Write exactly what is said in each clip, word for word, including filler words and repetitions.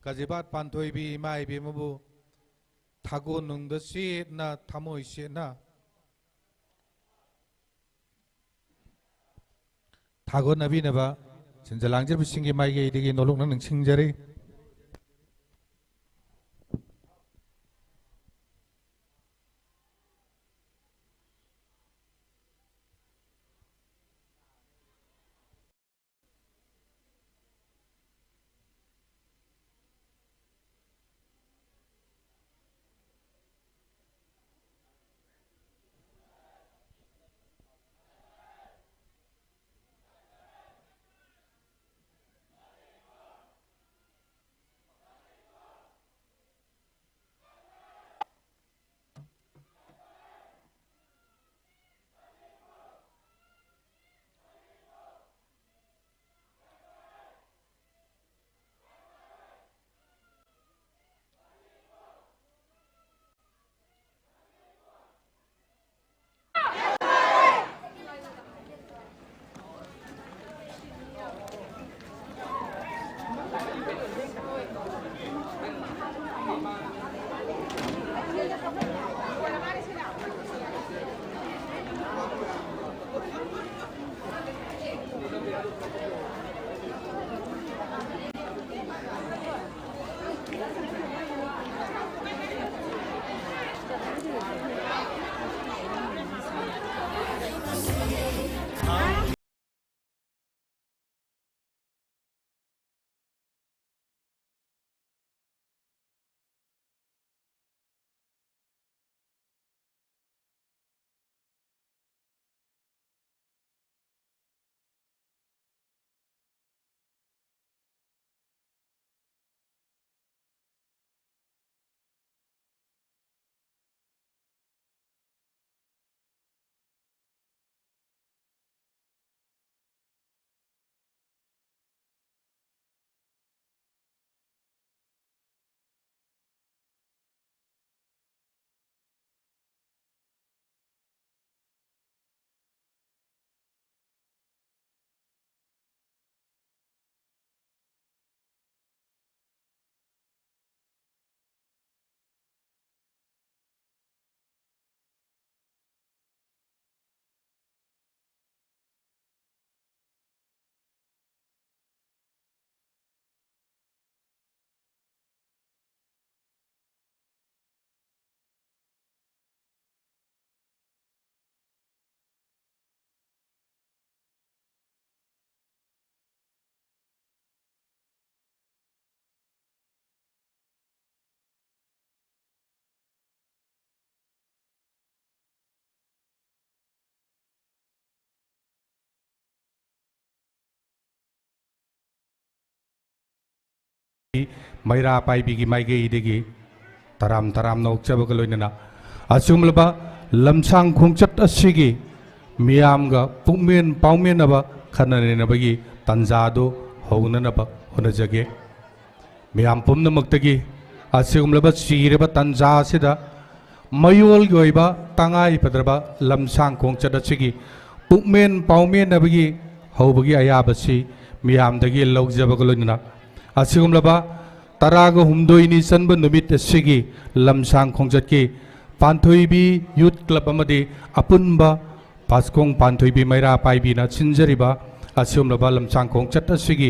ꯀꯖꯤꯕꯥꯠ ꯄꯥꯟꯊꯣꯏꯕꯤ ꯏꯃꯥ ꯏꯕꯦꯝꯃꯕꯨ ꯊꯥꯒꯣꯟꯅꯨꯡꯗ ꯆꯦꯠꯅ, ꯊꯃꯣꯏ ꯆꯦꯠꯅ ꯊꯥꯒꯣꯟꯅꯕꯤꯅꯕ ꯁꯤꯟꯖ ꯂꯥꯡꯖꯕꯁꯤꯡꯒꯤ ꯃꯥꯏꯀꯩꯗꯒꯤ ꯅꯣꯂꯨꯛꯅ ꯅꯤꯡꯁꯤꯡꯖꯔꯤ꯫ ꯃꯩꯔꯥ ꯄꯥꯏꯕꯤꯒꯤ ꯃꯥꯏꯀꯩꯗꯒꯤ ꯇꯔꯥꯝ ꯇꯔꯥꯝꯅ ꯑꯣꯛꯆꯕꯒ ꯂꯣꯏꯅꯅ ꯑꯁꯤꯒꯨꯝꯂꯕ ꯂꯝꯁꯥꯡ ꯈꯣꯡꯆꯠ ꯑꯁꯤꯒꯤ ꯃꯤꯌꯥꯝꯒ ꯄꯨꯛꯃꯦꯟ ꯄꯥꯎꯃꯦꯟꯅꯕ ꯈꯟꯅ ꯅꯩꯅꯕꯒꯤ ꯇꯥꯟꯖꯥꯗꯨ ꯍꯧꯅꯅꯕ ꯍꯣꯠꯅꯖꯒꯦ꯫ ꯃꯤꯌꯥꯝ ꯄꯨꯝꯅꯃꯛꯇꯒꯤ ꯑꯁꯤꯒꯨꯝꯂꯕ ꯆꯤꯔꯕ ꯇꯥꯟꯖꯥ ꯑꯁꯤꯗ ꯃꯌꯣꯜꯒꯤ ꯑꯣꯏꯕ ꯇꯉꯥꯏ ꯐꯗ꯭ꯔꯕ ꯂꯝꯁꯥꯡ ꯈꯣꯡꯆꯠ ꯑꯁꯤꯒꯤ ꯄꯨꯛꯃꯦꯟ ꯄꯥꯎꯃꯦꯟꯅꯕꯒꯤ ꯍꯧꯕꯒꯤ ꯑꯌꯥꯕꯁꯤ ꯃꯤꯌꯥꯝꯗꯒꯤ ꯂꯧꯖꯕꯒ ꯂꯣꯏꯅꯅ ꯑꯁꯤꯒꯨꯝꯂꯕ ꯇꯔꯥꯒ ꯍꯨꯝꯗꯣꯏꯅꯤ ꯆꯟꯕ ꯅꯨꯃꯤꯠ ꯑꯁꯤꯒꯤ ꯂꯝꯁꯥꯡ ꯈꯣꯡꯆꯠꯀꯤ ꯄꯥꯟꯊꯣꯏꯕꯤ ꯌꯨꯠ ꯀ꯭ꯂꯕ ꯑꯃꯗꯤ ꯑꯄꯨꯟꯕ ꯕꯥꯁꯀꯣꯡ ꯄꯥꯟꯊꯣꯏꯕꯤ ꯃꯩꯔꯥ ꯄꯥꯏꯕꯤꯅ ꯁꯤꯟꯖꯔꯤꯕ ꯑꯁꯤꯒꯨꯝꯂꯕ ꯂꯝꯁꯥꯡ ꯈꯣꯡꯆꯠ ꯑꯁꯤꯒꯤ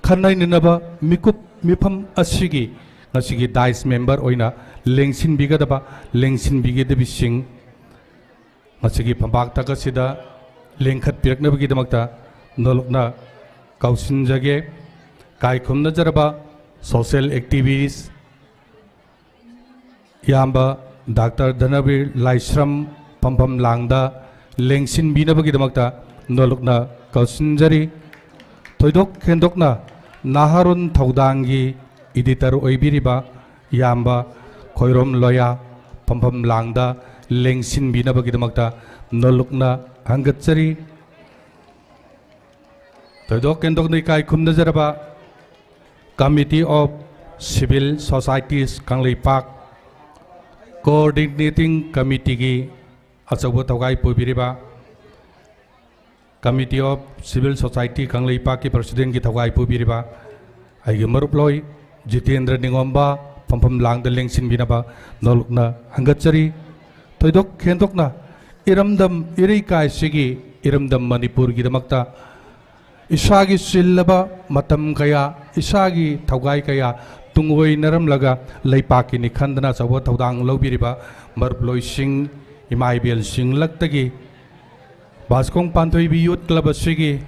ꯈꯟꯅ ꯅꯩꯅꯅꯕ ꯃꯤꯀꯨꯞ ꯃꯤꯐꯝ ꯑꯁꯤꯒꯤ ꯉꯁꯤꯒꯤ ꯗꯥꯏꯁ ꯃꯦꯝꯕꯔ ꯑꯣꯏꯅ ꯂꯦꯡꯁꯤꯟꯕꯤꯒꯗꯕ ꯂꯦꯡꯁꯤꯟꯕꯤꯒꯗꯕꯤꯁꯤꯡ ꯉꯁꯤꯒꯤ ꯐꯝꯄꯥꯛꯇꯛ ꯑꯁꯤꯗ ꯂꯦꯡꯈꯠꯄꯤꯔꯛꯅꯕꯒꯤꯗꯃꯛꯇ ꯅꯣꯂꯨꯛꯅ ꯀꯧꯁꯤꯟꯖꯒꯦ꯫ ꯀꯥꯏꯈꯨꯝꯅꯖꯔꯕ ꯁꯣꯁꯤꯌꯦꯜ ꯑꯦꯛꯇꯤꯚꯤꯁ ꯏꯌꯥꯝꯕ ꯗꯥꯛꯇꯔ ꯙꯅꯕꯤꯔ ꯂꯥꯏꯁ꯭ꯔꯝ ꯐꯝꯐꯝ ꯂꯥꯡꯗ ꯂꯦꯡꯁꯤꯟꯕꯤꯅꯕꯒꯤꯗꯃꯛꯇ ꯅꯣꯂꯨꯛꯅ ꯀꯧꯁꯤꯟꯖꯔꯤ꯫ ꯊꯣꯏꯗꯣꯛ ꯍꯦꯟꯗꯣꯛꯅ ꯅꯍꯥꯔꯣꯟ ꯊꯧꯗꯥꯡꯒꯤ ꯏꯗꯤꯇꯔ ꯑꯣꯏꯕꯤꯔꯤꯕ ꯏꯌꯥꯝꯕ ꯈꯣꯏꯔꯣꯝ ꯂꯣꯌꯥ ꯐꯝꯐꯝ ꯂꯥꯡꯗ ꯂꯦꯡꯁꯤꯟꯕꯤꯅꯕꯒꯤꯗꯃꯛꯇ ꯅꯣꯂꯨꯛꯅ ꯍꯪꯒꯠꯆꯔꯤ꯫ ꯊꯣꯏꯗꯣꯛ ꯍꯦꯟꯗꯣꯛꯅ ꯏꯀꯥꯏ ꯈꯨꯝꯅꯖꯔꯕ Committee of Civil Societies Kangleipak Coordinating Committeeꯒꯤ ꯑꯆꯧꯕ ꯊꯧꯒꯥꯏ ꯄꯨꯕꯤꯔꯤꯕ Committee of Civil Society ꯀꯪꯂꯩꯄꯥꯛꯀꯤ Presidentꯀꯤ ꯊꯧꯒꯥꯏ ꯄꯨꯕꯤꯔꯤꯕ ꯑꯩꯒꯤ ꯃꯔꯨꯞꯂꯣꯏ ꯖꯤꯇꯦꯟꯗ꯭ꯔ ꯅꯤꯉꯣꯝꯕ ꯐꯝꯐꯝ ꯂꯥꯡꯗ ꯂꯦꯡꯁꯤꯟꯕꯤꯅꯕ ꯅꯣꯂꯨꯛꯅ ꯍꯪꯒꯠꯆꯔꯤ꯫ ꯊꯣꯏꯗꯣꯛ ꯍꯦꯟꯗꯣꯛꯅ ꯏꯔꯝꯗꯝ ꯏꯔꯩꯀꯥꯏꯁꯤꯒꯤ ꯏꯔꯝꯗꯝ ꯃꯅꯤꯄꯨꯔꯒꯤꯗꯃꯛꯇ ꯏꯁꯥꯒꯤ ꯆꯤꯜꯂꯕ ꯃꯇꯝ ꯀꯌꯥ, ꯏꯁꯥꯒꯤ ꯊꯧꯒꯥꯏ ꯀꯌꯥ ꯇꯨꯡꯑꯣꯏꯅꯔꯝꯂꯒ ꯂꯩꯄꯥꯛꯀꯤꯅꯤ ꯈꯟꯗꯅ ꯑꯆꯧꯕ ꯊꯧꯗꯥꯡ ꯂꯧꯕꯤꯔꯤꯕ ꯃꯔꯨꯞꯂꯣꯏꯁꯤꯡ, ꯏꯃꯥ ꯏꯕꯦꯜꯁꯤꯡ ꯂꯛꯇꯒꯤ ꯕꯥꯁꯀꯣꯡ ꯄꯥꯟꯊꯣꯏꯕꯤ ꯌꯨꯠ ꯀ꯭ꯂꯕ ꯑꯁꯤꯒꯤ,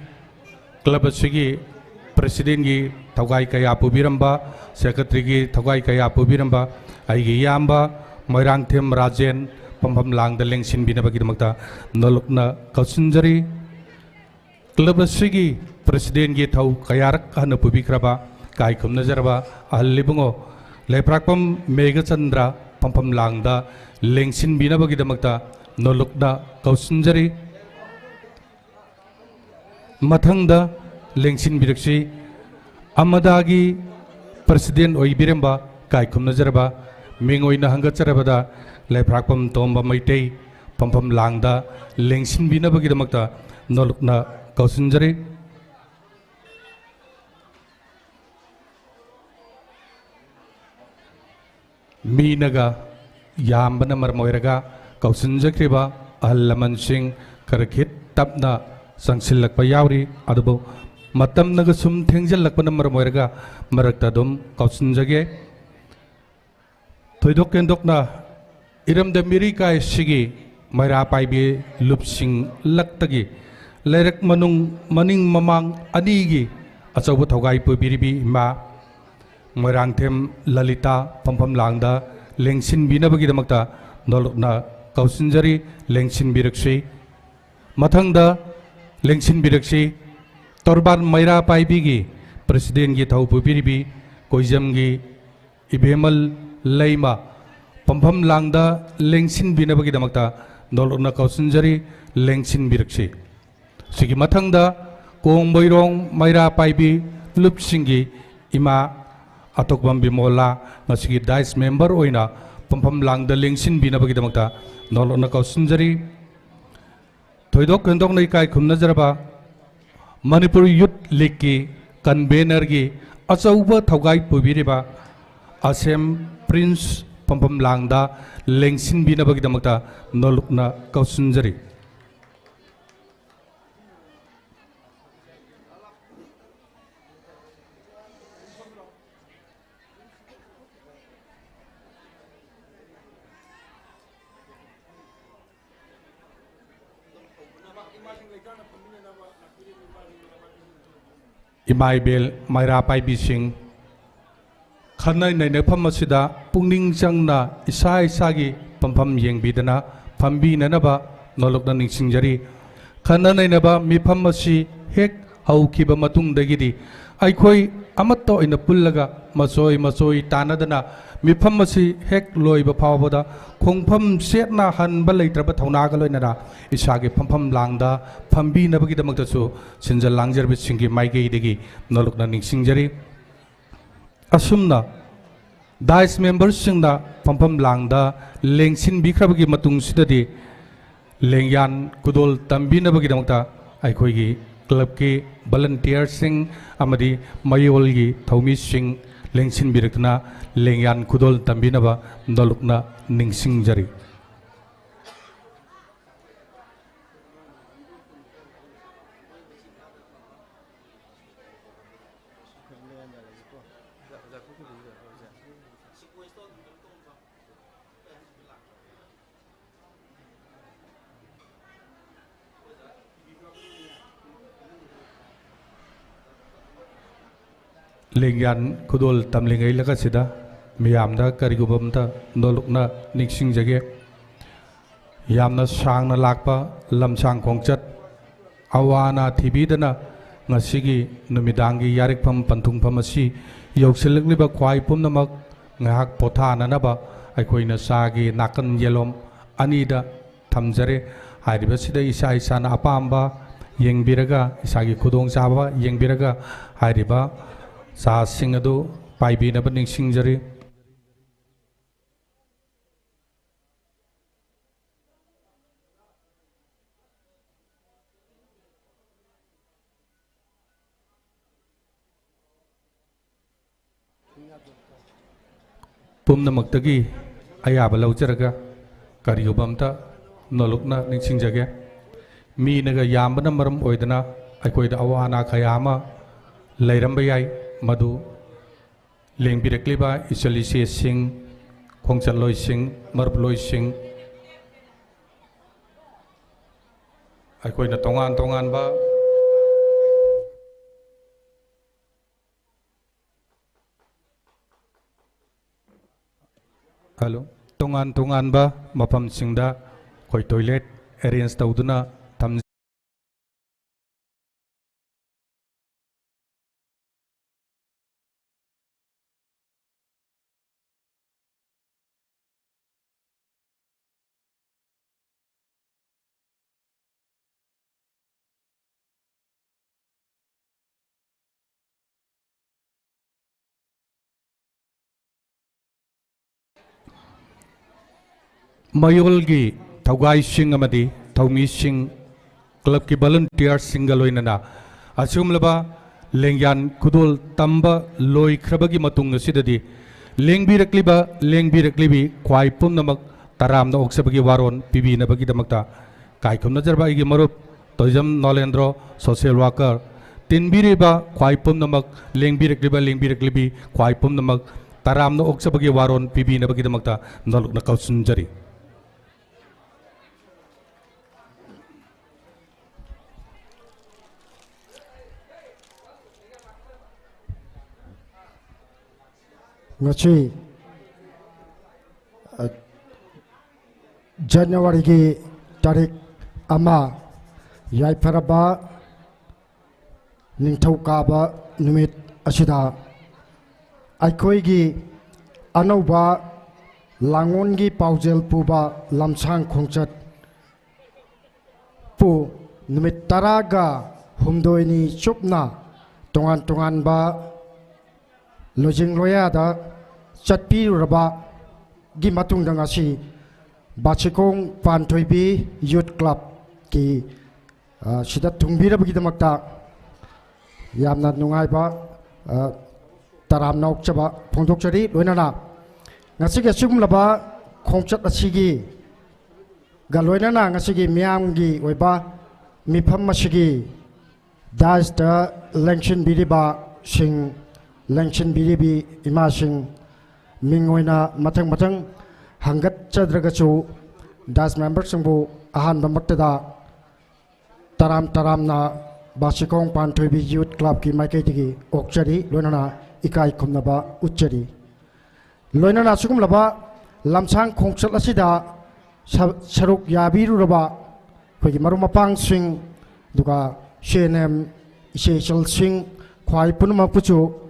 ꯀ꯭ꯂꯕ ꯑꯁꯤꯒꯤ Presidentꯀꯤ ꯊꯧꯒꯥꯏ ꯀꯌꯥ ꯄꯨꯕꯤꯔꯝꯕ, Secretaryꯒꯤ ꯊꯧꯒꯥꯏ ꯀꯌꯥ ꯄꯨꯕꯤꯔꯝꯕ ꯑꯩꯒꯤ ꯏꯌꯥꯝꯕ ꯃꯣꯏꯔꯥꯡꯊꯦꯝ ꯔꯥꯖꯦꯟ ꯐꯝꯐꯝ ꯂꯥꯡꯗ ꯂꯦꯡꯁꯤꯟꯕꯤꯅꯕꯒꯤꯗꯃꯛꯇ ꯅꯣꯂꯨꯛꯅ ꯀꯧꯁꯤꯟꯖꯔꯤ꯫ ꯀ꯭ꯂꯕ ꯑꯁꯤꯒꯤ Presidentꯀꯤ ꯊꯧ ꯀꯌꯥꯔꯛ ꯍꯟꯅ ꯄꯨꯕꯤꯈ꯭ꯔꯕ ꯏꯀꯥꯏ ꯈꯨꯝꯅꯖꯔꯕ ꯑꯍꯜ ꯏꯕꯨꯡꯉꯣ ꯂꯩꯄ꯭ꯔꯥꯛꯄꯝ ꯃꯦꯘꯆꯟꯗ꯭ꯔ ꯐꯝꯐꯝ ꯂꯥꯡꯗ ꯂꯦꯡꯁꯤꯟꯕꯤꯅꯕꯒꯤꯗꯃꯛꯇ ꯅꯣꯜꯂꯨꯛꯅ ꯀꯧꯁꯤꯟꯖꯔꯤ꯫ ꯃꯊꯪꯗ ꯂꯦꯡꯁꯤꯟꯕꯤꯔꯛꯁꯤ꯫ ꯑꯃꯗꯥꯒꯤ president ꯑꯣꯏꯕꯤꯔꯝꯕ ꯏꯀꯥꯏ ꯈꯨꯝꯅꯖꯔꯕ ꯃꯤꯡ ꯑꯣꯏꯅ ꯍꯪꯒꯠꯆꯔꯕꯗ ꯂꯩꯄ꯭ꯔꯥꯛꯄꯝ ꯇꯣꯝꯕ ꯃꯩꯇꯩ ꯐꯝꯐꯝ ꯂꯥꯡꯗ ꯂꯦꯡꯁꯤꯟꯕꯤꯅꯕꯒꯤꯗꯃꯛꯇ ꯅꯣꯜꯂꯨꯛꯅ ꯀꯧꯁꯤꯟꯖꯔꯤ꯫ ꯃꯤꯅꯒ ꯌꯥꯝꯕꯅ ꯃꯔꯝ ꯑꯣꯏꯔꯒ ꯀꯧꯁꯤꯟꯖꯈ꯭ꯔꯤꯕ ꯑꯍꯜ ꯂꯃꯟꯁꯤꯡ ꯈꯔ ꯈꯤꯠ ꯇꯞꯅ ꯆꯪꯁꯤꯜꯂꯛꯄ ꯌꯥꯎꯔꯤ꯫ ꯑꯗꯨꯕꯨ ꯃꯇꯝꯅꯒ ꯁꯨꯝ ꯊꯦꯡꯖꯤꯜꯂꯛꯄꯅ ꯃꯔꯝ ꯑꯣꯏꯔꯒ ꯃꯔꯛꯇ ꯑꯗꯨꯝ ꯀꯧꯁꯤꯟꯖꯒꯦ꯫ ꯊꯣꯏꯗꯣꯛ ꯍꯦꯟꯗꯣꯛꯅ ꯏꯔꯝꯗꯝ ꯏꯔꯩꯀꯥꯏ ꯑꯁꯤꯒꯤ ꯃꯩꯔꯥ ꯄꯥꯏꯕꯤ ꯂꯨꯞꯁꯤꯡ ꯂꯛꯇꯒꯤ ꯂꯩꯔꯛ ꯃꯅꯨꯡ ꯃꯅꯤꯡ ꯃꯃꯥꯡ ꯑꯅꯤꯒꯤ ꯑꯆꯧꯕ ꯊꯧꯒꯥꯏ ꯄꯨꯕꯤꯔꯤꯕꯤ ꯏꯃꯥ ꯃꯣꯏꯔꯥꯡꯊꯦꯝ ꯂꯂꯤꯇꯥ ꯐꯝꯐꯝ ꯂꯥꯡꯗ ꯂꯦꯡꯁꯤꯟꯕꯤꯅꯕꯒꯤꯗꯃꯛꯇ ꯅꯣꯜꯂꯨꯛꯅ ꯀꯧꯁꯤꯟꯖꯔꯤ, ꯂꯦꯡꯁꯤꯟꯕꯤꯔꯛꯁꯤ꯫ ꯃꯊꯪꯗ ꯂꯦꯡꯁꯤꯟꯕꯤꯔꯛꯁꯤ, ꯇꯣꯔꯕꯥꯟ ꯃꯩꯔꯥ ꯄꯥꯏꯕꯤꯒꯤ presidentꯀꯤ ꯊꯧ ꯄꯨꯕꯤꯔꯤꯕꯤ ꯀꯣꯏꯖꯝꯒꯤ ꯏꯕꯦꯝꯃ ꯂꯩꯃ ꯐꯝꯐꯝ ꯂꯥꯡꯗ ꯂꯦꯡꯁꯤꯟꯕꯤꯅꯕꯒꯤꯗꯃꯛꯇ ꯅꯣꯜꯂꯨꯛꯅ ꯀꯧꯁꯤꯟꯖꯔꯤ, ꯂꯦꯡꯁꯤꯟꯕꯤꯔꯛꯁꯤ꯫ ꯁꯤꯒꯤ ꯃꯊꯪꯗ ꯀꯣꯡꯕꯩꯔꯣꯡ ꯃꯩꯔꯥ ꯄꯥꯏꯕꯤ ꯂꯨꯞꯁꯤꯡꯒꯤ ꯏꯃꯥ ꯑꯇꯣꯛꯄꯝ ꯕꯤꯃꯣꯂꯥ ꯉꯁꯤꯒꯤ dais member ꯑꯣꯏꯅ ꯐꯝꯐꯝ ꯂꯥꯡꯗ ꯂꯦꯡꯁꯤꯟꯕꯤꯅꯕꯒꯤꯗꯃꯛꯇ ꯅꯣꯜꯂꯨꯛꯅ ꯀꯧꯁꯤꯟꯖꯔꯤ꯫ ꯊꯣꯏꯗꯣꯛ ꯍꯦꯟꯗꯣꯛꯅ ꯏꯀꯥꯏ ꯈꯨꯝꯅꯖꯔꯕ ꯃꯅꯤꯄꯨꯔ Youth Leagueꯀꯤ convenorꯒꯤ ꯑꯆꯧꯕ ꯊꯧꯒꯥꯏ ꯄꯨꯕꯤꯔꯤꯕ ꯑꯁꯦꯝ ꯄ꯭ꯔꯤꯟꯁ ꯐꯝꯐꯝ ꯂꯥꯡꯗ ꯂꯦꯡꯁꯤꯟꯕꯤꯅꯕꯒꯤꯗꯃꯛꯇ ꯅꯣꯜꯂꯨꯛꯅ ꯀꯧꯁꯤꯟꯖꯔꯤ꯫ ꯏꯃꯥ ꯏꯕꯦꯜ ꯃꯩꯔꯥ ꯄꯥꯏꯕꯤꯁꯤꯡ, ꯈꯟꯅ ꯅꯩꯅꯐꯝ ꯑꯁꯤꯗ ꯄꯨꯛꯅꯤꯡ ꯆꯪꯅ ꯏꯁꯥ ꯏꯁꯥꯒꯤ ꯐꯝꯐꯝ ꯌꯦꯡꯕꯤꯗꯅ ꯐꯝꯕꯤꯅꯅꯕ ꯅꯣꯜꯂꯨꯛꯅ ꯅꯤꯡꯁꯤꯡꯖꯔꯤ꯫ ꯈꯟꯅ ꯅꯩꯅꯕ ꯃꯤꯐꯝ ꯑꯁꯤ ꯍꯦꯛ ꯍꯧꯈꯤꯕ ꯃꯇꯨꯡꯗꯒꯤꯗꯤ ꯑꯩꯈꯣꯏ ꯑꯃꯠꯇ ꯑꯣꯏꯅ ꯄꯨꯜꯂꯒ ꯃꯆꯣꯏ ꯃꯆꯣꯏ ꯇꯥꯟꯅꯗꯅ ꯃꯤꯐꯝ ꯑꯁꯤ ꯍꯦꯛ ꯂꯣꯏꯕ ꯐꯥꯎꯕꯗ ꯈꯣꯡꯐꯝ ꯆꯦꯠꯅ ꯍꯟꯕ ꯂꯩꯇ꯭ꯔꯕ ꯊꯧꯅꯥꯒ ꯂꯣꯏꯅꯅ ꯏꯁꯥꯒꯤ ꯐꯝꯐꯝ ꯂꯥꯡꯗ ꯐꯝꯕꯤꯅꯕꯒꯤꯗꯃꯛꯇꯁꯨ ꯁꯤꯟꯖ ꯂꯥꯡꯖꯔꯕꯁꯤꯡꯒꯤ ꯃꯥꯏꯀꯩꯗꯒꯤ ꯅꯣꯂꯨꯛꯅ ꯅꯤꯡꯁꯤꯡꯖꯔꯤ꯫ ꯑꯁꯨꯝꯅ ꯗꯥꯏꯁ ꯃꯦꯝꯕꯔꯁꯤꯡꯅ ꯐꯝꯐꯝ ꯂꯥꯡꯗ ꯂꯦꯡꯁꯤꯟꯕꯤꯈ꯭ꯔꯕꯒꯤ ꯃꯇꯨꯡꯁꯤꯗꯗꯤ ꯂꯦꯡꯌꯥꯟ ꯈꯨꯗꯣꯜ ꯇꯝꯕꯤꯅꯕꯒꯤꯗꯃꯛꯇ ꯑꯩꯈꯣꯏꯒꯤ ꯀ꯭ꯂꯕꯀꯤ ꯚꯣꯂꯟꯇꯤꯌꯔꯁꯤꯡ ꯑꯃꯗꯤ ꯃꯌꯣꯜꯒꯤ ꯊꯧꯃꯤꯁꯤꯡ ꯂꯦꯡꯁꯤꯟꯕꯤꯔꯛꯇꯨꯅ ꯂꯦꯡꯌꯥꯟ ꯈꯨꯗꯣꯜ ꯇꯝꯕꯤꯅꯕ ꯅꯣꯂꯨꯛꯅ ꯅꯤꯡꯁꯤꯡꯖꯔꯤ꯫ ꯂꯦꯡꯌꯥꯟ ꯈꯨꯗꯣꯜ ꯇꯝꯂꯤꯉꯩ ꯂꯒꯠꯁꯤꯗ ꯃꯤꯌꯥꯝꯗ ꯀꯔꯤꯒꯨꯝꯕ ꯑꯝꯇ ꯅꯣꯂꯨꯛꯅ ꯅꯤꯡꯁꯤꯡꯖꯒꯦ꯫ ꯌꯥꯝꯅ ꯁꯥꯡꯅ ꯂꯥꯛꯄ, ꯂꯝꯁꯥꯡ ꯈꯣꯡꯆꯠ, ꯑꯋꯥ ꯑꯅꯥ ꯊꯤꯕꯤꯗꯅ ꯉꯁꯤꯒꯤ ꯅꯨꯃꯤꯗꯥꯡꯒꯤ ꯌꯥꯔꯤꯛꯐꯝ ꯄꯟꯊꯨꯡꯐꯝ ꯑꯁꯤ ꯌꯧꯁꯤꯜꯂꯛꯂꯤꯕ ꯈ꯭ꯋꯥꯏ ꯄꯨꯝꯅꯃꯛ ꯉꯥꯏꯍꯥꯛ ꯄꯣꯊꯥꯅꯅꯕ ꯑꯩꯈꯣꯏꯅ ꯆꯥꯒꯤ ꯅꯥꯀꯟ ꯌꯦꯂꯣꯝ ꯑꯅꯤꯗ ꯊꯝꯖꯔꯦ꯫ ꯍꯥꯏꯔꯤꯕꯁꯤꯗ ꯏꯁꯥ ꯏꯁꯥꯅ ꯑꯄꯥꯝꯕ ꯌꯦꯡꯕꯤꯔꯒ, ꯏꯁꯥꯒꯤ ꯈꯨꯗꯣꯡꯆꯥꯕ ꯌꯦꯡꯕꯤꯔꯒ ꯍꯥꯏꯔꯤꯕ ꯆꯥꯁꯤꯡ ꯑꯗꯨ ꯄꯥꯏꯕꯤꯅꯕ ꯅꯤꯡꯁꯤꯡꯖꯔꯤ꯫ ꯄꯨꯝꯅꯃꯛꯇꯒꯤ ꯑꯌꯥꯕ ꯂꯧꯖꯔꯒ ꯀꯔꯤꯒꯨꯝꯕ ꯑꯝꯇ ꯅꯣꯂꯨꯛꯅ ꯅꯤꯡꯁꯤꯡꯖꯒꯦ꯫ ꯃꯤꯅꯒ ꯌꯥꯝꯕꯅ ꯃꯔꯝ ꯑꯣꯏꯗꯅ ꯑꯩꯈꯣꯏꯗ ꯑꯋꯥ ꯑꯅꯥ ꯀꯌꯥ ꯑꯃ ꯂꯩꯔꯝꯕ ꯌꯥꯏ꯫ ꯃꯗꯨ ꯂꯦꯡꯕꯤꯔꯛꯂꯤꯕ ꯏꯆꯜ ꯏꯆꯦꯁꯤꯡ, ꯈꯣꯡꯆꯠꯂꯣꯏꯁꯤꯡ, ꯃꯔꯨꯞꯂꯣꯏꯁꯤꯡ, ꯑꯩꯈꯣꯏꯅ ꯇꯣꯉꯥꯟ ꯇꯣꯉꯥꯟꯕ, ꯍꯜꯂꯣ, ꯇꯣꯉꯥꯟ ꯇꯣꯉꯥꯟꯕ ꯃꯐꯝꯁꯤꯡꯗ ꯑꯩꯈꯣꯏ ꯇꯣꯏꯂꯦꯠ ꯑꯦꯔꯦꯟꯖ ꯇꯧꯗꯨꯅ ꯊꯝꯖꯩ꯫ ꯃꯌꯣꯜꯒꯤ ꯊꯧꯒꯥꯏꯁꯤꯡ ꯑꯃꯗꯤ ꯊꯧꯃꯤꯁꯤꯡ, clubꯀꯤ volunteerꯁꯤꯡꯒ ꯂꯣꯏꯅꯅ ꯑꯁꯤꯒꯨꯝꯂꯕ ꯂꯦꯡꯌꯥꯟ ꯈꯨꯗꯣꯜ ꯇꯝꯕ ꯂꯣꯏꯈ꯭ꯔꯕꯒꯤ ꯃꯇꯨꯡ ꯑꯁꯤꯗꯗꯤ ꯂꯦꯡꯕꯤꯔꯛꯂꯤꯕ, ꯂꯦꯡꯕꯤꯔꯛꯂꯤꯕꯤ ꯈ꯭ꯋꯥꯏ ꯄꯨꯝꯅꯃꯛ ꯇꯔꯥꯝꯅ ꯑꯣꯛꯆꯕꯒꯤ ꯋꯥꯔꯣꯜ ꯄꯤꯕꯤꯅꯕꯒꯤꯗꯃꯛꯇ ꯀꯥꯏꯈꯨꯝꯅꯖꯔꯕ ꯑꯩꯒꯤ ꯃꯔꯨꯞ ꯇꯣꯏꯖꯝ ꯅꯣꯂꯦꯟꯗ꯭ꯔꯣ, social worker, ꯇꯤꯟꯕꯤꯔꯤꯕ ꯈ꯭ꯋꯥꯏ ꯄꯨꯝꯅꯃꯛ, ꯂꯦꯡꯕꯤꯔꯛꯂꯤꯕ, ꯂꯦꯡꯕꯤꯔꯛꯂꯤꯕꯤ ꯈ꯭ꯋꯥꯏ ꯄꯨꯝꯅꯃꯛ ꯇꯔꯥꯝꯅ ꯑꯣꯛꯆꯕꯒꯤ ꯋꯥꯔꯣꯜ ꯄꯤꯕꯤꯅꯕꯒꯤꯗꯃꯛꯇ ꯅꯣꯂꯨꯛꯅ ꯀꯧꯁꯤꯟꯖꯔꯤ꯫ ꯉꯁꯤ, ꯑ, ꯖꯅꯋꯥꯔꯤꯒꯤ ꯇꯥꯔꯤꯛ ꯑꯃ, ꯌꯥꯏꯐꯔꯕ ꯅꯤꯡꯊꯧꯀꯥꯕ ꯅꯨꯃꯤꯠ ꯑꯁꯤꯗ ꯑꯩꯈꯣꯏꯒꯤ ꯑꯅꯧꯕ ꯂꯥꯡꯑꯣꯟꯒꯤ ꯄꯥꯎꯖꯦꯜ ꯄꯨꯕ ꯂꯝꯁꯥꯡ ꯈꯣꯡꯆꯠ ꯄꯨ ꯅꯨꯃꯤꯠ ꯇꯔꯥꯒ ꯍꯨꯝꯗꯣꯏꯅꯤ ꯆꯨꯞꯅ ꯇꯣꯉꯥꯟ ꯇꯣꯉꯥꯟꯕ ꯂꯣꯏꯖꯤꯡ ꯂꯣꯌꯥꯗ ꯆꯠꯄꯤꯔꯨꯔꯕꯒꯤ ꯃꯇꯨꯡꯗ ꯉꯁꯤ ꯕꯥꯁꯤꯈꯣꯡ ꯄꯥꯟꯊꯣꯏꯕꯤ Youth Clubꯀꯤ, ꯑ, ꯁꯤꯗ ꯊꯨꯡꯕꯤꯔꯕꯒꯤꯗꯃꯛꯇ ꯌꯥꯝꯅ ꯅꯨꯡꯉꯥꯏꯕ, ꯑ, ꯇꯔꯥꯝꯅ ꯑꯣꯛꯆꯕ ꯐꯣꯡꯗꯣꯛꯆꯔꯤ꯫ ꯂꯣꯏꯅꯅ ꯉꯁꯤꯒꯤ ꯑꯁꯤꯒꯨꯝꯂꯕ ꯈꯣꯡꯆꯠ ꯑꯁꯤꯒꯤ ꯒ ꯂꯣꯏꯅꯅ ꯉꯁꯤꯒꯤ ꯃꯤꯌꯥꯝꯒꯤ ꯑꯣꯏꯕ ꯃꯤꯐꯝ ꯑꯁꯤꯒꯤ dais ꯇ ꯂꯦꯡꯁꯤꯟꯕꯤꯔꯤꯕꯁꯤꯡ, ꯂꯦꯡꯁꯤꯟꯕꯤꯔꯤꯕꯤ ꯏꯃꯥꯁꯤꯡ, ꯃꯤꯡ ꯑꯣꯏꯅ ꯃꯊꯪ ꯃꯊꯪ ꯍꯪꯒꯠꯆꯗ꯭ꯔꯒꯁꯨ, dais member ꯁꯤꯡꯕꯨ ꯑꯍꯥꯟꯕꯃꯛꯇꯗ ꯇꯔꯥꯝ ꯇꯔꯥꯝꯅ ꯕꯥꯁꯤꯈꯣꯡ ꯄꯥꯟꯊꯣꯏꯕꯤ Youth Clubꯀꯤ ꯃꯥꯏꯀꯩꯗꯒꯤ ꯑꯣꯛꯆꯔꯤ, ꯂꯣꯏꯅꯅ ꯏꯀꯥꯏ ꯈꯨꯝꯅꯕ ꯎꯠꯆꯔꯤ꯫ ꯂꯣꯏꯅꯅ ꯑꯁꯤꯒꯨꯝꯂꯕ ꯂꯝꯁꯥꯡ ꯈꯣꯡꯆꯠ ꯑꯁꯤꯗ ꯁ-, ꯁꯔꯨꯛ ꯌꯥꯕꯤꯔꯨꯔꯕ ꯑꯩꯈꯣꯏꯒꯤ ꯃꯔꯨꯞ ꯃꯄꯥꯡꯁꯤꯡ, ꯑꯗꯨꯒ C N M ꯏꯆꯦ ꯏꯆꯜꯁꯤꯡ, ꯈ꯭ꯋꯥꯏ ꯄꯨꯝꯅꯃꯛꯄꯨꯁꯨ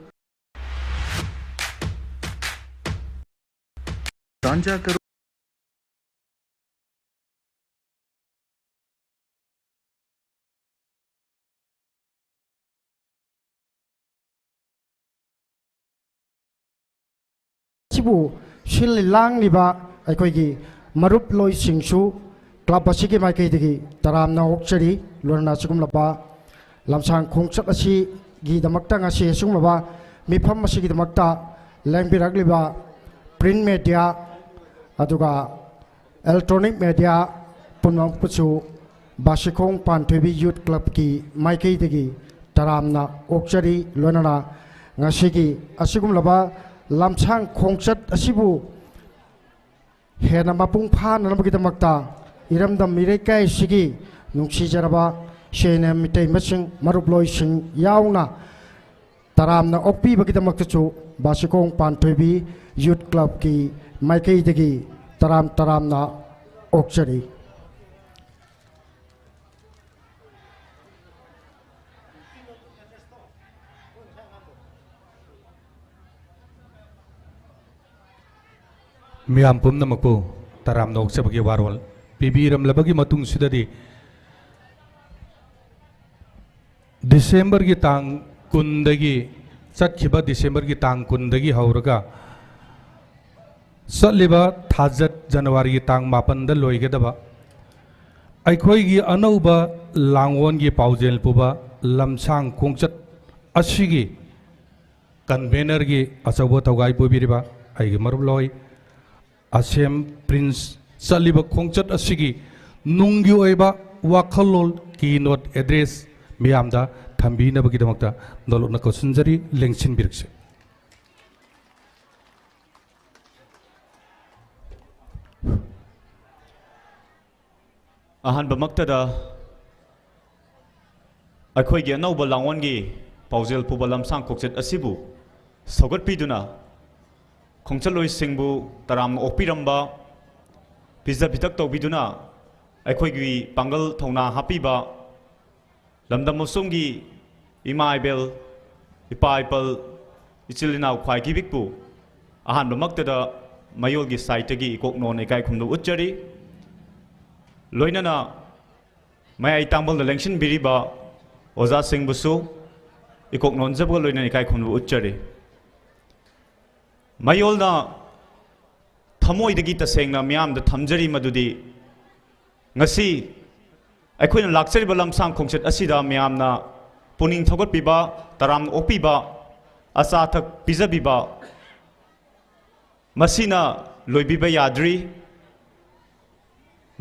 ꯁꯤꯕꯨ ꯁꯤꯜ ꯂꯥꯡꯂꯤꯕ ꯑꯩꯈꯣꯏꯒꯤ ꯃꯔꯨꯞꯂꯣꯏꯁꯤꯡꯁꯨ ꯀ꯭ꯂꯕ ꯑꯁꯤꯒꯤ ꯃꯥꯏꯀꯩꯗꯒꯤ ꯇꯔꯥꯝꯅ ꯑꯣꯛꯆꯔꯤ꯫ ꯂꯣꯏꯅꯅ ꯑꯁꯤꯒꯨꯝꯂꯕ ꯂꯝꯁꯥꯡ ꯈꯣꯡꯆꯠ ꯑꯁꯤꯒꯤꯗꯃꯛꯇ ꯉꯁꯤ ꯑꯁꯤꯒꯨꯝꯂꯕ ꯃꯤꯐꯝ ꯑꯁꯤꯒꯤꯗꯃꯛꯇ ꯂꯦꯡꯕꯤꯔꯛꯂꯤꯕ ꯄ꯭ꯔꯤꯟ ꯃꯦꯗꯤꯌꯥ, ꯑꯗꯨꯒ ꯏꯂꯦꯛꯇ꯭ꯔꯣꯅꯤꯛ ꯃꯦꯗꯤꯌꯥ ꯄꯨꯝꯅꯃꯛꯄꯨꯁꯨ ꯕꯥꯁꯤꯈꯣꯡ ꯄꯥꯟꯊꯣꯏꯕꯤ ꯌꯨꯠ ꯀ꯭ꯂꯕꯀꯤ ꯃꯥꯏꯀꯩꯗꯒꯤ ꯇꯔꯥꯝꯅ ꯑꯣꯛꯆꯔꯤ꯫ ꯂꯣꯏꯅꯅ ꯉꯁꯤꯒꯤ ꯑꯁꯤꯒꯨꯝꯂꯕ ꯂꯝꯁꯥꯡ ꯈꯣꯡꯆꯠ ꯑꯁꯤꯕꯨ ꯍꯦꯟꯅ ꯃꯄꯨꯡ ꯐꯥꯅꯅꯕꯒꯤꯗꯃꯛꯇ ꯏꯔꯝꯗꯝ ꯏꯔꯩꯀꯥꯏ ꯑꯁꯤꯒꯤ ꯅꯨꯡꯁꯤꯖꯔꯕ ꯁꯦꯟꯅ ꯃꯤꯇꯩꯃꯁꯤꯡ, ꯃꯔꯨꯞꯂꯣꯏꯁꯤꯡ ꯌꯥꯎꯅ ꯇꯔꯥꯝꯅ ꯑꯣꯛꯄꯤꯕꯒꯤꯗꯃꯛꯇꯁꯨ ꯕꯥꯁꯤꯈꯣꯡ ꯄꯥꯟꯊꯣꯏꯕꯤ ꯌꯨꯠ ꯀ꯭ꯂꯕꯀꯤ ꯃꯥꯏꯀꯩꯗꯒꯤ ꯇꯔꯥꯝ ꯇꯔꯥꯝꯅ ꯑꯣꯛꯆꯔꯤ꯫ ꯃꯤꯌꯥꯝ ꯄꯨꯝꯅꯃꯛꯄꯨ ꯇꯔꯥꯝꯅ ꯑꯣꯛꯆꯕꯒꯤ ꯋꯥꯔꯣꯜ ꯄꯤꯕꯤꯔꯝꯂꯕꯒꯤ ꯃꯇꯨꯡꯁꯤꯗꯗꯤ, ꯗꯤꯁꯦꯝꯕꯔꯒꯤ ꯇꯥꯡ ꯀꯨꯟꯗꯒꯤ, ꯆꯠꯈꯤꯕ ꯗꯤꯁꯦꯝꯕꯔꯒꯤ ꯇꯥꯡ ꯀꯨꯟꯗꯒꯤ ꯍꯧꯔꯒ ꯆꯠꯂꯤꯕ ꯊꯥꯖꯠ ꯖꯅꯋꯥꯔꯤꯒꯤ ꯇꯥꯡ ꯃꯥꯄꯟꯗ ꯂꯣꯏꯒꯗꯕ ꯑꯩꯈꯣꯏꯒꯤ ꯑꯅꯧꯕ ꯂꯥꯡꯑꯣꯟꯒꯤ ꯄꯥꯎꯖꯦꯜ ꯄꯨꯕ ꯂꯝꯁꯥꯡ ꯈꯣꯡꯆꯠ ꯑꯁꯤꯒꯤ ꯀꯟꯚꯦꯅꯔꯒꯤ ꯑꯆꯧꯕ ꯊꯧꯒꯥꯏ ꯄꯨꯕꯤꯔꯤꯕ ꯑꯩꯒꯤ ꯃꯔꯨꯞꯂꯣꯏ ꯑꯁꯦꯝ ꯄ꯭ꯔꯤꯟꯁ, ꯆꯠꯂꯤꯕ ꯈꯣꯡꯆꯠ ꯑꯁꯤꯒꯤ ꯅꯨꯡꯒꯤ ꯑꯣꯏꯕ ꯋꯥꯈꯜꯂꯣꯟ, ꯀꯤ ꯅꯣꯠ ꯑꯦꯗ꯭ꯔꯦꯁ ꯃꯤꯌꯥꯝꯗ ꯊꯝꯕꯤꯅꯕꯒꯤꯗꯃꯛꯇ ꯅꯣꯂꯨꯛꯅ ꯀꯧꯁꯤꯟꯖꯔꯤ, ꯂꯦꯡꯁꯤꯟꯕꯤꯔꯛꯁꯤ꯫ ꯑꯍꯥꯟꯕꯃꯛꯇꯗ ꯑꯩꯈꯣꯏꯒꯤ ꯑꯅꯧꯕ ꯂꯥꯡꯑꯣꯟꯒꯤ ꯄꯥꯎꯖꯦꯜ ꯄꯨꯕ ꯂꯝꯁꯥꯡ ꯈꯣꯡꯆꯠ ꯑꯁꯤꯕꯨ ꯁꯧꯒꯠꯄꯤꯗꯨꯅ ꯈꯣꯡꯆꯠꯂꯣꯏꯁꯤꯡꯕꯨ ꯇꯔꯥꯝꯅ ꯑꯣꯛꯄꯤꯔꯝꯕ, ꯄꯤꯖ ꯄꯤꯊꯛ ꯇꯧꯕꯤꯗꯨꯅ ꯑꯩꯈꯣꯏꯒꯤ ꯄꯥꯡꯒꯜ ꯊꯧꯅꯥ ꯍꯥꯞꯄꯤꯕ ꯂꯝꯗꯝ ꯑꯁꯣꯝꯒꯤ ꯏꯃꯥ ꯏꯕꯦꯜ, ꯏꯄꯥ ꯏꯄꯜ, ꯏꯆꯤꯜ ꯏꯅꯥꯎ ꯈ꯭ꯋꯥꯏ ꯀꯤꯕꯤꯛꯄꯨ ꯑꯍꯥꯟꯕꯃꯛꯇꯗ ꯃꯌꯣꯜꯒꯤ ꯁꯥꯏꯠꯇꯒꯤ ꯏꯀꯣꯛ ꯅꯣꯟꯅ ꯏꯀꯥꯏ ꯈꯨꯝꯅꯕ ꯎꯠꯆꯔꯤ꯫ ꯂꯣꯏꯅꯅ ꯃꯌꯥꯏ ꯇꯥꯡꯕꯜꯗ ꯂꯦꯡꯁꯤꯟꯕꯤꯔꯤꯕ ꯑꯣꯖꯥꯁꯤꯡꯕꯨꯁꯨ ꯏꯀꯣꯛ ꯅꯣꯟꯖꯕꯒ ꯂꯣꯏꯅꯅ ꯏꯀꯥꯏ ꯈꯨꯝꯅꯕ ꯎꯠꯆꯔꯤ꯫ ꯃꯌꯣꯜꯅ ꯊꯃꯣꯏꯗꯒꯤ ꯇꯁꯦꯡꯅ ꯃꯤꯌꯥꯝꯗ ꯊꯝꯖꯔꯤ ꯃꯗꯨꯗꯤ, ꯉꯁꯤ ꯑꯩꯈꯣꯏꯅ ꯂꯥꯛꯆꯔꯤꯕ ꯂꯝꯁꯥꯡ ꯈꯣꯡꯆꯠ ꯑꯁꯤꯗ ꯃꯤꯌꯥꯝꯅ ꯄꯨꯛꯅꯤꯡ ꯊꯧꯒꯠꯄꯤꯕ, ꯇꯔꯥꯝꯅ ꯑꯣꯛꯄꯤꯕ, ꯑꯆꯥ ꯑꯊꯛ ꯄꯤꯖꯕꯤꯕ, ꯃꯁꯤꯅ ꯂꯣꯏꯕꯤꯕ ꯌꯥꯗ꯭ꯔꯤ꯫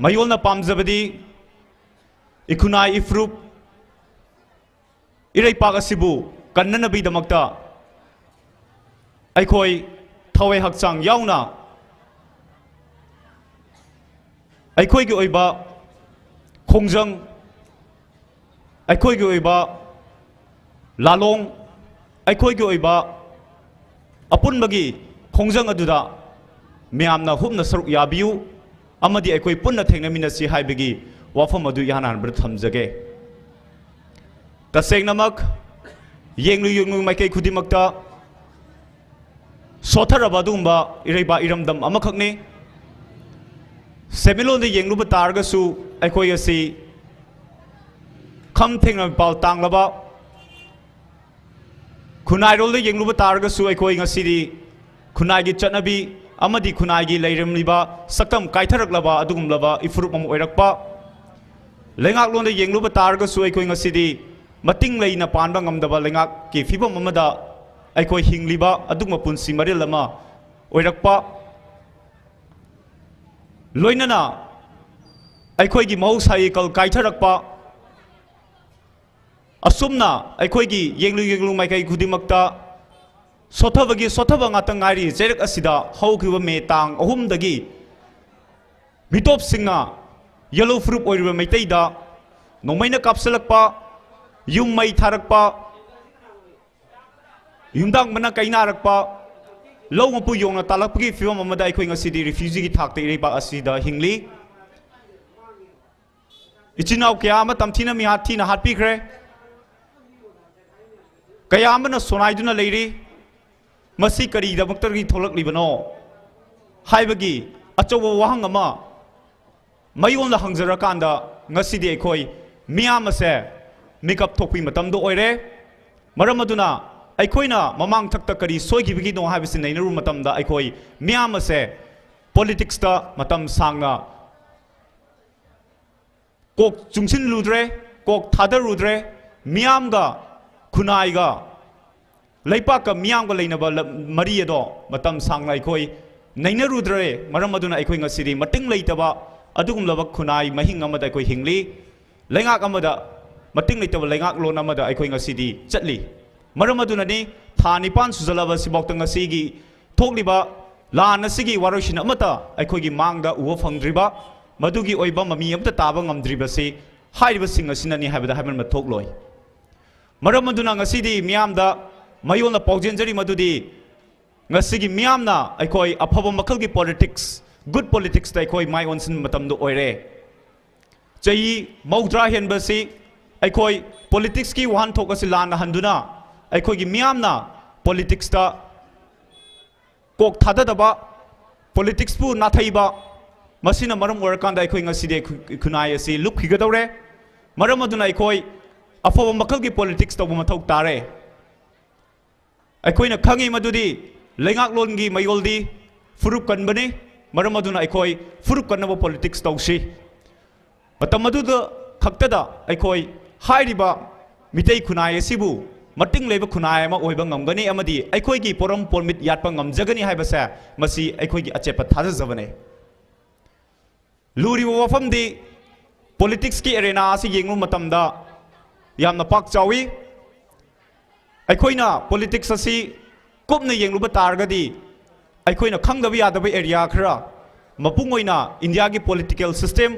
ꯃꯌꯣꯜꯅ ꯄꯥꯝꯖꯕꯗꯤ ꯏꯈꯨꯅꯥꯏ ꯏꯐꯨꯔꯨꯞ ꯏꯔꯩꯄꯥꯛ ꯑꯁꯤꯕꯨ ꯀꯟꯅꯅꯕꯒꯤꯗꯃꯛꯇ ꯑꯩꯈꯣꯏ ꯊꯋꯥꯏ ꯍꯛꯆꯥꯡ ꯌꯥꯎꯅ ꯑꯩꯈꯣꯏꯒꯤ ꯑꯣꯏꯕ ꯈꯣꯡꯖꯪ, ꯑꯩꯈꯣꯏꯒꯤ ꯑꯣꯏꯕ ꯂꯥꯂꯣꯡ, ꯑꯩꯈꯣꯏꯒꯤ ꯑꯣꯏꯕ ꯑꯄꯨꯟꯕꯒꯤ ꯈꯣꯡꯖꯪ ꯑꯗꯨꯗ ꯃꯌꯥꯝꯅ ꯍꯨꯞꯅ ꯁꯔꯨꯛ ꯌꯥꯕꯤꯌꯨ ꯑꯃꯗꯤ ꯑꯩꯈꯣꯏ ꯄꯨꯟꯅ ꯊꯦꯡꯅꯃꯤꯟꯅꯁꯤ ꯍꯥꯏꯕꯒꯤ ꯋꯥꯐꯝ ꯑꯗꯨ ꯏꯍꯥꯟ ꯍꯥꯟꯕꯗ ꯊꯝꯖꯒꯦ꯫ ꯇꯁꯦꯡꯅꯃꯛ ꯌꯦꯡꯂꯨ ꯌꯦꯡꯂꯨ ꯃꯥꯏꯀꯩ ꯈꯨꯗꯤꯡꯃꯛꯇ ꯁꯣꯠꯊꯔꯕ ꯑꯗꯨꯒꯨꯝꯕ ꯏꯔꯩꯕꯥꯛ ꯏꯔꯝꯗꯝ ꯑꯃꯈꯛꯅꯤ꯫ ꯁꯦꯟꯃꯤꯠꯂꯣꯟꯗ ꯌꯦꯡꯂꯨꯕ ꯇꯥꯔꯒꯁꯨ ꯑꯩꯈꯣꯏ ꯑꯁꯤ ꯈꯝ ꯊꯦꯡꯅ ꯃꯤꯄꯥꯜ ꯇꯥꯡꯂꯕ, ꯈꯨꯟꯅꯥꯏꯔꯣꯜꯗ ꯌꯦꯡꯂꯨꯕ ꯇꯥꯔꯒꯁꯨ ꯑꯩꯈꯣꯏ ꯉꯁꯤꯗꯤ ꯈꯨꯟꯅꯥꯏꯒꯤ ꯆꯠꯅꯕꯤ ꯑꯃꯗꯤ ꯈꯨꯟꯅꯥꯏꯒꯤ ꯂꯩꯔꯝꯂꯤꯕ ꯁꯛꯇꯝ ꯀꯥꯏꯊꯔꯛꯂꯕ ꯑꯗꯨꯒꯨꯝꯂꯕ ꯏꯐꯨꯔꯨꯞ ꯑꯃ ꯑꯣꯏꯔꯛꯄ, ꯂꯩꯉꯥꯛꯂꯣꯟꯗ ꯌꯦꯡꯂꯨꯕ ꯇꯥꯔꯒꯁꯨ ꯑꯩꯈꯣꯏ ꯉꯁꯤꯗꯤ ꯃꯇꯤꯡ ꯂꯩꯅ ꯄꯥꯟꯕ ꯉꯝꯗꯕ ꯂꯩꯉꯥꯛꯀꯤ ꯐꯤꯕꯝ ꯑꯃꯗ ꯑꯩꯈꯣꯏ ꯍꯤꯡꯂꯤꯕ ꯑꯗꯨꯒꯨꯝꯕ ꯄꯨꯟꯁꯤ ꯃꯔꯦꯜ ꯑꯃ ꯑꯣꯏꯔꯛꯄ, ꯂꯣꯏꯅꯅ ꯑꯩꯈꯣꯏꯒꯤ ꯃꯍꯧꯁꯥꯒꯤ ꯀꯜ ꯀꯥꯏꯊꯔꯛꯄ, ꯑꯁꯨꯝꯅ ꯑꯩꯈꯣꯏꯒꯤ ꯌꯦꯡꯂꯨ ꯌꯦꯡꯂꯨ ꯃꯥꯏꯀꯩ ꯈꯨꯗꯤꯡꯃꯛꯇ ꯁꯣꯠꯊꯕꯒꯤ ꯁꯣꯠꯊꯕ ꯉꯥꯛꯇ ꯉꯥꯏꯔꯤ꯫ ꯆꯩꯔꯛ ꯑꯁꯤꯗ ꯍꯧꯈꯤꯕ ꯃꯦ ꯇꯥꯡ ꯑꯍꯨꯝꯗꯒꯤ ꯃꯤꯇꯣꯞꯁꯤꯡꯅ ꯌꯦꯜꯂꯣ ꯐꯨꯔꯨꯞ ꯑꯣꯏꯔꯤꯕ ꯃꯩꯇꯩꯗ ꯅꯣꯡꯃꯩꯅ ꯀꯥꯞꯁꯤꯜꯂꯛꯄ, ꯌꯨꯝ ꯃꯩ ꯊꯥꯔꯛꯄ, ꯌꯨꯝꯗꯥꯡꯕꯅ ꯀꯩꯅꯥꯔꯛꯄ, ꯂꯧ ꯃꯄꯨ ꯌꯣꯡꯅ ꯇꯥꯜꯂꯛꯄꯒꯤ ꯐꯤꯕꯝ ꯑꯃꯗ ꯑꯩꯈꯣꯏ ꯉꯁꯤꯗꯤ ꯔꯤꯐ꯭ꯌꯨꯖꯤꯒꯤ ꯊꯥꯛꯇ ꯏꯔꯩꯕꯥꯛ ꯑꯁꯤꯗ ꯍꯤꯡꯂꯤ꯫ ꯏꯆꯤꯟ ꯏꯅꯥꯎ ꯀꯌꯥ ꯑꯃ ꯇꯝꯊꯤꯅ ꯃꯤꯍꯥꯠ ꯊꯤꯅ ꯍꯥꯠꯄꯤꯈ꯭ꯔꯦ꯫ ꯀꯌꯥ ꯑꯃꯅ ꯁꯣꯅꯥꯏꯗꯨꯅ ꯂꯩꯔꯤ꯫ ꯃꯁꯤ ꯀꯔꯤꯒꯤꯗꯃꯛꯇꯒꯤ ꯊꯣꯛꯂꯛꯂꯤꯕꯅꯣ ꯍꯥꯏꯕꯒꯤ ꯑꯆꯧꯕ ꯋꯥꯍꯪ ꯑꯃ ꯃꯌꯣꯜꯗ ꯍꯪꯖꯔꯀꯥꯟꯗ ꯉꯁꯤꯗꯤ ꯑꯩꯈꯣꯏ ꯃꯤꯌꯥꯝ ꯑꯁꯦ ꯃꯤꯀꯞ ꯊꯣꯛꯄꯒꯤ ꯃꯇꯝꯗꯣ ꯑꯣꯏꯔꯦ꯫ ꯃꯔꯝ ꯑꯗꯨꯅ ꯑꯩꯈꯣꯏꯅ ꯃꯃꯥꯡ ꯊꯛꯇ ꯀꯔꯤ ꯁꯣꯏꯈꯤꯕꯒꯤꯅꯣ ꯍꯥꯏꯕꯁꯤ ꯅꯩꯅꯔꯨꯕ ꯃꯇꯝꯗ ꯑꯩꯈꯣꯏ ꯃꯤꯌꯥꯝ ꯑꯁꯦ ꯄꯣꯂꯤꯇꯤꯛꯁꯇ ꯃꯇꯝ ꯁꯥꯡꯅ ꯀꯣꯛ ꯆꯨꯡꯁꯤꯜꯂꯨꯗ꯭ꯔꯦ, ꯀꯣꯛ ꯊꯥꯗꯔꯨꯗ꯭ꯔꯦ꯫ ꯃꯤꯌꯥꯝꯒ, ꯈꯨꯟꯅꯥꯏꯒ, ꯂꯩꯄꯥꯛꯀ ꯃꯤꯌꯥꯝꯒ ꯂꯩꯅꯕ ꯂ-, ꯃꯔꯤ ꯑꯗꯣ ꯃꯇꯝ ꯁꯥꯡꯅ ꯑꯩꯈꯣꯏ ꯅꯩꯅꯔꯨꯗ꯭ꯔꯦ꯫ ꯃꯔꯝ ꯑꯗꯨꯅ ꯑꯩꯈꯣꯏ ꯉꯁꯤꯗꯤ ꯃꯇꯤꯡ ꯂꯩꯇꯕ ꯑꯗꯨꯒꯨꯝꯂꯕ ꯈꯨꯟꯅꯥꯏ ꯃꯍꯤꯡ ꯑꯃꯗ ꯑꯩꯈꯣꯏ ꯍꯤꯡꯂꯤ꯫ ꯂꯩꯉꯥꯛ ꯑꯃꯗ, ꯃꯇꯤꯡ ꯂꯩꯇꯕ ꯂꯩꯉꯥꯛꯂꯣꯟ ꯑꯃꯗ ꯑꯩꯈꯣꯏ ꯉꯁꯤꯗꯤ ꯆꯠꯂꯤ꯫ ꯃꯔꯝ ꯑꯗꯨꯅꯅꯤ ꯊꯥ ꯅꯤꯄꯥꯟ ꯁꯨꯖꯜꯂꯕ ꯁꯤꯐꯥꯎꯇ ꯉꯁꯤꯒꯤ ꯊꯣꯛꯂꯤꯕ ꯂꯥꯟ ꯑꯁꯤꯒꯤ ꯋꯥꯔꯣꯏꯁꯤꯟ ꯑꯃꯠꯇ ꯑꯩꯈꯣꯏꯒꯤ ꯃꯥꯡꯗ ꯎꯕ ꯐꯪꯗ꯭ꯔꯤꯕ, ꯃꯗꯨꯒꯤ ꯑꯣꯏꯕ ꯃꯃꯤ ꯑꯃꯠꯇ ꯇꯥꯕ ꯉꯝꯗ꯭ꯔꯤꯕꯁꯤ ꯍꯥꯏꯔꯤꯕꯁꯤꯡ ꯑꯁꯤꯅꯅꯤ ꯍꯥꯏꯕꯗ ꯍꯥꯏꯃꯟꯕ ꯊꯣꯛꯂꯣꯏ꯫ ꯃꯔꯝ ꯑꯗꯨꯅ ꯉꯁꯤꯗꯤ ꯃꯤꯌꯥꯝꯗ ꯃꯌꯣꯜꯅ ꯄꯥꯎꯖꯦꯟꯖꯔꯤ ꯃꯗꯨꯗꯤ ꯉꯁꯤꯒꯤ ꯃꯤꯌꯥꯝꯅ ꯑꯩꯈꯣꯏ ꯑꯐꯕ ꯃꯈꯜꯒꯤ ꯄꯣꯂꯤꯇꯤꯛꯁ, ꯒꯨꯗ ꯄꯣꯂꯤꯇꯤꯛꯁꯇ ꯑꯩꯈꯣꯏ ꯃꯥꯏ ꯑꯣꯟꯁꯤꯟꯕ ꯃꯇꯝꯗ ꯑꯣꯏꯔꯦ꯫ ꯆꯍꯤ ꯃꯧꯗ꯭ꯔꯥ ꯍꯦꯟꯕꯁꯤ ꯑꯩꯈꯣꯏ ꯄꯣꯂꯤꯇꯤꯛꯁꯀꯤ ꯋꯥꯍꯟꯊꯣꯛ ꯑꯁꯤ ꯂꯥꯟꯅ ꯍꯟꯗꯨꯅ ꯑꯩꯈꯣꯏꯒꯤ ꯃꯤꯌꯥꯝꯅ ꯄꯣꯂꯤꯇꯤꯛꯁꯇ ꯀꯣꯛ ꯊꯥꯗꯗꯕ, ꯄꯣꯂꯤꯇꯤꯛꯁꯄꯨ ꯅꯥꯊꯩꯕ, ꯃꯁꯤꯅ ꯃꯔꯝ ꯑꯣꯏꯔꯀꯥꯟꯗ ꯑꯩꯈꯣꯏ ꯉꯁꯤꯗꯤ ꯈꯨ-, ꯈꯨꯟꯅꯥꯏ ꯑꯁꯤ ꯂꯨꯞꯈꯤꯒꯗꯧꯔꯦ꯫ ꯃꯔꯝ ꯑꯗꯨꯅ ꯑꯩꯈꯣꯏ ꯑꯐꯕ ꯃꯈꯜꯒꯤ ꯄꯣꯂꯤꯇꯤꯛꯁ ꯇꯧꯕ ꯃꯊꯧ ꯇꯥꯔꯦ꯫ ꯑꯩꯈꯣꯏꯅ ꯈꯪꯉꯤ ꯃꯗꯨꯗꯤ ꯂꯩꯉꯥꯛꯂꯣꯟꯒꯤ ꯃꯌꯣꯜꯗꯤ ꯐꯨꯔꯨꯞ ꯀꯟꯕꯅꯤ꯫ ꯃꯔꯝ ꯑꯗꯨꯅ ꯑꯩꯈꯣꯏ ꯐꯨꯔꯨꯞ ꯀꯟꯅꯕ ꯄꯣꯂꯤꯇꯤꯛꯁ ꯇꯧꯁꯤ꯫ ꯃꯇꯝ ꯑꯗꯨꯗ ꯈꯛꯇꯗ ꯑꯩꯈꯣꯏ ꯍꯥꯏꯔꯤꯕ ꯃꯤꯇꯩ ꯈꯨꯟꯅꯥꯏ ꯑꯁꯤꯕꯨ ꯃꯇꯤꯡ ꯂꯩꯕ ꯈꯨꯟꯅꯥꯏ ꯑꯃ ꯑꯣꯏꯕ ꯉꯝꯒꯅꯤ ꯑꯃꯗꯤ ꯑꯩꯈꯣꯏꯒꯤ ꯄꯣꯔꯝ ꯄꯣꯔꯃꯤꯠ ꯌꯥꯠꯄ ꯉꯝꯖꯒꯅꯤ ꯍꯥꯏꯕꯁꯦ ꯃꯁꯤ ꯑꯩꯈꯣꯏꯒꯤ ꯑꯆꯦꯠꯄ ꯊꯥꯖꯖꯕꯅꯤ꯫ ꯂꯨꯔꯤꯕ ꯋꯥꯐꯝꯗꯤ ꯄꯣꯂꯤꯇꯤꯛꯁꯀꯤ ꯑꯦꯔꯦꯅꯥ ꯑꯁꯤ ꯌꯦꯡꯂꯨꯕ ꯃꯇꯝꯗ ꯌꯥꯝꯅ ꯄꯥꯛ ꯆꯥꯎꯏ꯫ ꯑꯩꯈꯣꯏꯅ ꯄꯣꯂꯤꯇꯤꯛꯁ ꯑꯁꯤ ꯀꯨꯞꯅ ꯌꯦꯡꯂꯨꯕ ꯇꯥꯔꯒꯗꯤ ꯑꯩꯈꯣꯏꯅ ꯈꯪꯗꯕ ꯌꯥꯗꯕ ꯑꯦꯔꯤꯌꯥ ꯈꯔ, ꯃꯄꯨꯡ ꯑꯣꯏꯅ ꯏꯟꯗꯤꯌꯥꯒꯤ ꯄꯣꯂꯤꯇꯤꯀꯦꯜ ꯁꯤꯁꯇꯦꯝ,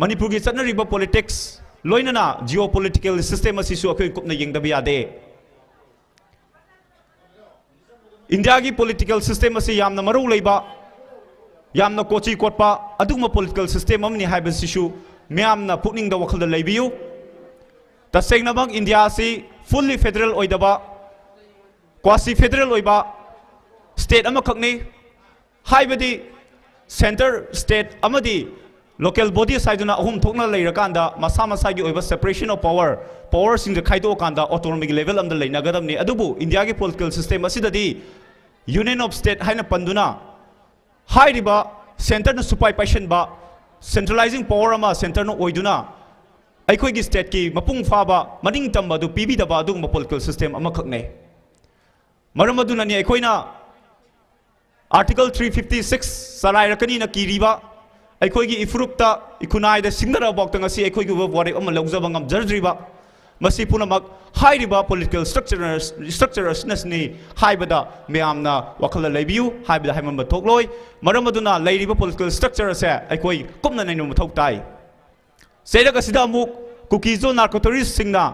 ꯃꯅꯤꯄꯨꯔꯒꯤ ꯆꯠꯅꯔꯤꯕ ꯄꯣꯂꯤꯇꯤꯛꯁ, ꯂꯣꯏꯅꯅ ꯖꯤꯑꯣ ꯄꯣꯂꯤꯇꯤꯀꯦꯜ ꯁꯤꯁꯇꯦꯝ ꯑꯁꯤꯁꯨ ꯑꯩꯈꯣꯏ ꯀꯨꯞꯅ ꯌꯦꯡꯗꯕ ꯌꯥꯗꯦ꯫ ꯏꯟꯗꯤꯌꯥꯒꯤ ꯄꯣꯂꯤꯇꯤꯀꯦꯜ ꯁꯤꯁꯇꯦꯝ ꯑꯁꯤ ꯌꯥꯝꯅ ꯃꯔꯨ ꯂꯩꯕ, ꯌꯥꯝꯅ ꯀꯣꯆꯤ ꯀꯣꯠꯄ ꯑꯗꯨꯒꯨꯝꯕ ꯄꯣꯂꯤꯇꯤꯀꯦꯜ ꯁꯤꯁꯇꯦꯝ ꯑꯃꯅꯤ ꯍꯥꯏꯕꯁꯤꯁꯨ ꯃꯤꯌꯥꯝꯅ ꯄꯨꯛꯅꯤꯡꯗ ꯋꯥꯈꯜꯗ ꯂꯩꯕꯤꯌꯨ꯫ ꯇꯁꯦꯡꯅꯃꯛ ꯏꯟꯗꯤꯌꯥ ꯑꯁꯤ ꯐꯨꯜꯂꯤ ꯐꯦꯗꯔꯦꯜ ꯑꯣꯏꯗꯕ, ꯀ꯭ꯋꯥꯁꯤ ꯐꯦꯗꯔꯦꯜ ꯑꯣꯏꯕ ꯁ꯭ꯇꯦꯠ ꯑꯃꯈꯛꯅꯤ꯫ ꯍꯥꯏꯕꯗꯤ ꯁꯦꯟꯇꯔ, ꯁ꯭ꯇꯦꯠ ꯑꯃꯗꯤ ꯂꯣꯀꯦꯜ ꯕꯣꯗꯤꯁ ꯍꯥꯏꯗꯨꯅ ꯑꯍꯨꯝ ꯊꯣꯛꯅ ꯂꯩꯔꯀꯥꯟꯗ ꯃꯁꯥ ꯃꯁꯥꯒꯤ ꯑꯣꯏꯕ separation of power, ꯄꯋꯔꯁꯤꯡꯁꯦ ꯈꯥꯏꯗꯣꯛꯑꯀꯥꯟꯗ ꯑꯣꯇꯣꯅꯣꯃꯤꯒꯤ ꯂꯦꯚꯦꯜ ꯑꯃꯗ ꯂꯩꯅꯒꯗꯕꯅꯤ꯫ ꯑꯗꯨꯕꯨ ꯏꯟꯗꯤꯌꯥꯒꯤ ꯄꯣꯂꯤꯇꯤꯀꯦꯜ ꯁꯤꯁꯇꯦꯝ ꯑꯁꯤꯗꯗꯤ ꯌꯨꯅꯤꯌꯟ ꯑꯣꯐ ꯁ꯭ꯇꯦꯠ ꯍꯥꯏꯅ ꯄꯟꯗꯨꯅ ꯍꯥꯏꯔꯤꯕ centreꯅ ꯁꯨꯄꯥꯏ ꯄꯥꯏꯁꯟꯕ, centralizing power ꯑꯃ centreꯅ ꯑꯣꯏꯗꯨꯅ ꯑꯩꯈꯣꯏꯒꯤ stateꯀꯤ ꯃꯄꯨꯡ ꯐꯥꯕ ꯃꯅꯤꯡ ꯇꯝꯕ ꯑꯗꯨ ꯄꯤꯕꯤꯗꯕ ꯑꯗꯨꯒꯨꯝꯕ political system ꯑꯃꯈꯛꯅꯦ꯫ ꯃꯔꯝ ꯑꯗꯨꯅꯅꯤ ꯑꯩꯈꯣꯏꯅ Article three fifty six ꯆꯂꯥꯏꯔꯛꯀꯅꯤꯅ ꯀꯤꯔꯤꯕ, ꯑꯩꯈꯣꯏꯒꯤ ꯏꯐꯨꯔꯨꯞꯇ, ꯏꯈꯨꯟꯅꯥꯏꯗ ꯁꯤꯡꯅꯔꯕ ꯐꯥꯎꯗ ꯉꯁꯤ ꯑꯩꯈꯣꯏꯒꯤ ꯑꯣꯏꯕ ꯋꯥꯔꯦꯞ ꯑꯃ ꯂꯧꯖꯕ ꯉꯝꯖꯗ꯭ꯔꯤꯕ꯫ ꯃꯁꯤ ꯄꯨꯝꯅꯃꯛ ꯍꯥꯏꯔꯤꯕ political structure, structure ꯑꯁꯤꯅꯁꯤꯅꯤ ꯍꯥꯏꯕꯗ ꯃꯌꯥꯝꯅ ꯋꯥꯈꯜꯗ ꯂꯩꯕꯤꯌꯨ, ꯍꯥꯏꯕꯗ ꯍꯥꯏꯃꯟꯕ ꯊꯣꯛꯂꯣꯏ꯫ ꯃꯔꯝ ꯑꯗꯨꯅ ꯂꯩꯔꯤꯕ political structure ꯑꯁꯦ ꯑꯩꯈꯣꯏ ꯀꯨꯞꯅ ꯅꯩꯅꯕ ꯃꯊꯧ ꯇꯥꯏ꯫ ꯆꯩꯔꯛ ꯑꯁꯤꯗ ꯑꯃꯨꯛ ꯀꯨꯀꯤꯖꯣ narco terroristꯁꯤꯡꯅ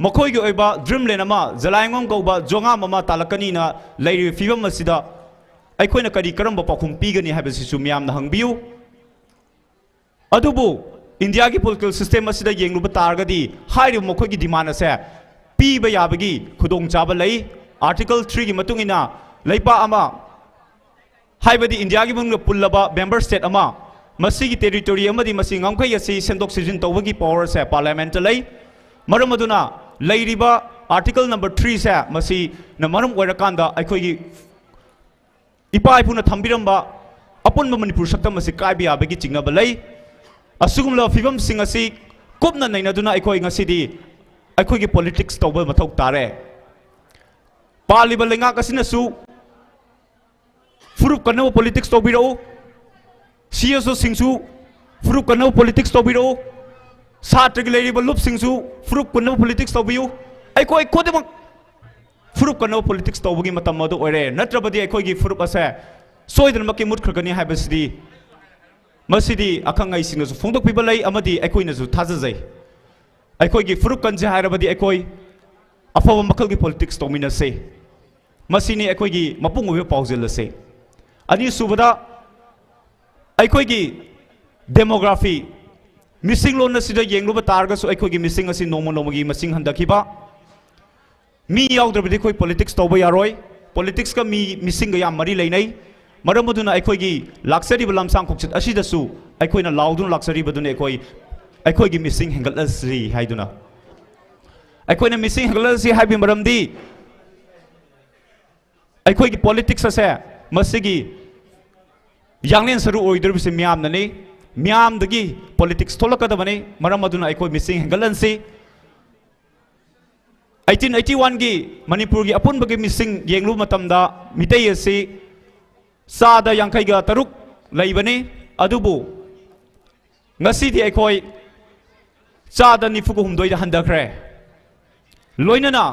ꯃꯈꯣꯏꯒꯤ ꯑꯣꯏꯕ dreamland ꯑꯃ ꯖꯂꯥꯏꯉꯣꯝ ꯀꯧꯕ ꯖꯣꯉꯥꯝ ꯑꯃ ꯇꯥꯜꯂꯛꯀꯅꯤꯅ ꯂꯩꯔꯤꯕ ꯐꯤꯕꯝ ꯑꯁꯤꯗ ꯑꯩꯈꯣꯏꯅ ꯀꯔꯤ ꯀꯔꯝꯕ ꯄꯥꯎꯈꯨꯝ ꯄꯤꯒꯅꯤ ꯍꯥꯏꯕꯁꯤꯁꯨ ꯃꯤꯌꯥꯝꯅ ꯍꯪꯕꯤꯌꯨ꯫ ꯑꯗꯨꯕꯨ ꯏꯟꯗꯤꯌꯥꯒꯤ political system ꯑꯁꯤꯗ ꯌꯦꯡꯂꯨꯕ ꯇꯥꯔꯒꯗꯤ ꯍꯥꯏꯔꯤꯕ ꯃꯈꯣꯏꯒꯤ demand ꯑꯁꯦ ꯄꯤꯕ ꯌꯥꯕꯒꯤ ꯈꯨꯗꯣꯡꯆꯥꯕ ꯂꯩ꯫ Article threeꯒꯤ ꯃꯇꯨꯡ ꯏꯟꯅ ꯂꯩꯕꯥꯛ ꯑꯃ, ꯍꯥꯏꯕꯗꯤ ꯏꯟꯗꯤꯌꯥꯒꯤ ꯃꯅꯨꯡꯗ ꯄꯨꯜꯂꯕ member state ꯑꯃ, ꯃꯁꯤꯒꯤ territory ꯑꯃꯗꯤ ꯃꯁꯤ ꯉꯝꯈꯩ ꯑꯁꯤ ꯁꯦꯝꯗꯣꯛ ꯁꯦꯝꯖꯤꯟ ꯇꯧꯕꯒꯤ power ꯑꯁꯦ parliamentꯇ ꯂꯩ꯫ ꯃꯔꯝ ꯑꯗꯨꯅ ꯂꯩꯔꯤꯕ Article number threeꯁꯦ ꯃꯁꯤꯅ ꯃꯔꯝ ꯑꯣꯏꯔꯀꯥꯟꯗ ꯑꯩꯈꯣꯏꯒꯤ ꯏꯄꯥ ꯏꯄꯨꯅ ꯊꯝꯕꯤꯔꯝꯕ ꯑꯄꯨꯟꯕ ꯃꯅꯤꯄꯨꯔ ꯁꯛꯇꯝ ꯑꯁꯤ ꯀꯥꯏꯕ ꯌꯥꯕꯒꯤ ꯆꯤꯡꯅꯕ ꯂꯩ꯫ ꯑꯁꯤꯒꯨꯝꯂꯕ ꯐꯤꯕꯝꯁꯤꯡ ꯑꯁꯤ ꯀꯨꯞꯅ ꯅꯩꯅꯗꯨꯅ ꯑꯩꯈꯣꯏ ꯉꯁꯤꯗꯤ ꯑꯩꯈꯣꯏꯒꯤ politics ꯇꯧꯕ ꯃꯊꯧ ꯇꯥꯔꯦ꯫ ꯄꯥꯜꯂꯤꯕ ꯂꯩꯉꯥꯛ ꯑꯁꯤꯅꯁꯨ ꯐꯨꯔꯨꯞ ꯀꯟꯅꯕ politics ꯇꯧꯕꯤꯔꯛꯎ꯫ CSOꯁꯤꯡꯁꯨ ꯐꯨꯔꯨꯞ ꯀꯟꯅꯕ politics ꯇꯧꯕꯤꯔꯛꯎ꯫ ꯁꯥꯇ꯭ꯔꯒꯤ ꯂꯩꯔꯤꯕ ꯂꯨꯞꯁꯤꯡꯁꯨ ꯐꯨꯔꯨꯞ ꯀꯟꯅꯕ politics ꯇꯧꯕꯤꯌꯨ꯫ ꯑꯩꯈꯣꯏ ꯈꯨꯗꯤꯡꯃꯛ ꯐꯨꯔꯨꯞ ꯀꯟꯅꯕ politics ꯇꯧꯕꯒꯤ ꯃꯇꯝ ꯑꯗꯨ ꯑꯣꯏꯔꯦ꯫ ꯅꯠꯇ꯭ꯔꯕꯗꯤ ꯑꯩꯈꯣꯏꯒꯤ ꯐꯨꯔꯨꯞ ꯑꯁꯦ ꯁꯣꯏꯗꯅꯃꯛꯀꯤ ꯃꯨꯠꯈ꯭ꯔꯒꯅꯤ ꯍꯥꯏꯕꯁꯤꯗꯤ ꯃꯁꯤꯗꯤ ꯑꯈꯪ ꯑꯍꯩꯁꯤꯡꯅꯁꯨ ꯐꯣꯡꯗꯣꯛꯄꯤꯕ ꯂꯩ ꯑꯃꯗꯤ ꯑꯩꯈꯣꯏꯅꯁꯨ ꯊꯥꯖꯖꯩ꯫ ꯑꯩꯈꯣꯏꯒꯤ ꯐꯨꯔꯨꯞ ꯀꯟꯁꯦ ꯍꯥꯏꯔꯕꯗꯤ ꯑꯩꯈꯣꯏ ꯑꯐꯕ ꯃꯈꯜꯒꯤ politics ꯇꯧꯃꯤꯟꯅꯁꯦ꯫ ꯃꯁꯤꯅꯤ ꯑꯩꯈꯣꯏꯒꯤ ꯃꯄꯨꯡ ꯑꯣꯏꯕ ꯄꯥꯎꯖꯦꯜ ꯑꯁꯦ꯫ ꯑꯅꯤꯁꯨꯕꯗ, ꯑꯩꯈꯣꯏꯒꯤ demography, ꯃꯤꯁꯤꯡꯂꯣꯟ ꯑꯁꯤꯗ ꯌꯦꯡꯂꯨꯕ ꯇꯥꯔꯒꯁꯨ ꯑꯩꯈꯣꯏꯒꯤ ꯃꯤꯁꯤꯡ ꯑꯁꯤ ꯅꯣꯡꯃ ꯅꯣꯡꯃꯒꯤ ꯃꯁꯤꯡ ꯍꯟꯊꯈꯤꯕ, ꯃꯤ ꯌꯥꯎꯗ꯭ꯔꯕꯗꯤ ꯑꯩꯈꯣꯏ politics ꯇꯧꯕ ꯌꯥꯔꯣꯏ꯫ Politicsꯀ ꯃꯤ, ꯃꯤꯁꯤꯡꯒ ꯌꯥꯝ ꯃꯔꯤ ꯂꯩꯅꯩ꯫ ꯃꯔꯝ ꯑꯗꯨꯅ ꯑꯩꯈꯣꯏꯒꯤ ꯂꯥꯛꯆꯔꯤꯕ ꯂꯝꯁꯥꯡ ꯈꯣꯡꯆꯠ ꯑꯁꯤꯗꯁꯨ ꯑꯩꯈꯣꯏꯅ ꯂꯥꯎꯗꯨꯅ ꯂꯥꯛꯆꯔꯤꯕꯗꯨꯅꯤ ꯑꯩꯈꯣꯏ, ꯑꯩꯈꯣꯏꯒꯤ ꯃꯤꯁꯤꯡ ꯍꯦꯟꯒꯠꯂꯁꯤ ꯍꯥꯏꯗꯨꯅ꯫ ꯑꯩꯈꯣꯏꯅ ꯃꯤꯁꯤꯡ ꯍꯦꯟꯒꯠꯂꯁꯤ ꯍꯥꯏꯕꯒꯤ ꯃꯔꯝꯗꯤ ꯑꯩꯈꯣꯏꯒꯤ politics ꯑꯁꯦ ꯃꯁꯤꯒꯤ ꯌꯥꯡꯂꯦꯟ ꯁꯔꯨ ꯑꯣꯏꯗꯧꯔꯤꯕꯁꯤ ꯃꯤꯌꯥꯝꯅꯅꯤ꯫ ꯃꯤꯌꯥꯝꯗꯒꯤ ꯄꯣꯂꯤꯇꯤꯛꯁ ꯊꯣꯛꯂꯛꯀꯗꯕꯅꯤ꯫ ꯃꯔꯝ ꯑꯗꯨꯅ ꯑꯩꯈꯣꯏ ꯃꯤꯁꯤꯡ ꯍꯦꯟꯒꯠꯍꯟꯁꯤ꯫ ꯑꯩꯠꯇꯤꯟ ꯑꯩꯠꯇꯤ ꯋꯥꯟꯒꯤ ꯃꯅꯤꯄꯨꯔꯒꯤ ꯑꯄꯨꯟꯕꯒꯤ ꯃꯤꯁꯤꯡ ꯌꯦꯡꯂꯨꯕ ꯃꯇꯝꯗ ꯃꯤꯇꯩ ꯑꯁꯤ ꯆꯥꯗ ꯌꯥꯡꯈꯩꯒ ꯇꯔꯨꯛ ꯂꯩꯕꯅꯤ꯫ ꯑꯗꯨꯕꯨ ꯉꯁꯤꯗꯤ ꯑꯩꯈꯣꯏ ꯆꯥꯗ ꯅꯤꯐꯨꯒ ꯍꯨꯝꯗꯣꯏꯗ ꯍꯟꯊꯈ꯭ꯔꯦ꯫ ꯂꯣꯏꯅꯅ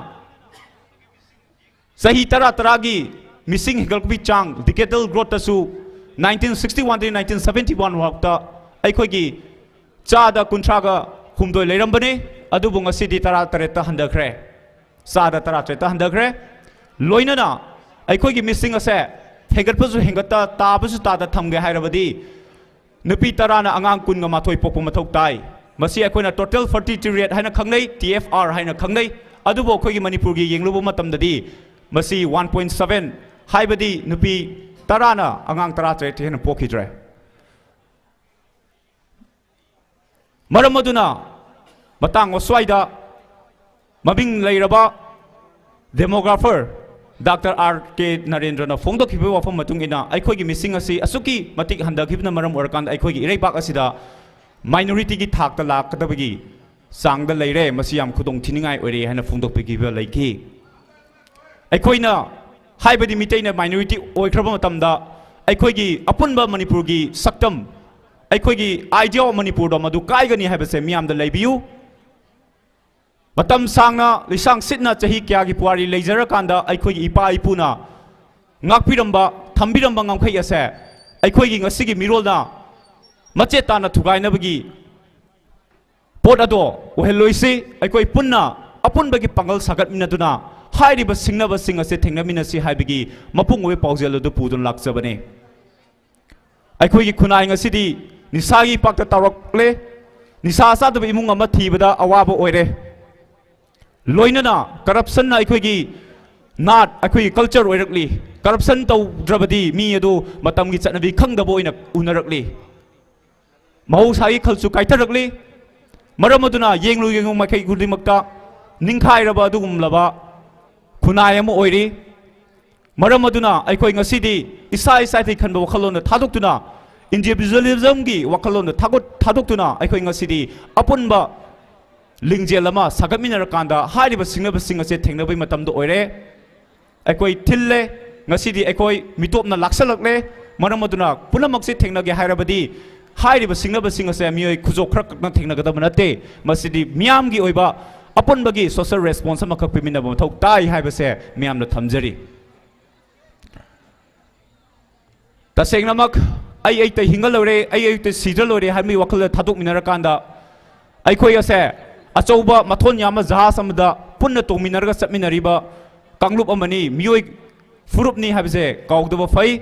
ꯆꯍꯤ ꯇꯔꯥ ꯇꯔꯥꯒꯤ ꯃꯤꯁꯤꯡ ꯍꯦꯟꯒꯠꯂꯛꯄꯒꯤ ꯆꯥꯡ, ꯗꯤꯀꯦꯗꯦꯜ ꯒ꯭ꯔꯣꯠꯇꯁꯨ ꯅꯥꯏꯟꯇꯤꯟ ꯁꯤꯛꯁꯇꯤ ꯋꯥꯟꯗꯒꯤ ꯅꯥꯏꯟꯇꯤꯟ ꯁꯕꯦꯟꯇꯤ ꯋꯥꯟ ꯐꯥꯎꯇ ꯑꯩꯈꯣꯏꯒꯤ ꯆꯥꯗ ꯀꯨꯟꯊ꯭ꯔꯥꯒ ꯍꯨꯝꯗꯣꯏ ꯂꯩꯔꯝꯕꯅꯤ꯫ ꯑꯗꯨꯕꯨ ꯉꯁꯤꯗꯤ ꯇꯔꯥ ꯇꯔꯦꯠꯇ ꯍꯟꯊꯈ꯭ꯔꯦ꯫ ꯆꯥꯗ ꯇꯔꯥ ꯇꯔꯦꯠꯇ ꯍꯟꯊꯈ꯭ꯔꯦ꯫ ꯂꯣꯏꯅꯅ ꯑꯩꯈꯣꯏꯒꯤ ꯃꯤꯁꯤꯡ ꯑꯁꯦ ꯍꯦꯟꯒꯠꯄꯁꯨ ꯍꯦꯟꯒꯠꯇ, ꯇꯥꯕꯁꯨ ꯇꯥꯗ ꯊꯝꯒꯦ ꯍꯥꯏꯔꯕꯗꯤ ꯅꯨꯄꯤ ꯇꯔꯥꯅ ꯑꯉꯥꯡ ꯀꯨꯟꯒ ꯃꯥꯊꯣꯏ ꯄꯣꯛꯄ ꯃꯊꯧ ꯇꯥꯏ꯫ ꯃꯁꯤ ꯑꯩꯈꯣꯏꯅ total fertility rate ꯍꯥꯏꯅ ꯈꯪꯅꯩ, ꯇꯤ ꯑꯦꯐ ꯑꯥꯔ ꯍꯥꯏꯅ ꯈꯪꯅꯩ꯫ ꯑꯗꯨꯕꯨ ꯑꯩꯈꯣꯏꯒꯤ ꯃꯅꯤꯄꯨꯔꯒꯤ ꯌꯦꯡꯂꯨꯕ ꯃꯇꯝꯗꯗꯤ ꯃꯁꯤ ꯋꯥꯟ ꯄꯣꯏꯟ ꯁꯕꯦꯟ, ꯍꯥꯏꯕꯗꯤ ꯅꯨꯄꯤ ꯇꯔꯥꯅ ꯑꯉꯥꯡ ꯇꯔꯥ ꯇꯔꯦꯠꯇ ꯍꯦꯟꯅ ꯄꯣꯛꯈꯤꯗ꯭ꯔꯦ꯫ ꯃꯔꯝ ꯑꯗꯨꯅ ꯃꯇꯥꯡ ꯑꯁ꯭ꯋꯥꯏꯗ ꯃꯃꯤꯡ ꯂꯩꯔꯕ demographer ꯗꯥꯛꯇꯔ ꯑꯥꯔ ꯀꯦ ꯅꯔꯦꯟꯗ꯭ꯔꯅ ꯐꯣꯡꯗꯣꯛꯈꯤꯕ ꯋꯥꯐꯝ ꯃꯇꯨꯡ ꯏꯟꯅ ꯑꯩꯈꯣꯏꯒꯤ ꯃꯤꯁꯤꯡ ꯑꯁꯤ ꯑꯁꯨꯛꯀꯤ ꯃꯇꯤꯛ ꯍꯟꯊꯈꯤꯕꯅ ꯃꯔꯝ ꯑꯣꯏꯔꯀꯥꯟꯗ ꯑꯩꯈꯣꯏꯒꯤ ꯏꯔꯩꯕꯥꯛ ꯑꯁꯤꯗ minority ꯒꯤ ꯊꯥꯛꯇ ꯂꯥꯛꯀꯗꯕꯒꯤ ꯆꯥꯡꯗ ꯂꯩꯔꯦ꯫ ꯃꯁꯤ ꯌꯥꯝ ꯈꯨꯗꯣꯡ ꯊꯤꯅꯤꯡꯉꯥꯏ ꯑꯣꯏꯔꯦ ꯍꯥꯏꯅ ꯐꯣꯡꯗꯣꯛꯄꯤꯈꯤꯕ ꯂꯩꯈꯤ꯫ ꯑꯩꯈꯣꯏꯅ, ꯍꯥꯏꯕꯗꯤ ꯃꯤꯇꯩꯅ minority ꯑꯣꯏꯈ꯭ꯔꯕ ꯃꯇꯝꯗ ꯑꯩꯈꯣꯏꯒꯤ ꯑꯄꯨꯟꯕ ꯃꯅꯤꯄꯨꯔꯒꯤ ꯁꯛꯇꯝ, ꯑꯩꯈꯣꯏꯒꯤ idea of ꯃꯅꯤꯄꯨꯔꯗꯣ ꯃꯗꯨ ꯀꯥꯏꯒꯅꯤ ꯍꯥꯏꯕꯁꯦ ꯃꯤꯌꯥꯝꯗ ꯂꯩꯕꯤꯌꯨ꯫ ꯃꯇꯝ ꯁꯥꯡꯅ, ꯂꯤꯁꯥꯡ ꯁꯤꯠꯅ, ꯆꯍꯤ ꯀꯌꯥꯒꯤ ꯄꯨꯋꯥꯔꯤ ꯂꯩꯖꯔꯀꯥꯟꯗ ꯑꯩꯈꯣꯏꯒꯤ ꯏꯄꯥ ꯏꯄꯨꯅ ꯉꯥꯛꯄꯤꯔꯝꯕ, ꯊꯝꯕꯤꯔꯝꯕ ꯉꯝꯈꯩ ꯑꯁꯦ ꯑꯩꯈꯣꯏꯒꯤ ꯉꯁꯤꯒꯤ ꯃꯤꯔꯣꯜꯅ ꯃꯆꯦꯠ ꯇꯥꯅ ꯊꯨꯒꯥꯏꯅꯕꯒꯤ ꯄꯣꯠ ꯑꯗꯣ ꯑꯣꯏꯍꯜꯂꯣꯏꯁꯤ꯫ ꯑꯩꯈꯣꯏ ꯄꯨꯟꯅ ꯑꯄꯨꯟꯕꯒꯤ ꯄꯥꯡꯒꯜ ꯁꯥꯒꯠꯃꯤꯟꯅꯗꯨꯅ ꯍꯥꯏꯔꯤꯕ ꯁꯤꯡꯅꯕꯁꯤꯡ ꯑꯁꯦ ꯊꯦꯡꯅꯃꯤꯟꯅꯁꯤ ꯍꯥꯏꯕꯒꯤ ꯃꯄꯨꯡ ꯑꯣꯏꯕ ꯄꯥꯎꯖꯦꯜ ꯑꯗꯨ ꯄꯨꯗꯨꯅ ꯂꯥꯛꯆꯕꯅꯤ꯫ ꯑꯩꯈꯣꯏꯒꯤ ꯈꯨꯟꯅꯥꯏ ꯉꯁꯤꯗꯤ ꯅꯤꯁꯥꯒꯤ ꯏꯄꯥꯛꯇ ꯇꯥꯎꯔꯛꯂꯦ꯫ ꯅꯤꯁꯥ ꯆꯥꯗꯕ ꯏꯃꯨꯡ ꯑꯃ ꯊꯤꯕꯗ ꯑꯋꯥꯕ ꯑꯣꯏꯔꯦ꯫ ꯂꯣꯏꯅꯅ corruption ꯅ ꯑꯩꯈꯣꯏꯒꯤ ꯅꯥꯠ, ꯑꯩꯈꯣꯏꯒꯤ culture ꯑꯣꯏꯔꯛꯂꯤ꯫ Corruption ꯇꯧꯗ꯭ꯔꯕꯗꯤ ꯃꯤ ꯑꯗꯨ ꯃꯇꯝꯒꯤ ꯆꯠꯅꯕꯤ ꯈꯪꯗꯕ ꯑꯣꯏꯅ ꯎꯅꯔꯛꯂꯤ꯫ ꯃꯍꯧꯁꯥꯒꯤ ꯈꯜꯁꯨ ꯀꯥꯏꯊꯔꯛꯂꯤ꯫ ꯃꯔꯝ ꯑꯗꯨꯅ ꯌꯦꯡꯂꯨ ꯌꯦꯡꯉꯨ ꯃꯥꯏꯀꯩ ꯈꯨꯗꯤꯡꯃꯛꯇ ꯅꯤꯡꯈꯥꯏꯔꯕ ꯑꯗꯨꯒꯨꯝꯂꯕ ꯈꯨꯟꯅꯥꯏ ꯑꯃ ꯑꯣꯏꯔꯤ꯫ ꯃꯔꯝ ꯑꯗꯨꯅ ꯑꯩꯈꯣꯏ ꯉꯁꯤꯗꯤ ꯏꯁꯥ ꯏꯁꯥ ꯏꯊꯩ ꯈꯟꯕ ꯋꯥꯈꯜꯂꯣꯟꯗ ꯊꯥꯗꯣꯛꯇꯨꯅ, individualismꯒꯤ ꯋꯥꯈꯜꯂꯣꯟꯗ ꯊꯥꯒꯠ-, ꯊꯥꯗꯣꯛꯇꯨꯅ ꯑꯩꯈꯣꯏ ꯉꯁꯤꯗꯤ ꯑꯄꯨꯟꯕ ꯂꯤꯡꯖꯦꯜ ꯑꯃ ꯁꯥꯒꯠꯃꯤꯟꯅꯔꯀꯥꯟꯗ ꯍꯥꯏꯔꯤꯕ ꯁꯤꯡꯅꯕꯁꯤꯡ ꯑꯁꯦ ꯊꯦꯡꯅꯕꯒꯤ ꯃꯇꯝꯗ ꯑꯣꯏꯔꯦ꯫ ꯑꯩꯈꯣꯏ ꯊꯤꯜꯂꯦ꯫ ꯉꯁꯤꯗꯤ ꯑꯩꯈꯣꯏ ꯃꯤꯇꯣꯞꯅ ꯂꯥꯛꯁꯜꯂꯛꯂꯦ꯫ ꯃꯔꯝ ꯑꯗꯨꯅ ꯄꯨꯝꯅꯃꯛꯁꯦ ꯊꯦꯡꯅꯒꯦ ꯍꯥꯏꯔꯕꯗꯤ ꯍꯥꯏꯔꯤꯕ ꯁꯤꯡꯅꯕꯁꯤꯡ ꯑꯁꯦ ꯃꯤꯑꯣꯏ ꯈꯨꯖꯣꯞ ꯈꯔꯈꯛꯅ ꯊꯦꯡꯅꯒꯗꯕ ꯅꯠꯇꯦ꯫ ꯃꯁꯤꯗꯤ ꯃꯤꯌꯥꯝꯒꯤ ꯑꯣꯏꯕ ꯑꯄꯨꯟꯕꯒꯤ social response ꯑꯃꯈꯛ ꯄꯤꯃꯤꯟꯅꯕ ꯃꯊꯧ ꯇꯥꯏ ꯍꯥꯏꯕꯁꯦ ꯃꯤꯌꯥꯝꯅ ꯊꯝꯖꯔꯤ꯫ ꯇꯁꯦꯡꯅꯃꯛ ꯑꯩ ꯑꯩꯇ ꯍꯤꯡꯉ ꯂꯣꯏꯔꯦ, ꯑꯩ ꯑꯩꯇ ꯁꯤꯗ꯭ꯔ ꯂꯣꯏꯔꯦ ꯍꯥꯏꯕꯒꯤ ꯋꯥꯈꯜꯗ ꯊꯥꯗꯣꯛꯃꯤꯟꯅꯔꯀꯥꯟꯗ ꯑꯩꯈꯣꯏ ꯑꯁꯦ ꯑꯆꯧꯕ ꯃꯊꯣꯟ ꯌꯥꯝꯕ ꯖꯍꯥꯖ ꯑꯃꯗ ꯄꯨꯟꯅ ꯇꯣꯡꯃꯤꯟꯅꯔꯒ ꯆꯠꯃꯤꯟꯅꯔꯤꯕ ꯀꯥꯡꯂꯨꯞ ꯑꯃꯅꯤ, ꯃꯤꯑꯣꯏ ꯐꯨꯔꯨꯞꯅꯤ ꯍꯥꯏꯕꯁꯦ ꯀꯥꯎꯗꯕ ꯐꯩ꯫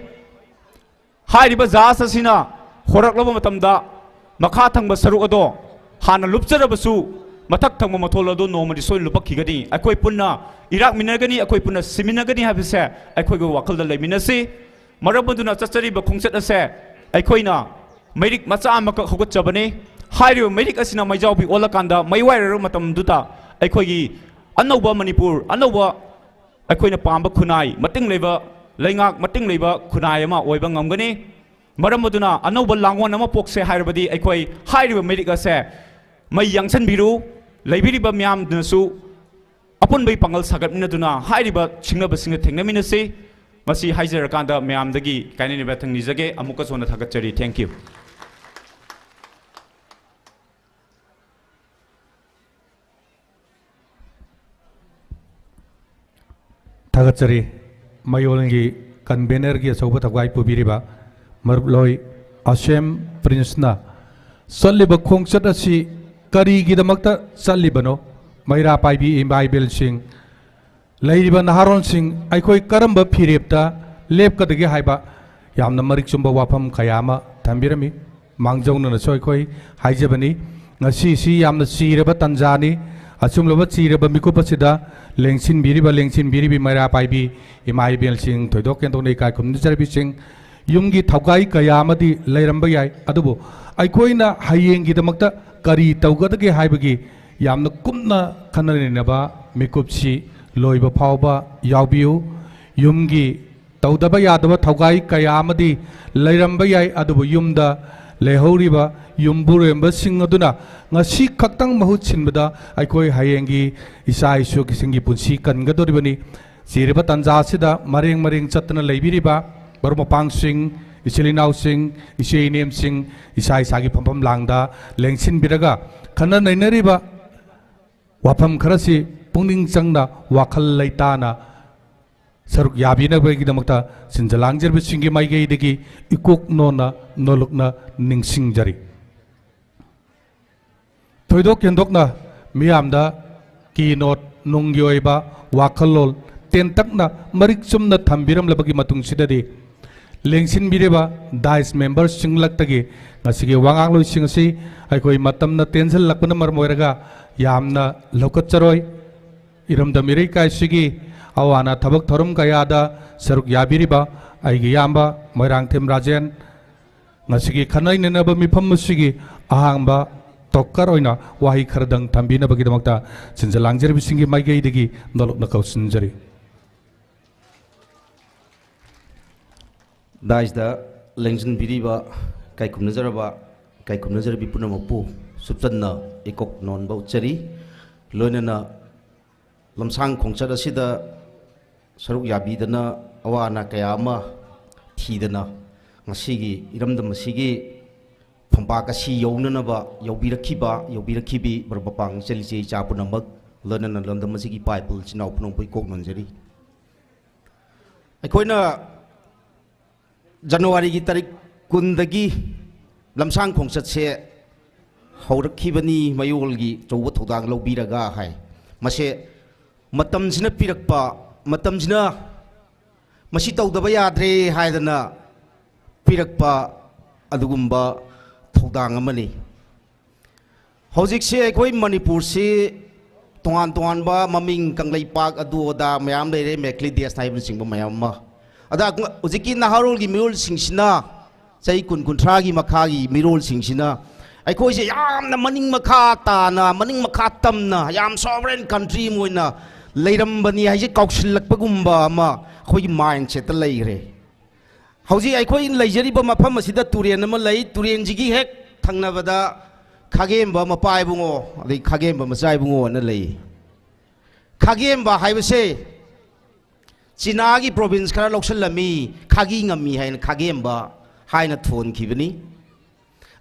ꯍꯥꯏꯔꯤꯕ ꯖꯍꯥꯖ ꯑꯁꯤꯅ ꯍꯣꯔꯛꯂꯕ ꯃꯇꯝꯗ ꯃꯈꯥ ꯊꯪꯕ ꯁꯔꯨꯛ ꯑꯗꯣ ꯍꯥꯟꯅ ꯂꯨꯞꯆꯔꯕꯁꯨ ꯃꯊꯛ ꯊꯪꯕ ꯃꯊꯣꯜ ꯑꯗꯨ ꯅꯣꯡꯃꯗꯤ ꯁꯣꯏꯗꯅ ꯂꯨꯞꯄꯛꯈꯤꯒꯅꯤ꯫ ꯑꯩꯈꯣꯏ ꯄꯨꯟꯅ ꯏꯔꯥꯛꯃꯤꯟꯅꯒꯅꯤ, ꯑꯩꯈꯣꯏ ꯄꯨꯟꯅ ꯁꯤꯃꯤꯟꯅꯒꯅꯤ ꯍꯥꯏꯕꯁꯦ ꯑꯩꯈꯣꯏꯒꯤ ꯋꯥꯈꯜꯗ ꯂꯩꯃꯤꯟꯅꯁꯤ꯫ ꯃꯔꯝ ꯑꯗꯨꯅ ꯆꯠꯆꯔꯤꯕ ꯈꯣꯡꯆꯠ ꯑꯁꯦ ꯑꯩꯈꯣꯏꯅ ꯃꯩꯔꯤꯛ ꯃꯆꯥ ꯑꯃꯈꯛ ꯍꯧꯒꯠꯆꯕꯅꯤ꯫ ꯍꯥꯏꯔꯤꯕ ꯃꯩꯔꯤꯛ ꯑꯁꯤꯅ ꯃꯩꯖꯥꯎꯕꯤ ꯑꯣꯜꯂꯀꯥꯟꯗ ꯃꯩꯋꯥꯏꯔꯔꯕ ꯃꯇꯝꯗꯨꯗ ꯑꯩꯈꯣꯏꯒꯤ ꯑꯅꯧꯕ ꯃꯅꯤꯄꯨꯔ, ꯑꯅꯧꯕ ꯑꯩꯈꯣꯏꯅ ꯄꯥꯝꯕ ꯈꯨꯟꯅꯥꯏ, ꯃꯇꯤꯡ ꯂꯩꯕ ꯂꯩꯉꯥꯛ, ꯃꯇꯤꯡ ꯂꯩꯕ ꯈꯨꯟꯅꯥꯏ ꯑꯃ ꯑꯣꯏꯕ ꯉꯝꯒꯅꯤ꯫ ꯃꯔꯝ ꯑꯗꯨꯅ ꯑꯅꯧꯕ ꯂꯥꯡꯑꯣꯟ ꯑꯃ ꯄꯣꯛꯁꯦ ꯍꯥꯏꯔꯕꯗꯤ ꯑꯩꯈꯣꯏ ꯍꯥꯏꯔꯤꯕ ꯃꯩꯔꯤꯛ ꯑꯁꯦ ꯃꯩ ꯌꯥꯡꯁꯟꯕꯤꯔꯨ꯫ ꯂꯩꯕꯤꯔꯤꯕ ꯃꯤꯌꯥꯝꯗꯨꯅꯁꯨ ꯑꯄꯨꯟꯕꯒꯤ ꯄꯥꯡꯒꯜ ꯁꯥꯒꯠꯃꯤꯟꯅꯗꯨꯅ ꯍꯥꯏꯔꯤꯕꯁꯤꯡꯒ ꯊꯦꯡꯅꯃꯤꯟꯅꯁꯤ꯫ ꯃꯁꯤ ꯍꯥꯏꯖꯔꯀꯥꯟꯗ ꯃꯌꯥꯝꯗꯒꯤ ꯀꯥꯏꯅꯅꯕ ꯌꯥꯊꯪ ꯅꯤꯖꯒꯦ꯫ ꯑꯃꯨꯛꯀꯁꯨ ꯍꯟꯅ ꯊꯥꯒꯠꯆꯔꯤ꯫ Thank you꯫ ꯊꯥꯒꯠꯆꯔꯤ꯫ ꯃꯌꯣꯜꯒꯤ convenerꯒꯤ ꯑꯆꯧꯕ ꯊꯧꯒꯥꯏ ꯄꯨꯕꯤꯔꯤꯕ ꯃꯔꯨꯞꯂꯣꯏ ꯑꯁꯦꯝ ꯄ꯭ꯔꯤꯟꯁꯅ ꯆꯠꯂꯤꯕ ꯈꯣꯡꯆꯠ ꯑꯁꯤ ꯀꯔꯤꯒꯤꯗꯃꯛꯇ ꯆꯠꯂꯤꯕꯅꯣ? ꯃꯩꯔꯥ ꯄꯥꯏꯕꯤ ꯏꯃꯥ ꯏꯕꯦꯜꯁꯤꯡ, ꯂꯩꯔꯤꯕ ꯅꯍꯥꯔꯣꯟꯁꯤꯡ, ꯑꯩꯈꯣꯏ ꯀꯔꯝꯕ ꯐꯤꯔꯦꯞꯇ ꯂꯦꯞꯀꯗꯒꯦ ꯍꯥꯏꯕ ꯌꯥꯝꯅ ꯃꯔꯤꯛ ꯆꯨꯝꯕ ꯋꯥꯐꯝ ꯀꯌꯥ ꯑꯃ ꯊꯝꯕꯤꯔꯝꯃꯤ꯫ ꯃꯥꯡꯖꯧꯅꯅꯁꯨ ꯑꯩꯈꯣꯏ ꯍꯥꯏꯖꯕꯅꯤ, ꯉꯁꯤꯁꯤ ꯌꯥꯝꯅ ꯆꯤꯔꯕ ꯇꯥꯟꯖꯥꯅꯤ꯫ ꯑꯆꯨꯝꯂꯕ ꯆꯤꯔꯕ ꯃꯤꯀꯨꯞ ꯑꯁꯤꯗ ꯂꯦꯡꯁꯤꯟꯕꯤꯔꯤꯕ, ꯂꯦꯡꯁꯤꯟꯕꯤꯔꯤꯕꯤ ꯃꯩꯔꯥ ꯄꯥꯏꯕꯤ ꯏꯃꯥ ꯏꯕꯦꯜꯁꯤꯡ, ꯊꯣꯏꯗꯣꯛ ꯍꯦꯟꯗꯣꯛꯅ ꯏꯀꯥꯏ ꯈꯨꯝꯅꯖꯔꯕꯤꯁꯤꯡ, ꯌꯨꯝꯒꯤ ꯊꯧꯒꯥꯏ ꯀꯌꯥ ꯑꯃꯗꯤ ꯂꯩꯔꯝꯕ ꯌꯥꯏ, ꯑꯗꯨꯕꯨ ꯑꯩꯈꯣꯏꯅ ꯍꯌꯦꯡꯒꯤꯗꯃꯛꯇ ꯀꯔꯤ ꯇꯧꯒꯗꯒꯦ ꯍꯥꯏꯕꯒꯤ ꯌꯥꯝꯅ ꯀꯨꯞꯅ ꯈꯟꯅ ꯅꯩꯅꯕ ꯃꯤꯀꯨꯞꯁꯤ ꯂꯣꯏꯕ ꯐꯥꯎꯕ ꯌꯥꯎꯕꯤꯌꯨ꯫ ꯌꯨꯝꯒꯤ ꯇꯧꯗꯕ ꯌꯥꯗꯕ ꯊꯧꯒꯥꯏ ꯀꯌꯥ ꯑꯃꯗꯤ ꯂꯩꯔꯝꯕ ꯌꯥꯏ, ꯑꯗꯨꯕꯨ ꯌꯨꯝꯗ ꯂꯩꯍꯧꯔꯤꯕ ꯌꯨꯝꯕꯨꯔꯦꯝꯕꯁꯤꯡ ꯑꯗꯨꯅ ꯉꯁꯤ ꯈꯛꯇꯪ ꯃꯍꯨꯠ ꯁꯤꯟꯕꯗ ꯑꯩꯈꯣꯏ ꯍꯌꯦꯡꯒꯤ ꯏꯆꯥ ꯏꯁꯨꯁꯤꯡꯒꯤ ꯄꯨꯟꯁꯤ ꯀꯟꯒꯗꯧꯔꯤꯕꯅꯤ꯫ ꯆꯤꯔꯤꯕ ꯇꯥꯟꯖꯥ ꯑꯁꯤꯗ ꯃꯔꯦꯡ ꯃꯔꯦꯡ ꯆꯠꯇꯅ ꯂꯩꯕꯤꯔꯤꯕ ꯃꯔꯨꯞ ꯃꯄꯥꯡꯁꯤꯡ, ꯏꯆꯤꯜ ꯏꯅꯥꯎꯁꯤꯡ, ꯏꯆꯦ ꯏꯅꯦꯝꯁꯤꯡ, ꯏꯁꯥ ꯏꯁꯥꯒꯤ ꯐꯝꯐꯝ ꯂꯥꯡꯗ ꯂꯦꯡꯁꯤꯟꯕꯤꯔꯒ ꯈꯟꯅ ꯅꯩꯅꯔꯤꯕ ꯋꯥꯐꯝ ꯈꯔꯁꯤ ꯄꯨꯛꯅꯤꯡ ꯆꯪꯅ ꯋꯥꯈꯜ ꯂꯩꯇꯥꯅ ꯁꯔꯨꯛ ꯌꯥꯕꯤꯅꯕꯒꯤꯗꯃꯛꯇ ꯁꯤꯟꯖ ꯂꯥꯡꯖꯔꯤꯕꯁꯤꯡꯒꯤ ꯃꯥꯏꯀꯩꯗꯒꯤ ꯏꯀꯣꯛ ꯅꯣꯟꯅ ꯅꯣꯂꯨꯛꯅ ꯅꯤꯡꯁꯤꯡꯖꯔꯤ꯫ ꯊꯣꯏꯗꯣꯛ ꯍꯦꯟꯗꯣꯛꯅ ꯃꯤꯌꯥꯝꯗ ꯀꯤ ꯅꯣꯠ ꯅꯨꯡꯒꯤ ꯑꯣꯏꯕ ꯋꯥꯈꯜꯂꯣꯟ ꯇꯦꯟꯇꯛꯅ ꯃꯔꯤꯛ ꯆꯨꯝꯅ ꯊꯝꯕꯤꯔꯝꯂꯕꯒꯤ ꯃꯇꯨꯡꯁꯤꯗꯗꯤ, ꯂꯦꯡꯁꯤꯟꯕꯤꯔꯤꯕ ꯗꯥꯏꯁ ꯃꯦꯝꯕꯔꯁꯤꯡꯂꯛꯇꯒꯤ ꯉꯁꯤꯒꯤ ꯋꯥꯉꯥꯡꯂꯣꯏꯁꯤꯡ ꯑꯁꯤ ꯑꯩꯈꯣꯏ ꯃꯇꯝꯅ ꯇꯦꯟꯁꯤꯜꯂꯛꯄꯅ ꯃꯔꯝ ꯑꯣꯏꯔꯒ ꯌꯥꯝꯅ ꯂꯧꯈꯠꯆꯔꯣꯏ꯫ ꯏꯔꯝꯗꯝ ꯏꯔꯩꯀꯥꯏꯁꯤꯒꯤ ꯑꯋꯥ ꯑꯅꯥ ꯊꯕꯛ ꯊꯧꯔꯝ ꯀꯌꯥꯗ ꯁꯔꯨꯛ ꯌꯥꯕꯤꯔꯤꯕ ꯑꯩꯒꯤ ꯏꯌꯥꯝꯕ ꯃꯣꯏꯔꯥꯡꯊꯦꯝ ꯔꯥꯖꯦꯟ, ꯉꯁꯤꯒꯤ ꯈꯟꯅ ꯅꯩꯅꯕ ꯃꯤꯐꯝ ꯑꯁꯤꯒꯤ ꯑꯍꯥꯡꯕ ꯇꯣꯀꯔ ꯑꯣꯏꯅ ꯋꯥꯍꯩ ꯈꯔꯗꯪ ꯊꯝꯕꯤꯅꯕꯒꯤꯗꯃꯛꯇ ꯁꯤꯟꯖ ꯂꯥꯡꯖꯔꯤꯕꯁꯤꯡꯒꯤ ꯃꯥꯏꯀꯩꯗꯒꯤ ꯅꯣꯂꯨꯛꯅ ꯀꯧꯁꯤꯟꯖꯔꯤ꯫ ꯗꯥꯏꯁꯇ ꯂꯦꯡꯁꯤꯟꯕꯤꯔꯤꯕ ꯏꯀꯥꯏ ꯈꯨꯝꯅꯖꯔꯕ, ꯏꯀꯥꯏ ꯈꯨꯝꯅꯖꯔꯕꯤ ꯄꯨꯝꯅꯃꯛꯄꯨ ꯁꯨꯞꯆꯟꯅ ꯏꯀꯣꯛ ꯅꯣꯟꯕ ꯎꯠꯆꯔꯤ꯫ ꯂꯣꯏꯅꯅ ꯂꯝꯁꯥꯡ ꯈꯣꯡꯆꯠ ꯑꯁꯤꯗ ꯁꯔꯨꯛ ꯌꯥꯕꯤꯗꯅ ꯑꯋꯥ ꯑꯅꯥ ꯀꯌꯥ ꯑꯃ ꯊꯤꯗꯅ ꯉꯁꯤꯒꯤ ꯏꯔꯝꯗꯝ ꯑꯁꯤꯒꯤ ꯐꯝꯄꯥꯛ ꯑꯁꯤ ꯌꯧꯅꯅꯕ ꯌꯧꯕꯤꯔꯛꯈꯤꯕ, ꯌꯧꯕꯤꯔꯛꯈꯤꯕꯤ ꯃꯔꯨꯞ ꯃꯄꯥꯡ ꯏꯆꯜ ꯏꯆꯦ ꯏꯆꯥ ꯄꯨꯝꯅꯃꯛ, ꯂꯣꯏꯅꯅ ꯂꯝꯗꯝ ꯑꯁꯤꯒꯤ ꯏꯄꯥ ꯏꯄꯨ ꯏꯆꯤꯟ ꯏꯅꯥꯎ ꯄꯨꯝꯅꯃꯛꯄꯨ ꯏꯀꯣꯛ ꯅꯣꯟꯖꯔꯤ꯫ ꯑꯩꯈꯣꯏꯅ ꯖꯅꯋꯥꯔꯤꯒꯤ ꯇꯥꯔꯤꯛ ꯀꯨꯟꯗꯒꯤ ꯂꯝꯁꯥꯡ ꯈꯣꯡꯆꯠꯁꯦ ꯍꯧꯔꯛꯈꯤꯕꯅꯤ, ꯃꯌꯣꯜꯒꯤ ꯑꯆꯧꯕ ꯊꯧꯗꯥꯡ ꯂꯧꯕꯤꯔꯒ ꯍꯥꯏ꯫ ꯃꯁꯦ ꯃꯇꯝꯁꯤꯅ ꯄꯤꯔꯛꯄ, ꯃꯇꯝꯁꯤꯅ ꯃꯁꯤ ꯇꯧꯗꯕ ꯌꯥꯗ꯭ꯔꯦ ꯍꯥꯏꯗꯅ ꯄꯤꯔꯛꯄ ꯑꯗꯨꯒꯨꯝꯕ ꯊꯧꯗꯥꯡ ꯑꯃꯅꯤ꯫ ꯍꯧꯖꯤꯛꯁꯦ ꯑꯩꯈꯣꯏ ꯃꯅꯤꯄꯨꯔꯁꯤ ꯇꯣꯉꯥꯟ ꯇꯣꯉꯥꯟꯕ ꯃꯃꯤꯡ, ꯀꯪꯂꯩꯄꯥꯛ, ꯑꯗꯨ ꯑꯗꯥ ꯃꯌꯥꯝ ꯂꯩꯔꯦ, ꯃꯦꯀ꯭ꯂꯤꯗꯦꯁ ꯍꯥꯏꯕꯅꯆꯤꯡꯕ ꯃꯌꯥꯝ ꯑꯃ꯫ ꯑꯗ ꯍꯧꯖꯤꯛꯀꯤ ꯅꯍꯥꯔꯣꯜꯒꯤ ꯃꯤꯔꯣꯜꯁꯤꯡꯁꯤꯅ, ꯆꯍꯤ ꯀꯨꯟ, ꯀꯨꯟꯊ꯭ꯔꯥꯒꯤ ꯃꯈꯥꯒꯤ ꯃꯤꯔꯣꯜꯁꯤꯡꯁꯤꯅ ꯑꯩꯈꯣꯏꯁꯦ ꯌꯥꯝꯅ ꯃꯅꯤꯡ ꯃꯈꯥ ꯇꯥꯅ, ꯃꯅꯤꯡ ꯃꯈꯥ ꯇꯝꯅ, ꯌꯥꯝ sovereign country ꯑꯃ ꯑꯣꯏꯅ ꯂꯩꯔꯝꯕꯅꯤ ꯍꯥꯏꯁꯦ ꯀꯥꯎꯁꯤꯜꯂꯛꯄꯒꯨꯝꯕ ꯑꯃ, ꯑꯩꯈꯣꯏꯒꯤ ꯃꯥꯏꯟꯁꯦꯠꯇ ꯂꯩꯈ꯭ꯔꯦ꯫ ꯍꯧꯖꯤꯛ ꯑꯩꯈꯣꯏ ꯂꯩꯖꯔꯤꯕ ꯃꯐꯝ ꯑꯁꯤꯗ ꯇꯨꯔꯦꯟ ꯑꯃ ꯂꯩ꯫ ꯇꯨꯔꯦꯟꯁꯤꯒꯤ ꯍꯦꯛ ꯊꯪꯅꯕꯗ ꯈꯥꯒꯦꯝꯕ ꯃꯄꯥ ꯏꯕꯨꯡꯉꯣ, ꯑꯗꯩ ꯈꯥꯒꯦꯝꯕ ꯃꯆꯥ ꯏꯕꯨꯡꯉꯣ ꯑꯅ ꯂꯩ꯫ ꯈꯥꯒꯦꯝꯕ ꯍꯥꯏꯕꯁꯦ ꯆꯤꯅꯥꯒꯤ ꯄ꯭ꯔꯣꯚꯤꯟꯁ ꯈꯔ ꯂꯧꯁꯤꯜꯂꯝꯃꯤ, ꯈꯥꯒꯤ ꯉꯝꯃꯤ ꯍꯥꯏꯅ ꯈꯥꯒꯦꯝꯕ ꯍꯥꯏꯅ ꯊꯣꯟꯈꯤꯕꯅꯤ꯫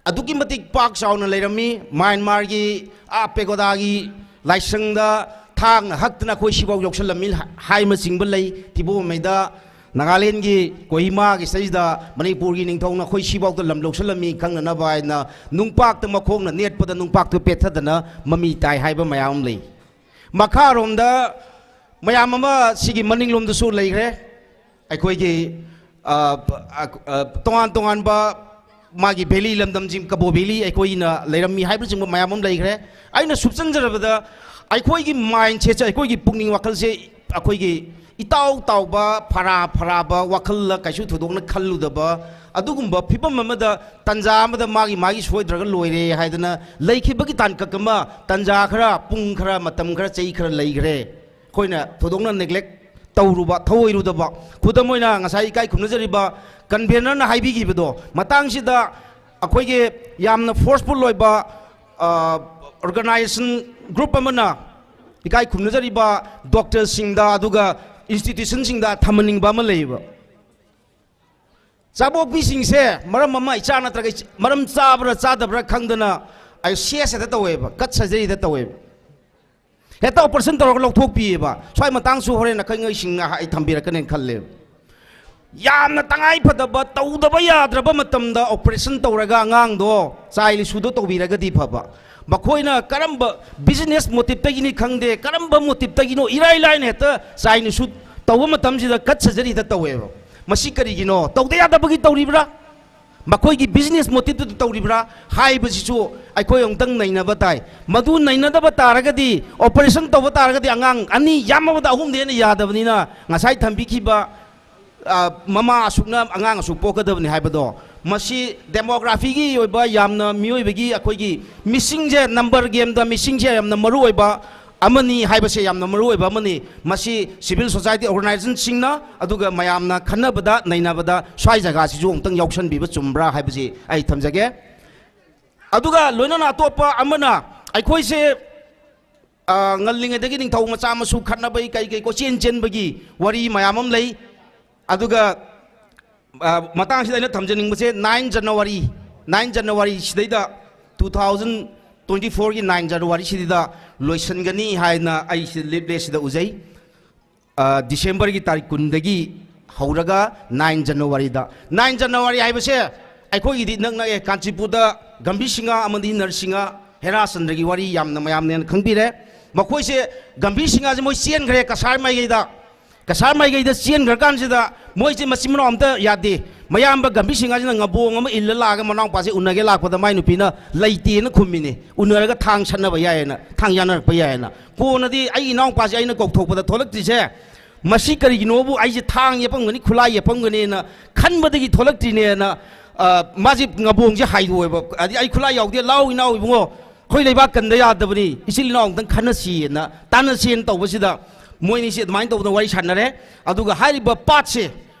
ꯑꯗꯨꯛꯀꯤ ꯃꯇꯤꯛ ꯄꯥꯛ ꯆꯥꯎꯅ ꯂꯩꯔꯝꯃꯤ꯫ ꯃ꯭ꯌꯥꯟꯃꯥꯔꯒꯤ ꯑꯥ ꯄꯦꯒꯣꯗꯥꯒꯤ ꯂꯥꯏꯁꯪꯗ ꯊꯥꯡꯅ ꯍꯛꯇꯅ ꯑꯩꯈꯣꯏ ꯁꯤꯐꯥꯎ ꯌꯧꯁꯤꯜꯂꯝꯃꯤ ꯍꯥꯏꯕꯅꯆꯤꯡꯕ ꯂꯩ꯫ ꯊꯤꯕꯣꯡꯃꯩꯗ ꯅꯥꯒꯥꯂꯦꯟꯒꯤ ꯀꯣꯍꯤꯃꯥꯒꯤ ꯁꯤꯗꯩꯁꯤꯗ ꯃꯅꯤꯄꯨꯔꯒꯤ ꯅꯤꯡꯊꯧꯅ ꯑꯩꯈꯣꯏ ꯁꯤꯐꯥꯎꯗ ꯂꯝ ꯂꯧꯁꯤꯜꯂꯝꯃꯤ ꯈꯪꯅꯅꯕ ꯍꯥꯏꯅ ꯅꯨꯡꯄꯥꯛꯇ ꯃꯈꯣꯡꯅ ꯅꯦꯠꯄꯗ ꯅꯨꯡꯄꯥꯛꯇꯨ ꯄꯦꯠꯊꯗꯅ ꯃꯃꯤ ꯇꯥꯏ ꯍꯥꯏꯕ ꯃꯌꯥꯝ ꯑꯃ ꯂꯩ꯫ ꯃꯈꯥꯔꯣꯝꯗ ꯃꯌꯥꯝ ꯑꯃ ꯁꯤꯒꯤ ꯃꯅꯤꯡꯂꯣꯝꯗꯁꯨ ꯂꯩꯈ꯭ꯔꯦ꯫ ꯑꯩꯈꯣꯏꯒꯤ, ꯑ, ꯑ, ꯑ, ꯇꯣꯉꯥꯟ ꯇꯣꯉꯥꯟꯕ ꯃꯥꯒꯤ ꯚꯦꯂꯤ ꯂꯝꯗꯝꯁꯤꯡ, ꯀꯕꯣ ꯚꯦꯂꯤ ꯑꯩꯈꯣꯏꯅ ꯂꯩꯔꯝꯃꯤ ꯍꯥꯏꯕꯅꯆꯤꯡꯕ ꯃꯌꯥꯝ ꯑꯃ ꯂꯩꯈ꯭ꯔꯦ꯫ ꯑꯩꯅ ꯁꯨꯞꯆꯟꯖꯔꯕꯗ ꯑꯩꯈꯣꯏꯒꯤ ꯃꯥꯏꯟꯁꯦꯠꯁꯦ, ꯑꯩꯈꯣꯏꯒꯤ ꯄꯨꯛꯅꯤꯡ ꯋꯥꯈꯜꯁꯦ ꯑꯩꯈꯣꯏꯒꯤ ꯏꯇꯥꯎ ꯇꯥꯎꯕ, ꯐꯔꯥ ꯐꯔꯥꯕ ꯋꯥꯈꯜꯗ ꯀꯩꯁꯨ ꯊꯣꯏꯗꯣꯛꯅ ꯈꯜꯂꯨꯗꯕ, ꯑꯗꯨꯒꯨꯝꯕ ꯐꯤꯕꯝ ꯑꯃꯗ ꯇꯟꯖꯥ ꯑꯃꯗ ꯃꯥꯒꯤ ꯃꯥꯒꯤ ꯁꯣꯏꯗ꯭ꯔꯒ ꯂꯣꯏꯔꯦ ꯍꯥꯏꯗꯅ ꯂꯩꯈꯤꯕꯒꯤ ꯇꯥꯡꯀꯛ ꯑꯃ, ꯇꯟꯖꯥ ꯈꯔ, ꯄꯨꯡ ꯈꯔ, ꯃꯇꯝ ꯈꯔ, ꯆꯍꯤ ꯈꯔ ꯂꯩꯈ꯭ꯔꯦ꯫ ꯑꯩꯈꯣꯏꯅ ꯊꯣꯏꯗꯣꯛꯅ ꯅꯦꯒ꯭ꯂꯦꯛ ꯇꯧꯔꯨꯕ, ꯊꯧꯑꯣꯏꯔꯨꯗꯕ꯫ ꯈꯨꯗꯝ ꯑꯣꯏꯅ ꯉꯁꯥꯏ ꯏꯀꯥꯏ ꯈꯨꯝꯅꯖꯔꯤꯕ ꯀꯟꯚꯦꯅꯔꯅ ꯍꯥꯏꯕꯤꯈꯤꯕꯗꯣ, ꯃꯇꯥꯡꯁꯤꯗ ꯑꯩꯈꯣꯏꯒꯤ ꯌꯥꯝꯅ ꯐꯣꯔꯁꯐꯨꯜ ꯑꯣꯏꯕ, ꯑ, ꯑꯣꯔꯒꯅꯥꯏꯖꯦꯁꯟ ꯒ꯭ꯔꯨꯞ ꯑꯃꯅ ꯏꯀꯥꯏ ꯈꯨꯝꯅꯖꯔꯤꯕ ꯗꯣꯛꯇꯔꯁꯤꯡꯗ ꯑꯗꯨꯒ ꯏꯟꯁꯇꯤꯇ꯭ꯌꯨꯁꯟꯁꯤꯡꯗ ꯊꯝꯍꯟꯅꯤꯡꯕ ꯑꯃ ꯂꯩꯌꯦꯕ꯫ ꯆꯥꯕꯣꯛꯄꯤꯁꯤꯡꯁꯦ ꯃꯔꯝ ꯑꯃ, ꯏꯆꯥ ꯅꯠꯇ꯭ꯔꯒ ꯏꯆ-, ꯃꯔꯝ ꯆꯥꯕ꯭ꯔꯥ ꯆꯥꯗꯕ꯭ꯔꯥ ꯈꯪꯗꯅ ꯑꯩ ꯁꯤ ꯑꯦꯁ ꯍꯦꯛꯇ ꯇꯧꯋꯦꯕ, ꯀꯠ ꯁꯔꯖꯔꯤ ꯍꯦꯛꯇ ꯇꯧꯋꯦꯕ꯫ ꯍꯦꯛꯇ ꯑꯣꯄꯔꯦꯁꯟ ꯇꯧꯔꯒ ꯂꯧꯊꯣꯛꯄꯤꯌꯦꯕ꯫ ꯁ꯭ꯋꯥꯏ ꯃꯇꯥꯡꯁꯨ ꯍꯣꯔꯦꯟ ꯑꯈꯪ ꯑꯍꯩꯁꯤꯡꯅ ꯑꯩ ꯊꯝꯕꯤꯔꯛꯀꯅꯦꯅ ꯈꯜꯂꯦꯕ꯫ ꯌꯥꯝꯅ ꯇꯉꯥꯏ ꯐꯗꯕ, ꯇꯧꯗꯕ ꯌꯥꯗ꯭ꯔꯕ ꯃꯇꯝꯗ ꯑꯣꯄꯔꯦꯁꯟ ꯇꯧꯔꯒ ꯑꯉꯥꯡꯗꯣ ꯆꯥꯏꯜ ꯏꯁꯨꯗꯣ ꯇꯧꯕꯤꯔꯒꯗꯤ ꯐꯕ꯫ ꯃꯈꯣꯏꯅ ꯀꯔꯝꯕ ꯕꯤꯖꯤꯅꯦꯁ ꯃꯣꯇꯤꯞꯇꯒꯤꯅꯤ ꯈꯪꯗꯦ, ꯀꯔꯝꯕ ꯃꯣꯇꯤꯞꯇꯒꯤꯅꯣ, ꯏꯔꯥꯏ ꯂꯥꯏꯅ ꯍꯦꯛꯇ ꯆꯥꯏꯜ ꯏꯁꯨ ꯇꯧꯕ ꯃꯇꯝꯁꯤꯗ ꯀꯠ ꯁꯔꯖꯔꯤ ꯍꯦꯛꯇ ꯇꯧꯋꯦꯕ꯫ ꯃꯁꯤ ꯀꯔꯤꯒꯤꯅꯣ? ꯇꯧꯗ ꯌꯥꯗꯕꯒꯤ ꯇꯧꯔꯤꯕ꯭ꯔꯥ? ꯃꯈꯣꯏꯒꯤ ꯕꯤꯖꯤꯅꯦꯁ ꯃꯣꯇꯤꯞꯇꯨꯗ ꯇꯧꯔꯤꯕ꯭ꯔꯥ ꯍꯥꯏꯕꯁꯤꯁꯨ ꯑꯩꯈꯣꯏ ꯑꯃꯨꯛꯇꯪ ꯅꯩꯅꯕ ꯇꯥꯏ꯫ ꯃꯗꯨ ꯅꯩꯅꯗꯕ ꯇꯥꯔꯒꯗꯤ, ꯑꯣꯄꯔꯦꯁꯟ ꯇꯧꯕ ꯇꯥꯔꯒꯗꯤ, ꯑꯉꯥꯡ ꯑꯅꯤ, ꯌꯥꯝꯃꯕꯗ ꯑꯍꯨꯝꯗꯤ ꯍꯦꯟꯅ ꯌꯥꯗꯕꯅꯤꯅ, ꯉꯁꯥꯏ ꯊꯝꯕꯤꯈꯤꯕ, ꯑ, ꯃꯃꯥ ꯑꯁꯨꯛꯅ ꯑꯉꯥꯡ ꯑꯁꯨꯛ ꯄꯣꯛꯀꯗꯕꯅꯤ ꯍꯥꯏꯕꯗꯣ, ꯃꯁꯤ ꯗꯦꯃꯣꯒ꯭ꯔꯥꯐꯤꯒꯤ ꯑꯣꯏꯕ ꯌꯥꯝꯅ ꯃꯤꯑꯣꯏꯕꯒꯤ ꯑꯩꯈꯣꯏꯒꯤ ꯃꯤꯁꯤꯡꯁꯦ, ꯅꯝꯕꯔ ꯒꯦꯝꯗ ꯃꯤꯁꯤꯡꯁꯦ ꯌꯥꯝꯅ ꯃꯔꯨ ꯑꯣꯏꯕ ꯑꯃꯅꯤ ꯍꯥꯏꯕꯁꯦ ꯌꯥꯝꯅ ꯃꯔꯨ ꯑꯣꯏꯕ ꯑꯃꯅꯤ꯫ ꯃꯁꯤ civil society organizationꯁꯤꯡꯅ ꯑꯗꯨꯒ ꯃꯌꯥꯝꯅ ꯈꯟꯅꯕꯗ ꯅꯩꯅꯕꯗ ꯁ꯭ꯋꯥꯏ ꯖꯒꯥꯁꯤꯁꯨ ꯑꯃꯨꯛꯇꯪ ꯌꯥꯎꯁꯟꯕꯤꯕ ꯆꯨꯝꯕ꯭ꯔꯥ ꯍꯥꯏꯕꯁꯤ ꯑꯩ ꯊꯝꯖꯒꯦ꯫ ꯑꯗꯨꯒ ꯂꯣꯏꯅꯅ ꯑꯇꯣꯞꯄ ꯑꯃꯅ ꯑꯩꯈꯣꯏꯁꯦ, ꯑ, ꯉꯜꯂꯤꯉꯩꯗꯒꯤ ꯅꯤꯡꯊꯧ ꯃꯆꯥ ꯃꯁꯨ ꯈꯠꯅꯕꯒꯤ ꯀꯩ ꯀꯩ ꯀꯣꯏꯆꯦꯟ ꯆꯦꯟꯕꯒꯤ ꯋꯥꯔꯤ ꯃꯌꯥꯝ ꯑꯃ ꯂꯩ꯫ ꯑꯗꯨꯒ, ꯑ, ꯃꯇꯥꯡꯁꯤꯗ ꯑꯩꯅ ꯊꯝꯖꯅꯤꯡꯕꯁꯦ, nine January, nine January ꯁꯤꯗꯩꯗ, two thousand twenty fourꯒꯤ nine January ꯁꯤꯗꯩꯗ ꯂꯣꯏꯁꯤꯟꯒꯅꯤ ꯍꯥꯏꯅ ꯑꯩ ꯁꯤꯗ ꯂꯤꯞꯂꯦ ꯁꯤꯗ ꯎꯖꯩ꯫ ꯑ, Decemberꯒꯤ ꯇꯥꯔꯤꯛ ꯀꯨꯟꯗꯒꯤ ꯍꯧꯔꯒ nine Januaryꯗ꯫ Nine January ꯍꯥꯏꯕꯁꯦ ꯑꯩꯈꯣꯏꯒꯤꯗꯤ ꯏꯅꯛ ꯅꯛꯑꯦ, ꯀꯥꯟꯆꯤꯄꯨꯔꯗ ꯒꯝꯚꯤꯔ ꯁꯤꯡꯍ ꯑꯃꯗꯤ ꯅꯔꯁꯤꯡꯍ ꯍꯦꯔꯥꯆꯟꯗ꯭ꯔꯒꯤ ꯋꯥꯔꯤ ꯌꯥꯝꯅ ꯃꯌꯥꯝꯅ ꯍꯦꯟꯅ ꯈꯪꯕꯤꯔꯦ꯫ ꯃꯈꯣꯏꯁꯦ, ꯒꯝꯚꯤꯔ ꯁꯤꯡꯍꯁꯦ ꯃꯣꯏ ꯆꯦꯟꯈ꯭ꯔꯦ ꯀꯁꯥꯔ ꯃꯥꯏꯀꯩꯗ꯫ ꯀꯁꯥꯔ ꯃꯥꯏꯀꯩꯗ ꯆꯦꯟꯈ꯭ꯔꯀꯥꯟꯁꯤꯗ ꯃꯣꯏꯁꯦ ꯃꯆꯤꯟ ꯃꯅꯥꯎ ꯑꯝꯇ ꯌꯥꯗꯦ꯫ ꯃꯌꯥꯝꯕ ꯒꯝꯚꯤꯔ ꯁꯤꯡꯍꯁꯤꯅ ꯉꯕꯣꯡ ꯑꯃ ꯏꯜꯂ ꯂꯥꯛꯑꯒ ꯃꯅꯥꯎꯄꯥꯁꯦ ꯎꯅꯒꯦ ꯂꯥꯛꯄꯗ ꯃꯥꯏ ꯅꯨꯄꯤꯅ ꯂꯩꯇꯦꯅ ꯈꯨꯝꯃꯤꯅꯦ꯫ ꯎꯅꯔꯒ ꯊꯥꯡ ꯁꯠꯅꯕ ꯌꯥꯏꯌꯦꯅ, ꯊꯥꯡ ꯌꯥꯅꯔꯛꯄ ꯌꯥꯏꯌꯦꯅ꯫ ꯀꯣꯟꯅꯗꯤ ꯑꯩ ꯏꯅꯥꯎꯄꯥꯁꯦ ꯑꯩꯅ ꯀꯧꯊꯣꯛꯄꯗ ꯊꯣꯛꯂꯛꯇ꯭ꯔꯤꯁꯦ, ꯃꯁꯤ ꯀꯔꯤꯒꯤꯅꯣꯕꯨ, ꯑꯩꯁꯦ ꯊꯥꯡ ꯌꯦꯞꯄꯝꯒꯅꯤ, ꯈꯨꯠꯂꯥꯏ ꯌꯦꯞꯄꯝꯒꯅꯤꯅ ꯈꯟꯕꯗꯒꯤ ꯊꯣꯛꯂꯛꯇ꯭ꯔꯤꯅꯦꯅ, ꯑ, ꯃꯥꯁꯦ ꯉꯕꯣꯡꯁꯦ ꯍꯥꯏꯗꯣꯛꯑꯦꯕ꯫ ꯑꯗꯤ ꯑꯩ ꯈꯨꯠꯂꯥꯏ ꯌꯥꯎꯗꯦ, ꯂꯥꯎ ꯏꯅꯥꯎ ꯏꯕꯨꯡꯉꯣ, ꯑꯩꯈꯣꯏ ꯂꯩꯕꯥꯛ ꯀꯟꯗ ꯌꯥꯗꯕꯅꯤ, ꯏꯆꯤꯜ ꯏꯅꯥꯎ ꯑꯝꯇꯪ ꯈꯟꯅꯁꯤꯑꯅ, ꯇꯥꯟꯅꯁꯤꯑꯅ ꯇꯧꯕꯁꯤꯗ ꯃꯣꯏꯅꯤꯁꯦ ꯑꯗꯨꯃꯥꯏꯅ ꯇꯧꯗꯅ ꯋꯥꯔꯤ ꯁꯥꯟꯅꯔꯦ꯫ ꯑꯗꯨꯒ ꯍꯥꯏꯔꯤꯕ ꯄꯥꯠꯁꯦ,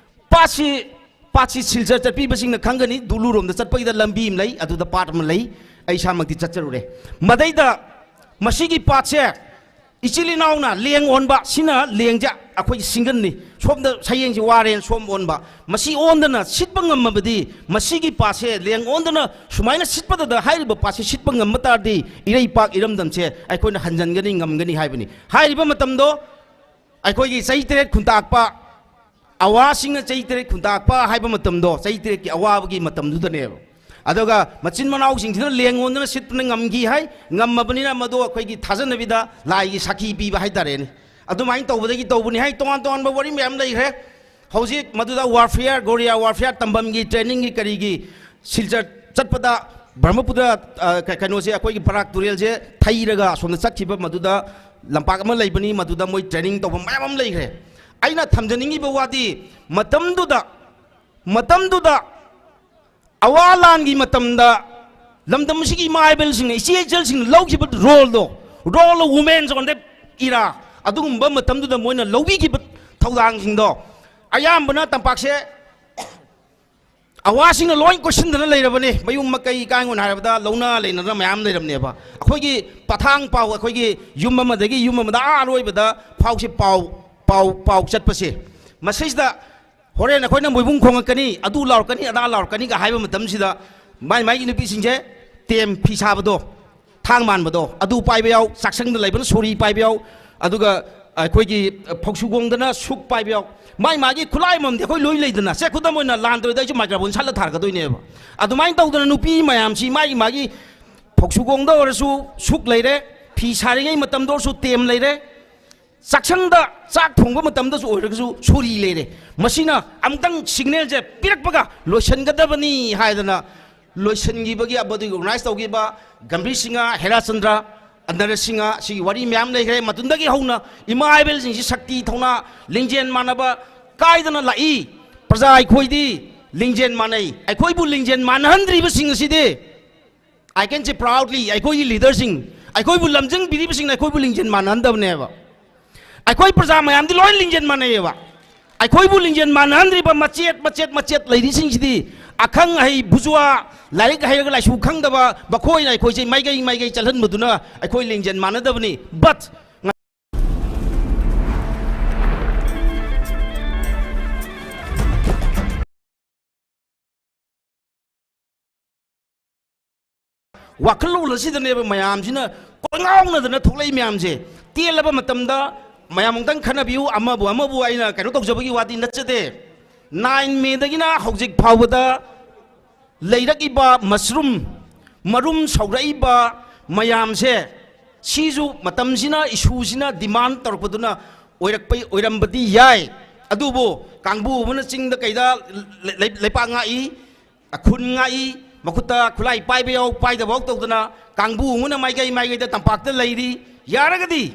ꯄꯥꯠꯁꯤ, ꯄꯥꯠꯁꯤ ꯁꯤꯜꯆꯔ ꯆꯠꯄꯤꯕꯁꯤꯡꯅ ꯈꯪꯒꯅꯤ, ꯗꯨꯂꯨꯔꯣꯝꯗ ꯆꯠꯄꯒꯤꯗ ꯂꯝꯕꯤ ꯑꯃ ꯂꯩ, ꯑꯗꯨꯗ ꯄꯥꯠ ꯑꯃ ꯂꯩ, ꯑꯩ ꯏꯁꯥꯃꯛꯇꯤ ꯆꯠꯆꯔꯨꯔꯦ꯫ ꯃꯗꯩꯗ ꯃꯁꯤꯒꯤ ꯄꯥꯠꯁꯦ ꯏꯆꯤꯜ ꯏꯅꯥꯎꯅ ꯂꯦꯡ ꯑꯣꯟꯕ, ꯁꯤꯅ ꯂꯦꯡꯁꯦ ꯑꯩꯈꯣꯏꯒꯤ ꯁꯤꯡꯒꯟꯅꯤ꯫ ꯁꯣꯝꯗ ꯁꯌꯦꯡꯁꯤ ꯋꯥꯔꯦꯅ ꯁꯣꯝ ꯑꯣꯟꯕ꯫ ꯃꯁꯤ ꯑꯣꯟꯗꯅ ꯁꯤꯠꯄ ꯉꯝꯃꯕꯗꯤ, ꯃꯁꯤꯒꯤ ꯄꯥꯠꯁꯦ ꯂꯦꯡ ꯑꯣꯟꯗꯅ ꯁꯨꯃꯥꯏꯅ ꯁꯤꯠꯄꯗꯨꯗ, ꯍꯥꯏꯔꯤꯕ ꯄꯥꯠꯁꯦ ꯁꯤꯠꯄ ꯉꯝꯕ ꯇꯥꯔꯗꯤ, ꯏꯔꯩꯄꯥꯛ ꯏꯔꯝꯗꯝꯁꯦ ꯑꯩꯈꯣꯏꯅ ꯍꯟꯖꯟꯒꯅꯤ, ꯉꯝꯒꯅꯤ ꯍꯥꯏꯕꯅꯤ꯫ ꯍꯥꯏꯔꯤꯕ ꯃꯇꯝꯗꯣ ꯑꯩꯈꯣꯏꯒꯤ ꯆꯍꯤ ꯇꯔꯦꯠ ꯈꯨꯟꯇꯥꯛꯄ ꯑꯋꯥꯁꯤꯡꯅ ꯆꯍꯤ ꯇꯔꯦꯠ ꯈꯨꯟꯇꯥꯛꯄ ꯍꯥꯏꯕ ꯃꯇꯝꯗꯣ, ꯆꯍꯤ ꯇꯔꯦꯠꯀꯤ ꯑꯋꯥꯕꯒꯤ ꯃꯇꯝꯗꯨꯗꯅꯦꯕ꯫ ꯑꯗꯨꯒ ꯃꯆꯤꯟ ꯃꯅꯥꯎꯁꯤꯡꯁꯤꯅ ꯂꯦꯡꯉꯣꯟꯗꯅ ꯁꯤꯠꯇꯨꯅ ꯉꯝꯈꯤ ꯍꯥꯏ꯫ ꯉꯝꯃꯕꯅꯤꯅ ꯃꯗꯨ ꯑꯩꯈꯣꯏꯒꯤ ꯊꯥꯖꯅꯕꯤꯗ ꯂꯥꯏꯒꯤ ꯁꯥꯈꯤ ꯄꯤꯕ ꯍꯥꯏꯇꯥꯔꯦꯅꯦ꯫ ꯑꯗꯨꯃꯥꯏꯅ ꯇꯧꯕꯗꯒꯤ ꯇꯧꯕꯅꯤ ꯍꯥꯏ꯫ ꯇꯣꯉꯥꯟ ꯇꯣꯉꯥꯟꯕ ꯋꯥꯔꯤ ꯃꯌꯥꯝ ꯂꯩꯈ꯭ꯔꯦ꯫ ꯍꯧꯖꯤꯛ ꯃꯗꯨꯗ warfare, guerrilla warfare ꯇꯝꯐꯝꯒꯤ trainingꯒꯤ ꯀꯔꯤꯒꯤ ꯁꯤꯜꯆꯔ ꯆꯠꯄꯗ ꯕ꯭ꯔꯍ꯭ꯃꯄꯨꯇ꯭ꯔ, ꯑ, ꯀ-, ꯀꯩꯅꯣꯁꯦ, ꯑꯩꯈꯣꯏꯒꯤ ꯕꯔꯥꯛ ꯇꯨꯔꯦꯜꯁꯦ ꯊꯩꯔꯒ ꯑꯁꯣꯝꯗ ꯆꯠꯈꯤꯕ, ꯃꯗꯨꯗ ꯂꯝꯄꯥꯛ ꯑꯃ ꯂꯩꯕꯅꯤ, ꯃꯗꯨꯗ ꯃꯣꯏ training ꯇꯧꯕ ꯃꯌꯥꯝ ꯑꯃ ꯂꯩꯈ꯭ꯔꯦ꯫ ꯑꯩꯅ ꯊꯝꯖꯅꯤꯡꯉꯤꯕ ꯋꯥꯗꯤ, ꯃꯇꯝꯗꯨꯗ, ꯃꯇꯝꯗꯨꯗ ꯑꯋꯥ ꯂꯥꯟꯒꯤ ꯃꯇꯝꯗ ꯂꯝꯗꯝ ꯑꯁꯤꯒꯤ ꯏꯃꯥ ꯏꯕꯦꯜꯁꯤꯡꯅ, ꯏꯆꯦ ꯏꯆꯜꯁꯤꯡꯅ ꯂꯧꯈꯤꯕ roleꯗꯣ, Role of women on that era, ꯑꯗꯨꯒꯨꯝꯕ ꯃꯇꯝꯗꯨꯗ ꯃꯣꯏꯅ ꯂꯧꯕꯤꯈꯤꯕ ꯊꯧꯗꯥꯡꯁꯤꯡꯗꯣ ꯑꯌꯥꯝꯕꯅ ꯇꯝꯄꯥꯛꯁꯦ ꯑꯋꯥꯁꯤꯡꯅ ꯂꯣꯏ ꯀꯣꯏꯁꯤꯟꯗꯅ ꯂꯩꯔꯕꯅꯤ꯫ ꯃꯌꯨꯝ ꯃꯀꯩ ꯀꯥꯡꯒꯨꯅ ꯍꯥꯏꯔꯕꯗ ꯂꯧꯅ ꯂꯩꯅꯗꯅ ꯃꯌꯥꯝ ꯂꯩꯔꯕꯅꯦꯕ꯫ ꯑꯩꯈꯣꯏꯒꯤ ꯄꯊꯥꯡ ꯄꯥꯎ, ꯑꯩꯈꯣꯏꯒꯤ ꯌꯨꯝ ꯑꯃꯗꯒꯤ ꯌꯨꯝ ꯑꯃꯗ ꯑꯥ ꯑꯔꯣꯏꯕꯗ ꯐꯥꯎꯁꯤ ꯄꯥꯎ ꯄꯥꯎ ꯄꯥꯎ ꯆꯠꯄꯁꯦ, ꯃꯁꯤꯁꯤꯗ ꯍꯣꯔꯦꯟ ꯑꯩꯈꯣꯏꯅ ꯃꯣꯏꯕꯨꯡ ꯈꯣꯡꯉꯛꯀꯅꯤ, ꯑꯗꯨ ꯂꯥꯎꯔꯛꯀꯅꯤ, ꯑꯗꯥ ꯂꯥꯎꯔꯛꯀꯅꯤꯒ ꯍꯥꯏꯕ ꯃꯇꯝꯁꯤꯗ ꯃꯥꯏ ꯃꯥꯏꯒꯤ ꯅꯨꯄꯤꯁꯤꯡꯁꯦ ꯇꯦꯝ ꯐꯤ ꯁꯥꯕꯗꯣ, ꯊꯥꯡ ꯃꯥꯟꯕꯗꯣ, ꯑꯗꯨ ꯄꯥꯏꯕ ꯌꯥꯎ, ꯆꯥꯛꯁꯪꯗ ꯂꯩꯕꯅ ꯁꯣꯔꯤ ꯄꯥꯏꯕ ꯌꯥꯎ, ꯑꯗꯨꯒ ꯑꯩꯈꯣꯏꯒꯤ ꯐꯧꯁꯨꯒꯣꯡꯗꯅ ꯁꯨꯛ ꯄꯥꯏꯕ ꯌꯥꯎ꯫ ꯃꯥꯏ ꯃꯥꯒꯤ ꯈꯨꯠꯂꯥꯏ ꯑꯃꯃꯝꯗꯤ ꯑꯩꯈꯣꯏ ꯂꯣꯏ ꯂꯩꯗꯅ꯫ ꯁꯦ, ꯈꯨꯗꯝ ꯑꯣꯏꯅ ꯂꯥꯟꯗ꯭ꯔꯣꯏꯗ ꯑꯩꯁꯨ ꯃꯥꯏꯀ꯭ꯔꯣꯐꯣꯟ ꯁꯠꯂ ꯊꯥꯔꯛꯀꯗꯣꯏꯅꯦꯕ꯫ ꯑꯗꯨꯃꯥꯏꯅ ꯇꯧꯗꯅ ꯅꯨꯄꯤ ꯃꯌꯥꯝꯁꯤ ꯃꯥꯒꯤ ꯃꯥꯒꯤ ꯐꯧꯁꯨꯒꯣꯡꯗ ꯑꯣꯏꯔꯁꯨ ꯁꯨꯛ ꯂꯩꯔꯦ, ꯐꯤ ꯁꯥꯔꯤꯉꯩ ꯃꯇꯝꯗ ꯑꯣꯏꯔꯁꯨ ꯇꯦꯝ ꯂꯩꯔꯦ, ꯆꯥꯛꯁꯪꯗ ꯆꯥꯛ ꯊꯣꯡꯕ ꯃꯇꯝꯗꯁꯨ ꯑꯣꯏꯔꯒꯁꯨ ꯁꯣꯔꯤ ꯂꯩꯔꯦ꯫ ꯃꯁꯤꯅ ꯑꯃꯨꯛꯇꯪ ꯁꯤꯒꯅꯦꯜꯁꯦ ꯄꯤꯔꯛꯄꯒ ꯂꯣꯏꯁꯤꯟꯒꯗꯕꯅꯤ ꯍꯥꯏꯗꯅ ꯂꯣꯏꯁꯤꯟꯈꯤꯕꯒꯤ ꯑꯕꯗꯨꯒꯤ ꯑꯣꯔꯒꯅꯥꯏꯖ ꯇꯧꯈꯤꯕ ꯒꯝꯚꯤꯔ ꯁꯤꯡꯍ, ꯍꯦꯔꯥ ꯆꯟꯗ꯭ꯔ, ꯅꯔꯁꯤꯡꯍ, ꯁꯤꯒꯤ ꯋꯥꯔꯤ ꯃꯌꯥꯝ ꯂꯩꯈ꯭ꯔꯦ꯫ ꯃꯇꯨꯡꯗꯒꯤ ꯍꯧꯅ ꯏꯃꯥ ꯏꯕꯦꯜꯁꯤꯡꯁꯤ ꯁꯛꯇꯤ ꯊꯧꯅꯥ ꯂꯤꯡꯖꯦꯜ ꯃꯥꯟꯅꯕ ꯀꯥꯏꯗꯅ ꯂꯥꯛꯏ꯫ ꯄ꯭ꯔꯖꯥ ꯑꯩꯈꯣꯏꯗꯤ ꯂꯤꯡꯖꯦꯜ ꯃꯥꯟꯅꯩ꯫ ꯑꯩꯈꯣꯏꯕꯨ ꯂꯤꯡꯖꯦꯜ ꯃꯥꯟꯅꯍꯟꯗ꯭ꯔꯤꯕꯁꯤꯡ ꯑꯁꯤꯗꯤ I can say proudly, ꯑꯩꯈꯣꯏꯒꯤ ꯂꯤꯗꯔꯁꯤꯡ, ꯑꯩꯈꯣꯏꯕꯨ ꯂꯝꯖꯤꯡꯕꯤꯔꯤꯕꯁꯤꯡꯅ ꯑꯩꯈꯣꯏꯕꯨ ꯂꯤꯡꯖꯦꯜ ꯃꯥꯟꯅꯍꯟꯗꯕꯅꯦꯕ꯫ ꯑꯩꯈꯣꯏ ꯄ꯭ꯔꯖꯥ ꯃꯌꯥꯝꯗꯤ ꯂꯣꯏ ꯂꯤꯡꯖꯦꯜ ꯃꯥꯟꯅꯩꯌꯦꯕ꯫ ꯑꯩꯈꯣꯏꯕꯨ ꯂꯤꯡꯖꯦꯜ ꯃꯥꯟꯅꯍꯟꯗ꯭ꯔꯤꯕ ꯃꯆꯦꯠ ꯃꯆꯦꯠ ꯃꯆꯦꯠ ꯂꯩꯔꯤꯁꯤꯡꯁꯤꯗꯤ ꯑꯈꯪ ꯑꯍꯩ ꯕꯨꯖꯨꯋꯥ, ꯂꯥꯏꯔꯤꯛ ꯍꯩꯔꯒ ꯂꯥꯏꯁꯨ ꯈꯪꯗꯕ ꯃꯈꯣꯏꯅ ꯑꯩꯈꯣꯏꯁꯦ ꯃꯥꯏꯀꯩ ꯃꯥꯏꯀꯩ ꯆꯠꯍꯟꯕꯗꯨꯅ ꯑꯩꯈꯣꯏ ꯂꯤꯡꯖꯦꯜ ꯃꯥꯟꯅꯗꯕꯅꯤ꯫ But ꯋꯥꯈꯜꯂꯣꯟ ꯑꯁꯤꯗꯅꯦꯕ ꯃꯌꯥꯝꯁꯤꯅ ꯀꯣꯏꯉꯥꯎꯅꯗꯅ ꯊꯣꯛꯂꯛꯏ ꯃꯌꯥꯝꯁꯦ꯫ ꯇꯦꯜꯂꯕ ꯃꯇꯝꯗ ꯃꯌꯥꯝ ꯑꯃꯨꯛꯇꯪ ꯈꯟꯅꯕꯤꯌꯨ꯫ ꯑꯃꯕꯨ ꯑꯃꯕꯨ ꯑꯩꯅ ꯀꯩꯅꯣ ꯇꯧꯖꯕꯒꯤ ꯋꯥꯗꯤ ꯅꯠꯆꯗꯦ꯫ ꯅꯥꯏꯟ ꯃꯦꯗꯒꯤꯅ ꯍꯧꯖꯤꯛ ꯐꯥꯎꯕꯗ ꯂꯩꯔꯛꯏꯕ ꯃꯁꯔꯨꯝ ꯃꯔꯨꯝ ꯁꯧꯔꯛꯏꯕ ꯃꯌꯥꯝꯁꯦ, ꯁꯤꯁꯨ ꯃꯇꯝꯁꯤꯅ, ꯏꯁꯨꯁꯤꯅ ꯗꯤꯃꯥꯟ ꯇꯧꯔꯛꯄꯗꯨꯅ ꯑꯣꯏꯔꯛꯄ, ꯑꯣꯏꯔꯝꯕꯗꯤ ꯌꯥꯏ꯫ ꯑꯗꯨꯕꯨ ꯀꯥꯡꯕꯨ ꯑꯃꯅ ꯆꯤꯡꯗ ꯀꯩꯗ ꯂꯩ-, ꯂꯩ-, ꯂꯩꯄꯥꯛ ꯉꯥꯛꯏ, ꯈꯨꯟ ꯉꯥꯛꯏ, ꯃꯈꯨꯠꯇ ꯈꯨꯠꯂꯥꯏ ꯄꯥꯏꯕ ꯌꯥꯎ, ꯄꯥꯏꯗꯕ ꯌꯥꯎ ꯇꯧꯗꯅ ꯀꯥꯡꯕꯨ ꯑꯃꯅ ꯃꯥꯏꯀꯩ ꯃꯥꯏꯀꯩꯗ ꯇꯝꯄꯥꯛꯇ ꯂꯩꯔꯤ꯫ ꯌꯥꯔꯒꯗꯤ,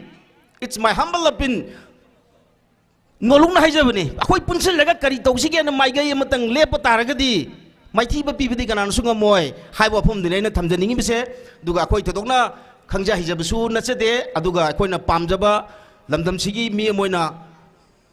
it's my humble opinion, ꯅꯣꯂꯨꯛꯅ ꯍꯥꯏꯖꯕꯅꯤ, ꯑꯩꯈꯣꯏ ꯄꯨꯟꯁꯤꯜꯂꯒ ꯀꯔꯤ ꯇꯧꯁꯤꯒꯦꯅ ꯃꯥꯏꯀꯩ ꯑꯃꯇꯪ ꯂꯦꯞꯄ ꯇꯥꯔꯒꯗꯤ ꯃꯥꯏꯊꯤꯕ ꯄꯤꯕꯗꯤ ꯀꯅꯥꯅꯁꯨ ꯉꯝꯃꯣꯏ ꯍꯥꯏꯕ ꯋꯥꯐꯝꯗꯨꯅꯤ ꯑꯩꯅ ꯊꯝꯖꯅꯤꯡꯉꯤꯕꯁꯦ꯫ ꯑꯗꯨꯒ ꯑꯩꯈꯣꯏ ꯊꯣꯏꯗꯣꯛꯅ ꯈꯪꯖ ꯍꯩꯖꯕꯁꯨ ꯅꯠꯆꯗꯦ꯫ ꯑꯗꯨꯒ ꯑꯩꯈꯣꯏꯅ ꯄꯥꯝꯖꯕ ꯂꯝꯗꯝꯁꯤꯒꯤ ꯃꯤ ꯑꯃ ꯑꯣꯏꯅ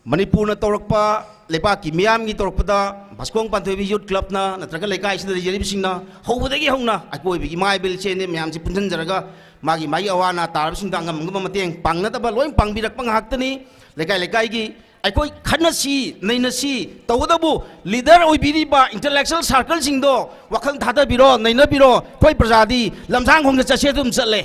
ꯃꯅꯤꯄꯨꯔꯅ ꯇꯧꯔꯛꯄ, ꯂꯩꯕꯥꯛꯀꯤ ꯃꯤꯌꯥꯝꯒꯤ ꯇꯧꯔꯛꯄꯗ, ꯚꯥꯁꯀꯣꯡ ꯄꯥꯟꯊꯣꯏꯕꯤ ꯌꯨꯠ ꯀ꯭ꯂꯕꯅ ꯅꯠꯇ꯭ꯔꯒ ꯂꯩꯀꯥꯏꯁꯤꯗ ꯂꯩꯖꯔꯤꯕꯁꯤꯡꯅ ꯍꯧꯕꯗꯒꯤ ꯍꯧꯅ ꯑꯀꯣꯏꯕꯒꯤ ꯏꯃꯥ ꯏꯕꯦꯜ ꯏꯆꯦ ꯏꯅꯦ ꯃꯌꯥꯝꯁꯤ ꯄꯨꯟꯁꯤꯟꯖꯔꯒ ꯃꯥꯒꯤ ꯃꯥꯒꯤ ꯑꯋꯥ ꯑꯅꯥ ꯇꯥꯔꯕꯁꯤꯡꯗ ꯑꯉꯝ ꯑꯉꯝꯕ ꯃꯇꯦꯡ ꯄꯥꯡꯅꯗꯕ ꯂꯣꯏ ꯄꯥꯡꯕꯤꯔꯛꯄ ꯉꯥꯛꯇꯅꯤ꯫ ꯂꯩꯀꯥꯏ ꯂꯩꯀꯥꯏꯒꯤ ꯑꯩꯈꯣꯏ ꯈꯟꯅꯁꯤ, ꯅꯩꯅꯁꯤ ꯇꯧꯕꯇꯕꯨ, ꯂꯤꯗꯔ ꯑꯣꯏꯕꯤꯔꯤꯕ ꯏꯟꯇꯦꯂꯦꯛꯆꯨꯋꯦꯜ ꯁꯥꯔꯀꯜꯁꯤꯡꯗꯣ ꯋꯥꯈꯜ ꯊꯥꯗꯕꯤꯔꯣ, ꯅꯩꯅꯕꯤꯔꯣ꯫ ꯑꯩꯈꯣꯏ ꯄ꯭ꯔꯖꯥꯗꯤ ꯂꯝꯁꯥꯡ ꯈꯣꯡꯗ ꯆꯠꯁꯦ ꯑꯗꯨꯝ ꯆꯠꯂꯦ,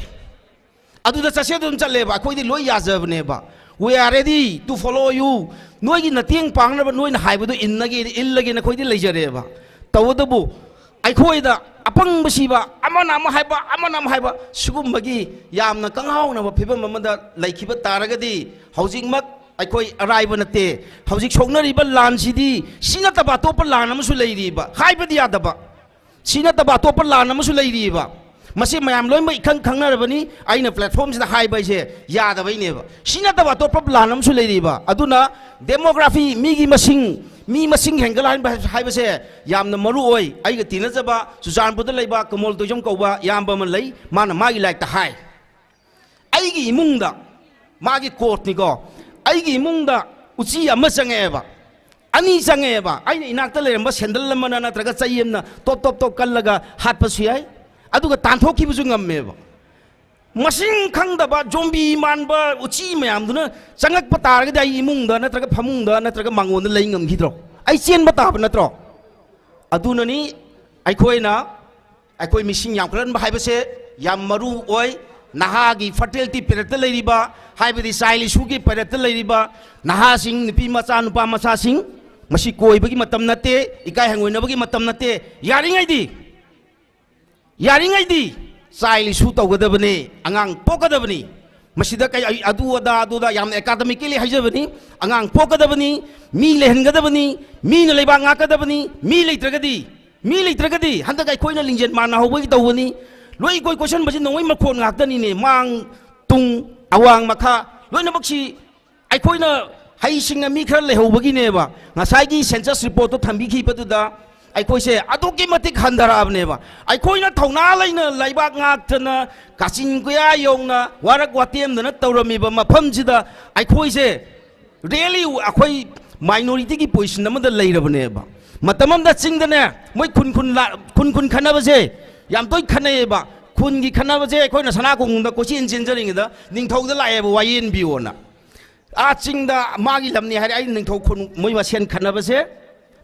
ꯑꯗꯨꯗ ꯆꯠꯁꯦ ꯑꯗꯨꯝ ꯆꯠꯂꯦꯕ꯫ ꯑꯩꯈꯣꯏꯗꯤ ꯂꯣꯏ ꯌꯥꯖꯕꯅꯦꯕ꯫ We are ready to follow you. ꯅꯣꯏꯒꯤ ꯃꯇꯦꯡ ꯄꯥꯡꯅꯕ, ꯅꯣꯏꯅ ꯍꯥꯏꯕꯗꯨ ꯏꯟꯅꯒꯦ, ꯏꯜꯂꯒꯦꯅ ꯑꯩꯈꯣꯏꯗꯤ ꯂꯩꯖꯔꯦꯕ꯫ ꯇꯧꯕꯇꯕꯨ ꯑꯩꯈꯣꯏꯗ ꯑꯄꯪꯕ ꯁꯤꯕ, ꯑꯃꯅ ꯑꯃ ꯍꯥꯏꯕ, ꯑꯃꯅ ꯑꯃ ꯍꯥꯏꯕ, ꯁꯤꯒꯨꯝꯕꯒꯤ ꯌꯥꯝꯅ ꯀꯪꯍꯥꯎꯅꯕ ꯐꯤꯕꯝ ꯑꯃꯗ ꯂꯩꯈꯤꯕ ꯇꯥꯔꯒꯗꯤ, ꯍꯧꯖꯤꯛꯃꯛ ꯑꯩꯈꯣꯏ ꯑꯔꯥꯏꯕ ꯅꯠꯇꯦ꯫ ꯍꯧꯖꯤꯛ ꯁꯣꯛꯅꯔꯤꯕ ꯂꯥꯟꯁꯤꯗꯤ ꯁꯤ ꯅꯠꯇꯕ ꯑꯇꯣꯞꯄ ꯂꯥꯟ ꯑꯃꯁꯨ ꯂꯩꯔꯤꯕ, ꯍꯥꯏꯕꯗꯤ ꯌꯥꯗꯕ꯫ ꯁꯤ ꯅꯠꯇꯕ ꯑꯇꯣꯞꯄ ꯂꯥꯟ ꯑꯃꯁꯨ ꯂꯩꯔꯤꯕ꯫ ꯃꯁꯤ ꯃꯌꯥꯝ ꯂꯣꯏꯅꯃꯛ ꯏꯈꯪ ꯈꯪꯅꯔꯕꯅꯤ꯫ ꯑꯩꯅ ꯄ꯭ꯂꯦꯠꯐꯣꯝꯁꯤꯗ ꯍꯥꯏꯕ ꯍꯥꯏꯁꯦ ꯌꯥꯗꯕꯩꯅꯦꯕ꯫ ꯁꯤ ꯅꯠꯇꯕ ꯑꯇꯣꯞꯄ ꯂꯥꯟ ꯑꯃꯁꯨ ꯂꯩꯔꯤꯕ꯫ ꯑꯗꯨꯅ ꯗꯦꯃꯣꯒ꯭ꯔꯥꯐꯤ, ꯃꯤꯒꯤ ꯃꯁꯤꯡ, ꯃꯤ ꯃꯁꯤꯡ ꯍꯦꯟꯒꯠꯍꯟꯕ ꯍꯥꯏꯕꯁꯦ ꯌꯥꯝꯅ ꯃꯔꯨ ꯑꯣꯏ꯫ ꯑꯩꯒ ꯇꯤꯟꯅꯖꯕ ꯆꯨꯔꯆꯥꯟꯄꯨꯔꯗ ꯂꯩꯕ ꯀꯃꯣꯜ ꯇꯣꯏꯖꯝ ꯀꯧꯕ ꯏꯌꯥꯝꯕ ꯑꯃ ꯂꯩ, ꯃꯥꯅ ꯃꯥꯒꯤ ꯂꯥꯏꯔꯤꯛꯇ ꯍꯥꯏ, ꯑꯩꯒꯤ ꯏꯃꯨꯡꯗ, ꯃꯥꯒꯤ ꯀꯣꯠꯅꯤꯀꯣ, "ꯑꯩꯒꯤ ꯏꯃꯨꯡꯗ ꯎꯆꯤ ꯑꯃ ꯆꯪꯉꯛꯑꯦꯕ, ꯑꯅꯤ ꯆꯪꯉꯛꯑꯦꯕ, ꯑꯩꯅ ꯏꯅꯥꯛꯇ ꯂꯩꯔꯝꯕ ꯁꯦꯟꯗꯜ ꯑꯃꯅ ꯅꯠꯇ꯭ꯔꯒ ꯆꯩ ꯑꯃꯅ ꯇꯣꯞ ꯇꯣꯞ ꯇꯣꯞ ꯀꯜꯂꯒ ꯍꯥꯠꯄꯁꯨ ꯌꯥꯏ, ꯑꯗꯨꯒ ꯇꯥꯟꯊꯣꯛꯈꯤꯕꯁꯨ ꯉꯝꯃꯦꯕ꯫ ꯃꯁꯤꯡ ꯈꯪꯗꯕ ꯖꯣꯝꯕꯤ ꯃꯥꯟꯕ ꯎꯆꯤ ꯃꯌꯥꯝꯗꯨꯅ ꯆꯪꯉꯛꯄ ꯇꯥꯔꯒꯗꯤ ꯑꯩ ꯏꯃꯨꯡꯗ ꯅꯠꯇ꯭ꯔꯒ ꯐꯃꯨꯡꯗ ꯅꯠꯇ꯭ꯔꯒ ꯃꯥꯡꯒꯣꯟꯗ ꯂꯩ ꯉꯝꯈꯤꯗ꯭ꯔꯣ? ꯑꯩ ꯆꯦꯟꯕ ꯇꯥꯕ ꯅꯠꯇ꯭ꯔꯣ?" ꯑꯗꯨꯅꯅꯤ ꯑꯩꯈꯣꯏꯅ ꯑꯩꯈꯣꯏ ꯃꯤꯁꯤꯡ ꯌꯥꯝꯈꯠꯍꯟꯕ ꯍꯥꯏꯕꯁꯦ ꯌꯥꯝ ꯃꯔꯨ ꯑꯣꯏ꯫ ꯅꯍꯥꯒꯤ ꯐꯔꯇꯤꯂꯤꯇꯤ ꯄꯦꯔꯠꯇ ꯂꯩꯔꯤꯕ, ꯍꯥꯏꯕꯗꯤ ꯆꯥꯏꯜ ꯏꯁꯨꯒꯤ ꯄꯦꯔꯠꯇ ꯂꯩꯔꯤꯕ ꯅꯍꯥꯁꯤꯡ, ꯅꯨꯄꯤ ꯃꯆꯥ, ꯅꯨꯄꯥ ꯃꯆꯥꯁꯤꯡ, ꯃꯁꯤ ꯀꯣꯏꯕꯒꯤ ꯃꯇꯝ ꯅꯠꯇꯦ, ꯏꯀꯥꯏ ꯍꯪꯒꯣꯏꯅꯕꯒꯤ ꯃꯇꯝ ꯅꯠꯇꯦ꯫ ꯌꯥꯔꯤꯉꯩꯗꯤ, ꯌꯥꯔꯤꯉꯩꯗꯤ ꯆꯥꯏꯜ ꯏꯁꯨ ꯇꯧꯒꯗꯕꯅꯤ, ꯑꯉꯥꯡ ꯄꯣꯛꯀꯗꯕꯅꯤ꯫ ꯃꯁꯤꯗ ꯀꯩ, ꯑꯩ ꯑꯗꯨ ꯑꯗꯥ, ꯑꯗꯨ ꯑꯗꯥ ꯌꯥꯝꯅ ꯑꯦꯀꯥꯗꯃꯤꯀꯦꯂꯤ ꯍꯥꯏꯖꯕꯅꯤ꯫ ꯑꯉꯥꯡ ꯄꯣꯛꯀꯗꯕꯅꯤ, ꯃꯤ ꯂꯩꯍꯟꯒꯗꯕꯅꯤ, ꯃꯤꯅ ꯂꯩꯕꯥꯛ ꯉꯥꯛꯀꯗꯕꯅꯤ꯫ ꯃꯤ ꯂꯩꯇ꯭ꯔꯒꯗꯤ, ꯃꯤ ꯂꯩꯇ꯭ꯔꯒꯗꯤ ꯍꯟꯗꯛ ꯑꯩꯈꯣꯏꯅ ꯂꯤꯡꯖꯦꯜ ꯃꯥꯟꯅꯍꯧꯕꯒꯤ ꯇꯧꯕꯅꯤ꯫ ꯂꯣꯏ ꯀꯣꯏ ꯀꯣꯏꯁꯟꯕꯁꯤ ꯅꯣꯡꯃꯩ ꯃꯈꯣꯟ ꯉꯥꯛꯇꯅꯤꯅꯦ꯫ ꯃꯥꯡ, ꯇꯨꯡ, ꯑꯋꯥꯡ, ꯃꯈꯥ ꯂꯣꯏꯅꯃꯛꯁꯤ ꯑꯩꯈꯣꯏꯅ ꯍꯩꯁꯤꯡꯅ ꯃꯤ ꯈꯔ ꯂꯩꯍꯧꯕꯒꯤꯅꯦꯕ꯫ ꯉꯁꯥꯏꯒꯤ ꯁꯦꯟꯁꯁ ꯔꯤꯄꯣꯔꯠꯇꯣ ꯊꯝꯕꯤꯈꯤꯕꯗꯨꯗ ꯑꯩꯈꯣꯏꯁꯦ ꯑꯗꯨꯛꯀꯤ ꯃꯇꯤꯛ ꯍꯟꯊꯔꯛꯑꯕꯅꯦꯕ꯫ ꯑꯩꯈꯣꯏꯅ ꯊꯧꯅꯥ ꯂꯩꯅ ꯂꯩꯕꯥꯛ ꯉꯥꯛꯇꯅ ꯀꯥꯆꯤꯟ ꯀꯣꯌꯥ ꯌꯧꯅ ꯋꯥꯔꯛ ꯋꯥꯇꯦꯝꯗꯅ ꯇꯧꯔꯝꯃꯤꯕ ꯃꯐꯝꯁꯤꯗ ꯑꯩꯈꯣꯏꯁꯦ really ꯑꯩꯈꯣꯏ minority ꯒꯤ position ꯑꯃꯗ ꯂꯩꯔꯕꯅꯦꯕ꯫ ꯃꯇꯝ ꯑꯃꯗ ꯆꯤꯡꯗꯅꯦ, ꯃꯣꯏ ꯈꯨꯟ ꯈꯨꯟ ꯂꯥ-, ꯈꯨꯟ ꯈꯨꯟ ꯈꯠꯅꯕꯁꯦ ꯌꯥꯝ ꯇꯣꯏ ꯈꯠꯅꯩꯌꯦꯕ꯫ ꯈꯨꯟꯒꯤ ꯈꯠꯅꯕꯁꯦ ꯑꯩꯈꯣꯏꯅ ꯁꯅꯥ ꯀꯣꯡꯖꯣꯝꯗ ꯀꯣꯏꯆꯦꯟ ꯆꯦꯟꯖꯔꯤꯉꯩꯗ ꯅꯤꯡꯊꯧꯗ ꯂꯥꯛꯑꯦꯕ, ꯋꯥꯌꯦꯟꯕꯤꯌꯣꯅ꯫ ꯑꯥ ꯆꯤꯡꯗ ꯃꯥꯒꯤ ꯂꯝꯅꯤ ꯍꯥꯏꯔꯦ, ꯑꯩ ꯅꯤꯡꯊꯧ ꯈꯨꯟ, ꯃꯣꯏ ꯃꯁꯦꯟ ꯈꯠꯅꯕꯁꯦ,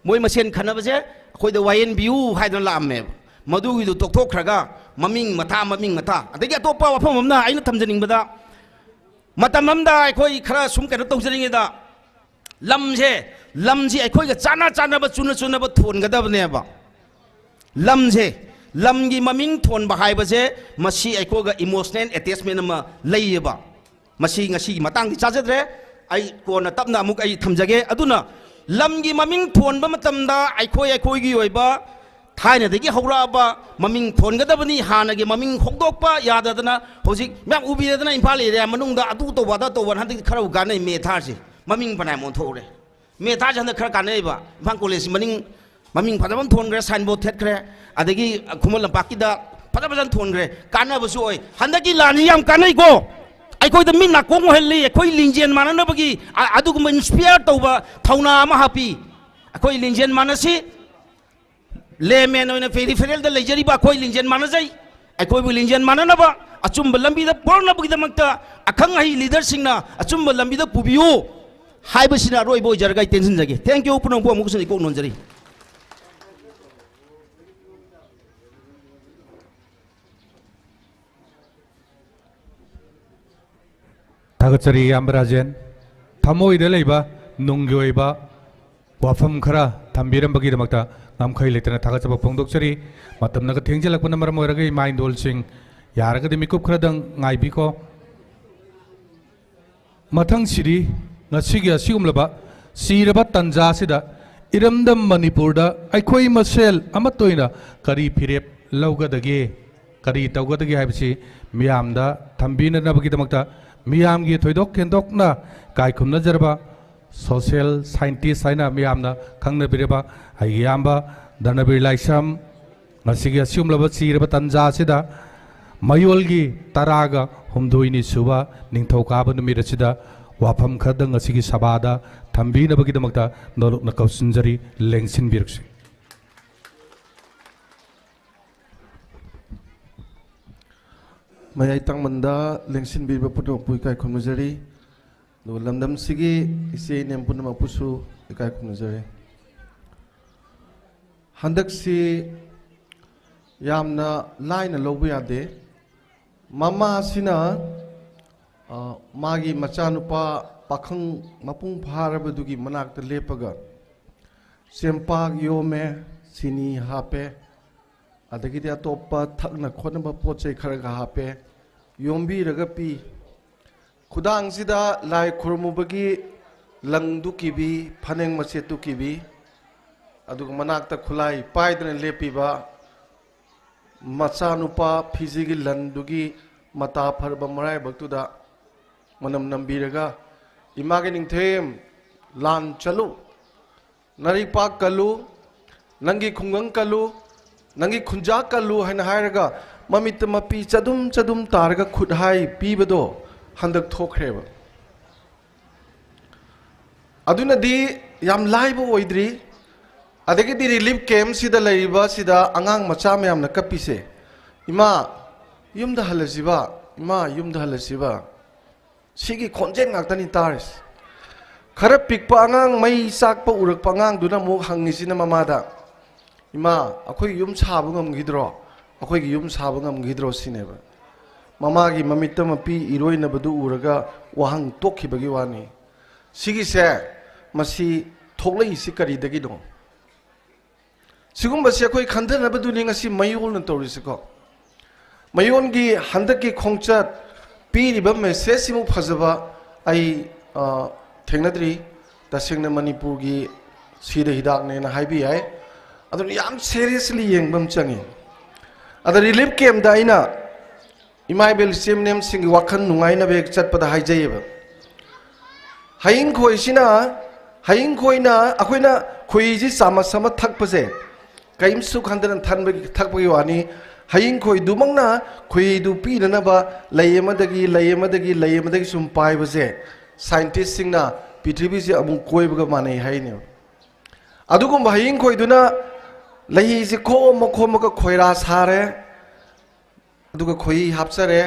ꯃꯣꯏ ꯃꯁꯦꯟ ꯈꯠꯅꯕꯁꯦ ꯑꯩꯈꯣꯏꯗ ꯋꯥꯌꯦꯟꯕꯤꯌꯨ ꯍꯥꯏꯗꯅ ꯂꯥꯛꯑꯝꯃꯦꯕ꯫ ꯃꯗꯨꯒꯤꯗꯨ ꯇꯣꯛꯊꯣꯛꯈ꯭ꯔꯒ ꯃꯃꯤꯡ ꯃꯊꯥ, ꯃꯃꯤꯡ ꯃꯊꯥ꯫ ꯑꯗꯒꯤ ꯑꯇꯣꯞꯄ ꯋꯥꯐꯝ ꯑꯃꯅ ꯑꯩꯅ ꯊꯝꯖꯅꯤꯡꯕꯗ, ꯃꯇꯝ ꯑꯃꯗ ꯑꯩꯈꯣꯏ ꯈꯔ ꯁꯨꯝ ꯀꯩꯅꯣ ꯇꯧꯖꯔꯤꯉꯩꯗ, ꯂꯝꯁꯦ, ꯂꯝꯁꯤ ꯑꯩꯈꯣꯏꯒ ꯆꯥꯟꯅ ꯆꯥꯟꯅꯕ, ꯆꯨꯅ ꯆꯨꯅꯕ ꯊꯣꯟꯒꯗꯕꯅꯦꯕ꯫ ꯂꯝꯁꯦ, ꯂꯝꯒꯤ ꯃꯃꯤꯡ ꯊꯣꯟꯕ ꯍꯥꯏꯕꯁꯦ, ꯃꯁꯤ ꯑꯩꯈꯣꯏꯒ emotional attachment ꯑꯃ ꯂꯩꯌꯦꯕ꯫ ꯃꯁꯤ ꯉꯁꯤꯒꯤ ꯃꯇꯥꯡꯗꯤ ꯆꯥꯖꯗ꯭ꯔꯦ, ꯑꯩ ꯀꯣꯟꯅ ꯇꯞꯅ ꯑꯃꯨꯛ ꯑꯩ ꯊꯝꯖꯒꯦ꯫ ꯑꯗꯨꯅ ꯂꯝꯒꯤ ꯃꯃꯤꯡ ꯊꯣꯟꯕ ꯃꯇꯝꯗ ꯑꯩꯈꯣꯏ ꯑꯩꯈꯣꯏꯒꯤ ꯑꯣꯏꯕ ꯊꯥꯏꯅꯗꯒꯤ ꯍꯧꯔꯛꯑꯕ ꯃꯃꯤꯡ ꯊꯣꯟꯒꯗꯕꯅꯤ꯫ ꯍꯥꯟꯅꯒꯤ ꯃꯃꯤꯡ ꯍꯣꯡꯗꯣꯛꯄ ꯌꯥꯗꯗꯅ ꯍꯧꯖꯤꯛ ꯃꯌꯥꯝ ꯎꯕꯤꯔꯦꯗꯅ, ꯏꯝꯐꯥꯜ area ꯃꯅꯨꯡꯗ ꯑꯗꯨ ꯇꯧꯕ ꯑꯗꯥ ꯇꯧꯕꯅ ꯍꯟꯗꯛꯇꯤ ꯈꯔꯕꯨ ꯀꯥꯟꯅꯩ ꯃꯦ ꯊꯥꯔꯁꯦ꯫ ꯃꯃꯤꯡ ꯐꯅꯌꯥꯝ ꯑꯣꯟꯊꯣꯛꯎꯔꯦ꯫ ꯃꯦ ꯊꯥꯔꯁꯦ ꯍꯟꯗꯛ ꯈꯔ ꯀꯥꯟꯅꯩꯕ꯫ ꯏꯝꯐꯥꯜ college ꯃꯅꯤꯡ ꯃꯃꯤꯡ ꯐꯖꯕ ꯑꯃ ꯊꯣꯟꯈ꯭ꯔꯦ, sign board ꯊꯦꯠꯈ꯭ꯔꯦ, ꯑꯗꯒꯤ ꯈꯨꯃꯟ ꯂꯝꯄꯥꯛꯀꯤꯗ ꯐꯖ ꯐꯖꯅ ꯊꯣꯟꯈ꯭ꯔꯦ, ꯀꯥꯟꯅꯕꯁꯨ ꯑꯣꯏ꯫ ꯍꯟꯗꯛꯀꯤ ꯂꯥꯟꯁꯤ ꯌꯥꯝ ꯀꯥꯟꯅꯩꯀꯣ꯫ ꯑꯩꯈꯣꯏꯗ ꯃꯤꯠ ꯅꯥꯀꯣꯡ ꯑꯣꯏꯍꯜꯂꯤ, ꯑꯩꯈꯣꯏ ꯂꯤꯡꯖꯦꯜ ꯃꯥꯟꯅꯅꯕꯒꯤ ꯑ-, ꯑꯗꯨꯒꯨꯝꯕ inspire ꯇꯧꯕ ꯊꯧꯅꯥ ꯑꯃ ꯍꯥꯞꯄꯤ꯫ ꯑꯩꯈꯣꯏ ꯂꯤꯡꯖꯦꯜ ꯃꯥꯟꯅꯁꯤ꯫ Layman ꯑꯣꯏꯅ peripheral ꯗ ꯂꯩꯖꯔꯤꯕ ꯑꯩꯈꯣꯏ ꯂꯤꯡꯖꯦꯜ ꯃꯥꯟꯅꯖꯩ꯫ ꯑꯩꯈꯣꯏꯕꯨ ꯂꯤꯡꯖꯦꯜ ꯃꯥꯟꯅꯅꯕ, ꯑꯆꯨꯝꯕ ꯂꯝꯕꯤꯗ ꯄꯨꯔꯛꯅꯕꯒꯤꯗꯃꯛꯇ ꯑꯈꯪ ꯑꯍꯩ leader ꯁꯤꯡꯅ ꯑꯆꯨꯝꯕ ꯂꯝꯕꯤꯗ ꯄꯨꯕꯤꯌꯨ ꯍꯥꯏꯕꯁꯤꯅ ꯑꯔꯣꯏꯕ ꯑꯣꯏꯖꯔꯒ ꯑꯩ ꯇꯦꯟꯁꯤꯟꯖꯒꯦ꯫ Thank you꯫ ꯄꯨꯝꯅꯃꯛꯄꯨ ꯑꯃꯨꯛꯀꯁꯨ ꯏꯀꯣꯛ ꯅꯣꯟꯖꯔꯤ꯫ ꯊꯥꯒꯠꯆꯔꯤ ꯏꯌꯥꯝꯕ ꯔꯥꯖꯦꯟ꯫ ꯊꯃꯣꯏꯗ ꯂꯩꯕ ꯅꯨꯡꯒꯤ ꯑꯣꯏꯕ ꯋꯥꯐꯝ ꯈꯔ ꯊꯝꯕꯤꯔꯝꯕꯒꯤꯗꯃꯛꯇ ꯉꯝꯈꯩ ꯂꯩꯇꯅ ꯊꯥꯒꯠꯆꯕ ꯐꯣꯡꯗꯣꯛꯆꯔꯤ꯫ ꯃꯇꯝꯅꯒ ꯊꯦꯡꯖꯤꯜꯂꯛꯄꯅ ꯃꯔꯝ ꯑꯣꯏꯔꯒ ꯏꯃꯥ ꯏꯟꯗꯣꯜꯁꯤꯡ ꯌꯥꯔꯒꯗꯤ ꯃꯤꯀꯨꯞ ꯈꯔꯗꯪ ꯉꯥꯏꯕꯤꯈꯣ꯫ ꯃꯊꯪꯁꯤꯗꯤ ꯉꯁꯤꯒꯤ ꯑꯁꯤꯒꯨꯝꯂꯕ ꯆꯤꯔꯕ ꯇꯟꯖꯥ ꯑꯁꯤꯗ ꯏꯔꯝꯗꯝ ꯃꯅꯤꯄꯨꯔꯗ ꯑꯩꯈꯣꯏ ꯃꯁꯦꯜ ꯑꯃꯠꯇ ꯑꯣꯏꯅ ꯀꯔꯤ ꯐꯤꯔꯦꯞ ꯂꯧꯒꯗꯒꯦ, ꯀꯔꯤ ꯇꯧꯒꯗꯒꯦ ꯍꯥꯏꯕꯁꯤ ꯃꯤꯌꯥꯝꯗ ꯊꯝꯕꯤꯅꯅꯕꯒꯤꯗꯃꯛꯇ ꯃꯤꯌꯥꯝꯒꯤ ꯊꯣꯏꯗꯣꯛ ꯍꯦꯟꯗꯣꯛꯅ ꯀꯥꯏꯈꯨꯝꯅꯖꯔꯕ social scientist ꯍꯥꯏꯅ ꯃꯤꯌꯥꯝꯅ ꯈꯪꯅꯕꯤꯔꯕ ꯑꯩꯒꯤ ꯏꯌꯥꯝꯕ ꯙꯅꯕꯤꯔ ꯂꯥꯏꯁ꯭ꯔꯝ, ꯉꯁꯤꯒꯤ ꯑꯁꯤꯒꯨꯝꯂꯕ ꯆꯤꯔꯕ ꯇꯟꯖꯥ ꯑꯁꯤꯗ ꯃꯌꯣꯜꯒꯤ ꯇꯔꯥꯒ ꯍꯨꯝꯗꯣꯏꯅꯤ ꯁꯨꯕ ꯅꯤꯡꯊꯧꯀꯥꯕ ꯅꯨꯃꯤꯠ ꯑꯁꯤꯗ ꯋꯥꯐꯝ ꯈꯔꯗꯪ ꯉꯁꯤꯒꯤ ꯁꯚꯥꯗ ꯊꯝꯕꯤꯅꯕꯒꯤꯗꯃꯛꯇ ꯅꯣꯂꯨꯛꯅ ꯀꯧꯁꯤꯟꯖꯔꯤ, ꯂꯦꯡꯁꯤꯟꯕꯤꯔꯛꯁꯤ꯫ ꯃꯌꯥꯏ ꯇꯥꯡꯃꯟꯗ ꯂꯦꯡꯁꯤꯟꯕꯤꯔꯤꯕ ꯄꯨꯝꯅꯃꯛꯄꯨ ꯏꯀꯥꯏ ꯈꯨꯝꯅꯖꯔꯤ꯫ ꯑꯗꯨꯒ ꯂꯝꯗꯝꯁꯤꯒꯤ ꯏꯆꯦ ꯏꯅꯦꯝ ꯄꯨꯝꯅꯃꯛꯄꯨꯁꯨ ꯏꯀꯥꯏ ꯈꯨꯝꯅꯖꯔꯤ꯫ ꯍꯟꯗꯛꯁꯤ ꯌꯥꯝꯅ ꯂꯥꯏꯅ ꯂꯧꯕ ꯌꯥꯗꯦ꯫ ꯃꯃꯥꯁꯤꯅ, ꯑ, ꯃꯥꯒꯤ ꯃꯆꯥꯅꯨꯄꯥ ꯄꯥꯈꯪ ꯃꯄꯨꯡ ꯐꯥꯔꯕꯗꯨꯒꯤ ꯃꯅꯥꯛꯇ ꯂꯦꯞꯄꯒ ꯆꯦꯡꯄꯥꯛ ꯌꯣꯝꯃꯦ, ꯆꯤꯅꯤ ꯍꯥꯞꯄꯦ, ꯑꯗꯒꯤꯗꯤ ꯑꯇꯣꯞꯄ ꯊꯛꯅ ꯈꯣꯠꯅꯕ ꯄꯣꯠ ꯆꯩ ꯈꯔꯒ ꯍꯥꯞꯄꯦ, ꯌꯣꯝꯕꯤꯔꯒ ꯄꯤ꯫ ꯈꯨꯗꯥꯡꯁꯤꯗ ꯂꯥꯏ ꯈꯨꯔꯨꯝꯃꯨꯕꯒꯤ ꯂꯪꯗꯨ ꯀꯤꯕꯤ, ꯐꯅꯦꯛ ꯃꯆꯦꯠꯇꯨ ꯀꯤꯕꯤ, ꯑꯗꯨꯒ ꯃꯅꯥꯛꯇ ꯈꯨꯠꯂꯥꯏ ꯄꯥꯏꯗꯨꯅ ꯂꯦꯞꯄꯤꯕ ꯃꯆꯥꯅꯨꯄꯥ ꯐꯤꯖꯤꯒꯤ ꯂꯟꯗꯨꯒꯤ ꯃꯇꯥ ꯐꯔꯕ ꯃꯔꯥꯏꯕꯛꯇꯨꯗ ꯃꯅꯝ ꯅꯝꯕꯤꯔꯒ, "ꯏꯃꯥꯒꯤ ꯅꯤꯡꯊꯦꯝ, ꯂꯥꯟ ꯆꯠꯂꯨ, ꯅꯔꯩꯄꯥꯛ ꯀꯜꯂꯨ, ꯅꯪꯒꯤ ꯈꯨꯡꯒꯪ ꯀꯜꯂꯨ, ꯅꯪꯒꯤ ꯈꯨꯟꯖꯥ ꯀꯜꯂꯨ" ꯍꯥꯏꯅ ꯍꯥꯏꯔꯒ ꯃꯃꯤꯠꯇ ꯃꯄꯤ ꯆꯗꯨꯝ ꯆꯗꯨꯝ ꯇꯥꯔꯒ ꯈꯨꯠꯍꯥꯏ ꯄꯤꯕꯗꯣ ꯍꯟꯗꯛ ꯊꯣꯛꯈ꯭ꯔꯦꯕ꯫ ꯑꯗꯨꯅꯗꯤ ꯌꯥꯝ ꯂꯥꯏꯕ ꯑꯣꯏꯗ꯭ꯔꯤ꯫ ꯑꯗꯒꯤꯗꯤ ꯔꯤꯂꯤꯐ ꯀꯦꯝꯁꯤꯗ ꯂꯩꯔꯤꯕ ꯁꯤꯗ ꯑꯉꯥꯡ ꯃꯆꯥ ꯃꯌꯥꯝꯅ ꯀꯞꯄꯤꯁꯦ, "ꯏꯃꯥ, ꯌꯨꯝꯗ ꯍꯜꯂꯁꯤꯕ, ꯏꯃꯥ, ꯌꯨꯝꯗ ꯍꯜꯂꯁꯤꯕ"꯫ ꯁꯤꯒꯤ ꯈꯣꯟꯖꯦꯜ ꯉꯥꯛꯇꯅꯤ ꯇꯥꯔꯤꯁꯦ꯫ ꯈꯔ ꯄꯤꯛꯄ ꯑꯉꯥꯡ, ꯃꯩ ꯆꯥꯛꯄ ꯎꯔꯛꯄ ꯑꯉꯥꯡꯗꯨꯅ ꯑꯃꯨꯛ ꯍꯪꯉꯤꯁꯤꯅ ꯃꯃꯥꯗ, "ꯏꯃꯥ, ꯑꯩꯈꯣꯏ ꯌꯨꯝ ꯁꯥꯕ ꯉꯝꯈꯤꯗ꯭ꯔꯣ? ꯑꯩꯈꯣꯏꯒꯤ ꯌꯨꯝ ꯁꯥꯕ ꯉꯝꯈꯤꯗ꯭ꯔꯣ?" ꯁꯤꯅꯦꯕ꯫ ꯃꯃꯥꯒꯤ ꯃꯃꯤꯠꯇ ꯃꯄꯤ ꯏꯔꯣꯏꯅꯕꯗꯨ ꯎꯔꯒ ꯋꯥꯍꯪ ꯇꯣꯛꯈꯤꯕꯒꯤ ꯋꯥꯅꯤ꯫ ꯁꯤꯒꯤꯁꯦ, ꯃꯁꯤ ꯊꯣꯛꯂꯛꯏꯁꯤ ꯀꯔꯤꯗꯒꯤꯅꯣ? ꯁꯤꯒꯨꯝꯕꯁꯦ ꯑꯩꯈꯣꯏ ꯈꯟꯊꯅꯕꯗꯨꯅꯤ ꯉꯁꯤ ꯃꯌꯣꯜꯅ ꯇꯧꯔꯤꯁꯤꯀꯣ꯫ ꯃꯌꯣꯜꯒꯤ ꯍꯟꯗꯛꯀꯤ ꯈꯣꯡꯆꯠ ꯄꯤꯔꯤꯕ ꯃꯦꯁꯦꯖꯁꯤꯃꯨꯛ ꯐꯖꯕ ꯑꯩ, ꯑ, ꯊꯦꯡꯅꯗ꯭ꯔꯤ꯫ ꯇꯁꯦꯡꯅ ꯃꯅꯤꯄꯨꯔꯒꯤ ꯁꯤꯗ ꯍꯤꯗꯥꯛꯅꯦꯅ ꯍꯥꯏꯕ ꯌꯥꯏ꯫ ꯑꯗꯨꯅ ꯌꯥꯝ ꯁꯦꯔꯤꯌꯁꯂꯤ ꯌꯦꯡꯕ ꯑꯃ ꯆꯪꯉꯤ꯫ ꯑꯗ ꯔꯤꯂꯤꯐ ꯀꯦꯝꯗ ꯑꯩꯅ ꯏꯃꯥ ꯏꯕꯦꯜ ꯏꯆꯦ ꯏꯅꯦꯝꯁꯤꯡꯒꯤ ꯋꯥꯈꯜ ꯅꯨꯡꯉꯥꯏꯅꯕ ꯍꯦꯛ ꯆꯠꯄꯗ ꯍꯥꯏꯖꯩꯌꯦꯕ꯫ ꯍꯌꯤꯡ ꯈꯣꯏꯁꯤꯅ, ꯍꯌꯤꯡ ꯈꯣꯏꯅ ꯑꯩꯈꯣꯏꯅ ꯈꯣꯏꯍꯤꯁꯤ ꯆꯥꯃꯁ ꯑꯃ ꯊꯛꯄꯁꯦ, ꯀꯔꯤꯝꯁꯨ ꯈꯟꯗꯅ ꯊꯟꯕꯒꯤ ꯊꯛꯄꯒꯤ ꯋꯥꯅꯤ꯫ ꯍꯌꯤꯡ ꯈꯣꯏꯗꯨꯃꯛꯅ ꯈꯣꯏꯍꯤꯗꯨ ꯄꯤꯅꯅꯕ ꯂꯩ ꯑꯃꯗꯒꯤ ꯂꯩ ꯑꯃꯗꯒꯤ ꯂꯩ ꯑꯃꯗꯒꯤ ꯁꯨꯝ ꯄꯥꯏꯕꯁꯦ ꯁꯥꯏꯟꯇꯤꯁꯁꯤꯡꯅ ꯄ꯭ꯔꯤꯊꯤꯕꯤꯁꯦ ꯑꯃꯨꯛ ꯀꯣꯏꯕꯒ ꯃꯥꯟꯅꯩ ꯍꯥꯏꯅꯦꯕ꯫ ꯑꯗꯨꯒꯨꯝꯕ ꯍꯌꯤꯡ ꯈꯣꯏꯗꯨꯅ ꯂꯩꯍꯤꯁꯦ ꯈꯣꯝꯃ ꯈꯣꯝꯃꯒ ꯈꯣꯏꯔꯥ ꯁꯥꯔꯦ, ꯑꯗꯨꯒ ꯈꯣꯏꯍꯤ ꯍꯥꯞꯆꯔꯦ,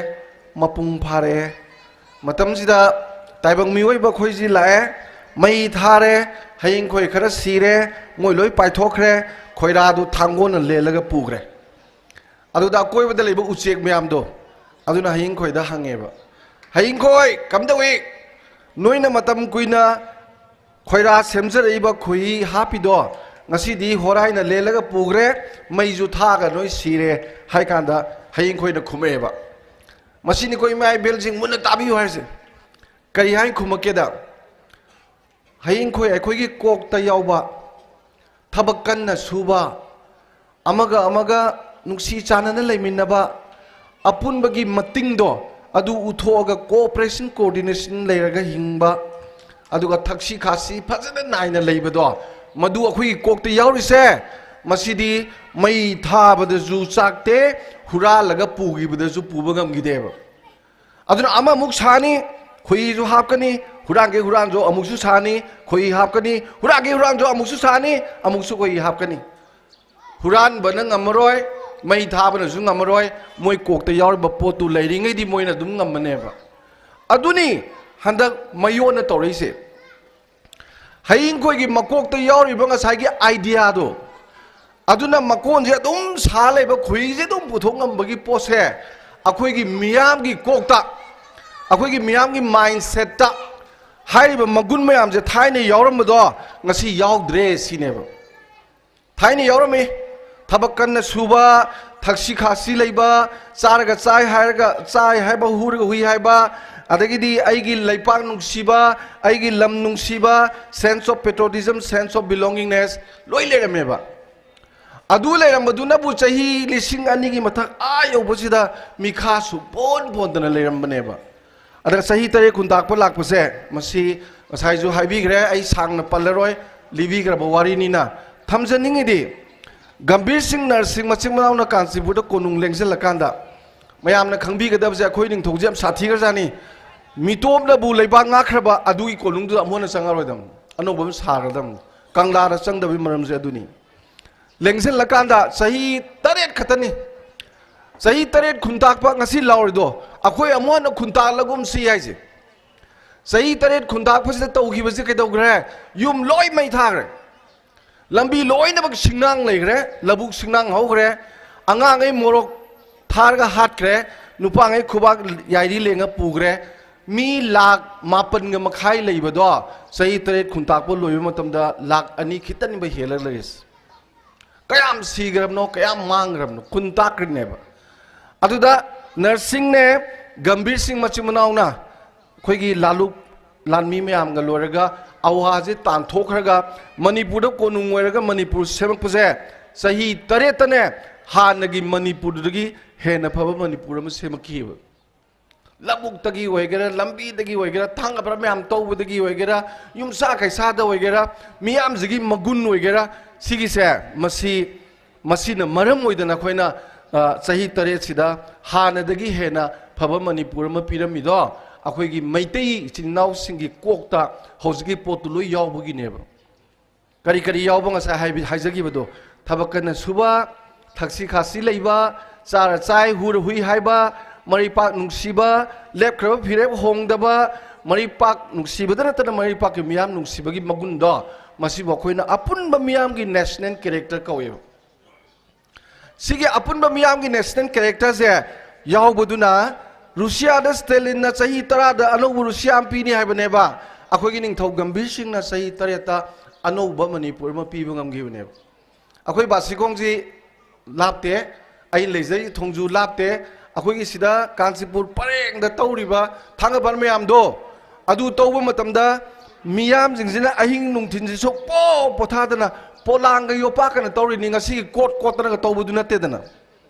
ꯃꯄꯨꯡ ꯐꯥꯔꯛꯑꯦ꯫ ꯃꯇꯝꯁꯤꯗ ꯇꯥꯏꯕꯪ ꯃꯤꯑꯣꯏꯕ ꯑꯩꯈꯣꯏꯁꯤ ꯂꯥꯛꯑꯦ, ꯃꯩ ꯊꯥꯔꯦ, ꯍꯌꯤꯡ ꯈꯣꯏ ꯈꯔ ꯁꯤꯔꯦ, ꯃꯣꯏ ꯂꯣꯏ ꯄꯥꯏꯊꯣꯛꯈ꯭ꯔꯦ, ꯈꯣꯏꯔꯥꯗꯨ ꯊꯥꯡꯒꯣꯜꯅ ꯂꯦꯜꯂꯒ ꯄꯨꯈ꯭ꯔꯦ꯫ ꯑꯗꯨꯗ ꯑꯀꯣꯏꯕꯗ ꯂꯩꯕ ꯎꯆꯦꯛ ꯃꯌꯥꯝꯗꯣ ꯑꯗꯨꯅ ꯍꯌꯤꯡ ꯈꯣꯏꯗ ꯍꯪꯉꯦꯕ, "ꯍꯌꯤꯡ ꯈꯣꯏ, ꯀꯝꯗꯧꯏ? ꯅꯣꯏꯅ ꯃꯇꯝ ꯀꯨꯏꯅ ꯈꯣꯏꯔꯥ ꯁꯦꯝꯖꯔꯛꯏꯕ ꯈꯣꯏꯍꯤ ꯍꯥꯞꯄꯤꯗꯣ ꯉꯁꯤꯗꯤ ꯍꯣꯔꯥꯏꯅ ꯂꯦꯜꯂꯒ ꯄꯨꯈ꯭ꯔꯦ, ꯃꯩꯁꯨ ꯊꯥꯒ ꯅꯣꯏ ꯁꯤꯔꯦ" ꯍꯥꯏ ꯀꯥꯟꯗ ꯍꯌꯤꯡ ꯈꯣꯏꯅ ꯈꯨꯝꯃꯛꯑꯦꯕ꯫ ꯃꯁꯤꯅꯤꯀꯣ ꯏꯃꯥ ꯏꯕꯦꯜꯁꯤꯡ ꯃꯨꯟꯅ ꯇꯥꯕꯤꯌꯨ ꯍꯥꯏꯔꯤꯁꯦ꯫ ꯀꯔꯤ ꯍꯥꯏꯅ ꯈꯨꯝꯃꯛꯀꯦꯗ, ꯍꯌꯤꯡ ꯈꯣꯏ ꯑꯩꯈꯣꯏꯒꯤ ꯀꯣꯛꯇ ꯌꯥꯎꯕ, ꯊꯕꯛ ꯀꯟꯅ ꯁꯨꯕ, ꯑꯃꯒ ꯑꯃꯒ ꯅꯨꯡꯁꯤ ꯆꯥꯟꯅꯅ ꯂꯩꯃꯤꯟꯅꯕ, ꯑꯄꯨꯟꯕꯒꯤ ꯃꯇꯤꯡꯗꯣ ꯑꯗꯨ ꯎꯠꯊꯣꯛꯑꯒ cooperation coordination ꯂꯩꯔꯒ ꯍꯤꯡꯕ, ꯑꯗꯨꯒ ꯊꯛꯁꯤ ꯈꯥꯁꯤ ꯐꯖꯅ ꯅꯥꯏꯅ ꯂꯩꯕꯗꯣ, ꯃꯗꯨ ꯑꯩꯈꯣꯏꯒꯤ ꯀꯣꯛꯇ ꯌꯥꯎꯔꯤꯁꯦ꯫ ꯃꯁꯤꯗꯤ ꯃꯩ ꯊꯥꯕꯗꯁꯨ ꯆꯥꯛꯇꯦ, ꯍꯨꯔꯥꯜꯂꯒ ꯄꯨꯈꯤꯕꯗꯁꯨ ꯄꯨꯕ ꯉꯝꯈꯤꯗꯦꯕ꯫ ꯑꯗꯨꯅ ꯑꯃꯃꯨꯛ ꯁꯥꯅꯤ, ꯈꯣꯏꯍꯤꯁꯨ ꯍꯥꯞꯀꯅꯤ, ꯍꯨꯔꯥꯟꯒꯦ ꯍꯨꯔꯥꯟꯁꯨ ꯑꯃꯨꯛꯁꯨ ꯁꯥꯅꯤ, ꯈꯣꯏꯍꯤ ꯍꯥꯞꯀꯅꯤ, ꯍꯨꯔꯥꯟꯒꯦ ꯍꯨꯔꯥꯟꯁꯨ ꯑꯃꯨꯛꯁꯨ ꯁꯥꯅꯤ, ꯑꯃꯨꯛꯁꯨ ꯈꯣꯏꯍꯤ ꯍꯥꯞꯀꯅꯤ꯫ ꯍꯨꯔꯥꯟꯕꯅ ꯉꯝꯃꯔꯣꯏ, ꯃꯩ ꯊꯥꯕꯅꯁꯨ ꯉꯝꯃꯔꯣꯏ, ꯃꯣꯏ ꯀꯣꯛꯇ ꯌꯥꯎꯔꯤꯕ ꯄꯣꯠꯇꯨ ꯂꯩꯔꯤꯉꯩꯗꯤ ꯃꯣꯏꯅ ꯑꯗꯨꯝ ꯉꯝꯃꯅꯦꯕ꯫ ꯑꯗꯨꯅꯤ ꯍꯟꯗꯛ ꯃꯌꯣꯟꯅ ꯇꯧꯔꯛꯏꯁꯦ꯫ ꯍꯌꯤꯡ ꯈꯣꯏꯒꯤ ꯃꯀꯣꯛꯇ ꯌꯥꯎꯔꯤꯕ ꯉꯁꯥꯏꯒꯤ ideaꯗꯣ, ꯑꯗꯨꯅ ꯃꯀꯣꯟꯁꯦ ꯑꯗꯨꯝ ꯁꯥ ꯂꯩꯕ, ꯈꯣꯏꯍꯤꯁꯦ ꯑꯗꯨꯝ ꯄꯨꯊꯣꯛ ꯉꯝꯕꯒꯤ ꯄꯣꯠꯁꯦ ꯑꯩꯈꯣꯏꯒꯤ ꯃꯤꯌꯥꯝꯒꯤ ꯀꯣꯛꯇ, ꯑꯩꯈꯣꯏꯒꯤ ꯃꯤꯌꯥꯝꯒꯤ mindsetꯇ ꯍꯥꯏꯔꯤꯕ ꯃꯒꯨꯟ ꯃꯌꯥꯝꯁꯦ ꯊꯥꯏꯅ ꯌꯥꯎꯔꯝꯕꯗꯣ ꯉꯁꯤ ꯌꯥꯎꯗ꯭ꯔꯦ ꯁꯤꯅꯦꯕ꯫ ꯊꯥꯏꯅ ꯌꯥꯎꯔꯝꯃꯤ꯫ ꯊꯕꯛ ꯀꯟꯅ ꯁꯨꯕ, ꯊꯛꯁꯤ ꯈꯥꯁꯤ ꯂꯩꯕ, ꯆꯥꯔꯒ ꯆꯥꯏ ꯍꯥꯏꯔꯒ ꯆꯥꯏ ꯍꯥꯏꯕ, ꯍꯨꯔꯒ ꯍꯨꯏ ꯍꯥꯏꯕ, ꯑꯗꯒꯤꯗꯤ ꯑꯩꯒꯤ ꯂꯩꯄꯥꯛ ꯅꯨꯡꯁꯤꯕ, ꯑꯩꯒꯤ ꯂꯝ ꯅꯨꯡꯁꯤꯕ, sense of patriotism, sense of belongingness ꯂꯣꯏ ꯂꯩꯔꯝꯃꯦꯕ꯫ ꯑꯗꯨ ꯂꯩꯔꯝꯕꯗꯨꯅꯕꯨ ꯆꯍꯤ ꯂꯤꯁꯤꯡ ꯑꯅꯤꯒꯤ ꯃꯊꯛ ꯑꯥ ꯌꯧꯕꯁꯤꯗ ꯃꯤꯈꯥ ꯁꯨꯛꯄꯣꯟ ꯄꯣꯟꯗꯅ ꯂꯩꯔꯝꯕꯅꯦꯕ꯫ ꯑꯗ ꯆꯍꯤ ꯇꯔꯦꯠ ꯈꯨꯟꯇꯥꯛꯄ ꯂꯥꯛꯄꯁꯦ, ꯃꯁꯤ ꯉꯁꯥꯏꯁꯨ ꯍꯥꯏꯕꯤꯈ꯭ꯔꯦ, ꯑꯩ ꯁꯥꯡꯅ ꯄꯜꯂꯔꯣꯏ, ꯂꯤꯕꯤꯈ꯭ꯔꯕ ꯋꯥꯔꯤꯅꯤꯅ꯫ ꯊꯝꯖꯅꯤꯡꯉꯤꯗꯤ, ꯒꯝꯚꯤꯔ ꯁꯤꯡ ꯅꯔꯁꯤꯡ ꯃꯆꯤꯟ ꯃꯅꯥꯎꯅ ꯀꯥꯟꯆꯤꯄꯨꯔꯗ ꯀꯣꯅꯨꯡ ꯂꯦꯡꯁꯤꯜꯂꯀꯥꯟꯗ, ꯃꯌꯥꯝꯅ ꯈꯪꯕꯤꯒꯗꯕꯁꯦ, ꯑꯩꯈꯣꯏ ꯅꯤꯡꯊꯧꯁꯦ ꯌꯥꯝ ꯁꯥꯊꯤꯈ꯭ꯔꯖꯥꯠꯅꯤ꯫ ꯃꯤꯇꯣꯞꯅꯕꯨ ꯂꯩꯕꯥꯛ ꯉꯥꯛꯈ꯭ꯔꯕ ꯑꯗꯨꯒꯤ ꯀꯣꯅꯨꯡꯗꯨꯗ ꯑꯃꯨꯛ ꯍꯟꯅ ꯆꯪꯉꯔꯣꯏꯗꯕꯅꯤ, ꯑꯅꯧꯕ ꯑꯃ ꯁꯥꯒꯗꯕꯅꯤ꯫ ꯀꯪꯂꯥꯗ ꯆꯪꯗꯕꯒꯤ ꯃꯔꯝꯁꯦ ꯑꯗꯨꯅꯤ꯫ ꯂꯦꯡꯁꯤꯜꯂꯀꯥꯟꯗ ꯆꯍꯤ ꯇꯔꯦꯠ ꯈꯛꯇꯅꯤ꯫ ꯆꯍꯤ ꯇꯔꯦꯠ ꯈꯨꯟꯇꯥꯛꯄ ꯉꯁꯤ ꯂꯥꯎꯔꯤꯗꯣ, ꯑꯩꯈꯣꯏ ꯑꯃꯨꯛ ꯍꯟꯅ ꯈꯨꯟꯇꯥꯛꯂꯒꯨꯝꯁꯤ ꯍꯥꯏꯁꯦ꯫ ꯆꯍꯤ ꯇꯔꯦꯠ ꯈꯨꯟꯇꯥꯛꯄꯁꯤꯗ ꯇꯧꯈꯤꯕꯁꯤ ꯀꯩꯗꯧꯈ꯭ꯔꯦ? ꯌꯨꯝ ꯂꯣꯏ ꯃꯩ ꯊꯥꯈ꯭ꯔꯦ꯫ ꯂꯝꯕꯤ ꯂꯣꯏꯅꯃꯛ ꯁꯤꯡꯅꯥꯡ ꯂꯩꯈ꯭ꯔꯦ, ꯂꯧꯕꯨꯛ ꯁꯤꯡꯅꯥꯡ ꯍꯧꯈ꯭ꯔꯦ꯫ ꯑꯉꯥꯡꯉꯩ ꯃꯣꯔꯣꯛ ꯊꯥꯔꯒ ꯍꯥꯠꯈ꯭ꯔꯦ꯫ ꯅꯨꯄꯥꯉꯩ ꯈꯨꯕꯥꯛ ꯌꯥꯏꯔꯤ ꯂꯦꯡꯉ ꯄꯨꯈ꯭ꯔꯦ꯫ ꯃꯤ ꯂꯥꯈ ꯃꯥꯄꯟꯒ ꯃꯈꯥꯏ ꯂꯩꯕꯗꯣ, ꯆꯍꯤ ꯇꯔꯦꯠ ꯈꯨꯟꯇꯥꯛꯄ ꯂꯣꯏꯕ ꯃꯇꯝꯗ ꯂꯥꯈ ꯑꯅꯤ ꯈꯤꯇꯅꯤꯕ ꯍꯦꯜꯂꯒ ꯂꯩꯔꯤꯁꯦ꯫ ꯀꯌꯥꯝ ꯁꯤꯈ꯭ꯔꯕꯅꯣ, ꯀꯌꯥꯝ ꯃꯥꯡꯈ꯭ꯔꯕꯅꯣ? ꯈꯨꯟ ꯇꯥꯛꯈ꯭ꯔꯤꯅꯦꯕ꯫ ꯑꯗꯨꯗ ꯅꯔꯁꯤꯡꯅꯦ, ꯒꯝꯚꯤꯔ ꯁꯤꯡ ꯃꯆꯤꯟ ꯃꯅꯥꯎꯅ ꯑꯩꯈꯣꯏꯒꯤ ꯂꯥꯂꯨꯛ ꯂꯥꯟꯃꯤ ꯃꯌꯥꯝꯒ ꯂꯣꯏꯔꯒ, ꯑꯋꯥꯁꯦ ꯇꯥꯟꯊꯣꯛꯈ꯭ꯔꯒ, ꯃꯅꯤꯄꯨꯔꯗ ꯀꯣꯅꯨꯡ ꯑꯣꯏꯔꯒ ꯃꯅꯤꯄꯨꯔ ꯁꯦꯝꯃꯛꯄꯁꯦ ꯆꯍꯤ ꯇꯔꯦꯠꯇꯅꯦ, ꯍꯥꯟꯅꯒꯤ ꯃꯅꯤꯄꯨꯔꯗꯨꯗꯒꯤ ꯍꯦꯟꯅ ꯐꯕ ꯃꯅꯤꯄꯨꯔ ꯑꯃ ꯁꯦꯝꯃꯛꯈꯤꯑꯕ꯫ ꯂꯧꯕꯨꯛꯇꯒꯤ ꯑꯣꯏꯒꯦꯔꯥ, ꯂꯝꯕꯤꯗꯒꯤ ꯑꯣꯏꯒꯦꯔꯥ, ꯊꯥꯡꯒ ꯐꯔ ꯃꯌꯥꯝ ꯇꯧꯕꯗꯒꯤ ꯑꯣꯏꯒꯦꯔꯥ, ꯌꯨꯝꯁꯥ ꯀꯩꯁꯥꯗ ꯑꯣꯏꯒꯦꯔꯥ, ꯃꯤꯌꯥꯝꯁꯤꯒꯤ ꯃꯒꯨꯟ ꯑꯣꯏꯒꯦꯔꯥ, ꯁꯤꯒꯤꯁꯦ, ꯃꯁꯤ, ꯃꯁꯤꯅ ꯃꯔꯝ ꯑꯣꯏꯗꯅ ꯑꯩꯈꯣꯏꯅ, ꯑ, ꯆꯍꯤ ꯇꯔꯦꯠꯁꯤꯗ ꯍꯥꯟꯅꯗꯒꯤ ꯍꯦꯟꯅ ꯐꯕ ꯃꯅꯤꯄꯨꯔ ꯑꯃ ꯄꯤꯔꯝꯃꯤꯗꯣ, ꯑꯩꯈꯣꯏꯒꯤ ꯃꯩꯇꯩ ꯏꯆꯤꯟ ꯏꯅꯥꯎꯁꯤꯡꯒꯤ ꯀꯣꯛꯇ ꯍꯧꯖꯤꯛꯀꯤ ꯄꯣꯠꯇꯨ ꯂꯣꯏ ꯌꯥꯎꯕꯒꯤꯅꯦꯕ꯫ ꯀꯔꯤ ꯀꯔꯤ ꯌꯥꯎꯕ? ꯉꯁꯥꯏ ꯍꯥꯏꯕꯤ-, ꯍꯥꯏꯖꯈꯤꯕꯗꯣ, ꯊꯕꯛ ꯀꯟꯅ ꯁꯨꯕ, ꯊꯛꯁꯤ ꯈꯥꯁꯤ ꯂꯩꯕ, ꯆꯥꯔ ꯆꯥꯏ, ꯍꯨꯔ ꯍꯨꯏ ꯍꯥꯏꯕ, ꯃꯔꯩꯄꯥꯛ ꯅꯨꯡꯁꯤꯕ, ꯂꯦꯞꯈ꯭ꯔꯕ ꯐꯤꯔꯦꯞ ꯍꯣꯡꯗꯕ, ꯃꯔꯩꯄꯥꯛ ꯅꯨꯡꯁꯤꯕꯗ ꯅꯠꯇꯅ ꯃꯔꯩꯄꯥꯛꯀꯤ ꯃꯤꯌꯥꯝ ꯅꯨꯡꯁꯤꯕꯒꯤ ꯃꯒꯨꯟꯗꯣ, ꯃꯁꯤꯕꯨ ꯑꯩꯈꯣꯏꯅ ꯑꯄꯨꯟꯕ ꯃꯤꯌꯥꯝꯒꯤ ꯅꯦꯁꯅꯦꯜ ꯀꯦꯔꯦꯛꯇꯔ ꯀꯧꯋꯦꯕ꯫ ꯁꯤꯒꯤ ꯑꯄꯨꯟꯕ ꯃꯤꯌꯥꯝꯒꯤ ꯅꯦꯁꯅꯦꯜ ꯀꯦꯔꯦꯛꯇꯔꯁꯦ ꯌꯥꯎꯕꯗꯨꯅ, ꯔꯨꯁꯤꯌꯥꯗ ꯁ꯭ꯇꯦꯂꯤꯟꯅ ꯆꯍꯤ ꯇꯔꯥꯗ ꯑꯅꯧꯕ ꯔꯨꯁꯤꯌꯥ ꯑꯃ ꯄꯤꯅꯤ ꯍꯥꯏꯕꯅꯦꯕ, ꯑꯩꯈꯣꯏꯒꯤ ꯅꯤꯡꯊꯧ ꯒꯝꯚꯤꯔ ꯁꯤꯡꯅ ꯆꯍꯤ ꯇꯔꯦꯠꯇ ꯑꯅꯧꯕ ꯃꯅꯤꯄꯨꯔ ꯑꯃ ꯄꯤꯕ ꯉꯝꯈꯤꯕꯅꯦꯕ꯫ ꯑꯩꯈꯣꯏ ꯕꯥꯁꯤꯈꯣꯡꯁꯤ ꯂꯥꯞꯇꯦ, ꯑꯩ ꯂꯩꯖꯔꯤ ꯊꯣꯡꯖꯨ ꯂꯥꯞꯇꯦ, ꯑꯩꯈꯣꯏꯒꯤ ꯁꯤꯗ ꯀꯥꯟꯆꯤꯄꯨꯔ ꯄꯔꯦꯡꯗ ꯇꯧꯔꯤꯕ ꯊꯥꯡꯒꯄꯥꯟ ꯃꯌꯥꯝꯗꯣ, ꯑꯗꯨ ꯇꯧꯕ ꯃꯇꯝꯗ ꯃꯤꯌꯥꯝꯁꯤꯡꯁꯤꯅ ꯑꯍꯤꯡ ꯅꯨꯡꯊꯤꯟꯁꯤ ꯁꯨꯛꯄꯣ ꯄꯣꯊꯥꯗꯅ ꯄꯣꯂꯥꯡꯒ ꯌꯣꯄꯥꯛꯀꯅ ꯇꯧꯔꯤꯅꯤ, ꯉꯁꯤꯒꯤ ꯀꯣꯠ ꯀꯣꯠꯇꯅꯒ ꯇꯧꯕꯗꯨ ꯅꯠꯇꯦꯗꯅ꯫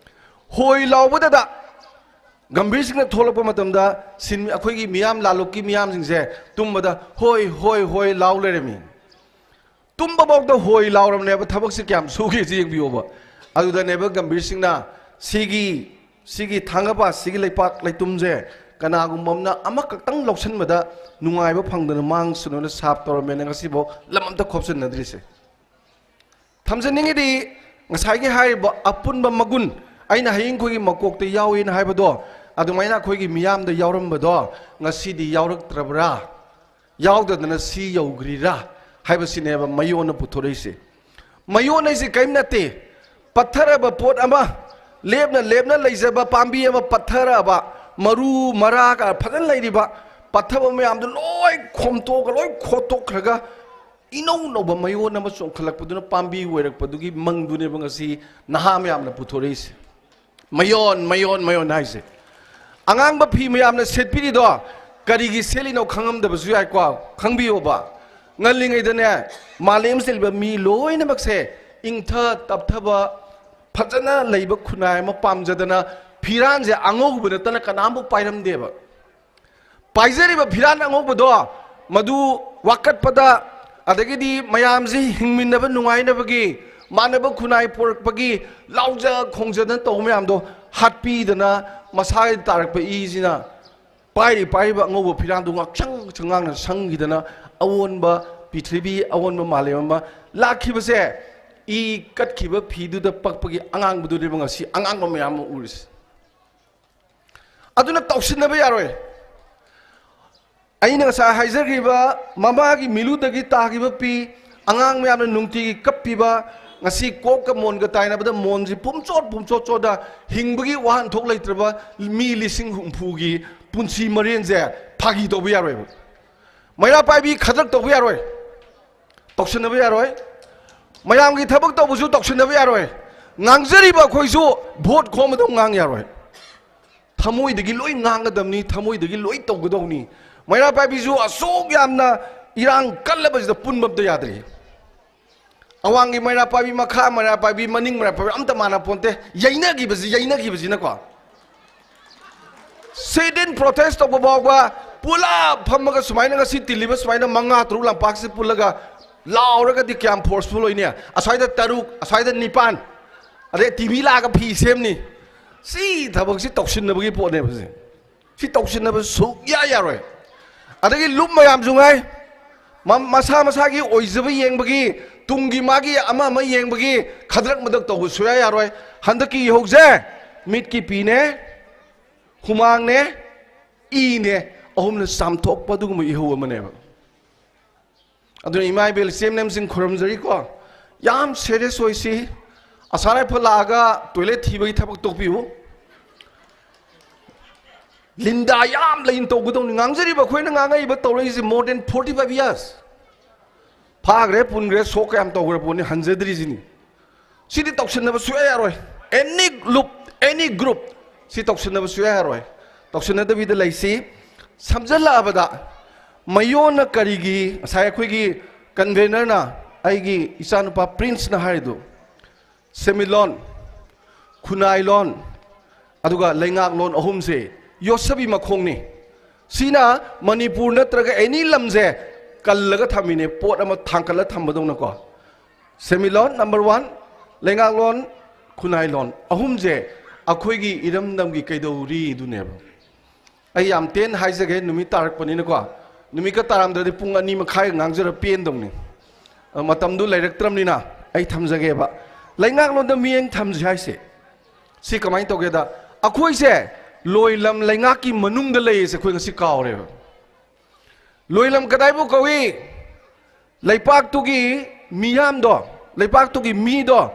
ꯍꯣꯏ ꯂꯥꯎꯕꯗꯗ ꯒꯝꯚꯤꯔ ꯁꯤꯡꯅ ꯊꯣꯛꯂꯛꯄ ꯃꯇꯝꯗ ꯁꯤꯟ-, ꯑꯩꯈꯣꯏꯒꯤ ꯃꯤꯌꯥꯝ, ꯂꯥꯂꯣꯛꯀꯤ ꯃꯤꯌꯥꯝꯁꯤꯡꯁꯦ ꯇꯨꯝꯕꯗ ꯍꯣꯏ, ꯍꯣꯏ, ꯍꯣꯏ ꯂꯥꯎ ꯂꯩꯔꯝꯃꯤ꯫ ꯇꯨꯝꯕꯐꯥꯎꯗ ꯍꯣꯏ ꯂꯥꯎꯔꯕꯅꯦꯕ, ꯊꯕꯛꯁꯤ ꯀꯌꯥꯝ ꯁꯨꯒꯦꯁꯤ ꯌꯦꯡꯕꯤꯌꯣꯕ꯫ ꯑꯗꯨꯗꯅꯦꯕ ꯒꯝꯚꯤꯔ ꯁꯤꯡꯅ ꯁꯤꯒꯤ, ꯁꯤꯒꯤ ꯊꯥꯡꯒꯄꯥꯠ, ꯁꯤꯒꯤ ꯂꯩꯄꯥꯛ ꯂꯩꯇꯨꯝꯁꯦ ꯀꯅꯥꯒꯨꯝꯕ ꯑꯃꯅ ꯑꯃꯈꯛꯇꯪ ꯂꯧꯁꯤꯟꯕꯗ ꯅꯨꯡꯉꯥꯏꯕ ꯐꯪꯗꯅ ꯃꯥꯡꯁꯅꯨꯅ ꯁꯥꯞ ꯇꯧꯔꯝꯃꯦꯅ ꯉꯁꯤꯐꯥꯎ ꯂꯝ ꯑꯝꯇ ꯈꯣꯞꯆꯟꯅꯗ꯭ꯔꯤꯁꯦ꯫ ꯊꯝꯖꯅꯤꯡꯉꯤꯗꯤ ꯉꯁꯥꯏꯒꯤ ꯍꯥꯏꯔꯤꯕ ꯑꯄꯨꯟꯕ ꯃꯒꯨꯟ, ꯑꯩꯅ ꯍꯌꯦꯡ ꯑꯩꯈꯣꯏꯒꯤ ꯃꯀꯣꯛꯇ ꯌꯥꯎꯏꯅ ꯍꯥꯏꯕꯗꯣ, ꯑꯗꯨꯃꯥꯏꯅ ꯑꯩꯈꯣꯏꯒꯤ ꯃꯤꯌꯥꯝꯗ ꯌꯥꯎꯔꯝꯕꯗꯣ ꯉꯁꯤꯗꯤ ꯌꯥꯎꯔꯛꯇ꯭ꯔꯕ꯭ꯔꯥ? ꯌꯥꯎꯗꯗꯅ ꯁꯤ ꯌꯧꯈ꯭ꯔꯤꯔꯥ ꯍꯥꯏꯕꯁꯤꯅꯦꯕ ꯃꯌꯣꯟꯅ ꯄꯨꯊꯣꯔꯛꯏꯁꯦ꯫ ꯃꯌꯣꯟ ꯍꯥꯏꯁꯦ ꯀꯔꯤꯝ ꯅꯠꯇꯦ, ꯄꯠꯊꯔꯕ ꯄꯣꯠ ꯑꯃ, ꯂꯦꯞꯅ ꯂꯦꯞꯅ ꯂꯩꯖꯕ ꯄꯥꯝꯕꯤ ꯑꯃ ꯄꯠꯊꯔꯛꯑꯕ, ꯃꯔꯨ ꯃꯔꯥꯒ ꯐꯖꯅ ꯂꯩꯔꯤꯕ ꯄꯠꯊꯕ ꯃꯌꯥꯝꯗꯨ ꯂꯣꯏ ꯈꯣꯝꯇꯣꯛꯑꯒ, ꯂꯣꯏ ꯈꯣꯠꯇꯣꯛꯈ꯭ꯔꯒ, ꯏꯅꯧ ꯅꯧꯕ ꯃꯌꯣꯟ ꯑꯃ ꯆꯣꯡꯈꯠꯂꯛꯄꯗꯨꯅ ꯄꯥꯝꯕꯤ ꯑꯣꯏꯔꯛꯄꯗꯨꯒꯤ ꯃꯪꯗꯨꯅꯦꯕ ꯉꯁꯤ ꯅꯍꯥ ꯃꯌꯥꯝꯅ ꯄꯨꯊꯣꯔꯛꯏꯁꯦ꯫ ꯃꯌꯣꯟ, ꯃꯌꯣꯟ, ꯃꯌꯣꯟ ꯍꯥꯏꯁꯦ꯫ ꯑꯉꯥꯡꯕ ꯐꯤ ꯃꯌꯥꯝꯅ ꯁꯦꯠꯄꯤꯔꯤꯗꯣ ꯀꯔꯤꯒꯤ ꯁꯦꯠꯂꯤꯅꯣ ꯈꯪꯉꯝꯗꯕꯁꯨ ꯌꯥꯏꯀꯣ꯫ ꯈꯪꯕꯤꯌꯣꯕ, ꯉꯜꯂꯤꯉꯩꯗꯅꯦ, ꯃꯥꯂꯦꯝꯁꯤꯗ ꯂꯩꯕ ꯃꯤ ꯂꯣꯏꯅꯃꯛꯁꯦ ꯏꯪꯊ ꯇꯞꯊꯕ, ꯐꯖꯅ ꯂꯩꯕ ꯈꯨꯟꯅꯥꯏ ꯑꯃ ꯄꯥꯝꯖꯗꯅ ꯐꯤꯔꯥꯟꯁꯦ ꯑꯉꯧꯕ ꯅꯠꯇꯅ ꯀꯅꯥꯝꯕꯨ ꯄꯥꯏꯔꯝꯗꯦꯕ꯫ ꯄꯥꯏꯖꯔꯤꯕ ꯐꯤꯔꯥꯟ ꯑꯉꯧꯕꯗꯣ ꯃꯗꯨ ꯋꯥꯀꯠꯄꯗ, ꯑꯗꯒꯤꯗꯤ ꯃꯌꯥꯝꯁꯤ ꯍꯤꯡꯃꯤꯟꯅꯕ ꯅꯨꯡꯉꯥꯏꯅꯕꯒꯤ, ꯃꯥꯟꯅꯕ ꯈꯨꯟꯅꯥꯏ ꯄꯣꯔꯛꯄꯒꯤ ꯂꯥꯎꯖ ꯈꯣꯡꯖꯗꯅ ꯇꯧꯕ ꯃꯌꯥꯝꯗꯣ ꯍꯥꯠꯄꯤꯗꯅ, ꯃꯁꯥꯗ ꯇꯥꯔꯛꯄ ꯏꯁꯤꯅ ꯄꯥꯏꯔꯤ ꯄꯥꯏꯔꯤꯕ ꯑꯉꯧꯕ ꯐꯤꯔꯥꯟꯗꯨ ꯉꯥꯛꯁꯪ ꯉꯥꯡꯅ ꯁꯪꯈꯤꯗꯅ ꯑꯑꯣꯟꯕ ꯄ꯭ꯔꯤꯊꯤꯕꯤ, ꯑꯑꯣꯟꯕ ꯃꯥꯂꯦꯝ ꯑꯃ ꯂꯥꯛꯈꯤꯕꯁꯦ, ꯏ ꯀꯠꯈꯤꯕ ꯐꯤꯗꯨꯗ ꯄꯛꯄꯒꯤ ꯑꯉꯥꯡꯕꯗꯨꯅꯦꯕ ꯉꯁꯤ ꯑꯉꯥꯡꯕ ꯃꯌꯥꯝ ꯑꯃ ꯎꯔꯤꯁꯦ꯫ ꯑꯗꯨꯅ ꯇꯧꯁꯤꯟꯅꯕ ꯌꯥꯔꯣꯏ꯫ ꯑꯩꯅ ꯉꯁꯥꯏ ꯍꯥꯏꯖꯈ꯭ꯔꯤꯕ ꯃꯃꯥꯒꯤ ꯃꯤꯂꯨꯗꯒꯤ ꯇꯥꯈꯤꯕ ꯄꯤ, ꯑꯉꯥꯡ ꯃꯌꯥꯝꯅ ꯅꯨꯡꯇꯤꯒꯤ ꯀꯞꯄꯤꯕ, ꯉꯁꯤ ꯀꯣꯛꯀ ꯃꯣꯟꯒ ꯇꯥꯏꯅꯕꯗ ꯃꯣꯟꯁꯤ ꯄꯨꯝꯆꯣꯠ ꯄꯨꯝꯆꯣꯠ ꯆꯣꯠꯗ ꯍꯤꯡꯕꯒꯤ ꯋꯥꯍꯟꯊꯣꯛ ꯂꯩꯇ꯭ꯔꯕ ꯃꯤ ꯂꯤꯁꯤꯡ ꯍꯨꯝꯐꯨꯒꯤ ꯄꯨꯟꯁꯤ ꯃꯔꯦꯟꯁꯦ ꯐꯥꯒꯤ ꯇꯧꯕ ꯌꯥꯔꯣꯏꯕ꯫ ꯃꯩꯔꯥ ꯄꯥꯏꯕꯤ ꯈꯗ꯭ꯔꯛ ꯇꯧꯕ ꯌꯥꯔꯣꯏ, ꯇꯧꯁꯤꯟꯅꯕ ꯌꯥꯔꯣꯏ꯫ ꯃꯌꯥꯝꯒꯤ ꯊꯕꯛ ꯇꯧꯕꯁꯨ ꯇꯧꯁꯤꯟꯅꯕ ꯌꯥꯔꯣꯏ꯫ ꯉꯥꯡꯖꯔꯤꯕ ꯑꯩꯈꯣꯏꯁꯨ ꯚꯣꯠ ꯈꯣꯝꯕꯗꯧ ꯉꯥꯡ ꯌꯥꯔꯣꯏ꯫ ꯊꯃꯣꯏꯗꯒꯤ ꯂꯣꯏ ꯉꯥꯡꯒꯗꯕꯅꯤ, ꯊꯃꯣꯏꯗꯒꯤ ꯂꯣꯏ ꯇꯧꯒꯗꯧꯅꯤ꯫ ꯃꯩꯔꯥ ꯄꯥꯏꯕꯤꯁꯨ ꯑꯁꯨꯛ ꯌꯥꯝꯅ ꯏꯔꯥꯡ ꯀꯜꯂꯕꯁꯤꯗ ꯄꯨꯟꯕ ꯑꯝꯇ ꯌꯥꯗ꯭ꯔꯤ꯫ ꯑꯋꯥꯡꯒꯤ ꯃꯩꯔꯥ ꯄꯥꯏꯕꯤ, ꯃꯈꯥ ꯃꯩꯔꯥ ꯄꯥꯏꯕꯤ, ꯃꯅꯤꯡ ꯃꯩꯔꯥ ꯄꯥꯏꯕꯤ ꯑꯝꯇ ꯃꯥꯟꯅ ꯄꯣꯟꯇꯦ꯫ ꯌꯩꯅꯈꯤꯕꯁꯤ, ꯌꯩꯅꯈꯤꯕꯁꯤꯅꯀꯣ꯫ Sit in protest ꯇꯧꯕ ꯐꯥꯎꯕ ꯄꯨꯂꯞ ꯐꯝꯃꯒ ꯁꯨꯃꯥꯏꯅ ꯉꯁꯤ ꯇꯤꯜꯂꯤꯕ ꯁꯨꯃꯥꯏꯅ ꯃꯉꯥ ꯇꯔꯨꯛ ꯂꯝꯄꯥꯛꯁꯤ ꯄꯨꯜꯂꯒ ꯂꯥꯎꯔꯒꯗꯤ ꯀꯌꯥꯝ forceful ꯑꯣꯏꯅꯤ? ꯑꯁ꯭ꯋꯥꯏꯗ ꯇꯔꯨꯛ, ꯑꯁ꯭ꯋꯥꯏꯗ ꯅꯤꯄꯥꯟ, ꯑꯗꯩ ꯇꯤ ꯚꯤ ꯂꯥꯛꯑꯒ ꯐꯤ ꯁꯦꯝꯅꯤ꯫ ꯁꯤ ꯊꯕꯛꯁꯤ ꯇꯧꯁꯤꯟꯅꯕꯒꯤ ꯄꯣꯠꯅꯦꯕ꯫ ꯁꯤ ꯁꯤ ꯇꯧꯁꯤꯟꯅꯕ ꯁꯨꯛꯌꯥ ꯌꯥꯔꯣꯏ꯫ ꯑꯗꯒꯤ ꯂꯨꯞ ꯃꯌꯥꯝꯁꯨ ꯉꯥꯏ, ꯃ- ꯃꯁꯥ ꯃꯁꯥꯒꯤ ꯑꯣꯏꯖꯕ ꯌꯦꯡꯕꯒꯤ, ꯇꯨꯡꯒꯤ ꯃꯥꯒꯤ ꯑꯃ ꯑꯃ ꯌꯦꯡꯕꯒꯤ ꯈꯗ꯭ꯔꯛ ꯃꯗꯛ ꯇꯧꯕ ꯁꯨꯌꯥ ꯌꯥꯔꯣꯏ꯫ ꯍꯟꯗꯛꯀꯤ ꯏꯍꯧꯁꯦ ꯃꯤꯠꯀꯤ ꯄꯤꯅꯦ, ꯍꯨꯃꯥꯡꯅꯦ, ꯏꯅꯦ, ꯑꯍꯨꯝꯅ ꯆꯥꯝꯊꯣꯛꯄ ꯑꯗꯨꯒꯨꯝꯕ ꯏꯍꯧ ꯑꯃꯅꯦꯕ꯫ ꯑꯗꯨꯅ ꯏꯃꯥ ꯏꯕꯦꯜ ꯏꯆꯦꯝꯅꯦꯝꯁꯤꯡ ꯈꯨꯔꯨꯝꯖꯔꯤꯀꯣ, ꯌꯥꯝ serious ꯑꯣꯏꯁꯤ꯫ ꯑꯁꯥ ꯔꯥꯏꯐꯜ ꯂꯥꯛꯑꯒ toilet ꯊꯤꯕꯒꯤ ꯊꯕꯛ ꯇꯣꯛꯄꯤꯌꯨ꯫ ꯂꯤꯟꯗꯥ ꯌꯥꯝ ꯂꯩꯅ ꯇꯧꯒꯗꯧꯅꯤ꯫ ꯉꯥꯡꯖꯔꯤꯕ ꯑꯩꯈꯣꯏꯅ ꯉꯥꯡꯉꯛꯏꯕ ꯇꯧꯔꯛꯏꯁꯦ more than forty five years꯫ ꯐꯥꯈ꯭ꯔꯦ, ꯄꯨꯟꯈ꯭ꯔꯦ, ꯁꯣꯛ ꯀꯌꯥꯝ ꯇꯧꯈ꯭ꯔ ꯄꯣꯠꯅꯤ, ꯍꯟꯖꯗ꯭ꯔꯤꯁꯤꯅꯤ꯫ ꯁꯤꯗꯤ ꯇꯧꯁꯤꯟꯅꯕ ꯁꯨꯌꯥ ꯌꯥꯔꯣꯏ꯫ Any group, any group, ꯁꯤ ꯇꯧꯁꯤꯟꯅꯕ ꯁꯨꯌꯥ ꯌꯥꯔꯣꯏ꯫ ꯇꯧꯁꯤꯟꯅꯗꯕꯤꯗ ꯂꯩꯁꯤ꯫ ꯁꯝꯖꯜꯂꯛꯑꯕꯗ, ꯃꯌꯣꯟꯅ ꯀꯔꯤꯒꯤ, ꯉꯁꯥꯏ ꯑꯩꯈꯣꯏꯒꯤ convenerꯅ, ꯑꯩꯒꯤ ꯏꯆꯥꯅꯨꯄꯥ ꯄ꯭ꯔꯤꯟꯁꯅ ꯍꯥꯏꯔꯤꯗꯨ, ꯁꯦꯟꯃꯤꯠꯂꯣꯟ, ꯈꯨꯟꯅꯥꯏꯂꯣꯟ, ꯑꯗꯨꯒ ꯂꯩꯉꯥꯛꯂꯣꯟ ꯑꯍꯨꯝꯁꯦ ꯌꯣꯠꯁꯕꯤ ꯃꯈꯣꯡꯅꯤ꯫ ꯁꯤꯅ ꯃꯅꯤꯄꯨꯔ ꯅꯠꯇ꯭ꯔꯒ any ꯂꯝꯁꯦ ꯀꯜꯂꯒ ꯊꯝꯃꯤꯅꯦ, ꯄꯣꯠ ꯑꯃ ꯊꯥꯡꯀꯠꯂ ꯊꯝꯕꯗꯧꯅꯀꯣ꯫ ꯁꯦꯟꯃꯤꯠꯂꯣꯟ number one, ꯂꯩꯉꯥꯛꯂꯣꯟ, ꯈꯨꯟꯅꯥꯏꯂꯣꯟ ꯑꯍꯨꯝꯁꯦ ꯑꯩꯈꯣꯏꯒꯤ ꯏꯔꯝꯗꯝꯒꯤ ꯀꯩꯗꯧꯔꯤ ꯑꯗꯨꯅꯦꯕ꯫ ꯑꯩ ꯌꯥꯝ ꯇꯦꯟꯅ ꯍꯥꯏꯖꯒꯦ, ꯅꯨꯃꯤꯠ ꯇꯥꯔꯛꯄꯅꯤꯅꯀꯣ꯫ ꯅꯨꯃꯤꯠꯀ ꯇꯥꯔꯝꯗ꯭ꯔꯗꯤ ꯄꯨꯡ ꯑꯅꯤ ꯃꯈꯥꯏ ꯉꯥꯡꯖꯔ ꯄꯦꯟꯗꯧꯅꯤ꯫ ꯑ, ꯃꯇꯝꯗꯨ ꯂꯩꯔꯛꯇ꯭ꯔꯕꯅꯤꯅ ꯑꯩ ꯊꯝꯖꯒꯦꯕ꯫ ꯂꯩꯉꯥꯛꯂꯣꯟꯗ ꯃꯤꯠꯌꯦꯡ ꯊꯝꯁꯤ ꯍꯥꯏꯁꯦ ꯁꯤ ꯀꯃꯥꯏꯅ ꯇꯧꯒꯦꯗ, ꯑꯩꯈꯣꯏꯁꯦ ꯂꯣꯏꯂꯝ ꯂꯩꯉꯥꯛꯀꯤ ꯃꯅꯨꯡꯗ ꯂꯩꯔꯤꯁꯦ ꯑꯩꯈꯣꯏ ꯉꯁꯤ ꯀꯥꯎꯔꯦꯕ꯫ ꯂꯣꯏꯂꯝ ꯀꯗꯥꯏꯕꯨ ꯀꯧꯏ? ꯂꯩꯄꯥꯛꯇꯨꯒꯤ ꯃꯤꯌꯥꯝꯗꯣ, ꯂꯩꯄꯥꯛꯇꯨꯒꯤ ꯃꯤꯗꯣ,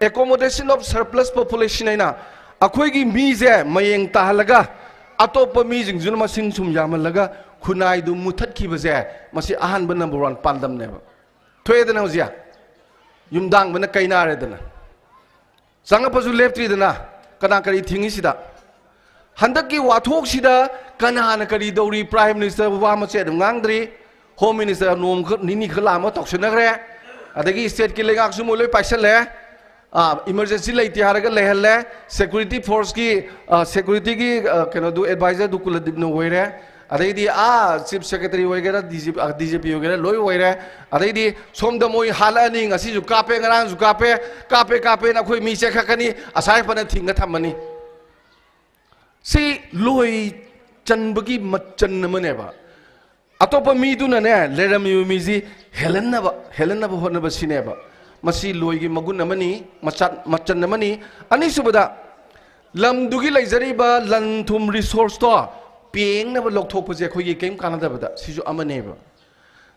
accommodation of surplus population ꯍꯥꯏꯅ ꯑꯩꯈꯣꯏꯒꯤ ꯃꯤꯁꯦ ꯃꯌꯦꯡ ꯇꯥꯍꯜꯂꯒ ꯑꯇꯣꯞꯄ ꯃꯤꯁꯤꯡꯁꯤꯅ ꯃꯁꯤꯡ ꯁꯨꯝ ꯌꯥꯝꯍꯜꯂꯒ ꯈꯨꯟꯅꯥꯏꯗꯨ ꯃꯨꯊꯠꯈꯤꯕꯁꯦ, ꯃꯁꯤ ꯑꯍꯥꯟꯕ number one ꯄꯥꯟꯗꯝꯅꯦꯕ꯫ ꯊꯣꯛꯑꯦꯗꯅ ꯍꯧꯖꯤꯛ? ꯌꯨꯝꯗꯥꯡꯕꯅ ꯀꯩꯅꯥꯔꯦꯗꯅ꯫ ꯆꯪꯉꯛꯄꯁꯨ ꯂꯦꯞꯇ꯭ꯔꯤꯗꯅ, ꯀꯅꯥ ꯀꯔꯤ ꯊꯤꯡꯉꯤꯁꯤꯗ? ꯍꯟꯗꯛꯀꯤ ꯋꯥꯊꯣꯛꯁꯤꯗ ꯀꯅꯥꯅ ꯀꯔꯤ ꯇꯧꯔꯤ? Prime Minister ꯋꯥ ꯃꯆꯦꯠ ꯑꯗꯨꯝ ꯉꯥꯡꯗ꯭ꯔꯤ, Home Minister ꯅꯣꯡ ꯈꯔ, ꯅꯤꯅꯤ ꯈꯔ ꯂꯥꯛꯑꯝꯃ ꯇꯧꯁꯟꯅꯈ꯭ꯔꯦ, ꯑꯗꯒꯤ stateꯀꯤ ꯂꯩꯉꯥꯛꯁꯨ ꯃꯣꯏ ꯂꯣꯏ ꯄꯥꯏꯁꯜꯂꯦ꯫ ꯑꯥ, emergency ꯂꯩꯇꯦ ꯍꯥꯏꯔꯒ ꯂꯩꯍꯜꯂꯦ, security forceꯀꯤ, ꯑꯥ, securityꯒꯤ, ꯑꯥ, ꯀꯩꯅꯣꯗꯨ, advisorꯗꯨ ꯀꯨꯂꯗꯤꯞꯅ ꯑꯣꯏꯔꯦ, ꯑꯗꯩꯗꯤ ꯑꯥ ꯆꯤꯐ ꯁꯦꯀ꯭ꯔꯦꯇꯔꯤ ꯑꯣꯏꯒꯦꯔꯥ, ꯗꯤ ꯖꯤ ꯄꯤ ꯑꯣꯏꯒꯦꯔꯥ, ꯂꯣꯏ ꯑꯣꯏꯔꯦ꯫ ꯑꯗꯩꯗꯤ ꯁꯣꯝꯗ ꯃꯣꯏ ꯍꯥꯠꯂꯛꯑꯅꯤ, ꯉꯁꯤꯁꯨ ꯀꯥꯞꯄꯦ, ꯉꯔꯥꯡꯁꯨ ꯀꯥꯞꯄꯦ, ꯀꯥꯞꯄꯦ ꯀꯥꯞꯄꯦꯅ ꯑꯩꯈꯣꯏ ꯃꯤ ꯆꯦꯟꯈꯠꯀꯅꯤ, ꯑꯁꯥꯏ ꯐꯅ ꯊꯤꯡꯒ ꯊꯝꯃꯅꯤ꯫ ꯁꯤ ꯂꯣꯏ ꯆꯟꯕꯒꯤ ꯃꯆꯟ ꯑꯃꯅꯦꯕ꯫ ꯑꯇꯣꯞꯄ ꯃꯤꯗꯨꯅꯅꯦ, ꯂꯩꯔꯝꯃꯤꯕ ꯃꯤꯁꯤ ꯍꯦꯜꯍꯟꯅꯕ, ꯍꯦꯜꯍꯟꯅꯕ ꯍꯣꯠꯅꯕ ꯁꯤꯅꯦꯕ꯫ ꯃꯁꯤ ꯂꯣꯏꯒꯤ ꯃꯒꯨꯟ ꯑꯃꯅꯤ, ꯃꯆꯥ-, ꯃꯆꯟ ꯑꯃꯅꯤ꯫ ꯑꯅꯤꯁꯨꯕꯗ, ꯂꯝꯗꯨꯒꯤ ꯂꯩꯖꯔꯤꯕ ꯂꯟ ꯊꯨꯝ, ꯔꯤꯁꯣꯔꯁꯇꯣ ꯄꯦꯡꯅꯕ ꯂꯧꯊꯣꯛꯄꯁꯦ ꯑꯩꯈꯣꯏꯒꯤ ꯀꯔꯤꯝ ꯀꯥꯟꯅꯗꯕꯗ, ꯁꯤꯁꯨ ꯑꯃꯅꯦꯕ꯫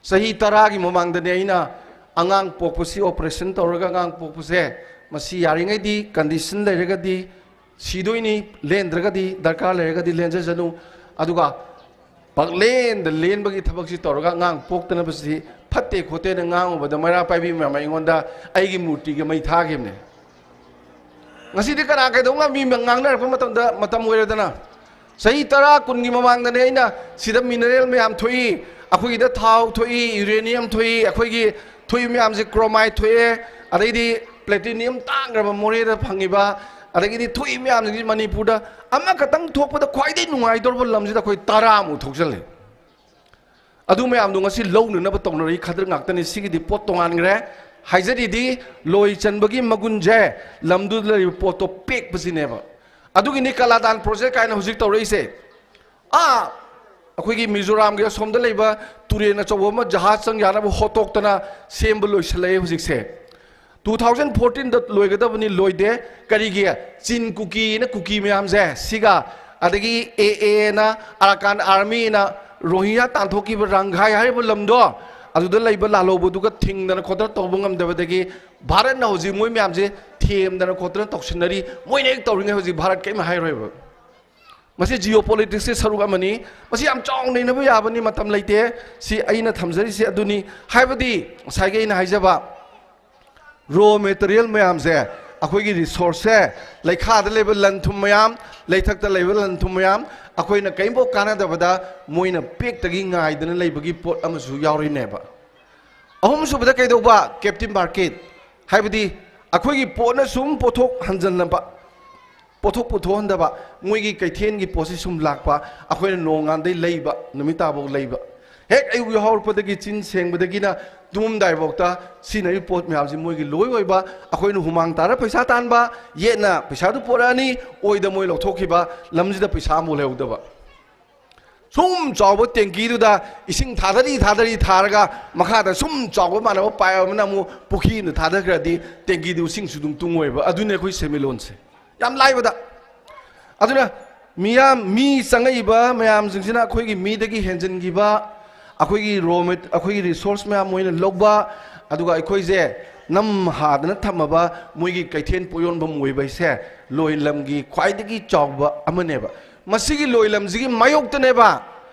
ꯆꯍꯤ ꯇꯔꯥꯒꯤ ꯃꯃꯥꯡꯗꯅꯦ ꯑꯩꯅ ꯑꯉꯥꯡ ꯄꯣꯛꯄꯁꯤ, ꯑꯣꯄꯔꯦꯁꯟ ꯇꯧꯔꯒ ꯑꯉꯥꯡ ꯄꯣꯛꯄꯁꯦ, ꯃꯁꯤ ꯌꯥꯔꯤꯉꯩꯗꯤ ꯀꯟꯗꯤꯁꯟ ꯂꯩꯔꯒꯗꯤ ꯁꯤꯗꯣꯏꯅꯤ, ꯂꯦꯟꯗ꯭ꯔꯒꯗꯤ, ꯗꯔꯀꯥꯔ ꯂꯩꯔꯒꯗꯤ ꯂꯦꯟꯖꯖꯅꯨ꯫ ꯑꯗꯨꯒ ꯄꯛꯂꯦꯟꯗ ꯂꯦꯟꯕꯒꯤ ꯊꯕꯛꯁꯤ ꯇꯧꯔꯒ ꯑꯉꯥꯡ ꯄꯣꯛꯇꯅꯕꯁꯤ ꯐꯠꯇꯦ ꯈꯣꯠꯇꯦꯅ ꯉꯥꯡꯉꯨꯕꯗ ꯃꯩꯔꯥ ꯄꯥꯏꯕꯤ ꯃꯌꯥꯝ ꯑꯩꯉꯣꯟꯗ ꯑꯩꯒꯤ ꯃꯨꯔꯇꯤꯒ ꯃꯩ ꯊꯥꯈꯤꯕꯅꯦ꯫ ꯉꯁꯤꯗꯤ ꯀꯅꯥ ꯀꯩꯗꯧ ꯉꯝꯃꯤ? ꯉꯥꯡꯅꯔꯛꯄ ꯃꯇꯝꯗ ꯃꯇꯝ ꯑꯣꯏꯔꯦꯗꯅ꯫ ꯆꯍꯤ ꯇꯔꯥ, ꯀꯨꯟꯒꯤ ꯃꯃꯥꯡꯗꯅꯦ ꯑꯩꯅ ꯁꯤꯗ ꯃꯤꯅꯔꯦꯜ ꯃꯌꯥꯝ ꯊꯣꯛꯏ, ꯑꯩꯈꯣꯏꯒꯤꯗ ꯊꯥꯎ ꯊꯣꯛꯏ, ꯌꯨꯔꯦꯅꯤꯌꯝ ꯊꯣꯛꯏ, ꯑꯩꯈꯣꯏꯒꯤ ꯊꯣꯛꯏ ꯃꯌꯥꯝꯁꯦ, ꯀ꯭ꯔꯣꯃꯥꯏꯠ ꯊꯣꯛꯑꯦ, ꯑꯗꯩꯗꯤ ꯄ꯭ꯂꯦꯇꯤꯅꯤꯌꯝ ꯇꯥꯡꯈ꯭ꯔꯕ ꯃꯣꯔꯦꯗ ꯐꯪꯉꯤꯕ, ꯑꯗꯒꯤꯗꯤ ꯊꯣꯛꯏ ꯃꯌꯥꯝꯁꯤꯡꯁꯤ ꯃꯅꯤꯄꯨꯔꯗ ꯑꯃꯈꯛꯇꯪ ꯊꯣꯛꯄꯗ ꯈ꯭ꯋꯥꯏꯗꯒꯤ ꯅꯨꯡꯉꯥꯏꯗꯧꯔꯕ ꯂꯝꯁꯤꯗ ꯑꯩꯈꯣꯏ ꯇꯔꯥꯃꯨꯛ ꯊꯣꯛꯆꯜꯂꯦ꯫ ꯑꯗꯨ ꯃꯌꯥꯝꯗꯣ ꯉꯁꯤ ꯂꯧꯅꯅꯕ ꯇꯧꯅꯔꯛꯏ ꯈꯗ꯭ꯔꯛ ꯉꯥꯛꯇꯅꯤ꯫ ꯁꯤꯒꯤꯗꯤ ꯄꯣꯠ ꯇꯣꯉꯥꯟꯈ꯭ꯔꯦ꯫ ꯍꯥꯏꯖꯔꯤꯗꯤ, ꯂꯣꯏ ꯆꯟꯕꯒꯤ ꯃꯒꯨꯟꯁꯦ ꯂꯝꯗꯨꯗ ꯂꯩꯔꯤꯕ ꯄꯣꯠꯇꯣ ꯄꯦꯛꯄꯁꯤꯅꯦꯕ꯫ ꯑꯗꯨꯒꯤꯅꯤ ꯀꯂꯥꯗꯥꯟ ꯄ꯭ꯔꯣꯖꯦꯛ ꯀꯥꯏꯅ ꯍꯧꯖꯤꯛ ꯇꯧꯔꯛꯏꯁꯦ꯫ ꯑꯥ, ꯑꯩꯈꯣꯏꯒꯤ ꯃꯤꯖꯣꯔꯥꯝꯒꯤ ꯑꯁꯣꯝꯗ ꯂꯩꯕ ꯇꯨꯔꯦꯟ ꯑꯆꯧꯕ ꯑꯃ ꯖꯍꯥꯖ ꯆꯪ ꯌꯥꯅꯕ ꯍꯣꯠꯇꯣꯛꯇꯅ ꯁꯦꯝꯕ ꯂꯣꯏꯁꯤꯜꯂꯛꯑꯦ ꯍꯧꯖꯤꯛꯁꯦ꯫ ꯇꯨ ꯊꯥꯎꯖꯟ ꯐꯣꯔꯇꯤꯟꯗ ꯂꯣꯏꯒꯗꯕꯅꯤ, ꯂꯣꯏꯗꯦ꯫ ꯀꯔꯤꯒꯤ? ꯆꯤꯟ ꯀꯨꯀꯤꯅ ꯀꯨꯀꯤ ꯃꯌꯥꯝꯁꯦ ꯁꯤꯒ, ꯑꯗꯒꯤ ꯑꯦ ꯑꯦꯅ, ꯑꯔꯥꯀꯥꯟ ꯑꯥꯔꯃꯤꯅ ꯔꯣꯍꯤꯡꯌꯥ ꯇꯥꯟꯊꯣꯛꯈꯤꯕ ꯔꯪꯈꯥꯏ ꯍꯥꯏꯔꯤꯕ ꯂꯝꯗꯣ, ꯑꯗꯨꯗ ꯂꯩꯕ ꯂꯥꯜꯍꯧꯕꯗꯨꯒ ꯊꯤꯡꯗꯅ ꯈꯣꯠꯇꯅ ꯇꯧꯕ ꯉꯝꯗꯕꯗꯒꯤ ꯚꯥꯔꯠꯅ ꯍꯧꯖꯤꯛ ꯃꯣꯏ ꯃꯌꯥꯝꯁꯦ ꯊꯦꯝꯗꯅ ꯈꯣꯠꯇꯅ ꯇꯧꯁꯤꯟꯅꯔꯤ꯫ ꯃꯣꯏꯅ ꯍꯦꯛ ꯇꯧꯔꯤꯉꯩ ꯍꯧꯖꯤꯛ ꯚꯥꯔꯠ ꯀꯔꯤꯝ ꯍꯥꯏꯔꯣꯏꯕ꯫ ꯃꯁꯤ ꯖꯤꯑꯣ ꯄꯣꯂꯤꯇꯤꯛꯁꯀꯤ ꯁꯔꯨꯛ ꯑꯃꯅꯤ꯫ ꯃꯁꯤ ꯌꯥꯝ ꯆꯥꯎꯅ ꯅꯩꯅꯕ ꯌꯥꯕꯅꯤ, ꯃꯇꯝ ꯂꯩꯇꯦ꯫ ꯁꯤ ꯑꯩꯅ ꯊꯝꯖꯔꯤꯁꯦ ꯑꯗꯨꯅꯤ꯫ ꯍꯥꯏꯕꯗꯤ ꯉꯁꯥꯏꯒꯤ ꯑꯩꯅ ꯍꯥꯏꯖꯕ ꯔꯣ ꯃꯦꯇꯔꯤꯌꯦꯜ ꯃꯌꯥꯝꯁꯦ, ꯑꯩꯈꯣꯏꯒꯤ ꯔꯤꯁꯣꯔꯁꯁꯦ, ꯂꯩꯈꯥꯗ ꯂꯩꯕ ꯂꯟ ꯊꯨꯝ ꯃꯌꯥꯝ, ꯂꯩꯊꯛꯇ ꯂꯩꯕ ꯂꯟ ꯊꯨꯝ ꯃꯌꯥꯝ, ꯑꯩꯈꯣꯏꯅ ꯀꯔꯤꯝꯐꯥꯎ ꯀꯥꯟꯅꯗꯕꯗ ꯃꯣꯏꯅ ꯄꯦꯛꯇꯒꯤ ꯉꯥꯏꯗꯅ ꯂꯩꯕꯒꯤ ꯄꯣꯠ ꯑꯃꯁꯨ ꯌꯥꯎꯔꯤꯅꯦꯕ꯫ ꯑꯍꯨꯝꯁꯨꯕꯗ ꯀꯩꯗꯧꯕ? ꯀꯦꯞꯇꯤꯞ ꯃꯥꯔꯀꯦꯠ, ꯍꯥꯏꯕꯗꯤ ꯑꯩꯈꯣꯏꯒꯤ ꯄꯣꯠꯅ ꯁꯨꯝ ꯄꯣꯠꯊꯣꯛ ꯍꯟꯖꯤꯟꯅꯕ, ꯄꯣꯠꯊꯣꯛ ꯄꯨꯊꯣꯛꯍꯟꯗꯕ, ꯃꯣꯏꯒꯤ ꯀꯩꯊꯦꯜꯒꯤ ꯄꯣꯠꯁꯤ ꯁꯨꯝ ꯂꯥꯛꯄ, ꯑꯩꯈꯣꯏꯅ ꯅꯣꯡꯉꯥꯟꯗꯩ ꯂꯩꯕ, ꯅꯨꯃꯤꯠ ꯇꯥꯐꯥꯎ ꯂꯩꯕ꯫ ꯍꯦꯛ ꯑꯌꯨꯛ ꯌꯥꯍꯧꯔꯛꯄꯗꯒꯤ ꯆꯤꯟ ꯁꯦꯡꯕꯗꯒꯤꯅ ꯇꯨꯝꯃꯝꯗꯥꯏꯐꯥꯎꯗ ꯁꯤꯖꯤꯟꯅꯔꯤꯕ ꯄꯣꯠ ꯃꯌꯥꯝꯁꯤ ꯃꯣꯏꯒꯤ ꯂꯣꯏ ꯑꯣꯏꯕ, ꯑꯩꯈꯣꯏꯅ ꯍꯨꯃꯥꯡ ꯇꯥꯔ ꯄꯩꯁꯥ ꯇꯥꯟꯕ, ꯌꯦꯠꯅ ꯄꯩꯁꯥꯗꯨ ꯄꯣꯔꯛꯑꯅꯤ, ꯑꯣꯏꯗ ꯃꯣꯏ ꯂꯧꯊꯣꯛꯈꯤꯕ, ꯂꯝꯁꯤꯗ ꯄꯩꯁꯥ ꯑꯃꯨꯛ ꯂꯩꯍꯧꯗꯕ꯫ ꯁꯨꯝ ꯆꯥꯎꯕ ꯇꯦꯡꯀꯤꯗꯨꯗ ꯏꯁꯤꯡ ꯊꯥꯗꯔꯤ ꯊꯥꯗꯔꯤ ꯊꯥꯔꯒ ꯃꯈꯥꯗ ꯁꯨꯝ ꯆꯥꯎꯕ ꯃꯥꯟꯅꯕ ꯄꯥꯏꯞ ꯑꯃꯅ ꯑꯃꯨꯛ ꯄꯨꯈ꯭ꯔꯤ ꯑꯃꯗ ꯊꯥꯗꯈ꯭ꯔꯗꯤ ꯇꯦꯡꯀꯤꯗꯨ ꯏꯁꯤꯡꯁꯨ ꯑꯗꯨꯝ ꯇꯨꯡꯉꯣꯏꯕ꯫ ꯑꯗꯨꯅꯤ ꯑꯩꯈꯣꯏ ꯁꯦꯟꯃꯤꯠꯂꯣꯟꯁꯦ꯫ ꯌꯥꯝ ꯂꯥꯏꯕꯗ꯫ ꯑꯗꯨꯅ ꯃꯤꯌꯥꯝ, ꯃꯤ ꯆꯪꯉꯛꯏꯕ ꯃꯌꯥꯝꯁꯤꯡꯁꯤꯅ ꯑꯩꯈꯣꯏꯒꯤ ꯃꯤꯗꯒꯤ ꯍꯦꯟꯖꯤꯟꯈꯤꯕ, ꯑꯩꯈꯣꯏꯒꯤ ꯔꯣ ꯃꯦꯠ-, ꯑꯩꯈꯣꯏꯒꯤ ꯔꯤꯁꯣꯔꯁ ꯃꯌꯥꯝ ꯃꯣꯏꯅ ꯂꯧꯕ, ꯑꯗꯨꯒ ꯑꯩꯈꯣꯏꯁꯦ ꯅꯝ ꯍꯥꯗꯅ ꯊꯝꯃꯕ ꯃꯣꯏꯒꯤ ꯀꯩꯊꯦꯜ ꯄꯣꯠ ꯌꯣꯟꯐꯝ ꯑꯣꯏꯕ ꯍꯥꯏꯁꯦ ꯂꯣꯏ ꯂꯝꯒꯤ ꯈ꯭ꯋꯥꯏꯗꯒꯤ ꯆꯥꯎꯕ ꯑꯃꯅꯦꯕ꯫ ꯃꯁꯤꯒꯤ ꯂꯣꯏ ꯂꯝꯁꯤꯒꯤ ꯃꯥꯌꯣꯛꯇꯅꯦꯕ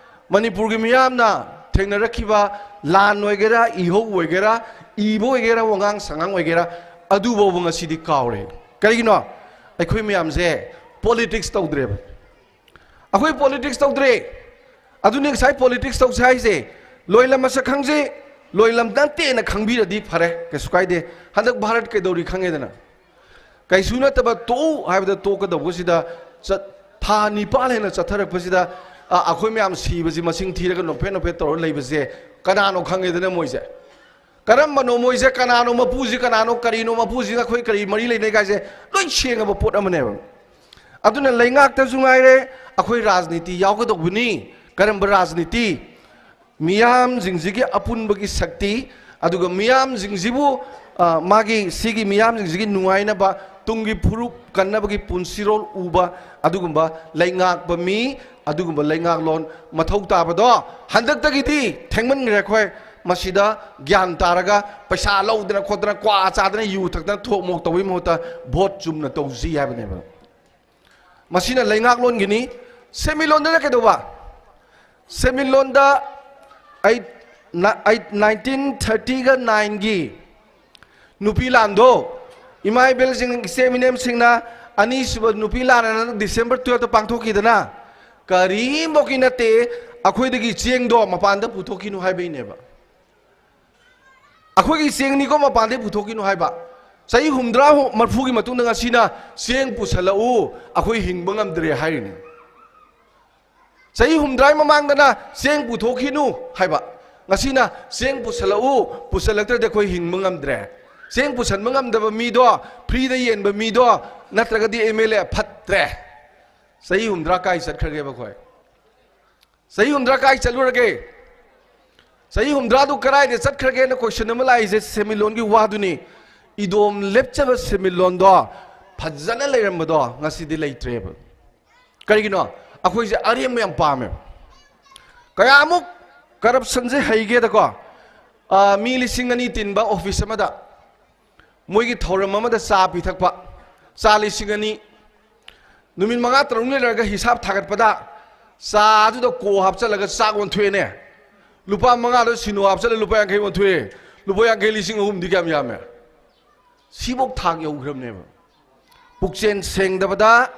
ꯃꯅꯤꯄꯨꯔꯒꯤ ꯃꯤꯌꯥꯝꯅ ꯊꯦꯡꯅꯔꯛꯈꯤꯕ ꯂꯥꯟ ꯑꯣꯏꯒꯦꯔꯥ, ꯏꯍꯧ ꯑꯣꯏꯒꯦꯔꯥ, ꯏꯕ ꯑꯣꯏꯒꯦꯔꯥ, ꯋꯥꯉꯥꯡ ꯁꯉꯥꯡ ꯑꯣꯏꯒꯦꯔꯥ, ꯑꯗꯨꯐꯥꯎꯕ ꯉꯁꯤꯗꯤ ꯀꯥꯎꯔꯦ꯫ ꯀꯔꯤꯒꯤꯅꯣ? ꯑꯩꯈꯣꯏ ꯃꯌꯥꯝꯁꯦ ꯄꯣꯂꯤꯇꯤꯛꯁ ꯇꯧꯗ꯭ꯔꯦꯕ꯫ ꯑꯩꯈꯣꯏ ꯄꯣꯂꯤꯇꯤꯛꯁ ꯇꯧꯗ꯭ꯔꯦ꯫ ꯑꯗꯨꯅꯤ ꯉꯁꯥꯏ ꯄꯣꯂꯤꯇꯤꯛꯁ ꯇꯧꯁꯦ ꯍꯥꯏꯁꯦ꯫ ꯂꯣꯏ ꯂꯝ ꯃꯁꯛ ꯈꯪꯁꯦ, ꯂꯣꯏ ꯂꯝ ꯅꯠꯇꯦꯅ ꯈꯪꯕꯤꯔꯗꯤ ꯐꯔꯦ, ꯀꯩꯁꯨ ꯀꯥꯏꯗꯦ꯫ ꯍꯟꯗꯛ ꯚꯥꯔꯠ ꯀꯩꯗꯧꯔꯤ ꯈꯪꯉꯦꯗꯅ? ꯀꯩꯁꯨ ꯅꯠꯇꯕ ꯇꯣꯛꯎ ꯍꯥꯏꯕꯗ ꯇꯣꯛꯀꯗꯧꯕꯁꯤꯗ ꯆꯠ-, ꯊꯥ ꯅꯤꯄꯥꯜ ꯍꯦꯟꯅ ꯆꯠꯊꯔꯛꯄꯁꯤꯗ, ꯑ, ꯑꯩꯈꯣꯏ ꯃꯌꯥꯝ ꯁꯤꯕꯁꯤ ꯃꯁꯤꯡ ꯊꯤꯔꯒ ꯅꯣꯛꯐꯦꯠ ꯅꯣꯛꯐꯦꯠ ꯇꯧꯔ ꯂꯩꯕꯁꯦ ꯀꯅꯥꯅꯣ ꯈꯪꯉꯦꯗꯅ ꯃꯣꯏꯁꯦ? ꯀꯔꯝꯕꯅꯣ ꯃꯣꯏꯁꯦ? ꯀꯅꯥꯅꯣ ꯃꯄꯨꯁꯤ? ꯀꯅꯥꯅꯣ ꯀꯔꯤꯅꯣ? ꯃꯄꯨꯁꯤꯒ ꯑꯩꯈꯣꯏ ꯀꯔꯤ ꯃꯔꯤ ꯂꯩꯅꯩ ꯀꯥꯏꯁꯦ ꯂꯣꯏ ꯁꯦꯡꯉꯕ ꯄꯣꯠ ꯑꯃꯅꯦꯕ꯫ ꯑꯗꯨꯅ ꯂꯩꯉꯥꯛꯇꯁꯨ ꯉꯥꯏꯔꯦ, ꯑꯩꯈꯣꯏ ꯔꯥꯖꯅꯤꯇꯤ ꯌꯥꯎꯒꯗꯧꯕꯅꯤ꯫ ꯀꯔꯝꯕ ꯔꯥꯖꯅꯤꯇꯤ? ꯃꯤꯌꯥꯝꯁꯤꯡꯁꯤꯒꯤ ꯑꯄꯨꯟꯕꯒꯤ ꯁꯛꯇꯤ, ꯑꯗꯨꯒ ꯃꯤꯌꯥꯝꯁꯤꯡꯁꯤꯕꯨ, ꯑ, ꯃꯥꯒꯤ, ꯁꯤꯒꯤ ꯃꯤꯌꯥꯝꯁꯤꯡꯁꯤꯒꯤ ꯅꯨꯡꯉꯥꯏꯅꯕ, ꯇꯨꯡꯒꯤ ꯐꯨꯔꯨꯞ ꯀꯟꯅꯕꯒꯤ ꯄꯨꯟꯁꯤꯔꯣꯜ ꯎꯕ ꯑꯗꯨꯒꯨꯝꯕ ꯂꯩꯉꯥꯛꯄ ꯃꯤ, ꯑꯗꯨꯒꯨꯝꯕ ꯂꯩꯉꯥꯛꯂꯣꯟ ꯃꯊꯧ ꯇꯥꯕꯗꯣ ꯍꯟꯗꯛꯇꯒꯤꯗꯤ ꯊꯦꯡꯃꯟꯈ꯭ꯔꯦ꯫ ꯑꯩꯈꯣꯏ ꯃꯁꯤꯗ ꯒ꯭ꯌꯥꯟ ꯇꯥꯔꯒ ꯄꯩꯁꯥ ꯂꯧꯗꯅ ꯈꯣꯠꯇꯅ, ꯀ꯭ꯋꯥ ꯆꯥꯗꯅ, ꯌꯨ ꯊꯛꯇꯅ, ꯊꯣꯛ ꯃꯣꯛ ꯇꯧꯕꯒꯤ ꯃꯍꯨꯠꯇ ꯚꯣꯠ ꯆꯨꯝꯅ ꯇꯧꯁꯤ ꯍꯥꯏꯕꯅꯦꯕ꯫ ꯃꯁꯤꯅ ꯂꯩꯉꯥꯛꯂꯣꯟꯒꯤꯅꯤ꯫ ꯁꯦꯟꯃꯤꯠꯂꯣꯟꯗꯅ ꯀꯩꯗꯧꯕ? ꯁꯦꯟꯃꯤꯠꯂꯣꯟꯗ ꯑꯩ, ꯅ-, ꯑꯩ nineteen thirty-ꯒ nine-ꯒꯤ ꯅꯨꯄꯤ ꯂꯥꯟꯗꯣ, ꯏꯃꯥ ꯏꯕꯦꯜꯁꯤꯡ, ꯏꯆꯦ ꯏꯅꯦꯝꯁꯤꯡꯅ, ꯑꯅꯤꯁꯨꯕ ꯅꯨꯄꯤ ꯂꯥꯟ ꯑꯅ December twelve-ꯇ ꯄꯥꯡꯊꯣꯛꯈꯤꯗꯅ, ꯀꯔꯤꯝꯐꯧꯀꯤ ꯅꯠꯇꯦ, ꯑꯩꯈꯣꯏꯗꯒꯤ ꯆꯦꯡꯗꯣ ꯃꯄꯥꯟꯗ ꯄꯨꯊꯣꯛꯈꯤꯅꯨ ꯍꯥꯏꯕꯩꯅꯦꯕ꯫ ꯑꯩꯈꯣꯏꯒꯤ ꯆꯦꯡꯅꯤꯀꯣ ꯃꯄꯥꯟꯗꯩ ꯄꯨꯊꯣꯛꯈꯤꯅꯨ ꯍꯥꯏꯕ꯫ ꯆꯍꯤ ꯍꯨꯝꯗ꯭ꯔꯥ ꯃꯔꯐꯨꯒꯤ ꯃꯇꯨꯡꯗ ꯉꯁꯤꯅ ꯆꯦꯡ ꯄꯨꯁꯜꯂꯛꯎ, ꯑꯩꯈꯣꯏ ꯍꯤꯡꯕ ꯉꯝꯗ꯭ꯔꯦ ꯍꯥꯏꯔꯤꯅꯤ꯫ ꯆꯍꯤ ꯍꯨꯝꯗ꯭ꯔꯥꯒꯤ ꯃꯃꯥꯡꯗꯅ ꯆꯦꯡ ꯄꯨꯊꯣꯛꯈꯤꯅꯨ ꯍꯥꯏꯕ, ꯉꯁꯤꯅ ꯆꯦꯡ ꯄꯨꯁꯜꯂꯛꯎ, ꯄꯨꯁꯜꯂꯛꯇ꯭ꯔꯗꯤ ꯑꯩꯈꯣꯏ ꯍꯤꯡꯕ ꯉꯝꯗ꯭ꯔꯦ꯫ ꯆꯦꯡ ꯄꯨꯁꯟꯕ ꯉꯝꯗꯕ ꯃꯤꯗꯣ, ꯐ꯭ꯔꯤꯗ ꯌꯦꯟꯕ ꯃꯤꯗꯣ, ꯅꯠꯇ꯭ꯔꯒꯗꯤ ꯑꯦꯝ ꯑꯦꯜ ꯑꯦ ꯐꯠꯇ꯭ꯔꯦ꯫ ꯆꯍꯤ ꯍꯨꯝꯗ꯭ꯔꯥ ꯀꯥꯏ ꯆꯠꯈ꯭ꯔꯒꯦꯕ ꯑꯩꯈꯣꯏ? ꯆꯍꯤ ꯍꯨꯝꯗ꯭ꯔꯥ ꯀꯥꯏ ꯆꯠꯂꯨꯔꯒꯦ? ꯆꯍꯤ ꯍꯨꯝꯗ꯭ꯔꯥꯗꯨ ꯀꯗꯥꯏꯗ ꯆꯠꯈ꯭ꯔꯒꯦꯅ ꯀꯣꯏꯁꯟ ꯑꯃ ꯂꯥꯛꯏꯁꯦ ꯁꯦꯟꯃꯤꯠꯂꯣꯟꯒꯤ ꯋꯥꯗꯨꯅꯤ꯫ ꯏꯗꯣꯝ ꯂꯦꯞꯆꯕ ꯁꯦꯟꯃꯤꯠꯂꯣꯟꯗꯣ, ꯐꯖꯅ ꯂꯩꯔꯝꯕꯗꯣ ꯉꯁꯤꯗꯤ ꯂꯩꯇ꯭ꯔꯦꯕ꯫ ꯀꯔꯤꯒꯤꯅꯣ? ꯑꯩꯈꯣꯏꯁꯦ ꯑꯔꯦꯝꯕ ꯌꯥꯝ ꯄꯥꯝꯃꯦ꯫ ꯀꯌꯥꯃꯨꯛ ꯀꯔꯞꯁꯟꯁꯦ ꯍꯩꯒꯦꯗꯀꯣ, ꯑꯥ, ꯃꯤ ꯂꯤꯁꯤꯡ ꯑꯅꯤ ꯇꯤꯟꯕ ꯑꯣꯐꯤꯁ ꯑꯃꯗ ꯃꯣꯏꯒꯤ ꯊꯧꯔꯝ ꯑꯃꯗ ꯆꯥ ꯄꯤꯊꯛꯄ, ꯆꯥ ꯂꯤꯁꯤꯡ ꯑꯅꯤ, ꯅꯨꯃꯤꯠ ꯃꯉꯥ ꯇꯔꯨꯛꯅꯤ ꯂꯩꯔꯒ ꯍꯤꯁꯥꯞ ꯊꯥꯒꯠꯄꯗ ꯆꯥꯗꯨꯗ ꯀꯣ ꯍꯥꯞꯆꯜꯂꯒ ꯆꯥꯛ ꯑꯣꯟꯊꯣꯛꯑꯦꯅꯦ꯫ ꯂꯨꯄꯥ ꯃꯉꯥꯗꯣ ꯁꯤꯅꯣ ꯍꯥꯞꯆꯜꯂ ꯂꯨꯄꯥ ꯌꯥꯡꯈꯩ ꯑꯣꯟꯊꯣꯛꯑꯦ꯫ ꯂꯨꯄꯥ ꯌꯥꯡꯈꯩ ꯂꯤꯁꯤꯡ ꯑꯍꯨꯝꯗꯤ ꯀꯌꯥꯝ ꯌꯥꯝꯃꯦ? ꯁꯤꯐꯧ ꯊꯥꯛ ꯌꯧꯈ꯭ꯔꯕꯅꯦꯕ꯫ ꯄꯨꯛꯆꯦꯜ ꯁꯦꯡꯗꯕꯗ,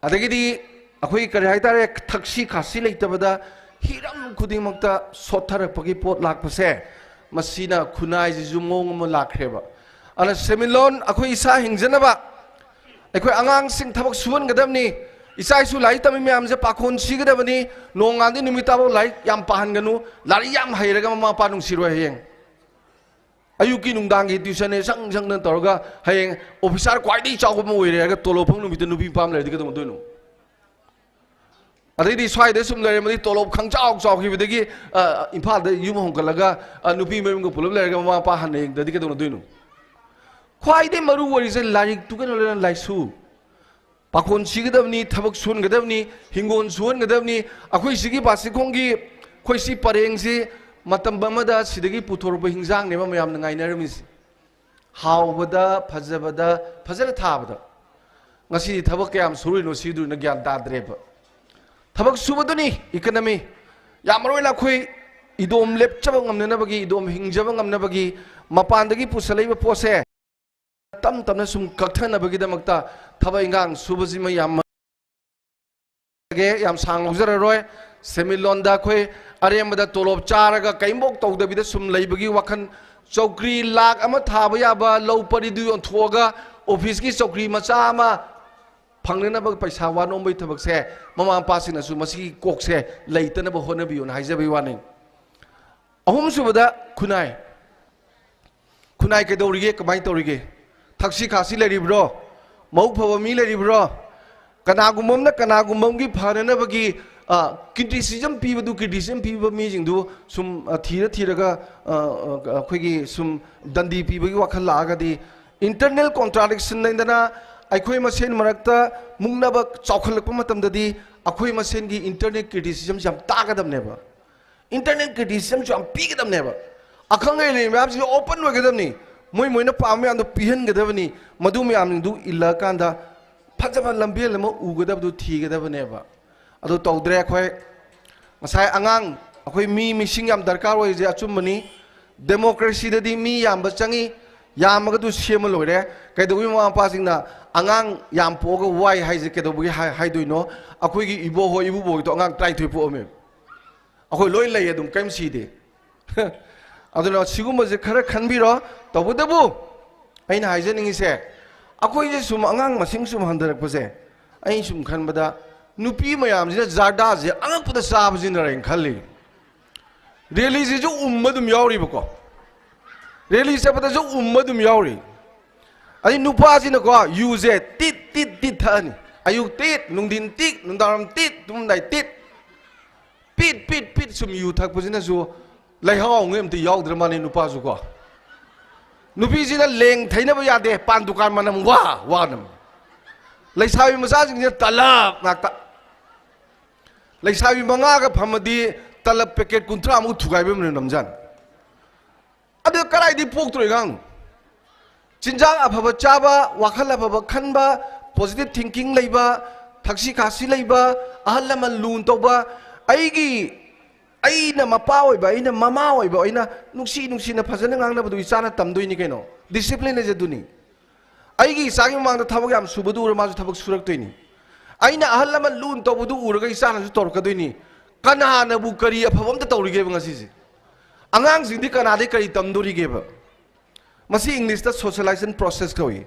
ꯑꯗꯒꯤꯗꯤ ꯑꯩꯈꯣꯏ ꯀꯔꯤ ꯍꯥꯏꯇꯥꯔꯦ, ꯊꯛꯁꯤ ꯈꯥꯁꯤ ꯂꯩꯇꯕꯗ ꯍꯤꯔꯝ ꯈꯨꯗꯤꯡꯃꯛꯇ ꯁꯣꯠꯊꯔꯛꯄꯒꯤ ꯄꯣꯠ ꯂꯥꯛꯄꯁꯦ, ꯃꯁꯤꯅ ꯈꯨꯟꯅꯥꯏꯁꯤꯁꯨ ꯃꯑꯣꯡ ꯑꯃ ꯂꯥꯛꯈ꯭ꯔꯦꯕ꯫ ꯑꯗꯨꯅ ꯁꯦꯟꯃꯤꯠꯂꯣꯟ ꯑꯩꯈꯣꯏ ꯏꯁꯥ ꯍꯤꯡꯖꯅꯕ, ꯑꯩꯈꯣꯏ ꯑꯉꯥꯡꯁꯤꯡ ꯊꯕꯛ ꯁꯨꯍꯟꯒꯗꯕꯅꯤ, ꯏꯆꯥ ꯏꯁꯨ ꯂꯥꯏꯔꯤꯛ ꯇꯝꯃꯤ ꯃꯌꯥꯝꯁꯦ ꯄꯥꯈꯣꯟ ꯁꯤꯒꯗꯕꯅꯤ, ꯅꯣꯡꯉꯥꯟꯗꯤ ꯅꯨꯃꯤꯠ ꯇꯥꯐꯥꯎ ꯂꯥꯏꯔꯤꯛ ꯌꯥꯝ ꯄꯥꯍꯟꯒꯅꯨ, ꯂꯥꯏꯔꯤꯛ ꯌꯥꯝ ꯍꯩꯔꯒ ꯃꯃꯥ ꯃꯄꯥ ꯅꯨꯡꯁꯤꯔꯣꯏ ꯍꯌꯦꯡ꯫ ꯑꯌꯨꯛꯀꯤ ꯅꯨꯡꯗꯥꯡꯒꯤ ꯇ꯭ꯌꯨꯁꯟꯅꯦ ꯁꯪ ꯁꯪꯗꯅ ꯇꯧꯔꯒ ꯍꯌꯦꯡ ꯑꯣꯐꯤꯁꯥꯔ ꯈ꯭ꯋꯥꯏꯗꯒꯤ ꯆꯥꯎꯕ ꯑꯃ ꯑꯣꯏꯔꯦ ꯍꯥꯏꯔꯒ ꯇꯣꯂꯣꯞ ꯐꯪ ꯅꯨꯃꯤꯠꯇ ꯅꯨꯄꯤ ꯃꯄꯥ ꯑꯃ ꯂꯩꯔꯗꯤ ꯀꯩꯗꯧꯗꯣꯏꯅꯣ? ꯑꯗꯩꯗꯤ ꯁ꯭ꯋꯥꯏꯗ ꯁꯨꯝ ꯂꯩꯔꯝꯃꯗꯤ ꯇꯣꯂꯣꯞ ꯈꯪꯆꯥꯎ ꯆꯥꯎꯈꯤꯕꯗꯒꯤ, ꯑ, ꯏꯝꯐꯥꯜꯗ ꯌꯨꯝ ꯍꯣꯡꯒꯠꯂꯒ, ꯑ, ꯅꯨꯄꯤ ꯃꯌꯨꯝꯒ ꯄꯨꯂꯞ ꯂꯩꯔꯒ ꯃꯃꯥ ꯃꯄꯥ ꯍꯟꯅ ꯌꯦꯡꯗ꯭ꯔꯗꯤ ꯀꯩꯗꯧꯅꯗꯣꯏꯅꯣ? ꯈ꯭ꯋꯥꯏꯗꯒꯤ ꯃꯔꯨ ꯑꯣꯏꯔꯤꯁꯦ ꯂꯥꯏꯔꯤꯛꯇꯨꯒ ꯂꯣꯏꯅꯅ ꯂꯥꯏꯁꯨ꯫ ꯄꯥꯈꯣꯟ ꯁꯤꯒꯗꯕꯅꯤ, ꯊꯕꯛ ꯁꯨꯍꯟꯒꯗꯕꯅꯤ, ꯍꯤꯡꯒꯣꯜ ꯁꯨꯍꯟꯒꯗꯕꯅꯤ꯫ ꯑꯩꯈꯣꯏ ꯁꯤꯒꯤ ꯕꯥꯁꯤꯈꯣꯡꯒꯤ ꯑꯩꯈꯣꯏ ꯁꯤ ꯄꯔꯦꯡꯁꯤ ꯃꯇꯝ ꯑꯃꯗ ꯁꯤꯗꯒꯤ ꯄꯨꯊꯣꯔꯛꯄ ꯍꯤꯟꯖꯥꯡꯅꯦꯕ ꯃꯌꯥꯝꯅ ꯉꯥꯏꯅꯔꯝꯃꯤꯁꯤ꯫ ꯍꯥꯎꯕꯗ, ꯐꯖꯕꯗ, ꯐꯖꯅ ꯊꯥꯕꯗ꯫ ꯉꯁꯤꯗꯤ ꯊꯕꯛ ꯀꯌꯥꯝ ꯁꯨꯔꯤꯅꯣ ꯁꯤꯗꯨꯅ ꯒ꯭ꯌꯥꯟ ꯇꯥꯗ꯭ꯔꯦꯕ꯫ ꯊꯕꯛ ꯁꯨꯕꯗꯨꯅꯤ ꯏꯀꯅꯃꯤ꯫ ꯌꯥꯝ ꯃꯔꯨ ꯑꯣꯏꯅ ꯑꯩꯈꯣꯏ ꯏꯗꯣꯝ ꯂꯦꯞꯆꯕ ꯉꯝꯅꯅꯕꯒꯤ, ꯏꯗꯣꯝ ꯍꯤꯡꯖꯕ ꯉꯝꯅꯕꯒꯤ ꯃꯄꯥꯟꯗꯒꯤ ꯄꯨꯁꯜꯂꯛꯏꯕ ꯄꯣꯠꯁꯦ ꯇꯞ ꯇꯞꯅ ꯁꯨꯝ ꯀꯛꯊꯅꯕꯒꯤꯗꯃꯛꯇ ꯊꯕꯛ ꯏꯟꯈꯥꯡ ꯁꯨꯕꯁꯤꯃ ꯌꯥꯝ ꯃꯔꯨ꯫ ꯌꯥꯝ ꯁꯥꯡ ꯂꯧꯖꯔꯔꯣꯏ꯫ ꯁꯦꯟꯃꯤꯠꯂꯣꯟꯗ ꯑꯩꯈꯣꯏ ꯑꯔꯦꯝꯕꯗ ꯇꯣꯂꯣꯞ ꯆꯥꯔꯒ ꯀꯔꯤꯝꯐꯧ ꯇꯧꯗꯕꯤꯗ ꯁꯨꯝ ꯂꯩꯕꯒꯤ ꯋꯥꯈꯜ ꯆꯧꯀ꯭ꯔꯤ ꯂꯥꯛ ꯑꯃ ꯊꯥꯕ ꯌꯥꯕ ꯂꯧ ꯄꯔꯤꯗꯨ ꯌꯣꯟꯊꯣꯛꯑꯒ ꯑꯣꯐꯤꯁꯀꯤ ꯆꯧꯀ꯭ꯔꯤ ꯃꯆꯥ ꯑꯃ ꯐꯪꯅꯅꯕ ꯄꯩꯁꯥ ꯋꯥꯅꯣꯝꯕꯒꯤ ꯊꯕꯛꯁꯦ ꯃꯃꯥ ꯃꯄꯥꯁꯤꯡꯅꯁꯨ ꯃꯁꯤꯒꯤ ꯀꯣꯛꯁꯦ ꯂꯩꯇꯅꯕ ꯍꯣꯠꯅꯕꯤꯌꯨꯅ ꯍꯥꯏꯖꯕꯒꯤ ꯋꯥꯅꯤ꯫ ꯑꯍꯨꯝꯁꯨꯕꯗ ꯈꯨꯟꯅꯥꯏ꯫ ꯈꯨꯟꯅꯥꯏ ꯀꯩꯗꯧꯔꯤꯒꯦ? ꯀꯃꯥꯏꯅ ꯇꯧꯔꯤꯒꯦ? ꯊꯛꯁꯤ ꯈꯥꯁꯤ ꯂꯩꯔꯤꯕ꯭ꯔꯣ? ꯃꯕꯨꯛ ꯐꯕ ꯃꯤ ꯂꯩꯔꯤꯕ꯭ꯔꯣ? ꯀꯅꯥꯒꯨꯝꯕ ꯑꯃꯅ ꯀꯅꯥꯒꯨꯝꯕ ꯑꯃꯒꯤ ꯐꯅꯅꯕꯒꯤ, ꯑ, criticism ꯄꯤꯕꯗꯨ, criticism ꯄꯤꯕ ꯃꯤꯁꯤꯡꯗꯨ ꯁꯨꯝ, ꯑ, ꯊꯤꯔ ꯊꯤꯔꯒ, ꯑ, ꯑ, ꯑꯩꯈꯣꯏꯒꯤ ꯁꯨꯝ ꯗꯟꯗꯤ ꯄꯤꯕꯒꯤ ꯋꯥꯈꯜ ꯂꯥꯛꯑꯒꯗꯤ, internal contradiction ꯂꯩꯗꯅ ꯑꯩꯈꯣꯏ ꯃꯁꯦꯟ ꯃꯔꯛꯇ ꯃꯨꯛꯅꯕ ꯆꯥꯎꯈꯠꯂꯛꯄ ꯃꯇꯝꯗꯗꯤ ꯑꯩꯈꯣꯏ ꯃꯁꯦꯟꯒꯤ internal criticism ꯁꯦ ꯌꯥꯝ ꯇꯥꯒꯗꯕꯅꯦꯕ꯫ Internal criticism ꯁꯨ ꯌꯥꯝ ꯄꯤꯒꯗꯕꯅꯦꯕ꯫ ꯑꯈꯪ ꯑꯍꯩ ꯂꯩ ꯃꯌꯥꯝꯁꯤꯁꯨ open ꯑꯣꯏꯒꯗꯕꯅꯤ꯫ ꯃꯣꯏ ꯃꯣꯏꯅ ꯄꯥꯝꯕ ꯃꯌꯥꯝꯗꯣ ꯄꯤꯍꯟꯒꯗꯕꯅꯤ꯫ ꯃꯗꯨ ꯃꯌꯥꯝꯁꯤꯡꯗꯨ ꯏꯜꯂꯀꯥꯟꯗ ꯐꯖꯕ ꯂꯝꯕꯦꯜ ꯑꯃ ꯎꯒꯗꯕꯗꯨ ꯊꯤꯒꯗꯕꯅꯦꯕ꯫ ꯑꯗꯨ ꯇꯧꯗ꯭ꯔꯦ ꯑꯩꯈꯣꯏ꯫ ꯉꯁꯥꯏ ꯑꯉꯥꯡ, ꯑꯩꯈꯣꯏ ꯃꯤ ꯃꯤꯁꯤꯡ ꯌꯥꯝ ꯗꯔꯀꯥꯔ ꯑꯣꯏꯔꯤꯁꯦ ꯑꯆꯨꯝꯕꯅꯤ꯫ Democracy ꯗꯗꯤ ꯃꯤ ꯌꯥꯝꯕ ꯆꯪꯉꯤ꯫ ꯌꯥꯝꯃꯒꯗꯨ ꯁꯦꯝꯃ ꯂꯣꯏꯔꯦ꯫ ꯀꯩꯗꯧꯕꯒꯤ ꯃꯃꯥ ꯃꯄꯥꯁꯤꯡꯅ ꯑꯉꯥꯡ ꯌꯥꯝ ꯄꯣꯛꯑꯒ ꯋꯥꯏ ꯍꯥꯏꯁꯦ ꯀꯩꯗꯧꯕꯒꯤ ꯍꯥꯏ-, ꯍꯥꯏꯗꯣꯏꯅꯣ? ꯑꯩꯈꯣꯏꯒꯤ ꯏꯕꯣꯍꯣꯏ ꯏꯕꯨꯕꯣꯏꯗꯣ ꯑꯉꯥꯡ ꯇꯔꯥꯅꯤꯊꯣꯏ ꯄꯣꯛꯑꯝꯃꯦ꯫ ꯑꯩꯈꯣꯏ ꯂꯣꯏ ꯂꯩ ꯑꯗꯨꯝ, ꯀꯔꯤꯝ ꯁꯤꯗꯦ꯫ ꯑꯗꯨꯅ ꯁꯤꯒꯨꯝꯕꯁꯦ ꯈꯔ ꯈꯟꯕꯤꯔꯣ꯫ ꯇꯧꯕꯇꯕꯨ ꯑꯩꯅ ꯍꯥꯏꯖꯅꯤꯡꯉꯤꯁꯦ, ꯑꯩꯈꯣꯏꯁꯦ ꯁꯨꯝ ꯑꯉꯥꯡ ꯃꯁꯤꯡ ꯁꯨꯝ ꯍꯟꯊꯔꯛꯄꯁꯦ, ꯑꯩꯅ ꯁꯨꯝ ꯈꯟꯕꯗ ꯅꯨꯄꯤ ꯃꯌꯥꯝꯁꯤꯅ ꯖꯥꯔꯗꯥꯁꯦ ꯑꯉꯛꯄꯗ ꯆꯥꯕꯁꯤꯅꯔꯦꯅ ꯈꯜꯂꯤ꯫ ꯔꯦꯂꯤꯁꯤꯁꯨ ꯎꯝꯕ ꯑꯗꯨꯝ ꯌꯥꯎꯔꯤꯕꯀꯣ꯫ ꯔꯦꯂꯤ ꯆꯠꯄꯗꯁꯨ ꯎꯝꯕ ꯑꯗꯨꯝ ꯌꯥꯎꯔꯤ꯫ ꯑꯗꯩ ꯅꯨꯄꯥꯁꯤꯅꯀꯣ, ꯌꯨꯁꯦ ꯇꯤꯠ ꯇꯤꯠ ꯇꯤꯠ ꯊꯛꯑꯅꯤ꯫ ꯑꯌꯨꯛ ꯇꯤꯠ, ꯅꯨꯡꯊꯤꯟ ꯇꯤꯠ, ꯅꯨꯡꯗꯥꯡꯋꯥꯏꯔꯝ ꯇꯤꯠ, ꯇꯨꯝꯂꯝꯗꯥꯏ ꯇꯤꯠ꯫ ꯄꯤꯠ ꯄꯤꯠ ꯄꯤꯠ ꯁꯨꯝ ꯌꯨ ꯊꯛꯄꯁꯤꯅꯁꯨ ꯂꯩꯍꯥꯎ ꯑꯃꯨꯛ ꯑꯝꯇ ꯌꯥꯎꯗ꯭ꯔ ꯃꯥꯜꯂꯦ ꯅꯨꯄꯥꯁꯨꯀꯣ꯫ ꯅꯨꯄꯤꯁꯤꯅ ꯂꯦꯡ ꯊꯩꯅꯕ ꯌꯥꯗꯦ, ꯄꯥꯟ ꯗꯨꯀꯥꯟ ꯃꯅꯝ ꯋꯥ ꯋꯥꯅ꯫ ꯂꯩꯁꯥꯕꯤ ꯃꯆꯥꯁꯤꯡꯁꯤꯅ ꯇꯂꯞ ꯉꯥꯛꯇ꯫ ꯂꯩꯁꯥꯕꯤ ꯃꯉꯥꯒ ꯐꯝꯃꯗꯤ ꯇꯂꯞ ꯄꯦꯀꯦꯠ ꯀꯨꯟꯊ꯭ꯔꯥꯃꯨꯛ ꯊꯨꯒꯥꯏꯕ ꯑꯃ ꯅꯝꯖꯥꯠꯅꯤ꯫ ꯑꯗꯨ ꯀꯗꯥꯏꯗꯒꯤ ꯄꯣꯛꯇ꯭ꯔꯣ ꯑꯉꯥꯡ? ꯆꯤꯟꯖꯥꯛ ꯑꯐꯕ ꯆꯥꯕ, ꯋꯥꯈꯜ ꯑꯐꯕ ꯈꯟꯕ, positive thinking ꯂꯩꯕ, ꯊꯛꯁꯤ ꯈꯥꯁꯤ ꯂꯩꯕ, ꯑꯍꯜ ꯂꯃꯟ ꯂꯨꯅ ꯇꯧꯕ, ꯑꯩꯒꯤ, ꯑꯩꯅ ꯃꯄꯥ ꯑꯣꯏꯕ, ꯑꯩꯅ ꯃꯃꯥ ꯑꯣꯏꯕ, ꯑꯩꯅ ꯅꯨꯡꯁꯤ ꯅꯨꯡꯁꯤꯅ ꯐꯖꯅ ꯉꯥꯡꯅꯕꯗꯨ ꯏꯆꯥꯅ ꯇꯝꯗꯣꯏꯅꯤ ꯀꯩꯅꯣ꯫ Discipline ꯍꯥꯏꯁꯦ ꯑꯗꯨꯅꯤ꯫ ꯑꯩꯒꯤ ꯏꯆꯥꯒꯤ ꯃꯃꯥꯡꯗ ꯊꯕꯛ ꯌꯥꯝ ꯁꯨꯕꯗꯨ ꯎꯔ ꯃꯥꯁꯨ ꯊꯕꯛ ꯁꯨꯔꯛꯇꯣꯏꯅꯤ꯫ ꯑꯩꯅ ꯑꯍꯜ ꯂꯃꯟ ꯂꯨꯅ ꯇꯧꯕꯗꯨ ꯎꯔꯒ ꯏꯆꯥꯅꯁꯨ ꯇꯧꯔꯛꯀꯗꯣꯏꯅꯤ꯫ ꯀꯅꯥꯅꯕꯨ ꯀꯔꯤ ꯑꯐꯕ ꯑꯝꯇ ꯇꯧꯔꯤꯒꯦꯕ ꯉꯁꯤꯁꯦ? ꯑꯉꯥꯡꯁꯤꯡꯗꯤ ꯀꯅꯥꯗꯩ ꯀꯔꯤ ꯇꯝꯗꯣꯔꯤꯒꯦꯕ? ꯃꯁꯤ ꯏꯪꯂꯤꯁꯇ ꯁꯣꯁꯤꯌꯦꯂꯥꯏꯖꯦꯁꯟ ꯄ꯭ꯔꯣꯁꯦꯁ ꯀꯧꯏ꯫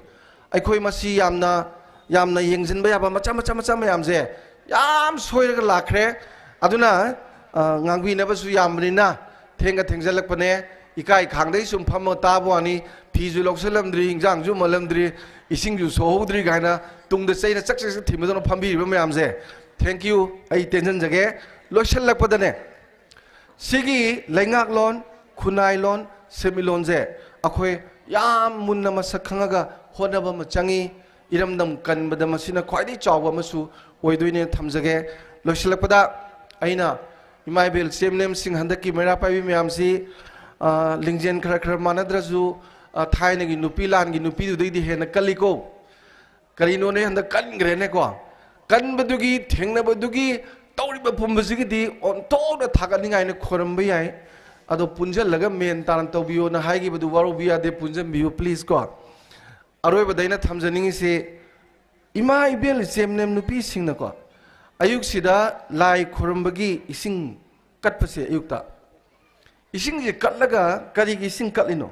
ꯑꯩꯈꯣꯏ ꯃꯁꯤ ꯌꯥꯝꯅ, ꯌꯥꯝꯅ ꯌꯦꯡꯁꯤꯟꯕ ꯌꯥꯕ ꯃꯆꯥ ꯃꯆꯥ ꯃꯆꯥ ꯃꯌꯥꯝꯁꯦ ꯌꯥꯝ ꯁꯣꯏꯔꯒ ꯂꯥꯛꯈ꯭ꯔꯦ꯫ ꯑꯗꯨꯅ, ꯑ, ꯉꯥꯡꯕꯤꯅꯕꯁꯨ ꯌꯥꯝꯕꯅꯤꯅ ꯊꯦꯡꯒ ꯊꯦꯡꯖꯜꯂꯛꯄꯅꯦ꯫ ꯏꯀꯥꯏ ꯈꯥꯡꯗꯩ ꯁꯨꯝ ꯐꯝꯃ ꯇꯥꯕ ꯋꯥꯅꯤ, ꯐꯤꯁꯨ ꯂꯧꯁꯜꯂꯝꯗ꯭ꯔꯤ, ꯏꯟꯖꯥꯡꯁꯨ ꯃꯜꯂꯝꯗ꯭ꯔꯤ, ꯏꯁꯤꯡꯁꯨ ꯁꯣꯛꯍꯧꯗ꯭ꯔꯤ ꯀꯥꯏꯅ ꯇꯨꯡꯗ ꯆꯩꯅ ꯆꯛ ꯆꯛ ꯆꯛ ꯊꯤꯟꯕꯗꯧꯅ ꯐꯝꯕꯤꯔꯤꯕ ꯃꯌꯥꯝꯁꯦ, thank you꯫ ꯑꯩ ꯇꯦꯟꯁꯤꯟꯖꯒꯦ꯫ ꯂꯣꯏꯁꯤꯜꯂꯛꯄꯗꯅꯦ, ꯁꯤꯒꯤ ꯂꯩꯉꯥꯛꯂꯣꯟ, ꯈꯨꯟꯅꯥꯏꯂꯣꯟ, ꯁꯦꯟꯃꯤꯠꯂꯣꯟꯁꯦ ꯑꯩꯈꯣꯏ ꯌꯥꯝ ꯃꯨꯟꯅ ꯃꯁꯛ ꯈꯪꯉꯒ ꯍꯣꯠꯅꯕ ꯑꯃ ꯆꯪꯉꯤ꯫ ꯏꯔꯝꯗꯝ ꯀꯟꯕꯗ ꯃꯁꯤꯅ ꯈ꯭ꯋꯥꯏꯗꯒꯤ ꯆꯥꯎꯕ ꯑꯃꯁꯨ ꯑꯣꯏꯗꯣꯏꯅꯦ ꯊꯝꯖꯒꯦ꯫ ꯂꯣꯏꯁꯤꯜꯂꯛꯄꯗ ꯑꯩꯅ ꯏꯃꯥ ꯏꯕꯦꯜ ꯏꯆꯦꯝꯅꯦꯝꯁꯤꯡ, ꯍꯟꯗꯛꯀꯤ ꯃꯩꯔꯥ ꯄꯥꯏꯕꯤ ꯃꯌꯥꯝꯁꯤ, ꯑ, ꯂꯤꯡꯖꯦꯜ ꯈꯔ ꯈꯔ ꯃꯥꯟꯅꯗ꯭ꯔꯁꯨ, ꯑ, ꯊꯥꯏꯅꯒꯤ ꯅꯨꯄꯤ ꯂꯥꯟꯒꯤ ꯅꯨꯄꯤꯗꯨꯗꯩꯗꯤ ꯍꯦꯟꯅ ꯀꯜꯂꯤꯀꯣ꯫ ꯀꯔꯤꯅꯣꯅꯦ, ꯍꯟꯗꯛ ꯀꯟꯈ꯭ꯔꯦꯅꯦꯀꯣ꯫ ꯀꯟꯕꯗꯨꯒꯤ, ꯊꯦꯡꯅꯕꯗꯨꯒꯤ, ꯇꯧꯔꯤꯕ ꯄꯨꯝꯕꯁꯤꯒꯤꯗꯤ ꯑꯣꯟꯊꯣꯛꯅ ꯊꯥꯒꯠꯅꯤꯡꯉꯥꯏꯅ ꯈꯣꯏꯔꯝꯕ ꯌꯥꯏ꯫ ꯑꯗꯣ ꯄꯨꯟꯁꯤꯜꯂꯒ ꯃꯦꯟ ꯇꯥꯅ ꯇꯧꯕꯤꯌꯣꯅ ꯍꯥꯏꯈꯤꯕꯗꯨ ꯋꯥꯔꯧꯕ ꯌꯥꯗꯦ, ꯄꯨꯟꯁꯤꯟꯕꯤꯌꯨ please ꯀꯣ꯫ ꯑꯔꯣꯏꯕꯗ ꯑꯩꯅ ꯊꯝꯖꯅꯤꯡꯉꯤꯁꯤ, ꯏꯃꯥ ꯏꯕꯦꯜ ꯏꯆꯦꯝꯅꯦꯝ ꯅꯨꯄꯤꯁꯤꯡꯅꯀꯣ, ꯑꯌꯨꯛꯁꯤꯗ ꯂꯥꯏ ꯈꯨꯔꯨꯝꯕꯒꯤ ꯏꯁꯤꯡ ꯀꯠꯄꯁꯦ, ꯑꯌꯨꯛꯇ ꯏꯁꯤꯡꯁꯦ ꯀꯠꯂꯒ ꯀꯔꯤꯒꯤ ꯏꯁꯤꯡ ꯀꯠꯂꯤꯅꯣ?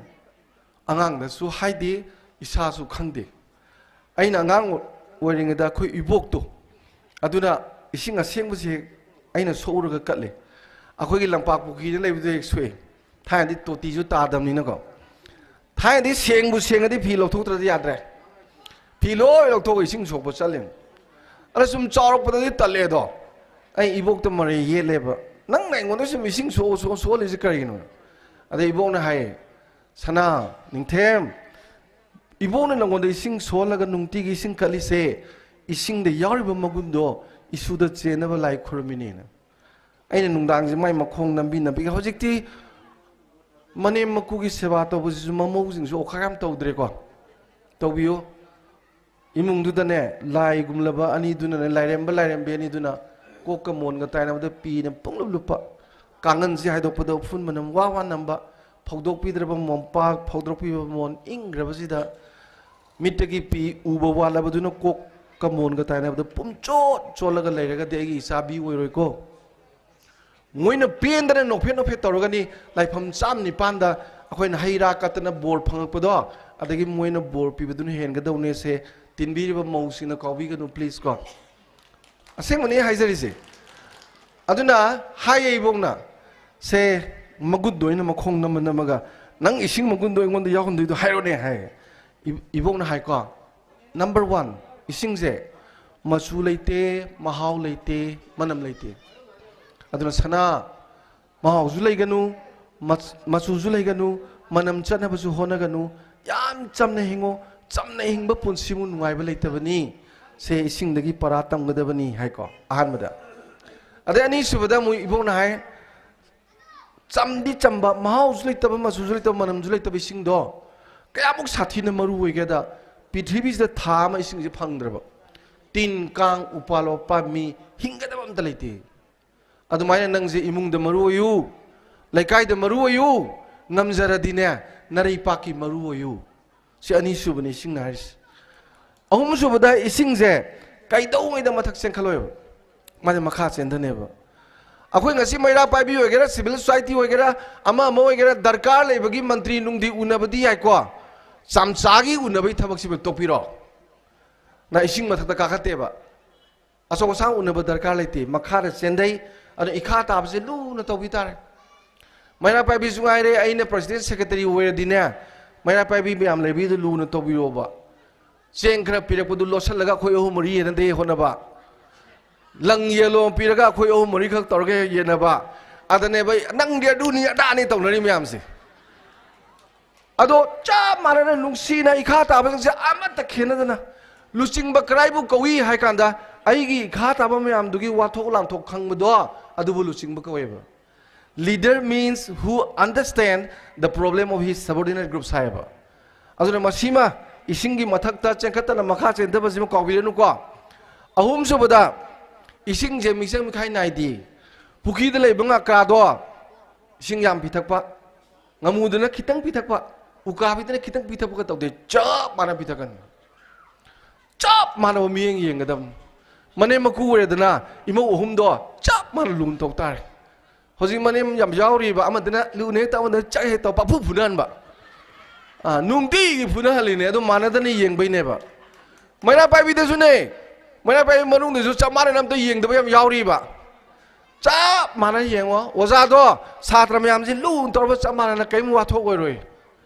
ꯑꯉꯥꯡꯗꯁꯨ ꯍꯥꯏꯗꯦ, ꯏꯁꯥꯁꯨ ꯈꯪꯗꯦ꯫ ꯑꯩꯅ ꯑꯉꯥꯡ ꯑꯣꯏꯔꯤꯉꯩꯗ ꯑꯩꯈꯣꯏ ꯏꯕꯣꯛꯇꯣ, ꯑꯗꯨꯅ ꯏꯁꯤꯡ ꯑꯁꯦꯡꯕꯁꯦ ꯍꯦꯛ ꯑꯩꯅ ꯁꯣꯛꯎꯔꯒ ꯀꯠꯂꯦ꯫ ꯑꯩꯈꯣꯏꯒꯤ ꯂꯝꯄꯥꯛ ꯄꯨꯈ꯭ꯔꯤꯗ ꯂꯩꯕꯗ ꯍꯦꯛ ꯁꯣꯛꯑꯦ꯫ ꯊꯥꯏꯅꯗꯤ ꯇꯣꯇꯤꯁꯨ ꯇꯥꯗꯕꯅꯤꯅꯀꯣ꯫ ꯊꯥꯏꯅꯗꯤ ꯁꯦꯡꯕꯨ ꯁꯦꯡꯉꯗꯤ ꯐꯤ ꯂꯧꯊꯣꯛꯇ꯭ꯔꯗꯤ ꯌꯥꯗ꯭ꯔꯦ꯫ ꯐꯤ ꯂꯣꯏ ꯂꯧꯊꯣꯛꯑꯒ ꯏꯁꯤꯡ ꯁꯣꯛꯄ ꯆꯠꯂꯤꯅꯤ꯫ ꯑꯗ ꯁꯨꯝ ꯆꯥꯎꯔꯛꯄꯗꯗꯤ ꯇꯜꯂꯦ ꯑꯗꯣ꯫ ꯑꯩ ꯏꯕꯣꯛꯇ ꯃꯔꯩ ꯌꯦꯠꯂꯦꯕ, "ꯅꯪꯅ ꯑꯩꯉꯣꯟꯗ ꯁꯨꯝ ꯏꯁꯤꯡ ꯁꯣꯛꯑꯣ ꯁꯣꯛꯑꯣ ꯁꯣꯛꯍꯜꯂꯤꯁꯦ ꯀꯔꯤꯒꯤꯅꯣ?" ꯑꯗꯩ ꯏꯕꯣꯛꯅ ꯍꯥꯏꯌꯦ, "ꯁꯅꯥ, ꯅꯤꯡꯊꯦꯝ, ꯏꯕꯣꯛꯅ ꯅꯪꯉꯣꯟꯗ ꯏꯁꯤꯡ ꯁꯣꯛꯍꯜꯂꯒ ꯅꯨꯡꯇꯤꯒꯤ ꯏꯁꯤꯡ ꯀꯠꯂꯤꯁꯦ, ꯏꯁꯤꯡꯗ ꯌꯥꯎꯔꯤꯕ ꯃꯒꯨꯟꯗꯣ ꯏꯁꯨꯗ ꯆꯦꯟꯅꯕ ꯂꯥꯏ ꯈꯨꯔꯨꯝꯃꯤꯅꯦꯅ"꯫ ꯑꯩꯅ ꯅꯨꯡꯗꯥꯡꯁꯦ ꯃꯥꯏ ꯃꯈꯣꯡ ꯅꯝꯕꯤ ꯅꯝꯕꯤꯒ, ꯍꯧꯖꯤꯛꯇꯤ ꯃꯅꯦꯝ ꯃꯀꯨꯒꯤ ꯁꯦꯕꯥ ꯇꯧꯕꯁꯤꯁꯨ ꯃꯃꯧꯁꯤꯡꯁꯨ ꯑꯣꯈꯥꯛ ꯌꯥꯝ ꯇꯧꯗ꯭ꯔꯦꯀꯣ꯫ ꯇꯧꯕꯤꯌꯨ꯫ ꯏꯃꯨꯡꯗꯨꯗꯅꯦ, ꯂꯥꯏꯒꯨꯝꯂꯕ ꯑꯅꯤꯗꯨꯅꯅꯦ, ꯂꯥꯏꯔꯦꯝꯕ ꯂꯥꯏꯔꯦꯝꯕꯤ ꯑꯅꯤꯗꯨꯅ ꯀꯣꯛꯀ ꯃꯣꯟꯒ ꯇꯥꯏꯅꯕꯗ ꯄꯤꯅ ꯄꯨꯡꯂꯨꯞ ꯂꯨꯞꯄ, ꯀꯥꯡꯒꯟꯁꯤ ꯍꯥꯏꯗꯣꯛꯄꯗ ꯎꯐꯨꯟ ꯃꯅꯝ ꯋꯥ ꯋꯥ ꯅꯝꯕ, ꯐꯧꯗꯣꯛꯄꯤꯗ꯭ꯔꯕ ꯃꯣꯝꯄꯥꯛ, ꯐꯧꯗꯣꯛꯄꯤꯕ ꯃꯣꯟ ꯏꯪꯈ꯭ꯔꯕꯁꯤꯗ ꯃꯤꯠꯇꯒꯤ ꯄꯤ ꯎꯕ ꯋꯥꯠꯂꯕꯗꯨꯅ ꯀꯣꯛꯀ ꯃꯣꯟꯒ ꯇꯥꯏꯅꯕꯗ ꯄꯨꯝꯆꯣꯠ ꯆꯣꯠꯂꯒ ꯂꯩꯔꯒꯗꯤ ꯑꯩꯒꯤ ꯏꯆꯥꯕꯤ ꯑꯣꯏꯔꯣꯏꯀꯣ꯫ ꯃꯣꯏꯅ ꯄꯦꯟꯗꯅ ꯅꯣꯛꯐꯦꯠ ꯅꯣꯛꯐꯦꯠ ꯇꯧꯔꯒꯅꯤ ꯂꯥꯏꯐꯝ ꯆꯥꯝ ꯅꯤꯄꯥꯟꯗ ꯑꯩꯈꯣꯏꯅ ꯍꯩ ꯔꯥ ꯀꯠꯇꯅ ꯕꯣꯔ ꯐꯪꯉꯛꯄꯗꯣ, ꯑꯗꯒꯤ ꯃꯣꯏꯅ ꯕꯣꯔ ꯄꯤꯕꯗꯨꯅ ꯍꯦꯟꯒꯗꯧꯅꯦꯁꯦ ꯇꯤꯟꯕꯤꯔꯤꯕ ꯃꯧꯁꯤꯡꯅ ꯀꯥꯎꯕꯤꯒꯅꯨ, please ꯀꯣ꯫ ꯑꯁꯦꯡꯕꯅꯤ ꯍꯥꯏꯖꯔꯤꯁꯦ꯫ ꯑꯗꯨꯅ ꯍꯥꯏꯌꯦ ꯏꯕꯣꯛꯅ, ꯁꯦ, ꯃꯒꯨꯟꯗꯣ ꯑꯩꯅ ꯃꯈꯣꯡ ꯅꯝꯃ ꯅꯝꯃꯒ, "ꯅꯪ ꯏꯁꯤꯡ ꯃꯒꯨꯟꯗꯣ ꯑꯩꯉꯣꯟꯗ ꯌꯥꯎꯍꯟꯗꯣꯏꯗꯣ ꯍꯥꯏꯔꯣꯅꯦ" ꯍꯥꯏ꯫ ꯏ-, ꯏꯕꯣꯛꯅ ꯍꯥꯏꯀꯣ, "Number one, ꯏꯁꯤꯡꯁꯦ ꯃꯆꯨ ꯂꯩꯇꯦ, ꯃꯍꯥꯎ ꯂꯩꯇꯦ, ꯃꯅꯝ ꯂꯩꯇꯦ꯫ ꯑꯗꯨꯅ ꯁꯅꯥ, ꯃꯍꯥꯎꯁꯨ ꯂꯩꯒꯅꯨ, ꯃꯆ-, ꯃꯆꯨꯁꯨ ꯂꯩꯒꯅꯨ, ꯃꯅꯝ ꯆꯠꯅꯕꯁꯨ ꯍꯣꯠꯅꯒꯅꯨ꯫ ꯌꯥꯝ ꯆꯝꯅ ꯍꯤꯡꯉꯣ꯫ ꯆꯝꯅ ꯍꯤꯡꯕ ꯄꯨꯟꯁꯤꯃꯨꯛ ꯅꯨꯡꯉꯥꯏꯕ ꯂꯩꯇꯕꯅꯤ꯫ ꯁꯦ ꯏꯁꯤꯡꯗꯒꯤ ꯄꯔꯥ ꯇꯝꯒꯗꯕꯅꯤ" ꯍꯥꯏꯀꯣ, ꯑꯍꯥꯟꯕꯗ꯫ ꯑꯗꯩ ꯑꯅꯤꯁꯨꯕꯗ ꯑꯃꯨꯛ ꯏꯕꯣꯛꯅ ꯍꯥꯏ, ꯆꯝꯗꯤ ꯆꯝꯕ, ꯃꯍꯥꯎꯁꯨ ꯂꯩꯇꯕ, ꯃꯆꯨꯁꯨ ꯂꯩꯇꯕ, ꯃꯅꯝꯁꯨ ꯂꯩꯇꯕ ꯏꯁꯤꯡꯗꯣ ꯀꯌꯥꯃꯨꯛ ꯁꯥꯊꯤꯅ ꯃꯔꯨ ꯑꯣꯏꯒꯦꯗ, ꯄ꯭ꯔꯤꯊꯤꯕꯤꯁꯤꯗ ꯊꯥ ꯑꯃ ꯏꯁꯤꯡꯁꯦ ꯐꯪꯗ꯭ꯔꯕ, ꯇꯤꯟ, ꯀꯥꯡ, ꯎꯄꯥꯜ ꯋꯥꯄꯥꯜ, ꯃꯤ ꯍꯤꯡꯒꯗꯕ ꯑꯝꯇ ꯂꯩꯇꯦ꯫ ꯑꯗꯨꯃꯥꯏꯅ ꯅꯪꯁꯦ ꯏꯃꯨꯡꯗ ꯃꯔꯨ ꯑꯣꯏꯌꯨ, ꯂꯩꯀꯥꯏꯗ ꯃꯔꯨ ꯑꯣꯏꯌꯨ, ꯉꯝꯖꯔꯗꯤꯅꯦ ꯅꯔꯩꯄꯥꯛꯀꯤ ꯃꯔꯨ ꯑꯣꯏꯌꯨ꯫ ꯁꯤ ꯑꯅꯤꯁꯨꯕꯅꯤ ꯏꯁꯤꯡꯅ ꯍꯥꯏꯔꯤꯁꯦ꯫ ꯑꯍꯨꯝꯁꯨꯕꯗ ꯏꯁꯤꯡꯁꯦ ꯀꯩꯗꯧꯉꯩꯗ ꯃꯊꯛ ꯆꯦꯟꯈꯠꯂꯣꯏꯕ, ꯃꯥꯁꯦ ꯃꯈꯥ ꯆꯦꯟꯊꯅꯦꯕ꯫ ꯑꯩꯈꯣꯏ ꯉꯁꯤ ꯃꯩꯔꯥ ꯄꯥꯏꯕꯤ ꯑꯣꯏꯒꯦꯔꯥ, ꯁꯤꯚꯤꯜ ꯁꯣꯁꯥꯏꯇꯤ ꯑꯣꯏꯒꯦꯔꯥ, ꯑꯃ ꯑꯃ ꯑꯣꯏꯒꯦꯔꯥ, ꯗꯔꯀꯥꯔ ꯂꯩꯕꯒꯤ ꯃꯟꯇ꯭ꯔꯤ ꯅꯨꯡꯗꯤ ꯎꯅꯕꯗꯤ ꯌꯥꯏꯀꯣ, ꯆꯥꯝꯆꯥꯒꯤ ꯎꯅꯕꯒꯤ ꯊꯕꯛꯁꯤꯕꯨ ꯇꯣꯛꯄꯤꯔꯣ꯫ ꯅ ꯏꯁꯤꯡ ꯃꯊꯛꯇ ꯀꯥꯈꯠꯇꯦꯕ꯫ ꯑꯆꯧ ꯑꯁꯥꯡ ꯎꯅꯕ ꯗꯔꯀꯥꯔ ꯂꯩꯇꯦ, ꯃꯈꯥꯗ ꯆꯦꯟꯊꯩ꯫ ꯑꯗꯣ ꯏꯈꯥ ꯇꯥꯕꯁꯦ ꯂꯨꯅ ꯇꯧꯕꯤ ꯇꯥꯔꯦ꯫ ꯃꯩꯔꯥ ꯄꯥꯏꯕꯤꯁꯨ ꯉꯥꯏꯔꯦ, ꯑꯩꯅ ꯄ꯭ꯔꯁꯤꯗꯦꯟ ꯁꯦꯀ꯭ꯔꯦꯇꯔꯤ ꯑꯣꯏꯔꯗꯤꯅꯦ, ꯃꯩꯔꯥ ꯄꯥꯏꯕꯤ ꯃꯌꯥꯝ ꯂꯩꯕꯤꯗꯨ ꯂꯨꯅ ꯇꯧꯕꯤꯔꯣꯕ꯫ ꯆꯦꯡ ꯈꯔ ꯄꯤꯔꯛꯄꯗꯨ ꯂꯣꯠꯁꯤꯜꯂꯒ ꯑꯩꯈꯣꯏ ꯑꯍꯨꯝ ꯃꯔꯤ ꯌꯦꯟꯅꯗꯦ ꯍꯣꯠꯅꯕ, ꯂꯪ ꯌꯦꯂꯣ ꯄꯤꯔꯒ ꯑꯩꯈꯣꯏ ꯑꯍꯨꯝ ꯃꯔꯤꯈꯛ ꯇꯧꯔꯒ ꯌꯦꯟꯅꯕ, ꯑꯗꯅꯦꯕ ꯅꯪꯗꯤ ꯑꯗꯨꯅꯤ ꯑꯗꯥꯅꯤ ꯇꯧꯅꯔꯤ ꯃꯌꯥꯝꯁꯦ꯫ ꯑꯗꯣ ꯆꯞ ꯃꯥꯟꯅꯅ ꯅꯨꯡꯁꯤꯅ ꯏꯈꯥ ꯇꯥꯕꯁꯤꯡꯁꯦ ꯑꯃꯠꯇ ꯈꯦꯠꯅꯗꯅ ꯂꯨꯆꯤꯡꯕ ꯀꯔꯥꯏꯕꯨ ꯀꯧꯏ ꯍꯥꯏ ꯀꯥꯟꯗ, ꯑꯩꯒꯤ ꯏꯈꯥ ꯇꯥꯕ ꯃꯌꯥꯝꯗꯨꯒꯤ ꯋꯥꯊꯣꯛ ꯂꯥꯟꯊꯣꯛ ꯈꯪꯕꯗꯣ, ꯑꯗꯨꯕꯨ ꯂꯨꯆꯤꯡꯕ ꯀꯧꯋꯦꯕ꯫ Leader means who understand the problem of his subordinate groups ꯍꯥꯏꯌꯦꯕ꯫ ꯑꯗꯨꯅ ꯃꯁꯤꯃ, ꯏꯁꯤꯡꯒꯤ ꯃꯊꯛꯇ ꯆꯦꯟꯈꯠꯇꯅ ꯃꯈꯥ ꯆꯦꯟꯊꯕꯁꯤꯃ ꯀꯥꯎꯕꯤꯔꯅꯨꯀꯣ꯫ ꯑꯍꯨꯝꯁꯨꯕꯗ, ꯏꯁꯤꯡꯁꯦ ꯃꯤꯆꯪ ꯃꯤꯈꯥꯏ ꯅꯥꯏꯗꯦ꯫ ꯄꯨꯈ꯭ꯔꯤꯗ ꯂꯩꯕ ꯉꯀ꯭ꯔꯥꯗꯣ ꯏꯁꯤꯡ ꯌꯥꯝ ꯄꯤꯊꯛꯄ, ꯉꯥꯃꯨꯗꯨꯅ ꯈꯤꯇꯪ ꯄꯤꯊꯛꯄ, ꯎꯀꯥꯕꯤꯗꯨꯅ ꯈꯤꯇꯪ ꯄꯤꯊꯛꯄꯒ ꯇꯧꯗꯦ, ꯆꯞ ꯃꯥꯟꯅ ꯄꯤꯊꯛꯀꯅꯤ꯫ ꯆꯞ ꯃꯥꯟꯅꯕ ꯃꯤꯠꯌꯦꯡ ꯌꯦꯡꯒꯗꯕꯅꯤ꯫ ꯃꯅꯦꯝ ꯃꯀꯨ ꯑꯣꯏꯔꯦꯗꯅ, ꯏꯃꯧ ꯑꯍꯨꯝꯗꯣ ꯆꯞ ꯃꯥꯟꯅ ꯂꯨꯅ ꯇꯧ ꯇꯥꯔꯦ꯫ ꯍꯧꯖꯤꯛ ꯃꯅꯦꯝ ꯌꯥꯝ ꯌꯥꯎꯔꯤꯕ, ꯑꯃꯗꯅ ꯂꯨꯅ ꯍꯦꯛ ꯇꯧ, ꯑꯃꯗꯅ ꯆꯥꯛ ꯍꯦꯛ ꯇꯧ, ꯄꯥꯐꯨ ꯐꯨꯅꯍꯟꯕ꯫ ꯑꯥ, ꯅꯨꯡꯇꯤꯒꯤ ꯐꯨꯅꯍꯜꯂꯤꯅꯦ꯫ ꯑꯗꯨ ꯃꯥꯟꯅꯗꯅ ꯌꯦꯡꯕꯩꯅꯦꯕ꯫ ꯃꯩꯔꯥ ꯄꯥꯏꯕꯤꯗꯁꯨꯅꯦ, ꯃꯩꯔꯥ ꯄꯥꯏꯕꯤ ꯃꯅꯨꯡꯗꯁꯨ ꯆꯞ ꯃꯥꯟꯅꯅ ꯑꯝꯇ ꯌꯦꯡꯗꯕ ꯌꯥꯝ ꯌꯥꯎꯔꯤꯕ꯫ ꯆꯞ ꯃꯥꯟꯅꯅ ꯌꯦꯡꯉꯣ꯫ ꯑꯣꯖꯥꯗꯣ ꯁꯥꯇ꯭ꯔ ꯃꯌꯥꯝꯁꯤ ꯂꯨꯅ ꯇꯧꯔꯕ ꯆꯞ ꯃꯥꯟꯅꯅ ꯀꯔꯤꯝ ꯋꯥꯊꯣꯛ ꯑꯣꯏꯔꯣꯏ꯫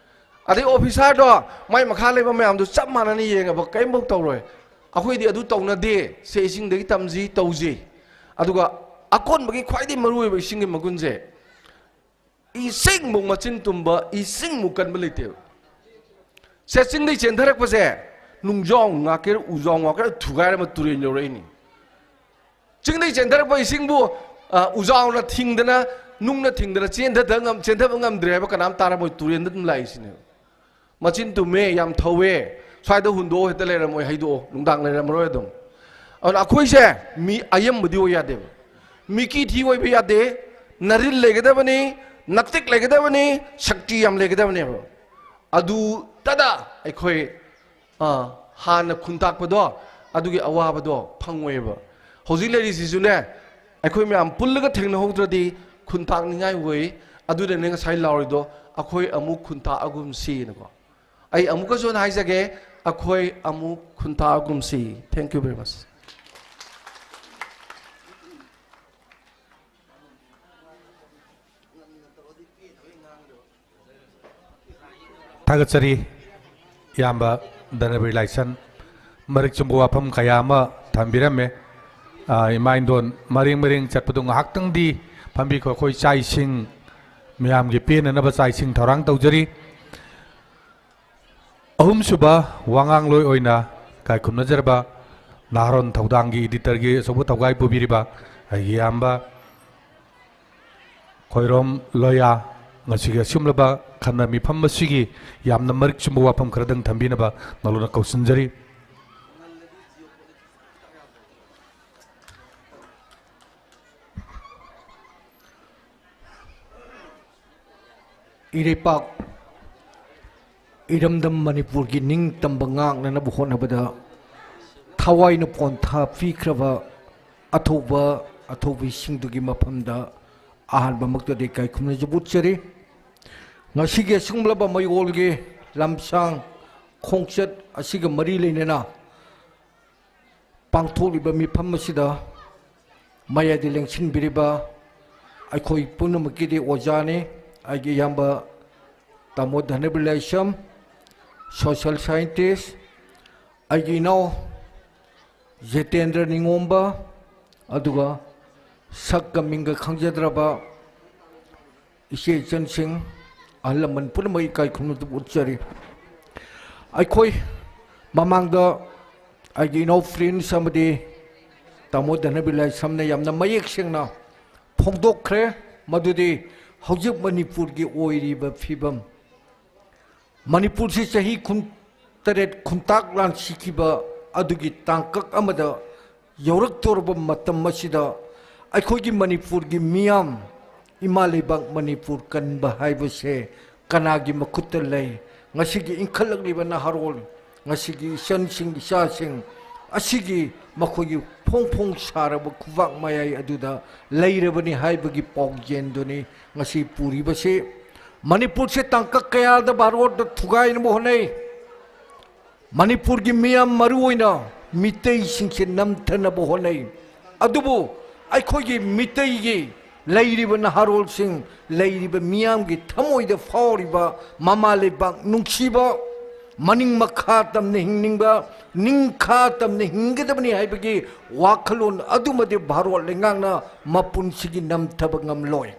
ꯑꯗꯩ ꯑꯣꯐꯤꯁꯥꯔꯗꯣ ꯃꯥꯏ ꯃꯈꯥ ꯂꯩꯕ ꯃꯌꯥꯝꯗꯣ ꯆꯞ ꯃꯥꯟꯅꯅ ꯌꯦꯡꯉꯕ ꯀꯔꯤꯝꯐꯧ ꯇꯧꯔꯣꯏ꯫ ꯑꯩꯈꯣꯏꯗꯤ ꯑꯗꯨ ꯇꯧꯅꯗꯦ꯫ ꯁꯦ ꯏꯁꯤꯡꯗꯒꯤ ꯇꯝꯁꯤ, ꯇꯧꯁꯤ꯫ ꯑꯗꯨꯒ ꯑꯀꯣꯟꯕꯒꯤ ꯈ꯭ꯋꯥꯏꯗꯒꯤ ꯃꯔꯨꯑꯣꯏꯕ ꯏꯁꯤꯡꯒꯤ ꯃꯒꯨꯟꯁꯦ, ꯏꯁꯤꯡꯃꯨꯛ ꯃꯆꯤꯟ ꯇꯨꯝꯕ, ꯏꯁꯤꯡꯃꯨꯛ ꯀꯟꯕ ꯂꯩꯇꯦꯕ꯫ ꯁꯦ ꯆꯤꯡꯗꯩ ꯆꯦꯟꯊꯔꯛꯄꯁꯦ, ꯅꯨꯡꯖꯥꯎ ꯉꯥꯛꯀꯦꯔꯥ, ꯎꯖꯥꯎ ꯉꯥꯛꯀꯦꯔꯥ, ꯊꯨꯒꯥꯏꯔꯕ ꯇꯨꯔꯦꯟ ꯌꯧꯔꯛꯏꯅꯤ꯫ ꯆꯤꯡꯗꯩ ꯆꯦꯟꯊꯔꯛꯄ ꯏꯁꯤꯡꯕꯨ, ꯑ, ꯎꯖꯥꯎꯅ ꯊꯤꯡꯗꯅ, ꯅꯨꯡꯅ ꯊꯤꯡꯗꯅ ꯆꯦꯟꯊꯗ ꯉꯝ-, ꯆꯦꯟꯊꯕ ꯉꯝꯗ꯭ꯔꯦ ꯍꯥꯏꯕ ꯀꯅꯥꯝ ꯇꯥꯔꯝꯃꯣꯏ, ꯇꯨꯔꯦꯟꯗ ꯑꯗꯨꯝ ꯂꯥꯛꯏꯁꯤꯅꯦꯕ꯫ ꯃꯆꯤꯟ ꯇꯨꯝꯃꯦ, ꯌꯥꯝ ꯊꯧꯋꯦ, ꯁ꯭ꯋꯥꯏꯗ ꯍꯨꯟꯗꯣꯛꯑꯣ, ꯍꯦꯛꯇ ꯂꯩꯔꯝꯃꯣꯏ, ꯍꯩꯗꯣꯛꯑꯣ, ꯅꯨꯡꯗꯥꯡ ꯂꯩꯔꯝꯃꯔꯣꯏ ꯑꯗꯨꯝ꯫ ꯑꯗꯨꯅ ꯑꯩꯈꯣꯏꯁꯦ ꯃꯤ ꯑꯌꯝꯕꯗꯤ ꯑꯣꯏ ꯌꯥꯗꯦꯕ꯫ ꯃꯤꯀꯤ ꯊꯤ ꯑꯣꯏꯕ ꯌꯥꯗꯦ, ꯅꯔꯤꯜ ꯂꯩꯒꯗꯕꯅꯤ, ꯅꯇꯤꯛ ꯂꯩꯒꯗꯕꯅꯤ, ꯁꯛꯇꯤ ꯌꯥꯝ ꯂꯩꯒꯗꯕꯅꯦꯕ꯫ ꯑꯗꯨꯇꯗ ꯑꯩꯈꯣꯏ, ꯑꯥ, ꯍꯥꯟꯅ ꯈꯨꯟ ꯇꯥꯛꯄꯗꯣ, ꯑꯗꯨꯒꯤ ꯑꯋꯥꯕꯗꯣ ꯐꯪꯉꯣꯏꯕ꯫ ꯍꯧꯖꯤꯛ ꯂꯩꯔꯤꯁꯤꯁꯨꯅꯦ, ꯑꯩꯈꯣꯏ ꯃꯌꯥꯝ ꯄꯨꯜꯂꯒ ꯊꯦꯡꯅꯍꯧꯗ꯭ꯔꯗꯤ ꯈꯨꯟ ꯇꯥꯛꯅꯤꯡꯉꯥꯏ ꯑꯣꯏ꯫ ꯑꯗꯨꯅꯅꯦ ꯉꯁꯥꯏ ꯂꯥꯎꯔꯤꯗꯣ, "ꯑꯩꯈꯣꯏ ꯑꯃꯨꯛ ꯈꯨꯟ ꯇꯥꯛꯑꯒꯨꯝꯁꯤꯅꯀꯣ"꯫ ꯑꯩ ꯑꯃꯨꯛꯀꯁꯨ ꯍꯟꯅ ꯍꯥꯏꯖꯒꯦ, "ꯑꯩꯈꯣꯏ ꯑꯃꯨꯛ ꯈꯨꯟ ꯇꯥꯛꯑꯒꯨꯝꯁꯤ"꯫ Thank you very much꯫ ꯊꯥꯒꯠꯆꯔꯤ ꯏꯌꯥꯝꯕ ꯙꯅꯕꯤꯔ ꯂꯥꯏꯁ꯭ꯔꯝ꯫ ꯃꯔꯤꯛ ꯆꯨꯝꯕ ꯋꯥꯐꯝ ꯀꯌꯥ ꯑꯃ ꯊꯝꯕꯤꯔꯝꯃꯦ꯫ ꯑ, ꯏꯃꯥ ꯏꯟꯗꯣꯟ ꯃꯔꯦꯡ ꯃꯔꯦꯡ ꯆꯠꯄꯗꯨ ꯉꯥꯏꯍꯥꯛꯇꯪꯗꯤ ꯐꯝꯕꯤꯈꯣ꯫ ꯑꯩꯈꯣꯏ ꯆꯥꯛ ꯏꯁꯤꯡ, ꯃꯌꯥꯝꯒꯤ ꯄꯦꯟꯅꯅꯕ ꯆꯥꯛ ꯏꯁꯤꯡ ꯊꯧꯔꯥꯡ ꯇꯧꯖꯔꯤ꯫ ꯑꯍꯨꯝꯁꯨꯕ ꯋꯥꯉꯥꯡꯂꯣꯏ ꯑꯣꯏꯅ ꯏꯀꯥꯏ ꯈꯨꯝꯅꯖꯔꯕ ꯅꯍꯥꯔꯣꯟ ꯊꯧꯗꯥꯡꯒꯤ editor ꯒꯤ ꯑꯆꯧꯕ ꯊꯧꯒꯥꯏ ꯄꯨꯕꯤꯔꯤꯕ ꯑꯩꯒꯤ ꯏꯌꯥꯝꯕ ꯈꯣꯏꯔꯣꯝ ꯂꯣꯌꯥ, ꯉꯁꯤꯒꯤ ꯑꯁꯤꯒꯨꯝꯂꯕ ꯈꯟꯅ ꯃꯤꯐꯝ ꯑꯁꯤꯒꯤ ꯌꯥꯝꯅ ꯃꯔꯤꯛ ꯆꯨꯝꯕ ꯋꯥꯐꯝ ꯈꯔꯗꯪ ꯊꯝꯕꯤꯅꯕ ꯅꯧꯅ ꯀꯧꯁꯤꯟꯖꯔꯤ꯫ ꯏꯔꯩꯄꯥꯛ ꯏꯔꯝꯗꯝ ꯃꯅꯤꯄꯨꯔꯒꯤ ꯅꯤꯡꯇꯝꯕ ꯉꯥꯛꯅꯅꯕ ꯍꯣꯠꯅꯕꯗ ꯊꯋꯥꯏꯅ ꯄꯣꯟꯊꯥ ꯄꯤꯈ꯭ꯔꯕ ꯑꯊꯧꯕ ꯑꯊꯧꯕꯤꯁꯤꯡꯗꯨꯒꯤ ꯃꯐꯝꯗ ꯑꯍꯥꯟꯕꯃꯛꯇꯗꯤ ꯏꯀꯥꯏ ꯈꯨꯝꯅꯖꯕ ꯎꯠꯆꯔꯤ꯫ ꯉꯁꯤꯒꯤ ꯑꯁꯤꯒꯨꯝꯂꯕ ꯃꯌꯣꯜꯒꯤ ꯂꯝꯁꯥꯡ ꯈꯣꯡꯆꯠ ꯑꯁꯤꯒ ꯃꯔꯤ ꯂꯩꯅꯅ ꯄꯥꯡꯊꯣꯛꯂꯤꯕ ꯃꯤꯐꯝ ꯑꯁꯤꯗ ꯃꯌꯥꯏꯗ ꯂꯦꯡꯁꯤꯟꯕꯤꯔꯤꯕ ꯑꯩꯈꯣꯏ ꯄꯨꯝꯅꯃꯛꯀꯤꯗꯤ ꯑꯣꯖꯥꯅꯤ꯫ ꯑꯩꯒꯤ ꯏꯌꯥꯝꯕ ꯇꯥꯃꯣ ꯙꯅꯕꯤꯔ ꯂꯥꯏꯁ꯭ꯔꯝ, social scientist, ꯑꯩꯒꯤ ꯏꯅꯥꯎ ꯖꯤꯇꯦꯟꯗ꯭ꯔ ꯅꯤꯉꯣꯝꯕ, ꯑꯗꯨꯒ ꯁꯛꯀ ꯃꯤꯡꯒ ꯈꯪꯖꯗ꯭ꯔꯕ ꯏꯆꯦ ꯏꯆꯟꯁꯤꯡ, ꯑꯍꯜ ꯂꯃꯟ ꯄꯨꯝꯅꯃꯛ ꯏꯀꯥꯏ ꯈꯨꯝꯅꯕ ꯎꯠꯆꯔꯤ꯫ ꯑꯩꯈꯣꯏ ꯃꯃꯥꯡꯗ ꯑꯩꯒꯤ ꯏꯅꯥꯎ ꯄ꯭ꯔꯤꯟꯁ ꯑꯃꯗꯤ ꯇꯥꯃꯣ ꯙꯅꯕꯤꯔ ꯂꯥꯏꯁ꯭ꯔꯝꯅ ꯌꯥꯝꯅ ꯃꯌꯦꯛ ꯁꯦꯡꯅ ꯐꯣꯡꯗꯣꯛꯈ꯭ꯔꯦ, ꯃꯗꯨꯗꯤ ꯍꯧꯖꯤꯛ ꯃꯅꯤꯄꯨꯔꯒꯤ ꯑꯣꯏꯔꯤꯕ ꯐꯤꯕꯝ, ꯃꯅꯤꯄꯨꯔꯁꯤ ꯆꯍꯤ ꯀꯨꯟ ꯇꯔꯦꯠ ꯈꯨꯟꯇꯥꯛ ꯂꯥꯟꯁꯤꯈꯤꯕ ꯑꯗꯨꯒꯤ ꯇꯥꯡꯀꯛ ꯑꯃꯗ ꯌꯧꯔꯛꯇꯧꯔꯕ ꯃꯇꯝ ꯑꯁꯤꯗ ꯑꯩꯈꯣꯏꯒꯤ ꯃꯅꯤꯄꯨꯔꯒꯤ ꯃꯤꯌꯥꯝ, ꯏꯃꯥ ꯂꯩꯕꯥꯛ ꯃꯅꯤꯄꯨꯔ ꯀꯟꯕ ꯍꯥꯏꯕꯁꯦ ꯀꯅꯥꯒꯤ ꯃꯈꯨꯠꯇ ꯂꯩ? ꯉꯁꯤꯒꯤ ꯏꯟꯈꯠꯂꯛꯂꯤꯕ ꯅꯍꯥꯔꯣꯜ, ꯉꯁꯤꯒꯤ ꯏꯆꯟꯁꯤꯡ ꯏꯆꯥꯁꯤꯡ ꯑꯁꯤꯒꯤ ꯃꯈꯣꯏꯒꯤ ꯐꯣꯡ ꯐꯣꯡ ꯁꯥꯔꯕ ꯈꯨꯕꯥꯛ ꯃꯌꯥꯏ ꯑꯗꯨꯗ ꯂꯩꯔꯕꯅꯤ ꯍꯥꯏꯕꯒꯤ ꯄꯥꯎꯖꯦꯜꯗꯨꯅꯤ ꯉꯁꯤ ꯄꯨꯔꯤꯕꯁꯤ꯫ ꯃꯅꯤꯄꯨꯔꯁꯦ ꯇꯥꯡꯀꯛ ꯀꯌꯥꯗ ꯚꯥꯔꯣꯠꯇ ꯊꯨꯒꯥꯏꯅꯕ ꯍꯣꯠꯅꯩ꯫ ꯃꯅꯤꯄꯨꯔꯒꯤ ꯃꯤꯌꯥꯝ, ꯃꯔꯨꯑꯣꯏꯅ ꯃꯤꯇꯩꯁꯤꯡꯁꯦ ꯅꯝꯊꯅꯕ ꯍꯣꯠꯅꯩ꯫ ꯑꯗꯨꯕꯨ ꯑꯩꯈꯣꯏꯒꯤ ꯃꯤꯇꯩꯒꯤ ꯂꯩꯔꯤꯕ ꯅꯍꯥꯔꯣꯜꯁꯤꯡ, ꯂꯩꯔꯤꯕ ꯃꯤꯌꯥꯝꯒꯤ ꯊꯃꯣꯏꯗ ꯐꯥꯎꯔꯤꯕ ꯃꯃꯥ ꯂꯩꯕꯥꯛ ꯅꯨꯡꯁꯤꯕ, ꯃꯅꯤꯡ ꯃꯈꯥ ꯇꯝꯅ ꯍꯤꯡꯅꯤꯡꯕ, ꯅꯤꯡꯈꯥ ꯇꯝꯅ ꯍꯤꯡꯒꯗꯕꯅꯤ ꯍꯥꯏꯕꯒꯤ ꯋꯥꯈꯜꯂꯣꯟ ꯑꯗꯨꯃꯗꯤ ꯚꯥꯔꯣꯠ ꯂꯩꯉꯥꯛꯅ ꯃꯄꯨꯟꯁꯤꯒꯤ ꯅꯝꯊꯕ ꯉꯝꯂꯣꯏ꯫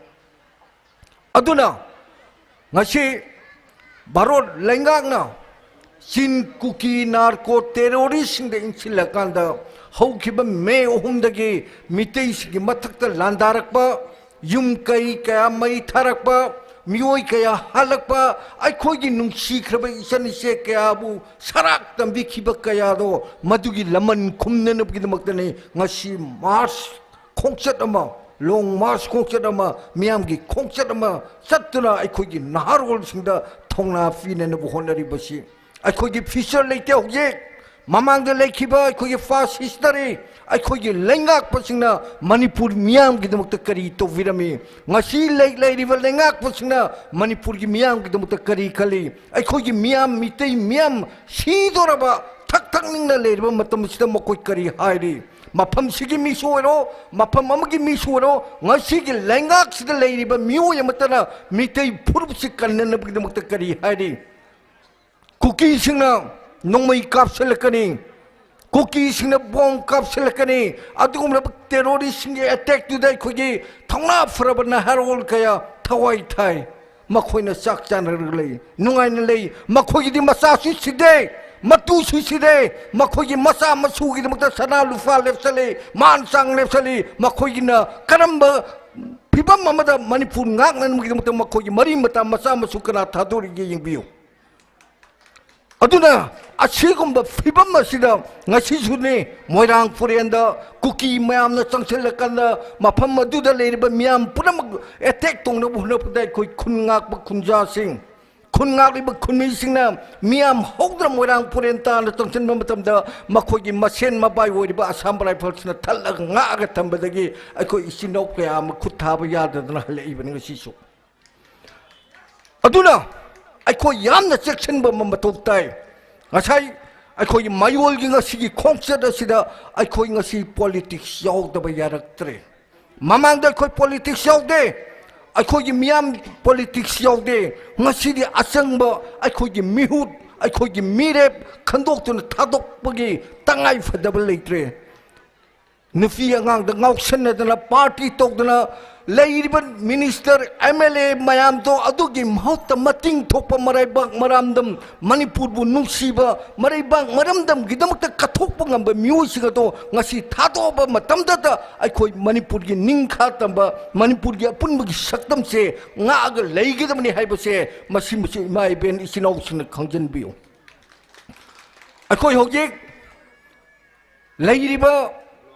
ꯑꯗꯨꯅ ꯉꯁꯤ ꯚꯥꯔꯣꯠ ꯂꯩꯉꯥꯛꯅ ꯆꯤꯟ ꯀꯨꯀꯤ ꯅꯥꯔꯀꯣ ꯇꯦꯔꯣꯔꯤꯁꯁꯤꯡꯗ ꯏꯟꯁꯤꯜꯂꯀꯥꯟꯗ ꯍꯧꯈꯤꯕ ꯃꯦ ꯑꯍꯨꯝꯗꯒꯤ ꯃꯤꯇꯩꯁꯤꯡꯒꯤ ꯃꯊꯛꯇ ꯂꯥꯟꯗꯥꯔꯛꯄ, ꯌꯨꯝ ꯀꯩ ꯀꯌꯥ ꯃꯩ ꯊꯥꯔꯛꯄ, ꯃꯤꯑꯣꯏ ꯀꯌꯥ ꯍꯥꯠꯂꯛꯄ, ꯑꯩꯈꯣꯏꯒꯤ ꯅꯨꯡꯁꯤꯈ꯭ꯔꯕ ꯏꯆꯟ ꯏꯆꯦ ꯀꯌꯥꯕꯨ ꯁꯔꯥꯛ ꯇꯝꯕꯤꯈꯤꯕ ꯀꯌꯥꯗꯣ, ꯃꯗꯨꯒꯤ ꯂꯃꯟ ꯈꯨꯝꯅꯅꯕꯒꯤꯗꯃꯛꯇꯅꯤ ꯉꯁꯤ ꯃꯥꯔꯁ ꯈꯣꯡꯆꯠ ꯑꯃ, ꯂꯣꯡ ꯃꯥꯔꯁ ꯈꯣꯡꯆꯠ ꯑꯃ, ꯃꯤꯌꯥꯝꯒꯤ ꯈꯣꯡꯆꯠ ꯑꯃ ꯆꯠꯇꯨꯅ ꯑꯩꯈꯣꯏꯒꯤ ꯅꯍꯥꯔꯣꯜꯁꯤꯡꯗ ꯊꯧꯅꯥ ꯄꯤꯅꯅꯕ ꯍꯣꯠꯅꯔꯤꯕꯁꯤ꯫ ꯑꯩꯈꯣꯏꯒꯤ ꯐ꯭ꯌꯨꯆꯔ ꯂꯩꯇꯦ ꯍꯧꯖꯤꯛ꯫ ꯃꯃꯥꯡꯗ ꯂꯩꯈꯤꯕ ꯑꯩꯈꯣꯏꯒꯤ ꯄꯥꯁ ꯍꯤꯁꯇꯔꯤ, ꯑꯩꯈꯣꯏꯒꯤ ꯂꯩꯉꯥꯛꯄꯁꯤꯡꯅ ꯃꯅꯤꯄꯨꯔ ꯃꯤꯌꯥꯝꯒꯤꯗꯃꯛꯇ ꯀꯔꯤ ꯇꯧꯕꯤꯔꯝꯃꯤ? ꯉꯁꯤ ꯂꯩ-, ꯂꯩꯔꯤꯕ ꯂꯩꯉꯥꯛꯄꯁꯤꯡꯅ ꯃꯅꯤꯄꯨꯔꯒꯤ ꯃꯤꯌꯥꯝꯒꯤꯗꯃꯛꯇ ꯀꯔꯤ ꯈꯜꯂꯤ? ꯑꯩꯈꯣꯏꯒꯤ ꯃꯤꯌꯥꯝ, ꯃꯤꯇꯩ ꯃꯤꯌꯥꯝ ꯁꯤꯗꯣꯔꯕ, ꯊꯛ ꯊꯛ ꯅꯤꯡꯅ ꯂꯩꯔꯤꯕ ꯃꯇꯝ ꯑꯁꯤꯗ ꯃꯈꯣꯏ ꯀꯔꯤ ꯍꯥꯏꯔꯤ? ꯃꯐꯝꯁꯤꯒꯤ ꯃꯤꯁꯨ ꯑꯣꯏꯔꯣ, ꯃꯐꯝ ꯑꯃꯒꯤ ꯃꯤꯁꯨ ꯑꯣꯏꯔꯣ, ꯉꯁꯤꯒꯤ ꯂꯩꯉꯥꯛꯁꯤꯗ ꯂꯩꯔꯤꯕ ꯃꯤꯑꯣꯏ ꯑꯃꯠꯇꯅ ꯃꯤꯇꯩ ꯐꯨꯔꯨꯞꯁꯤ ꯀꯟꯅꯅꯕꯒꯤꯗꯃꯛꯇ ꯀꯔꯤ ꯍꯥꯏꯔꯤ? ꯀꯨꯀꯤꯁꯤꯡꯅ ꯅꯣꯡꯃꯩ ꯀꯥꯞꯁꯤꯜꯂꯛꯀꯅꯤ, ꯀꯨꯀꯤꯁꯤꯡꯅ ꯕꯣꯝ ꯀꯥꯞꯁꯤꯜꯂꯛꯀꯅꯤ꯫ ꯑꯗꯨꯒꯨꯝꯂꯕ ꯇꯦꯔꯣꯔꯤꯁꯁꯤꯡꯒꯤ ꯑꯦꯇꯦꯛꯇꯨꯗ ꯑꯩꯈꯣꯏꯒꯤ ꯊꯧꯅꯥ ꯐꯔꯕ ꯅꯍꯥꯔꯣꯜ ꯀꯌꯥ ꯊꯋꯥꯏ ꯊꯥꯏ꯫ ꯃꯈꯣꯏꯅ ꯆꯥꯛ ꯆꯥꯅꯔꯒ ꯂꯩ, ꯅꯨꯡꯉꯥꯏꯅ ꯂꯩ꯫ ꯃꯈꯣꯏꯒꯤꯗꯤ ꯃꯆꯥꯁꯨ ꯁꯤꯗꯦ, ꯃꯇꯨꯁꯨ ꯁꯤꯗꯦ꯫ ꯃꯈꯣꯏꯒꯤ ꯃꯆꯥ ꯃꯁꯨꯒꯤꯗꯃꯛꯇ ꯁꯅꯥ ꯂꯨꯄꯥ ꯂꯦꯞꯁꯜꯂꯤ, ꯃꯥꯟ ꯆꯥꯡ ꯂꯦꯞꯁꯜꯂꯤ꯫ ꯃꯈꯣꯏꯒꯤꯅ ꯀꯔꯝꯕ ꯐꯤꯕꯝ ꯑꯃꯗ ꯃꯅꯤꯄꯨꯔ ꯉꯥꯛꯅꯅꯕꯒꯤꯗꯃꯛꯇ ꯃꯈꯣꯏꯒꯤ ꯃꯔꯤ ꯃꯇꯥ, ꯃꯆꯥ ꯃꯁꯨ ꯀꯅꯥ ꯊꯥꯗꯣꯔꯤꯒꯦ ꯌꯦꯡꯕꯤꯌꯨ꯫ ꯑꯗꯨꯅ ꯑꯁꯤꯒꯨꯝꯕ ꯐꯤꯕꯝ ꯑꯁꯤꯗ ꯉꯁꯤꯁꯨꯅꯦ, ꯃꯣꯏꯔꯥꯡ ꯄꯨꯔꯦꯟꯗ ꯀꯨꯀꯤ ꯃꯌꯥꯝꯅ ꯆꯪꯁꯤꯜꯂꯀꯥꯟꯗ ꯃꯐꯝ ꯑꯗꯨꯗ ꯂꯩꯔꯤꯕ ꯃꯤꯌꯥꯝ ꯄꯨꯝꯅꯃꯛ ꯑꯦꯇꯦꯛ ꯇꯧꯅꯕ ꯍꯣꯠꯅꯕꯗ ꯑꯩꯈꯣꯏ ꯈꯨꯟ ꯉꯥꯛꯄ ꯈꯨꯟꯖꯥꯁꯤꯡ, ꯈꯨꯟ ꯉꯥꯛꯂꯤꯕ ꯈꯨꯟꯃꯤꯁꯤꯡꯅ ꯃꯤꯌꯥꯝ ꯍꯧꯗꯅ ꯃꯣꯏꯔꯥꯡ ꯄꯨꯔꯦꯟ ꯇꯥꯅ ꯆꯪꯁꯤꯟꯕ ꯃꯇꯝꯗ ꯃꯈꯣꯏꯒꯤ ꯃꯁꯦꯟ ꯃꯕꯥꯏ ꯑꯣꯏꯔꯤꯕ ꯑꯁꯥꯝ ꯔꯥꯏꯐꯜꯁꯤꯅ ꯊꯠꯂꯒ ꯉꯥꯛꯑꯒ ꯊꯝꯕꯗꯒꯤ ꯑꯩꯈꯣꯏ ꯏꯆꯤꯟ ꯏꯅꯥꯎ ꯀꯌꯥ ꯑꯃ ꯈꯨꯠ ꯊꯥꯕ ꯌꯥꯗꯗꯅ ꯍꯜꯂꯛꯏꯕꯅꯤ ꯉꯁꯤꯁꯨ꯫ ꯑꯗꯨꯅ ꯑꯩꯈꯣꯏ ꯌꯥꯝꯅ ꯆꯦꯛꯁꯤꯟꯕ ꯑꯃ ꯃꯊꯧ ꯇꯥꯏ꯫ ꯉꯁꯥꯏ ꯑꯩꯈꯣꯏꯒꯤ ꯃꯌꯣꯜꯒꯤ ꯉꯁꯤꯒꯤ ꯈꯣꯡꯆꯠ ꯑꯁꯤꯗ ꯑꯩꯈꯣꯏ ꯉꯁꯤ ꯄꯣꯂꯤꯇꯤꯛꯁ ꯌꯥꯎꯗꯕ ꯌꯥꯔꯛꯇ꯭ꯔꯦ꯫ ꯃꯃꯥꯡꯗ ꯑꯩꯈꯣꯏ ꯄꯣꯂꯤꯇꯤꯛꯁ ꯌꯥꯎꯗꯦ, ꯑꯩꯈꯣꯏꯒꯤ ꯃꯤꯌꯥꯝ ꯄꯣꯂꯤꯇꯤꯛꯁ ꯌꯥꯎꯗꯦ꯫ ꯉꯁꯤꯗꯤ ꯑꯆꯪꯕ ꯑꯩꯈꯣꯏꯒꯤ ꯃꯤꯍꯨꯠ, ꯑꯩꯈꯣꯏꯒꯤ ꯃꯤꯔꯦꯞ ꯈꯟꯗꯣꯛꯇꯨꯅ ꯊꯥꯗꯣꯛꯄꯒꯤ ꯇꯉꯥꯏ ꯐꯗꯕ ꯂꯩꯇ꯭ꯔꯦ꯫ ꯅꯨꯄꯤ ꯑꯉꯥꯡꯗ ꯉꯥꯎꯁꯟꯅꯗꯅ, ꯄꯥꯔꯇꯤ ꯇꯧꯗꯅ ꯂꯩꯔꯤꯕ ꯃꯤꯅꯤꯁꯇꯔ, ꯑꯦꯝ ꯑꯦꯜ ꯑꯦ ꯃꯌꯥꯝꯗꯣ ꯑꯗꯨꯒꯤ ꯃꯍꯨꯠꯇ ꯃꯇꯤꯡ ꯊꯣꯛꯄ ꯃꯔꯩꯕꯥꯛ ꯃꯔꯥꯝꯗꯝ, ꯃꯅꯤꯄꯨꯔꯕꯨ ꯅꯨꯡꯁꯤꯕ ꯃꯔꯩꯕꯥꯛ ꯃꯔꯝꯗꯝꯒꯤꯗꯃꯛꯇ ꯀꯠꯊꯣꯛꯄ ꯉꯝꯕ ꯃꯤꯑꯣꯏꯁꯤꯡ ꯑꯗꯣ ꯉꯁꯤ ꯊꯥꯗꯣꯛꯑꯕ ꯃꯇꯝꯗꯇ ꯑꯩꯈꯣꯏ ꯃꯅꯤꯄꯨꯔꯒꯤ ꯅꯤꯡꯈꯥ ꯇꯝꯕ, ꯃꯅꯤꯄꯨꯔꯒꯤ ꯑꯄꯨꯟꯕꯒꯤ ꯁꯛꯇꯝꯁꯦ ꯉꯥꯛꯑꯒ ꯂꯩꯒꯗꯕꯅꯤ ꯍꯥꯏꯕꯁꯦ ꯃꯁꯤꯃꯁꯨ ꯏꯃꯥ ꯏꯕꯦꯟ ꯏꯆꯤꯟ ꯏꯅꯥꯎꯁꯤꯡꯅ ꯈꯪꯖꯤꯟꯕꯤꯌꯨ꯫ ꯑꯩꯈꯣꯏ ꯍꯧꯖꯤꯛ ꯂꯩꯔꯤꯕ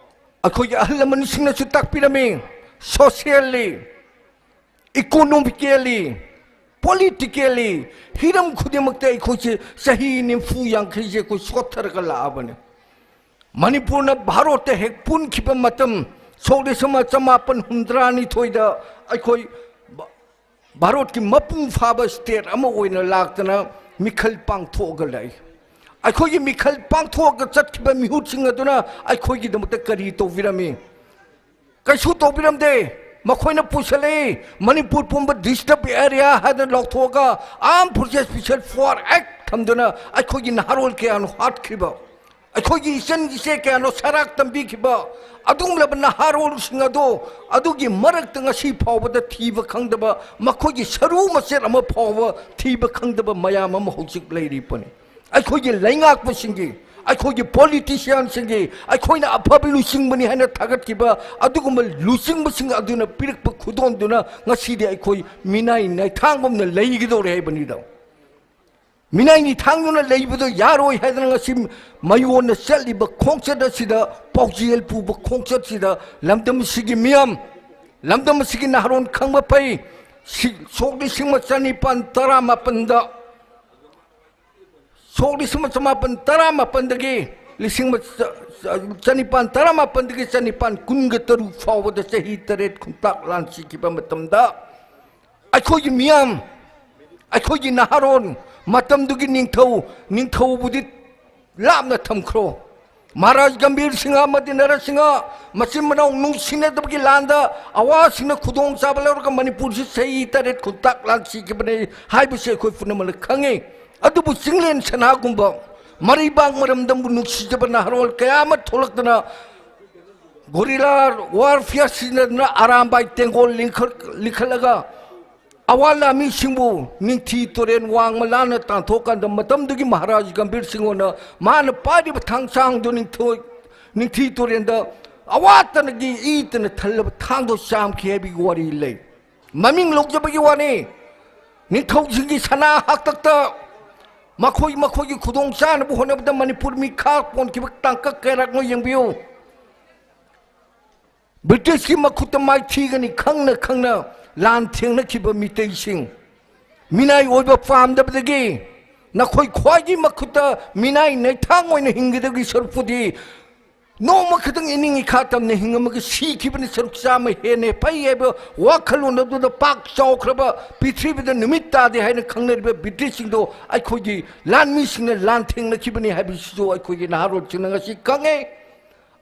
ꯑꯩꯈꯣꯏꯒꯤ ꯑꯍꯜ ꯂꯃꯟꯁꯤꯡꯅꯁꯨ ꯇꯥꯛꯄꯤꯔꯝꯃꯤ, ꯁꯣꯁꯤꯌꯦꯜꯂꯤ, ꯏꯀꯣꯅꯣꯃꯤꯀꯦꯜꯂꯤ, ꯄꯣꯂꯤꯇꯤꯀꯦꯜꯂꯤ, ꯍꯤꯔꯝ ꯈꯨꯗꯤꯡꯃꯛꯇ ꯑꯩꯈꯣꯏꯁꯦ ꯆꯍꯤ ꯅꯤꯐꯨ ꯌꯥꯡꯈꯩꯁꯦ ꯑꯩꯈꯣꯏ ꯁꯣꯠꯊꯔꯒ ꯂꯥꯛꯑꯕꯅꯤ꯫ ꯃꯅꯤꯄꯨꯔꯅ ꯚꯥꯔꯣꯠꯇ ꯍꯦꯛ ꯄꯨꯟꯈꯤꯕ ꯃꯇꯝ, ꯁꯣꯛ ꯂꯤꯁꯤꯡ ꯑꯃ ꯆꯃꯥꯄꯟ ꯍꯨꯝꯗ꯭ꯔꯥꯅꯤꯊꯣꯏꯗ ꯑꯩꯈꯣꯏ ꯚꯥ-, ꯚꯥꯔꯣꯠꯀꯤ ꯃꯄꯨꯡ ꯐꯥꯕ state ꯑꯃ ꯑꯣꯏꯅ ꯂꯥꯛꯇꯅ ꯃꯤꯈꯜ ꯄꯥꯡꯊꯣꯛꯑꯒ ꯂꯥꯛꯏ꯫ ꯑꯩꯈꯣꯏꯒꯤ ꯃꯤꯈꯜ ꯄꯥꯡꯊꯣꯛꯑꯒ ꯆꯠꯈꯤꯕ ꯃꯤꯍꯨꯠꯁꯤꯡ ꯑꯗꯨꯅ ꯑꯩꯈꯣꯏꯒꯤꯗꯃꯛꯇ ꯀꯔꯤ ꯇꯧꯕꯤꯔꯝꯃꯤ? ꯀꯩꯁꯨ ꯇꯧꯕꯤꯔꯝꯗꯦ꯫ ꯃꯈꯣꯏꯅ ꯄꯨꯁꯜꯂꯛꯏ, ꯃꯅꯤꯄꯨꯔ ꯄꯨꯝꯕ disturbed area ꯍꯥꯏꯗꯅ ꯂꯥꯎꯊꯣꯛꯑꯒ Armed Forces Special Force Act ꯊꯝꯗꯨꯅ ꯑꯩꯈꯣꯏꯒꯤ ꯅꯍꯥꯔꯣꯜ ꯀꯌꯥꯅꯣ ꯍꯥꯠꯈ꯭ꯔꯤꯕ, ꯑꯩꯈꯣꯏꯒꯤ ꯏꯆꯟ ꯏꯆꯦ ꯀꯌꯥꯅꯣ ꯁꯔꯥꯛ ꯇꯝꯕꯤꯈꯤꯕ, ꯑꯗꯨꯒꯨꯝꯂꯕ ꯅꯍꯥꯔꯣꯜꯁꯤꯡ ꯑꯗꯣ, ꯑꯗꯨꯒꯤ ꯃꯔꯛꯇ ꯉꯁꯤ ꯐꯥꯎꯕꯗ ꯊꯤꯕ ꯈꯪꯗꯕ, ꯃꯈꯣꯏꯒꯤ ꯁꯔꯨ ꯃꯆꯦꯠ ꯑꯃ ꯐꯥꯎꯕ ꯊꯤꯕ ꯈꯪꯗꯕ ꯃꯌꯥꯝ ꯑꯃ ꯍꯧꯖꯤꯛ ꯂꯩꯔꯤꯕꯅꯤ꯫ ꯑꯩꯈꯣꯏꯒꯤ ꯂꯩꯉꯥꯛꯄꯁꯤꯡꯒꯤ, ꯑꯩꯈꯣꯏꯒꯤ politicianꯁꯤꯡꯒꯤ, ꯑꯩꯈꯣꯏꯅ ꯑꯐꯕ ꯂꯨꯆꯤꯡꯕꯅꯤ ꯍꯥꯏꯅ ꯊꯥꯒꯠꯈꯤꯕ ꯑꯗꯨꯒꯨꯝꯕ ꯂꯨꯆꯤꯡꯕꯁꯤꯡ ꯑꯗꯨꯅ ꯄꯤꯔꯛꯄ ꯈꯨꯗꯣꯟꯗꯨꯅ ꯉꯁꯤꯗꯤ ꯑꯩꯈꯣꯏ ꯃꯤꯅꯥꯏ ꯅꯩꯊꯥꯡꯒꯨꯝꯅ ꯂꯩꯒꯗꯧꯔꯦ ꯍꯥꯏꯕꯅꯤꯗ꯫ ꯃꯤꯅꯥꯏ ꯅꯩꯊꯥꯡꯗꯨꯅ ꯂꯩꯕꯗꯣ ꯌꯥꯔꯣꯏ ꯍꯥꯏꯗꯅ ꯉꯁꯤ ꯃꯌꯣꯟꯅ ꯆꯠꯂꯤꯕ ꯈꯣꯡꯆꯠ ꯑꯁꯤꯗ, ꯄꯥꯎꯖꯦꯜ ꯄꯨꯕ ꯈꯣꯡꯆꯠꯁꯤꯗ ꯂꯝꯗꯝ ꯑꯁꯤꯒꯤ ꯃꯤꯌꯥꯝ, ꯂꯝꯗꯝ ꯑꯁꯤꯒꯤ ꯅꯍꯥꯔꯣꯟ ꯈꯪꯕ ꯐꯩ꯫ ꯁꯤ-, ꯁꯣꯛ ꯂꯤꯁꯤꯡ ꯑꯃ ꯆꯅꯤꯄꯥꯟ ꯇꯔꯥꯃꯥꯄꯟꯗ, ꯁꯣꯛ ꯂꯤꯁꯤꯡ ꯑꯃ ꯆꯃꯥꯄꯟ ꯇꯔꯥꯃꯥꯄꯟꯗꯒꯤ ꯂꯤꯁꯤꯡ ꯑꯃ ꯆ-, ꯆ-, ꯆꯅꯤꯄꯥꯟ ꯇꯔꯥꯃꯥꯄꯟꯗꯒꯤ ꯆꯅꯤꯄꯥꯟ ꯀꯨꯟꯒ ꯇꯔꯨꯛ ꯐꯥꯎꯕꯗ ꯆꯍꯤ ꯇꯔꯦꯠ ꯈꯨꯟꯇꯥꯛ ꯂꯥꯟꯁꯤꯈꯤꯕ ꯃꯇꯝꯗ, ꯑꯩꯈꯣꯏꯒꯤ ꯃꯤꯌꯥꯝ, ꯑꯩꯈꯣꯏꯒꯤ ꯅꯍꯥꯔꯣꯟ, ꯃꯇꯝꯗꯨꯒꯤ ꯅꯤꯡꯊꯧ, ꯅꯤꯡꯊꯧꯕꯨꯗꯤ ꯂꯥꯞꯅ ꯊꯝꯈ꯭ꯔꯣ, ꯃꯍꯥꯔꯥꯖ ꯒꯝꯚꯤꯔ ꯁꯤꯡꯍ ꯑꯃꯗꯤ ꯅꯔꯁꯤꯡꯍ ꯃꯆꯤꯟ ꯃꯅꯥꯎ ꯅꯨꯡꯁꯤꯅꯗꯕꯒꯤ ꯂꯥꯟꯗ ꯑꯋꯥꯁꯤꯡꯅ ꯈꯨꯗꯣꯡꯆꯥꯕ ꯂꯧꯔꯒ ꯃꯅꯤꯄꯨꯔꯁꯤ ꯆꯍꯤ ꯇꯔꯦꯠ ꯈꯨꯟꯇꯥꯛ ꯂꯥꯟ ꯁꯤꯈꯤꯕꯅꯤ ꯍꯥꯏꯕꯁꯤ ꯑꯩꯈꯣꯏ ꯄꯨꯝꯅꯃꯛꯅ ꯈꯪꯉꯤ꯫ ꯑꯗꯨꯕꯨ ꯆꯤꯡꯂꯦꯟ ꯁꯅꯥꯒꯨꯝꯕ, ꯃꯔꯩꯕꯥꯛ ꯃꯔꯝꯗꯝꯕꯨ ꯅꯨꯡꯁꯤꯖꯕ ꯅꯍꯥꯔꯣꯜ ꯀꯌꯥ ꯑꯃ ꯊꯣꯛꯂꯛꯇꯅ, guerrilla warfare ꯁꯤꯖꯤꯟꯅꯗꯨꯅ ꯑꯔꯥꯝꯕꯥꯏ ꯇꯦꯡꯒꯣꯜ ꯂꯤꯡꯈꯠ-, ꯂꯤꯡꯈꯠꯂꯒ ꯑꯋꯥ ꯂꯥꯃꯤꯁꯤꯡꯕꯨ ꯅꯤꯡꯊꯤ ꯇꯨꯔꯦꯜ ꯋꯥꯡꯃ ꯂꯥꯟꯅ ꯇꯥꯟꯊꯣꯛꯀꯥꯟꯗ, ꯃꯇꯝꯗꯨꯒꯤ ꯃꯍꯥꯔꯥꯖ ꯒꯝꯚꯤꯔ ꯁꯤꯡꯍꯅ ꯃꯥꯅ ꯄꯥꯏꯔꯤꯕ ꯊꯥꯡꯁꯥꯡꯗꯨ ꯅꯤꯡꯊꯣꯏ-, ꯅꯤꯡꯊꯤ ꯇꯨꯔꯦꯜꯗ ꯑꯋꯥꯠꯇꯅꯒꯤ ꯏꯇꯅ ꯊꯜꯂꯕ ꯊꯥꯡꯗꯣ ꯆꯥꯝꯈꯤ ꯍꯥꯏꯕꯒꯤ ꯋꯥꯔꯤ ꯂꯩ꯫ ꯃꯃꯤꯡ ꯂꯧꯖꯕꯒꯤ ꯋꯥꯅꯤ꯫ ꯅꯤꯡꯊꯧꯁꯤꯡꯒꯤ ꯁꯅꯥ ꯍꯥꯛꯇꯛꯇ ꯃꯈꯣꯏ ꯃꯈꯣꯏꯒꯤ ꯈꯨꯗꯣꯡ ꯆꯥꯅꯕ ꯍꯣꯠꯅꯕꯗ ꯃꯅꯤꯄꯨꯔ ꯃꯤꯈꯥ ꯄꯣꯟꯈꯤꯕ ꯇꯥꯡꯀꯛ ꯀꯌꯥꯔꯛꯅꯣ ꯌꯦꯡꯕꯤꯌꯨ꯫ ꯕ꯭ꯔꯤꯇꯤꯁꯀꯤ ꯃꯈꯨꯠꯇ ꯃꯥꯏꯊꯤꯒꯅꯤ ꯈꯪꯅ ꯈꯪꯅ ꯂꯥꯟ ꯊꯦꯡꯅꯈꯤꯕ ꯃꯤꯇꯩꯁꯤꯡ, ꯃꯤꯅꯥꯏ ꯑꯣꯏꯕ ꯄꯥꯝꯗꯕꯗꯒꯤ ꯅꯈꯣꯏ ꯈ꯭ꯋꯥꯏꯒꯤ ꯃꯈꯨꯠꯇ ꯃꯤꯅꯥꯏ ꯅꯩꯊꯥꯡ ꯑꯣꯏꯅ ꯍꯤꯡꯒꯗꯕꯒꯤ ꯁꯔꯨꯛꯄꯨꯗꯤ ꯅꯣꯡꯃ ꯈꯛꯇꯪ ꯏꯅꯤꯡ ꯏꯈꯥ ꯇꯝꯅ ꯍꯤꯡꯉꯝꯃꯒ ꯁꯤꯈꯤꯕꯅ ꯁꯔꯨꯛ ꯆꯥꯝꯃ ꯍꯦꯟꯅ ꯐꯩ ꯍꯥꯏꯕ ꯋꯥꯈꯜꯂꯣꯟ ꯑꯗꯨꯗ ꯄꯥꯛ ꯆꯥꯎꯈ꯭ꯔꯕ, ꯄ꯭ꯔꯤꯊꯤꯕꯤꯗ ꯅꯨꯃꯤꯠ ꯇꯥꯗꯦ ꯍꯥꯏꯅ ꯈꯪꯅꯔꯤꯕ ꯕ꯭ꯔꯤꯇꯤꯁꯁꯤꯡꯗꯣ ꯑꯩꯈꯣꯏꯒꯤ ꯂꯥꯟꯃꯤꯁꯤꯡꯅ ꯂꯥꯟꯊꯦꯡꯅꯈꯤꯕꯅꯤ ꯍꯥꯏꯕꯁꯤꯁꯨ ꯑꯩꯈꯣꯏꯒꯤ ꯅꯍꯥꯔꯣꯜꯁꯤꯡꯅ ꯉꯁꯤ ꯈꯪꯉꯦ꯫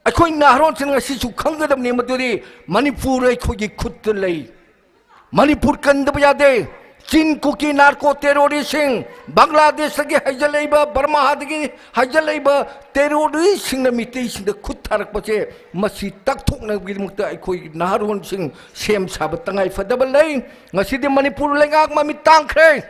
ꯑꯩꯈꯣꯏ ꯅꯍꯥꯔꯣꯜꯁꯤꯡ ꯑꯁꯤꯁꯨ ꯈꯪꯒꯗꯕꯅꯤ ꯃꯗꯨꯗꯤ ꯃꯅꯤꯄꯨꯔ ꯑꯩꯈꯣꯏꯒꯤ ꯈꯨꯠꯇ ꯂꯩ꯫ ꯃꯅꯤꯄꯨꯔ ꯀꯟꯗꯕ ꯌꯥꯗꯦ꯫ ꯆꯤꯟ ꯀꯨꯀꯤ ꯅꯥꯔꯀꯣ ꯇꯦꯔꯣꯔꯤꯁꯁꯤꯡ, ꯕꯪꯒ꯭ꯂꯥꯗꯦꯁꯇꯒꯤ ꯍꯩꯖꯤꯜꯂꯛꯏꯕ, ꯕꯔꯃꯥꯗꯒꯤ ꯍꯩꯖꯤꯜꯂꯛꯏꯕ ꯇꯦꯔꯣꯔꯤꯁꯁꯤꯡꯅ ꯃꯤꯇꯩꯁꯤꯡꯗ ꯈꯨꯠ ꯊꯥꯔꯛꯄꯁꯦ, ꯃꯁꯤ ꯇꯛꯊꯣꯛꯅꯕꯒꯤꯗꯃꯛꯇ ꯑꯩꯈꯣꯏ ꯅꯍꯥꯔꯣꯜꯁꯤꯡ ꯁꯦꯝ ꯁꯥꯕ ꯇꯉꯥꯏ ꯐꯗꯕ ꯂꯩ꯫ ꯉꯁꯤꯗꯤ ꯃꯅꯤꯄꯨꯔ ꯂꯩꯉꯥꯛ ꯃꯃꯤꯠ ꯇꯥꯡꯈ꯭ꯔꯦ꯫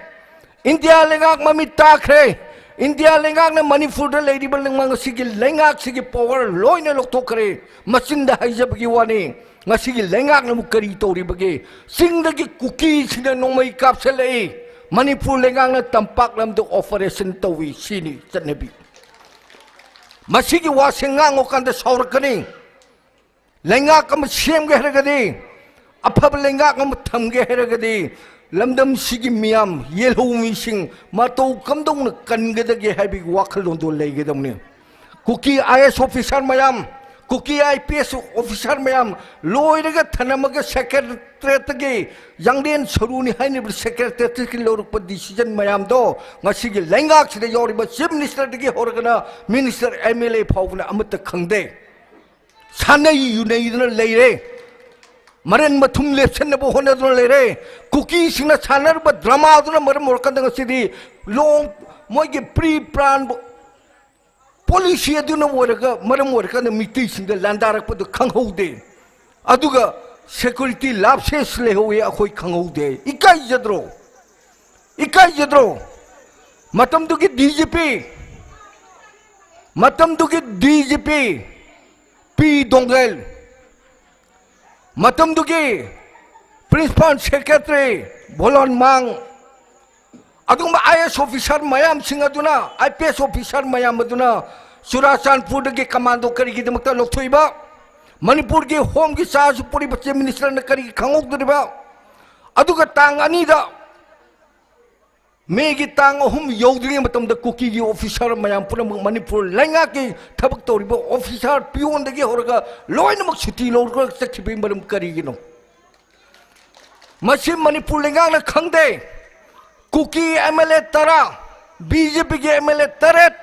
ꯏꯟꯗꯤꯌꯥ ꯂꯩꯉꯥꯛ ꯃꯃꯤꯠ ꯇꯥꯈ꯭ꯔꯦ꯫ ꯏꯟꯗꯤꯌꯥ ꯂꯩꯉꯥꯛꯅ ꯃꯅꯤꯄꯨꯔꯗ ꯂꯩꯔꯤꯕ ꯂꯩꯉꯥꯛ ꯑꯁꯤꯒꯤ ꯂꯩꯉꯥꯛꯁꯤꯒꯤ ꯄꯋꯥꯔ ꯂꯣꯏꯅ ꯂꯧꯊꯣꯛꯈ꯭ꯔꯦ꯫ ꯃꯆꯤꯟꯗ ꯍꯥꯏꯖꯕꯒꯤ ꯋꯥꯅꯤ꯫ ꯉꯁꯤꯒꯤ ꯂꯩꯉꯥꯛꯅꯕꯨ ꯀꯔꯤ ꯇꯧꯔꯤꯕꯒꯦ? ꯆꯤꯡꯗꯒꯤ ꯀꯨꯀꯤꯁꯤꯡꯅ ꯅꯣꯡꯃꯩ ꯀꯥꯞꯁꯤꯜꯂꯛꯏ꯫ ꯃꯅꯤꯄꯨꯔ ꯂꯩꯉꯥꯛꯅ ꯇꯝꯄꯥꯛ ꯂꯝꯗ ꯑꯣꯄꯔꯦꯁꯟ ꯇꯧꯏ꯫ ꯁꯤꯅꯤ ꯆꯠꯅꯕꯤ꯫ ꯃꯁꯤꯒꯤ ꯋꯥꯁꯦ ꯉꯥꯡꯉꯨꯀꯥꯟꯗ ꯁꯥꯎꯔꯛꯀꯅꯤ꯫ ꯂꯩꯉꯥꯛ ꯑꯃ ꯁꯦꯝꯒꯦ ꯍꯥꯏꯔꯒꯗꯤ, ꯑꯐꯕ ꯂꯩꯉꯥꯛ ꯑꯃ ꯊꯝꯒꯦ ꯍꯥꯏꯔꯒꯗꯤ, ꯂꯝꯗꯝꯁꯤꯒꯤ ꯃꯤꯌꯥꯝ, ꯌꯦꯜꯍꯧꯃꯤꯁꯤꯡ ꯃꯇꯧ ꯀꯝꯗꯧꯅ ꯀꯟꯒꯗꯒꯦ ꯍꯥꯏꯕꯒꯤ ꯋꯥꯈꯜꯂꯣꯟꯗꯣ ꯂꯩꯒꯗꯕꯅꯤ꯫ ꯀꯨꯀꯤ IAS officer ꯃꯌꯥꯝ, ꯀꯨꯀꯤ IPS officer ꯃꯌꯥꯝ ꯂꯣꯏꯔꯒ ꯊꯅꯝꯃꯒ ꯁꯦꯀ꯭ꯔꯦꯇꯔꯤꯌꯦꯠꯇꯒꯤ ꯌꯥꯡꯂꯦꯟ ꯁꯔꯨꯅꯤ ꯍꯥꯏꯅꯔꯤꯕ ꯁꯦꯀ꯭ꯔꯦꯇꯔꯤꯌꯦꯠꯇꯒꯤ ꯂꯧꯔꯛꯄ decision ꯃꯌꯥꯝꯗꯣ ꯉꯁꯤꯒꯤ ꯂꯩꯉꯥꯛꯁꯤꯗ ꯌꯥꯎꯔꯤꯕ chief ministerꯗꯒꯤ ꯍꯧꯔꯒꯅ minister, MLA ꯐꯥꯎꯕꯅ ꯑꯃꯠꯇ ꯈꯪꯗꯦ꯫ ꯁꯥꯟꯅꯩ ꯌꯨꯅꯩꯗꯨꯅ ꯂꯩꯔꯦ꯫ ꯃꯔꯟ ꯃꯊꯨꯝ ꯂꯦꯞꯁꯟꯅꯕ ꯍꯣꯠꯅꯗꯨꯅ ꯂꯩꯔꯦ꯫ ꯀꯨꯀꯤꯁꯤꯡꯅ ꯁꯥꯟꯅꯔꯤꯕ dramaꯗꯨꯅ ꯃꯔꯝ ꯑꯣꯏꯔꯀꯥꯟꯗ ꯉꯁꯤꯗꯤ ꯂꯣꯡ ꯃꯣꯏꯒꯤ pre plan policy ꯑꯗꯨꯅ ꯑꯣꯏꯔꯒ, ꯃꯔꯝ ꯑꯣꯏꯔꯀꯥꯟꯗ ꯃꯤꯇꯩꯁꯤꯡꯗ ꯂꯥꯟꯗꯥꯔꯛꯄꯗꯨ ꯈꯪꯍꯧꯗꯦ꯫ ꯑꯗꯨꯒ security lapses ꯂꯩꯍꯧꯋꯤ, ꯑꯩꯈꯣꯏ ꯈꯪꯍꯧꯗꯦ꯫ ꯏꯀꯥꯏꯖꯗ꯭ꯔꯣ? ꯏꯀꯥꯏꯖꯗ꯭ꯔꯣ? ꯃꯇꯝꯗꯨꯒꯤ DGP, ꯃꯇꯝꯗꯨꯒꯤ DGP ꯄꯤ ꯗꯣꯡꯒꯦꯜ, ꯃꯇꯝꯗꯨꯒꯤ principal secretary ꯕꯣꯂꯣꯟ ꯃꯥꯡ, ꯑꯗꯨꯒꯨꯝꯕ IAS officer ꯃꯌꯥꯝꯁꯤꯡ ꯑꯗꯨꯅ, IPS officer ꯃꯌꯥꯝ ꯑꯗꯨꯅ ꯆꯨꯔꯥꯆꯥꯟꯄꯨꯔꯗꯒꯤ commando ꯀꯔꯤꯒꯤꯗꯃꯛꯇ ꯂꯧꯊꯣꯛꯏꯕ? ꯃꯅꯤꯄꯨꯔꯒꯤ homeꯒꯤ charge ꯄꯨꯔꯤꯕ chief ministerꯅ ꯀꯔꯤꯒꯤ ꯈꯪꯍꯧꯗ꯭ꯔꯤꯕ? ꯑꯗꯨꯒ ꯇꯥꯡ ꯑꯅꯤꯗ ꯃꯦꯒꯤ ꯇꯥꯡ ꯑꯍꯨꯝ ꯌꯧꯗ꯭ꯔꯤꯉꯩ ꯃꯇꯝꯗ ꯀꯨꯀꯤꯒꯤ ꯑꯣꯐꯤꯁꯥꯔ ꯃꯌꯥꯝ ꯄꯨꯝꯅꯃꯛ, ꯃꯅꯤꯄꯨꯔ ꯂꯩꯉꯥꯛꯀꯤ ꯊꯕꯛ ꯇꯧꯔꯤꯕ ꯑꯣꯐꯤꯁꯥꯔ ꯄꯤꯌꯣꯟꯗꯒꯤ ꯍꯧꯔꯒ ꯂꯣꯏꯅꯃꯛ ꯁꯨꯇꯤ ꯂꯧꯔꯒ ꯆꯠꯈꯤꯕꯒꯤ ꯃꯔꯝ ꯀꯔꯤꯒꯤꯅꯣ? ꯃꯁꯤ ꯃꯅꯤꯄꯨꯔ ꯂꯩꯉꯥꯛꯅ ꯈꯪꯗꯦ꯫ ꯀꯨꯀꯤ ꯑꯦꯝ ꯑꯦꯜ ꯑꯦ ꯇꯔꯥ, ꯕꯤ ꯖꯦ ꯄꯤꯒꯤ ꯑꯦꯝ ꯑꯦꯜ ꯑꯦ ꯇꯔꯦꯠ,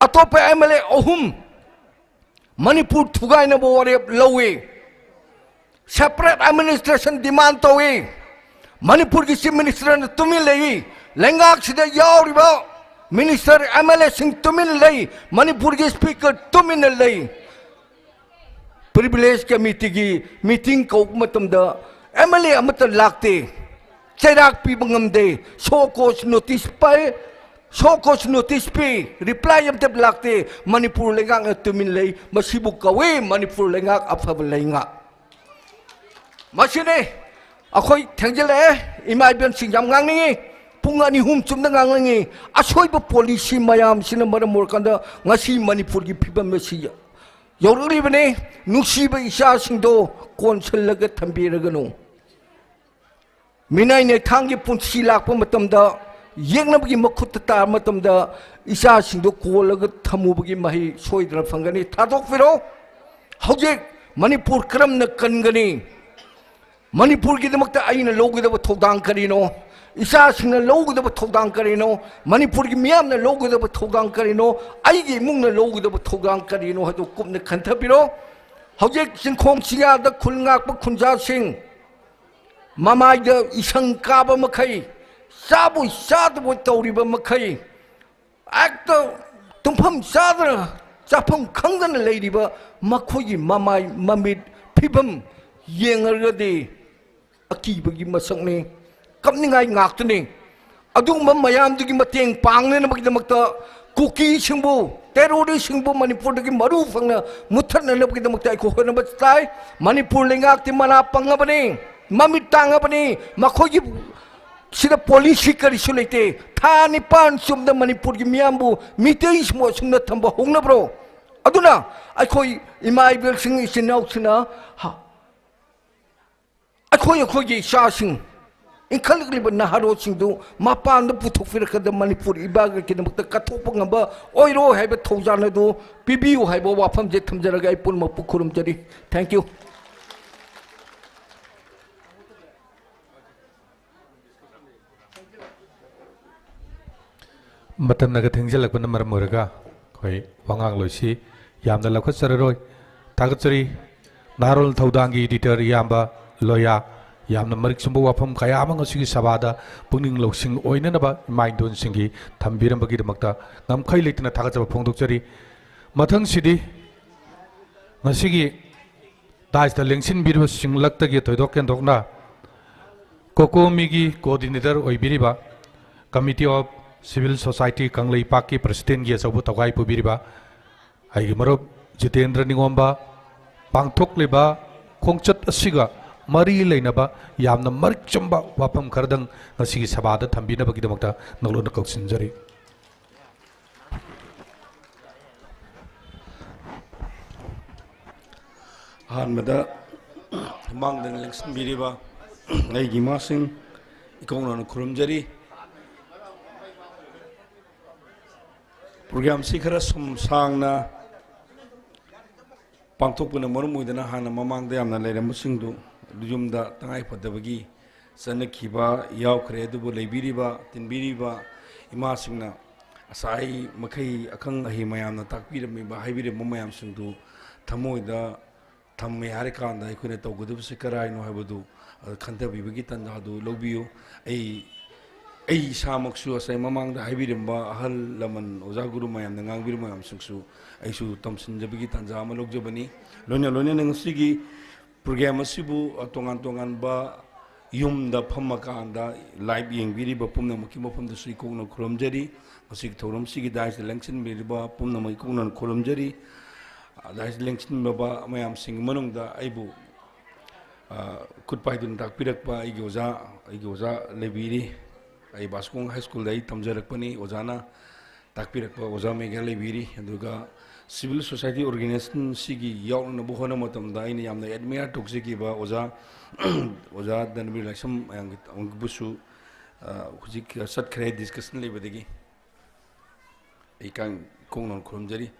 ꯑꯇꯣꯞꯄ ꯑꯦꯝ ꯑꯦꯜ ꯑꯦ ꯑꯍꯨꯝ ꯃꯅꯤꯄꯨꯔ ꯊꯨꯒꯥꯏꯅꯕ ꯋꯥꯔꯦꯞ ꯂꯧꯏ꯫ ꯁꯦꯄꯔꯦꯠ ꯑꯦꯗꯃꯤꯅꯤꯁꯇ꯭ꯔꯦꯁꯟ ꯗꯤꯃꯥꯟ ꯇꯧꯏ꯫ ꯃꯅꯤꯄꯨꯔꯒꯤ ꯆꯤꯐ ꯃꯤꯅꯤꯁꯇꯔꯅ ꯇꯨꯃꯤꯟ ꯂꯩ꯫ ꯂꯩꯉꯥꯛꯁꯤꯗ ꯌꯥꯎꯔꯤꯕ ꯃꯤꯅꯤꯁꯇꯔ, ꯑꯦꯝ ꯑꯦꯜ ꯑꯦꯁꯤꯡ ꯇꯨꯃꯤꯟꯅ ꯂꯩ꯫ ꯃꯅꯤꯄꯨꯔꯒꯤ ꯁ꯭ꯄꯤꯀꯔ ꯇꯨꯃꯤꯟꯅ ꯂꯩ꯫ ꯄ꯭ꯔꯤꯚꯤꯂꯦꯖ ꯀꯃꯤꯇꯤꯒꯤ ꯃꯤꯇꯤꯡ ꯀꯧꯕ ꯃꯇꯝꯗ ꯑꯦꯝ ꯑꯦꯜ ꯑꯦ ꯑꯃꯠꯇ ꯂꯥꯛꯇꯦ꯫ ꯆꯩꯔꯥꯛ ꯄꯤꯕ ꯉꯝꯗꯦ꯫ ꯁꯣ ꯀꯣꯁ ꯅꯣꯇꯤꯁ ꯄꯥꯏ, ꯁꯣ ꯀꯣꯁ ꯅꯣꯇꯤꯁ ꯄꯤ, ꯔꯤꯄ꯭ꯂꯥꯏ ꯑꯃꯠꯇ ꯂꯥꯛꯇꯦ꯫ ꯃꯅꯤꯄꯨꯔ ꯂꯩꯉꯥꯛꯅ ꯇꯨꯃꯤꯟ ꯂꯩ꯫ ꯃꯁꯤꯕꯨ ꯀꯧꯏ ꯃꯅꯤꯄꯨꯔ ꯂꯩꯉꯥꯛ ꯑꯐꯕ ꯂꯩꯉꯥꯛ꯫ ꯃꯁꯤꯅꯤ꯫ ꯑꯩꯈꯣꯏ ꯊꯦꯡꯖꯤꯜꯂꯛꯑꯦ, ꯏꯃꯥ ꯏꯕꯦꯟꯁꯤꯡ ꯌꯥꯝ ꯉꯥꯡꯅꯤꯡꯉꯤ꯫ ꯄꯨꯡ ꯑꯅꯤ ꯑꯍꯨꯝ ꯆꯨꯝꯅ ꯉꯥꯡꯅꯤꯡꯉꯤ꯫ ꯑꯁꯣꯏꯕ ꯄꯣꯂꯤꯁꯤ ꯃꯌꯥꯝꯁꯤꯅ ꯃꯔꯝ ꯑꯣꯏꯔꯀꯥꯟꯗ ꯉꯁꯤ ꯃꯅꯤꯄꯨꯔꯒꯤ ꯐꯤꯕꯝ ꯑꯁꯤ ꯌꯧꯔꯛꯂꯤꯕꯅꯤ꯫ ꯅꯨꯡꯁꯤꯕ ꯏꯆꯥꯁꯤꯡꯗꯣ ꯀꯣꯟꯁꯤꯜꯂꯒ ꯊꯝꯕꯤꯔꯒꯅꯨ꯫ ꯃꯤꯅꯥꯏ ꯅꯩꯊꯥꯡꯒꯤ ꯄꯨꯟꯁꯤ ꯂꯥꯛꯄ ꯃꯇꯝꯗ, ꯌꯦꯛꯅꯕꯒꯤ ꯃꯈꯨꯠꯇ ꯇꯥꯕ ꯃꯇꯝꯗ, ꯏꯆꯥꯁꯤꯡꯗꯣ ꯀꯣꯜꯂꯒ ꯊꯝꯃꯨꯕꯒꯤ ꯃꯍꯩ ꯁꯣꯏꯗꯅ ꯐꯪꯒꯅꯤ꯫ ꯊꯥꯗꯣꯛꯄꯤꯔꯣ꯫ ꯍꯧꯖꯤꯛ ꯃꯅꯤꯄꯨꯔ ꯀꯔꯝꯅ ꯀꯟꯒꯅꯤ? ꯃꯅꯤꯄꯨꯔꯒꯤꯗꯃꯛꯇ ꯑꯩꯅ ꯂꯧꯒꯗꯕ ꯊꯧꯗꯥꯡ ꯀꯔꯤꯅꯣ? ꯏꯆꯥꯁꯤꯡꯅ ꯂꯧꯒꯗꯕ ꯊꯧꯗꯥꯡ ꯀꯔꯤꯅꯣ? ꯃꯅꯤꯄꯨꯔꯒꯤ ꯃꯤꯌꯥꯝꯅ ꯂꯧꯒꯗꯕ ꯊꯧꯗꯥꯡ ꯀꯔꯤꯅꯣ? ꯑꯩꯒꯤ ꯏꯃꯨꯡꯅ ꯂꯧꯒꯗꯕ ꯊꯧꯗꯥꯡ ꯀꯔꯤꯅꯣ ꯍꯥꯏꯗꯨ ꯀꯨꯞꯅ ꯈꯟꯊꯕꯤꯔꯣ꯫ ꯍꯧꯖꯤꯛ ꯆꯤꯡꯈꯣꯡ ꯆꯤꯡꯌꯥꯗ ꯈꯨꯜ ꯉꯥꯛꯄ ꯈꯨꯟꯖꯥꯁꯤꯡ, ꯃꯃꯥꯏꯗ ꯏꯁꯪ ꯀꯥꯕ ꯃꯈꯩ, ꯆꯥꯕꯣꯏ ꯆꯥꯗꯕꯣꯏ ꯇꯧꯔꯤꯕ ꯃꯈꯩ, ꯍꯦꯛꯇ ꯇꯨꯝꯐꯝ ꯆꯥꯗꯅ, ꯆꯥꯐꯝ ꯈꯪꯗꯅ ꯂꯩꯔꯤꯕ ꯃꯈꯣꯏꯒꯤ ꯃꯃꯥꯏ ꯃꯃꯤꯠ ꯐꯤꯕꯝ ꯌꯦꯡꯉꯒꯗꯤ ꯑꯀꯤꯕꯒꯤ ꯃꯁꯛꯅꯤ, ꯀꯞꯅꯤꯡꯉꯥꯏ ꯉꯥꯛꯇꯅꯤ꯫ ꯑꯗꯨꯒꯨꯝꯕ ꯃꯌꯥꯝꯗꯨꯒꯤ ꯃꯇꯦꯡ ꯄꯥꯡꯅꯅꯕꯒꯤꯗꯃꯛꯇ, ꯀꯨꯀꯤꯁꯤꯡꯕꯨ, ꯇꯦꯔꯣꯔꯤꯁꯁꯤꯡꯕꯨ ꯃꯅꯤꯄꯨꯔꯗꯒꯤ ꯃꯔꯨ ꯐꯪꯅ ꯃꯨꯠꯊꯠꯅꯅꯕꯒꯤꯗꯃꯛꯇ ꯑꯩꯈꯣꯏ ꯍꯣꯠꯅꯕ ꯇꯥꯏ꯫ ꯃꯅꯤꯄꯨꯔ ꯂꯩꯉꯥꯛꯇꯤ ꯃꯅꯥ ꯄꯪꯉꯕꯅꯤ, ꯃꯃꯤꯠ ꯇꯥꯡꯉꯕꯅꯤ꯫ ꯃꯈꯣꯏꯒꯤ ꯁꯤꯗ ꯄꯣꯂꯤꯁꯤ ꯀꯔꯤꯁꯨ ꯂꯩꯇꯦ꯫ ꯊꯥ ꯅꯤꯄꯥꯟ ꯆꯨꯞꯅ ꯃꯅꯤꯄꯨꯔꯒꯤ ꯃꯤꯌꯥꯝꯕꯨ, ꯃꯤꯇꯩꯁꯤꯡꯕꯨ ꯑꯁꯨꯝꯅ ꯊꯝꯕ ꯍꯧꯅꯕ꯭ꯔꯣ? ꯑꯗꯨꯅ ꯑꯩꯈꯣꯏ ꯏꯃꯥ ꯏꯕꯦꯜꯁꯤꯡ, ꯏꯆꯤꯟ ꯏꯅꯥꯎꯁꯤꯡꯅ ꯍ-, ꯑꯩꯈꯣꯏ ꯑꯩꯈꯣꯏꯒꯤ ꯏꯆꯥꯁꯤꯡ ꯏꯟꯈꯠꯂꯛꯂꯤꯕ ꯅꯍꯥꯔꯣꯜꯁꯤꯡꯗꯨ ꯃꯄꯥꯟꯗ ꯄꯨꯊꯣꯛꯄꯤꯔꯛꯀꯗꯕ ꯃꯅꯤꯄꯨꯔ ꯏꯕꯥꯒꯤ ꯀꯩꯗꯃꯛꯇ ꯀꯠꯊꯣꯛꯄ ꯉꯝꯕ ꯑꯣꯏꯔꯣ ꯍꯥꯏꯕ ꯊꯧꯖꯥꯜ ꯑꯗꯨ ꯄꯤꯕꯤꯌꯨ ꯍꯥꯏꯕ ꯋꯥꯐꯝꯁꯦ ꯊꯝꯖꯔꯒ ꯑꯩ ꯄꯨꯝꯅꯃꯛꯄꯨ ꯈꯨꯔꯨꯝꯖꯔꯤ꯫ Thank you꯫ ꯃꯇꯝꯅꯒ ꯊꯦꯡꯖꯤꯜꯂꯛꯄꯅ ꯃꯔꯝ ꯑꯣꯏꯔꯒ ꯑꯩꯈꯣꯏ ꯋꯥꯉꯥꯡꯂꯣꯏꯁꯤ ꯌꯥꯝꯅ ꯂꯧꯈꯠꯆꯔꯔꯣꯏ꯫ ꯊꯥꯒꯠꯆꯔꯤ꯫ ꯅꯍꯥꯔꯣꯜ ꯊꯧꯗꯥꯡꯒꯤ editor ꯏꯌꯥꯝꯕ ꯂꯣꯌꯥ, ꯌꯥꯝꯅ ꯃꯔꯤꯛ ꯆꯨꯝꯕ ꯋꯥꯐꯝ ꯀꯌꯥ ꯑꯃ ꯉꯁꯤꯒꯤ ꯁꯚꯥꯗ ꯄꯨꯛꯅꯤꯡ ꯂꯧꯁꯤꯡ ꯑꯣꯏꯅꯅꯕ ꯏꯃꯥ ꯏꯟꯗꯣꯟꯁꯤꯡꯒꯤ ꯊꯝꯕꯤꯔꯝꯕꯒꯤꯗꯃꯛꯇ ꯉꯝꯈꯩ ꯂꯩꯇꯅ ꯊꯥꯒꯠꯆꯕ ꯐꯣꯡꯗꯣꯛꯆꯔꯤ꯫ ꯃꯊꯪꯁꯤꯗꯤ ꯉꯁꯤꯒꯤ dais ꯇ ꯂꯦꯡꯁꯤꯟꯕꯤꯔꯤꯕꯁꯤꯡꯂꯛꯇꯒꯤ ꯊꯣꯏꯗꯣꯛ ꯍꯦꯟꯗꯣꯛꯅ ꯀꯣꯀꯣꯃꯤꯒꯤ coordinator ꯑꯣꯏꯕꯤꯔꯤꯕ, Committee of Civil Society ꯀꯪꯂꯩꯄꯥꯛꯀꯤ president ꯀꯤ ꯑꯆꯧꯕ ꯊꯧꯒꯥꯏ ꯄꯨꯕꯤꯔꯤꯕ ꯑꯩꯒꯤ ꯃꯔꯨꯞ ꯖꯤꯇꯦꯟꯗ꯭ꯔ ꯅꯤꯉꯣꯝꯕ, ꯄꯥꯡꯊꯣꯛꯂꯤꯕ ꯈꯣꯡꯆꯠ ꯑꯁꯤꯒ ꯃꯔꯤ ꯂꯩꯅꯕ ꯌꯥꯝꯅ ꯃꯔꯤꯛ ꯆꯨꯝꯕ ꯋꯥꯐꯝ ꯈꯔꯗꯪ ꯉꯁꯤꯒꯤ ꯁꯚꯥꯗ ꯊꯝꯕꯤꯅꯕꯒꯤꯗꯃꯛꯇ ꯅꯧꯂꯨꯛꯅ ꯀꯧꯁꯤꯟꯖꯔꯤ꯫ ꯑꯍꯥꯟꯕꯗ ꯃꯥꯡꯗ ꯂꯦꯡꯁꯤꯟꯕꯤꯔꯤꯕ ꯑꯩꯒꯤ ꯏꯃꯥꯁꯤꯡ ꯏꯀꯧꯅꯅ ꯈꯨꯔꯨꯝꯖꯔꯤ꯫ Program ꯁꯤ ꯈꯔ ꯁꯨꯝ ꯁꯥꯡꯅ ꯄꯥꯡꯊꯣꯛꯄꯅ ꯃꯔꯝ ꯑꯣꯏꯗꯅ ꯍꯥꯟꯅ ꯃꯃꯥꯡꯗ ꯌꯥꯝꯅ ꯂꯩꯔꯝꯕꯁꯤꯡꯗꯨ ꯌꯨꯝꯗ ꯇꯉꯥꯏ ꯐꯗꯕꯒꯤ ꯆꯠꯅꯈꯤꯕ ꯌꯥꯎꯈ꯭ꯔꯦ꯫ ꯑꯗꯨꯕꯨ ꯂꯩꯕꯤꯔꯤꯕ ꯇꯤꯟꯕꯤꯔꯤꯕ ꯏꯃꯥꯁꯤꯡꯅ ꯉꯁꯥꯏ ꯃꯈꯩ ꯑꯈꯪ ꯑꯍꯩ ꯃꯌꯥꯝꯅ ꯇꯥꯛꯄꯤꯔꯝꯃꯤꯕ ꯍꯥꯏꯕꯤꯔꯝꯕ ꯃꯌꯥꯝꯁꯤꯡꯗꯨ ꯊꯃꯣꯏꯗ ꯊꯝꯃꯦ ꯍꯥꯏꯔꯀꯥꯟꯗ ꯑꯩꯈꯣꯏꯅ ꯇꯧꯒꯗꯕꯁꯤ ꯀꯔꯥꯏꯅꯣ ꯍꯥꯏꯕꯗꯨ ꯈꯟꯊꯕꯤꯕꯒꯤ ꯇꯥꯟꯖꯥꯗꯨ ꯂꯧꯕꯤꯌꯨ꯫ ꯑꯩ ꯑꯩ ꯏꯁꯥꯃꯛꯁꯨ ꯉꯁꯥꯏ ꯃꯃꯥꯡꯗ ꯍꯥꯏꯕꯤꯔꯝꯕ ꯑꯍꯜ ꯂꯃꯟ ꯑꯣꯖꯥ ꯒꯨꯔꯨ ꯃꯌꯥꯝꯅ ꯉꯥꯡꯕꯤꯔꯝꯕ ꯃꯌꯥꯝꯁꯤꯡꯁꯨ ꯑꯩꯁꯨ ꯇꯝꯁꯤꯟꯖꯕꯒꯤ ꯇꯥꯟꯖꯥ ꯑꯃ ꯂꯧꯖꯕꯅꯤ꯫ ꯂꯣꯏꯅ ꯂꯣꯏꯅꯅ ꯉꯁꯤꯒꯤ program ꯑꯁꯤꯕꯨ ꯇꯣꯉꯥꯟ ꯇꯣꯉꯥꯟꯕ ꯌꯨꯝꯗ ꯐꯝꯃꯀꯥꯟꯗ live ꯌꯦꯡꯕꯤꯔꯤꯕ ꯄꯨꯝꯅꯃꯛꯀꯤ ꯃꯐꯝꯗꯁꯨ ꯏꯀꯣꯛꯅ ꯈꯨꯔꯨꯝꯖꯔꯤ꯫ ꯃꯁꯤꯒꯤ ꯊꯧꯔꯝꯁꯤꯒꯤ dais ꯇ ꯂꯦꯡꯁꯤꯟꯕꯤꯔꯤꯕ ꯄꯨꯝꯅꯃꯛ ꯏꯀꯣꯛꯅ ꯈꯨꯔꯨꯝꯖꯔꯤ꯫ Dais ꯇ ꯂꯦꯡꯁꯤꯟꯕ ꯃꯌꯥꯝꯁꯤꯡꯒꯤ ꯃꯅꯨꯡꯗ ꯑꯩꯕꯨ ꯈꯨꯠ ꯄꯥꯏꯗꯨꯅ ꯇꯥꯛꯄꯤꯔꯛꯄ ꯑꯩꯒꯤ ꯑꯣꯖꯥ ꯑꯩꯒꯤ ꯑꯣꯖꯥ ꯂꯩꯕꯤꯔꯤ꯫ ꯑꯩ ꯕꯥꯁꯀꯣꯡ High School ꯗ ꯑꯩ ꯇꯝꯖꯔꯛꯄꯅꯤ꯫ ꯑꯣꯖꯥꯅ ꯇꯥꯛꯄꯤꯔꯛꯄ ꯑꯣꯖꯥ ꯃꯦꯘꯥ ꯂꯩꯕꯤꯔꯤ꯫ ꯑꯗꯨꯒ Civil society organization ꯁꯤꯒꯤ ꯌꯥꯎꯅꯅꯕ ꯍꯣꯠꯅꯕ ꯃꯇꯝꯗ ꯑꯩꯅ ꯌꯥꯝꯅ admire ꯇꯧꯖꯈꯤꯕ ꯑꯣꯖꯥ, ꯑꯣꯖꯥ ꯙꯅꯕꯤꯔ ꯂꯥꯏꯁ꯭ꯔꯝ ꯃꯌꯥꯝꯒꯤ ꯇꯥꯃꯣꯕꯨꯁꯨ, ꯑ, ꯍꯧꯖꯤꯛ ꯆꯠꯈ꯭ꯔꯦ discussion ꯂꯩꯕꯗꯒꯤ꯫ ꯑꯩ ꯀꯥꯡ ꯀꯣꯡꯅ ꯈꯨꯔꯨꯝꯖꯔꯤ꯫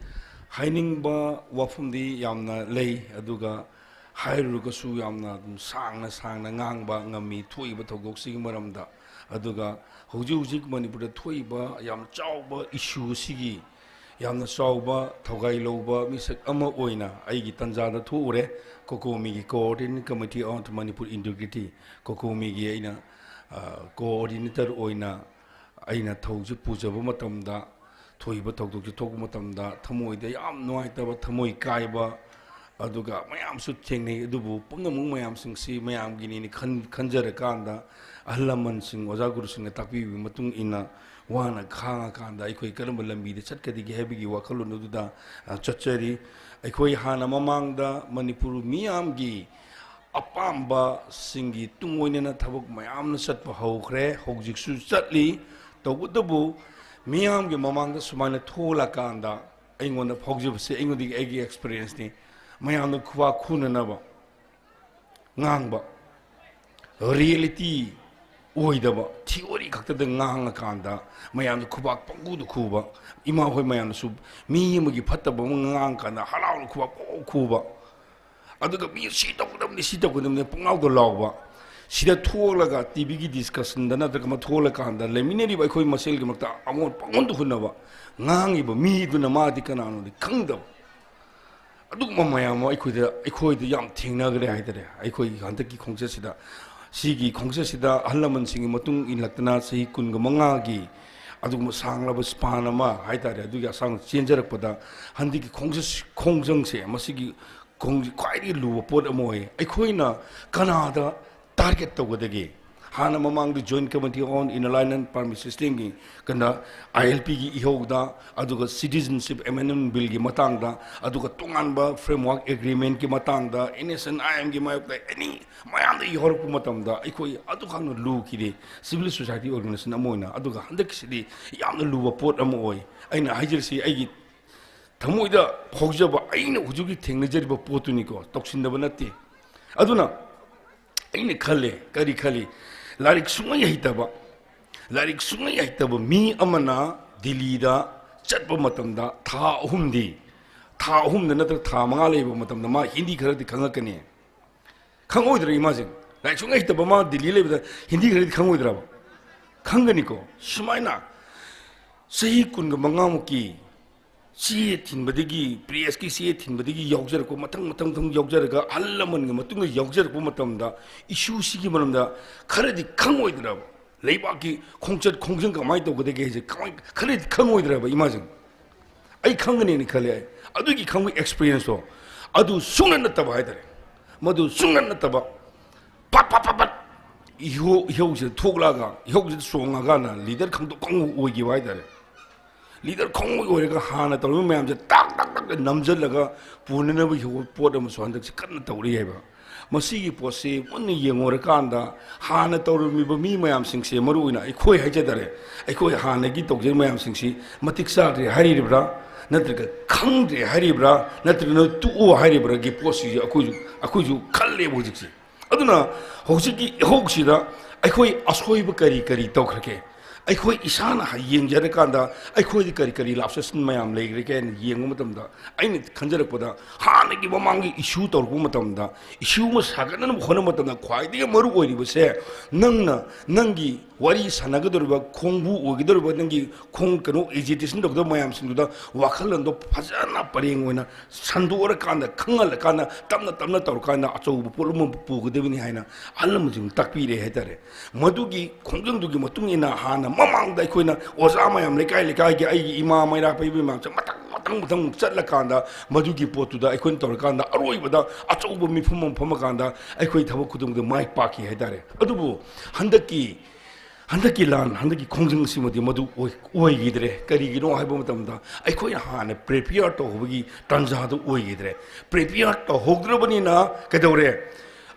ꯍꯥꯏꯅꯤꯡꯕ ꯋꯥꯐꯝꯗꯤ ꯌꯥꯝꯅ ꯂꯩ, ꯑꯗꯨꯒ ꯍꯥꯏꯔꯨꯔꯒꯁꯨ ꯌꯥꯝꯅ ꯑꯗꯨꯝ ꯁꯥꯡꯅ ꯁꯥꯡꯅ ꯉꯥꯡꯕ ꯉꯝꯃꯤ ꯊꯣꯛꯏꯕ ꯊꯧꯗꯣꯛꯁꯤꯒꯤ ꯃꯔꯝꯗ꯫ ꯑꯗꯨꯒ ꯍꯧꯖꯤꯛ ꯍꯧꯖꯤꯛ ꯃꯅꯤꯄꯨꯔꯗ ꯊꯣꯛꯏꯕ ꯌꯥꯝ ꯆꯥꯎꯕ issue ꯑꯁꯤꯒꯤ ꯌꯥꯝꯅ ꯆꯥꯎꯕ ꯊꯧꯒꯥꯏ ꯂꯧꯕ ꯃꯤꯁꯛ ꯑꯃ ꯑꯣꯏꯅ ꯑꯩꯒꯤ ꯇꯟꯖꯥꯗ ꯊꯣꯛꯎꯔꯦ꯫ ꯀꯣꯀꯣꯃꯤꯒꯤ Coordinating Committee on Manipur Integrity, ꯀꯣꯀꯣꯃꯤꯒꯤ ꯑꯩꯅ, ꯑ, coordinator ꯑꯣꯏꯅ ꯑꯩꯅ ꯊꯧꯁꯤ ꯄꯨꯖꯕ ꯃꯇꯝꯗ, ꯊꯣꯛꯏꯕ ꯊꯧꯗꯣꯛꯁꯤ ꯊꯣꯛꯄ ꯃꯇꯝꯗ ꯊꯃꯣꯏꯗ ꯌꯥꯝ ꯅꯨꯡꯉꯥꯏꯇꯕ, ꯊꯃꯣꯏ ꯀꯥꯏꯕ, ꯑꯗꯨꯒ ꯃꯌꯥꯝꯁꯨ ꯊꯦꯡꯅꯩ꯫ ꯑꯗꯨꯕꯨ ꯄꯨꯝꯅꯃꯛ ꯃꯌꯥꯝꯁꯤꯡꯁꯤ ꯃꯌꯥꯝꯒꯤꯅꯤꯅ ꯈꯟ-, ꯈꯟꯖꯔꯀꯥꯟꯗ, ꯑꯍꯜ ꯂꯃꯟꯁꯤꯡ, ꯑꯣꯖꯥ ꯒꯨꯔꯨꯁꯤꯡꯅ ꯇꯥꯛꯄꯤꯕꯒꯤ ꯃꯇꯨꯡ ꯏꯟꯅ ꯋꯥꯅ ꯈꯥꯡꯉꯀꯥꯟꯗ ꯑꯩꯈꯣꯏ ꯀꯔꯝꯕ ꯂꯝꯕꯤꯗ ꯆꯠꯀꯗꯒꯦ ꯍꯥꯏꯕꯒꯤ ꯋꯥꯈꯜꯂꯣꯟ ꯑꯗꯨꯗ, ꯑ, ꯆꯠꯆꯔꯤ꯫ ꯑꯩꯈꯣꯏ ꯍꯥꯟꯅ ꯃꯃꯥꯡꯗ ꯃꯅꯤꯄꯨꯔ ꯃꯤꯌꯥꯝꯒꯤ ꯑꯄꯥꯝꯕꯁꯤꯡꯒꯤ ꯇꯨꯡ ꯑꯣꯏꯅꯅ ꯊꯕꯛ ꯃꯌꯥꯝꯅ ꯆꯠꯄ ꯍꯧꯈ꯭ꯔꯦ, ꯍꯧꯖꯤꯛꯁꯨ ꯆꯠꯂꯤ꯫ ꯇꯧꯕꯇꯕꯨ ꯃꯤꯌꯥꯝꯒꯤ ꯃꯃꯥꯡꯗ ꯁꯨꯃꯥꯏꯅ ꯊꯣꯛꯂꯀꯥꯟꯗ ꯑꯩꯉꯣꯟꯗ ꯐꯥꯎꯖꯕꯁꯦ, ꯑꯩꯉꯣꯟꯗꯒꯤ ꯑꯩꯒꯤ experienceꯅꯤ, ꯃꯌꯥꯝꯅ ꯈꯨꯕꯥꯛ ꯈꯨꯅꯅꯕ ꯉꯥꯡꯕ, reality ꯑꯣꯏꯗꯕ theory ꯈꯛꯇꯗ ꯉꯥꯡꯉꯀꯥꯟꯗ ꯃꯌꯥꯝꯅ ꯈꯨꯕꯥꯛ ꯄꯪꯈꯨꯗ ꯈꯨꯕ, ꯏꯃꯥ ꯍꯣꯏ ꯃꯌꯥꯝꯅꯁꯨ ꯃꯤ ꯑꯃꯒꯤ ꯐꯠꯇꯕ ꯑꯃ ꯉꯥꯡꯉꯀꯥꯟꯗ ꯍꯔꯥꯎꯅ ꯈꯨꯕꯥꯛ ꯄꯪꯈꯨ ꯈꯨꯕ, ꯑꯗꯨꯒ ꯃꯤ ꯁꯤ ꯇꯧꯒꯗꯕꯅꯤ, ꯁꯤ ꯇꯧꯒꯗꯕꯅꯤ ꯄꯪꯂꯥꯎꯗ ꯂꯥꯎꯕ, ꯁꯤꯗ ꯊꯣꯛꯂꯒ TVꯒꯤ discussionꯗ ꯅꯠꯇ꯭ꯔꯒ ꯑꯃ ꯊꯣꯛꯂꯀꯥꯟꯗ ꯂꯩꯃꯤꯟꯅꯔꯤꯕ ꯑꯩꯈꯣꯏ ꯃꯁꯦꯜꯒꯤ ꯃꯔꯛꯇ ꯑꯃꯣꯠ ꯄꯪꯍꯨꯟꯗ ꯍꯨꯟꯅꯕ, ꯉꯥꯡꯉꯤꯕ ꯃꯤꯗꯨꯅ ꯃꯥꯗꯤ ꯀꯅꯥꯅꯣꯗꯤ ꯈꯪꯗꯕ, ꯑꯗꯨꯒꯨꯝꯕ ꯃꯌꯥꯝ ꯑꯃ ꯑꯩꯈꯣꯏꯗ, ꯑꯩꯈꯣꯏꯗ ꯌꯥꯝ ꯊꯦꯡꯅꯈ꯭ꯔꯦ ꯍꯥꯏꯇꯥꯔꯦ꯫ ꯑꯩꯈꯣꯏ ꯍꯟꯗꯛꯀꯤ ꯈꯣꯡꯆꯠꯁꯤꯗ, ꯁꯤꯒꯤ ꯈꯣꯡꯆꯠꯁꯤꯗ ꯑꯍꯜ ꯂꯃꯟꯁꯤꯡꯒꯤ ꯃꯇꯨꯡ ꯏꯜꯂꯛꯇꯅ ꯆꯍꯤ ꯀꯨꯟꯒ ꯃꯉꯥꯒꯤ ꯑꯗꯨꯒꯨꯝꯕ ꯁꯥꯡꯂꯕ span ꯑꯃ ꯍꯥꯏꯇꯥꯔꯦ, ꯑꯗꯨꯒꯤ ꯑꯁꯥꯡꯕ ꯆꯦꯟꯖꯔꯛꯄꯗ ꯍꯟꯗꯛꯀꯤ ꯈꯣꯡꯆꯠ, ꯈꯣꯡꯖꯪꯁꯦ, ꯃꯁꯤꯒꯤ ꯈꯣꯡ-, ꯈ꯭ꯋꯥꯏꯗꯒꯤ ꯂꯨꯕ ꯄꯣꯠ ꯑꯃ ꯑꯣꯏ꯫ ꯑꯩꯈꯣꯏꯅ ꯀꯅꯥꯗ target ꯇꯧꯒꯗꯒꯦ? ꯍꯥꯟꯅ ꯃꯃꯥꯡꯗ Joint Committee on Inner Line and Permit Systemꯒꯤ ꯀꯩꯅꯣ, ILPꯒꯤ ꯏꯍꯧꯗ, ꯑꯗꯨꯒ Citizenship Amendment Billꯒꯤ ꯃꯇꯥꯡꯗ, ꯑꯗꯨꯒ ꯇꯣꯉꯥꯟꯕ Framework Agreementꯀꯤ ꯃꯇꯥꯡꯗ, NSCN-IMꯒꯤ ꯃꯥꯌꯣꯛꯇ any ꯃꯌꯥꯝꯗ ꯏꯍꯧꯔꯛꯄ ꯃꯇꯝꯗ ꯑꯩꯈꯣꯏ ꯑꯗꯨꯈꯛꯅ ꯂꯨꯈꯤꯗꯦ civil society organization ꯑꯃ ꯑꯣꯏꯅ꯫ ꯑꯗꯨꯒ ꯍꯟꯗꯛꯀꯤꯁꯤꯗꯤ ꯌꯥꯝꯅ ꯂꯨꯕ ꯄꯣꯠ ꯑꯃ ꯑꯣꯏ꯫ ꯑꯩꯅ ꯍꯥꯏꯖꯔꯤꯁꯤ, ꯑꯩꯒꯤ ꯊꯃꯣꯏꯗ ꯐꯥꯎꯖꯕ, ꯑꯩꯅ ꯍꯧꯖꯤꯛ ꯍꯧꯖꯤꯛ ꯊꯦꯡꯅꯖꯔꯤꯕ ꯄꯣꯠꯇꯨꯅꯤꯀꯣ, ꯇꯧꯁꯤꯟꯅꯕ ꯅꯠꯇꯦ꯫ ꯑꯗꯨꯅ ꯑꯩꯅ ꯈꯜꯂꯦ, ꯀꯔꯤ ꯈꯜꯂꯤ? ꯂꯥꯏꯔꯤꯛ ꯁꯨꯡꯍꯩ ꯍꯩꯇꯕ, ꯂꯥꯏꯔꯤꯛ ꯁꯨꯡꯍꯩ ꯍꯩꯇꯕ ꯃꯤ ꯑꯃꯅ ꯗꯤꯜꯂꯤꯗ ꯆꯠꯄ ꯃꯇꯝꯗ ꯊꯥ ꯑꯍꯨꯝꯗꯤ, ꯊꯥ ꯑꯍꯨꯝꯗ ꯅꯠꯇ꯭ꯔꯒ ꯊꯥ ꯃꯉꯥ ꯂꯩꯕ ꯃꯇꯝꯗ ꯃꯥ ꯍꯤꯟꯗꯤ ꯈꯔꯗꯤ ꯈꯪꯉꯛꯀꯅꯤ꯫ ꯈꯪꯉꯣꯏꯗ꯭ꯔꯥ ꯏꯃꯥꯁꯤꯡ? ꯂꯥꯏꯔꯤꯛ ꯁꯨꯡꯍꯩ ꯍꯩꯇꯕ ꯃꯥ ꯗꯤꯜꯂꯤ ꯂꯩꯕꯗ ꯍꯤꯟꯗꯤ ꯈꯔꯗꯤ ꯈꯪꯉꯣꯏꯗ꯭ꯔꯕ? ꯈꯪꯒꯅꯤꯀꯣ꯫ ꯁꯨꯃꯥꯏꯅ ꯆꯍꯤ ꯀꯨꯟꯒ ꯃꯉꯥꯃꯨꯛꯀꯤ ꯆꯦ ꯊꯤꯟꯕꯗꯒꯤ, ꯄ꯭ꯔꯦꯁꯀꯤ ꯆꯦ ꯊꯤꯟꯕꯗꯒꯤ ꯌꯥꯎꯖꯔꯛꯄ, ꯃꯊꯪ ꯃꯊꯪ ꯃꯊꯪ ꯌꯥꯎꯖꯔꯒ, ꯑꯍꯜ ꯂꯃꯟꯒꯤ ꯃꯇꯨꯡꯗ ꯌꯥꯎꯖꯔꯛꯄ ꯃꯇꯝꯗ, ꯏꯁꯨꯁꯤꯒꯤ ꯃꯔꯝꯗ ꯈꯔꯗꯤ ꯈꯪꯉꯣꯏꯗ꯭ꯔꯕ? ꯂꯩꯕꯥꯛꯀꯤ ꯈꯣꯡꯆꯠ ꯈꯣꯡꯖꯪ ꯀꯃꯥꯏꯅ ꯇꯧꯒꯗꯒꯦ ꯍꯥꯏꯁꯦ ꯀꯃꯥꯏ-, ꯈꯔꯗꯤ ꯈꯪꯉꯣꯏꯗ꯭ꯔꯕ ꯏꯃꯥꯁꯤꯡ? ꯑꯩ ꯈꯪꯒꯅꯦꯅ ꯈꯜꯂꯦ ꯑꯩ꯫ ꯑꯗꯨꯒꯤ ꯈꯪꯕꯒꯤ ꯑꯦꯛꯁꯄꯤꯔꯤꯌꯦꯟꯁꯇꯣ, ꯑꯗꯨ ꯁꯨꯡꯅ ꯅꯠꯇꯕ ꯍꯥꯏꯇꯥꯔꯦ, ꯃꯗꯨ ꯁꯨꯡꯅ ꯅꯠꯇꯕ, ꯄꯠ ꯄꯠ ꯄꯠ ꯄꯠ ꯏꯍꯧ, ꯏꯍꯧꯁꯤꯗ ꯊꯣꯛꯂꯛꯑꯒ, ꯏꯍꯧꯁꯤꯗ ꯆꯣꯡꯉꯀꯥꯟꯗ ꯂꯤꯗꯔ ꯈꯪꯗꯣꯛ ꯈꯪꯉꯨ ꯑꯣꯏꯈꯤꯕ ꯍꯥꯏꯇꯥꯔꯦ꯫ ꯂꯤꯗꯔ ꯈꯪꯉꯨ ꯑꯣꯏꯔꯒ ꯍꯥꯟꯅ ꯇꯧꯔꯤꯕ ꯃꯌꯥꯝꯁꯦ ꯇꯥꯛ ꯇꯥꯛ ꯇꯥꯛ ꯅꯝꯁꯤꯜꯂꯒ ꯄꯨꯅꯅꯕꯒꯤ ꯄꯣꯠ ꯑꯃꯁꯨ ꯍꯟꯗꯛꯁꯦ ꯀꯟꯅ ꯇꯧꯔꯤ ꯍꯥꯏꯕ꯫ ꯃꯁꯤꯒꯤ ꯄꯣꯠꯁꯤ ꯃꯨꯟꯅ ꯌꯦꯡꯉꯨꯔꯀꯥꯟꯗ, ꯍꯥꯟꯅ ꯇꯧꯔꯝꯃꯤꯕ ꯃꯤ ꯃꯌꯥꯝꯁꯤꯡꯁꯦ, ꯃꯔꯨꯑꯣꯏꯅ ꯑꯩꯈꯣꯏ ꯍꯥꯏꯖ ꯇꯥꯔꯦ, ꯑꯩꯈꯣꯏ ꯍꯥꯟꯅꯒꯤ ꯇꯧꯖꯔꯤꯕ ꯃꯌꯥꯝꯁꯤꯡꯁꯤ ꯃꯇꯤꯛ ꯆꯥꯗ꯭ꯔꯦ ꯍꯥꯏꯔꯤꯕ꯭ꯔꯥ, ꯅꯠꯇ꯭ꯔꯒ ꯈꯪꯗ꯭ꯔꯦ ꯍꯥꯏꯔꯤꯕ꯭ꯔꯥ, ꯅꯠꯇ꯭ꯔꯒꯅ ꯇꯣꯛꯑꯣ ꯍꯥꯏꯔꯤꯕ꯭ꯔꯥꯒꯤ ꯄꯣꯠꯁꯤꯁꯨ ꯑꯩꯈꯣꯏꯁꯨ, ꯑꯩꯈꯣꯏꯁꯨ ꯈꯜꯂꯦꯕ ꯍꯧꯖꯤꯛꯁꯦ꯫ ꯑꯗꯨꯅ ꯍꯧꯖꯤꯛꯀꯤ ꯏꯍꯧꯁꯤꯗ ꯑꯩꯈꯣꯏ ꯑꯁꯣꯏꯕ ꯀꯔꯤ ꯀꯔꯤ ꯇꯧꯈ꯭ꯔꯒꯦ? ꯑꯩꯈꯣꯏ ꯏꯁꯥꯅ ꯌꯦꯡꯖꯔꯀꯥꯟꯗ ꯑꯩꯈꯣꯏꯗ ꯀꯔꯤ ꯀꯔꯤ lapses ꯃꯌꯥꯝ ꯂꯩꯈ꯭ꯔꯒꯦ ꯍꯥꯏꯅ ꯌꯦꯡꯕ ꯃꯇꯝꯗ, ꯑꯩꯅ ꯈꯟꯖꯔꯛꯄꯗ, ꯍꯥꯟꯅꯒꯤ ꯃꯃꯥꯡꯒꯤ issue ꯇꯧꯔꯛꯄ ꯃꯇꯝꯗ, issue ꯑꯃ ꯁꯥꯒꯠꯅꯅꯕ ꯍꯣꯠꯅꯕ ꯃꯇꯝꯗ ꯈ꯭ꯋꯥꯏꯗꯒꯤ ꯃꯔꯨ ꯑꯣꯏꯔꯤꯕꯁꯦ, ꯅꯪꯅ ꯅꯪꯒꯤ ꯋꯥꯔꯤ ꯁꯥꯟꯅꯒꯗꯧꯔꯤꯕ, ꯈꯣꯡꯕꯨ ꯑꯣꯏꯒꯗꯧꯔꯤꯕ, ꯅꯪꯒꯤ ꯈꯣꯡ, ꯀꯩꯅꯣ, agitation ꯇꯧꯒꯗꯕ ꯃꯌꯥꯝꯁꯤꯡꯗꯨꯗ ꯋꯥꯈꯜꯂꯣꯟꯗꯣ ꯐꯖꯅ ꯄꯔꯦꯡ ꯑꯣꯏꯅ ꯁꯟꯗꯣꯛꯑꯀꯥꯟꯗ, ꯈꯪꯍꯜꯂꯀꯥꯟꯗ, ꯇꯞꯅ ꯇꯞꯅ ꯇꯧꯔꯀꯥꯟꯗ ꯑꯆꯧꯕ ꯄꯣꯠꯂꯨꯝ ꯑꯃ ꯄꯨꯒꯗꯕꯅꯤ ꯍꯥꯏꯅ ꯑꯍꯜ ꯂꯃꯟꯁꯤꯡꯅ ꯇꯥꯛꯄꯤꯔꯦ ꯍꯥꯏꯇꯥꯔꯦ꯫ ꯃꯗꯨꯒꯤ ꯈꯣꯡꯖꯪꯗꯨꯒꯤ ꯃꯇꯨꯡ ꯏꯟꯅ ꯍꯥꯟꯅ ꯃꯃꯥꯡꯗ ꯑꯩꯈꯣꯏꯅ ꯑꯣꯖꯥ ꯃꯌꯥꯝ, ꯂꯩꯀꯥꯏ ꯂꯩꯀꯥꯏꯒꯤ ꯑꯩꯒꯤ ꯏꯃꯥ ꯃꯩꯔꯥ ꯄꯥꯏꯕꯤ ꯃꯌꯥꯝꯁꯦ ꯃꯊꯪ ꯃꯊꯪ ꯃꯊꯪ ꯆꯠꯂꯀꯥꯟꯗ, ꯃꯗꯨꯒꯤ ꯄꯣꯠꯇꯨꯗ ꯑꯩꯈꯣꯏꯅ ꯇꯧꯔꯀꯥꯟꯗ ꯑꯔꯣꯏꯕꯗ ꯑꯆꯧꯕ ꯃꯤꯐꯝ ꯑꯃ ꯐꯝꯃꯀꯥꯟꯗ ꯑꯩꯈꯣꯏ ꯊꯕꯛ ꯈꯨꯗꯤꯡꯃꯛꯇ ꯃꯥꯏ ꯄꯥꯛꯈꯤ ꯍꯥꯏꯇꯥꯔꯦ꯫ ꯑꯗꯨꯕꯨ ꯍꯟꯗꯛꯀꯤ ꯍꯟꯗꯛꯀꯤ ꯂꯥꯟ, ꯍꯟꯗꯛꯀꯤ ꯈꯣꯡꯖꯪ ꯑꯁꯤꯃꯗꯤ ꯃꯗꯨ ꯑꯣꯏ-, ꯑꯣꯏꯈꯤꯗ꯭ꯔꯦ꯫ ꯀꯔꯤꯒꯤꯅꯣ ꯍꯥꯏꯕ ꯃꯇꯝꯗ, ꯑꯩꯈꯣꯏꯅ ꯍꯥꯟꯅ prepare ꯇꯧꯍꯧꯕꯒꯤ ꯇꯥꯟꯖꯥꯗꯨ ꯑꯣꯏꯈꯤꯗ꯭ꯔꯦ꯫ Prepare ꯇꯧꯍꯧꯗ꯭ꯔꯕꯅꯤꯅ ꯀꯩꯗꯧꯔꯦ?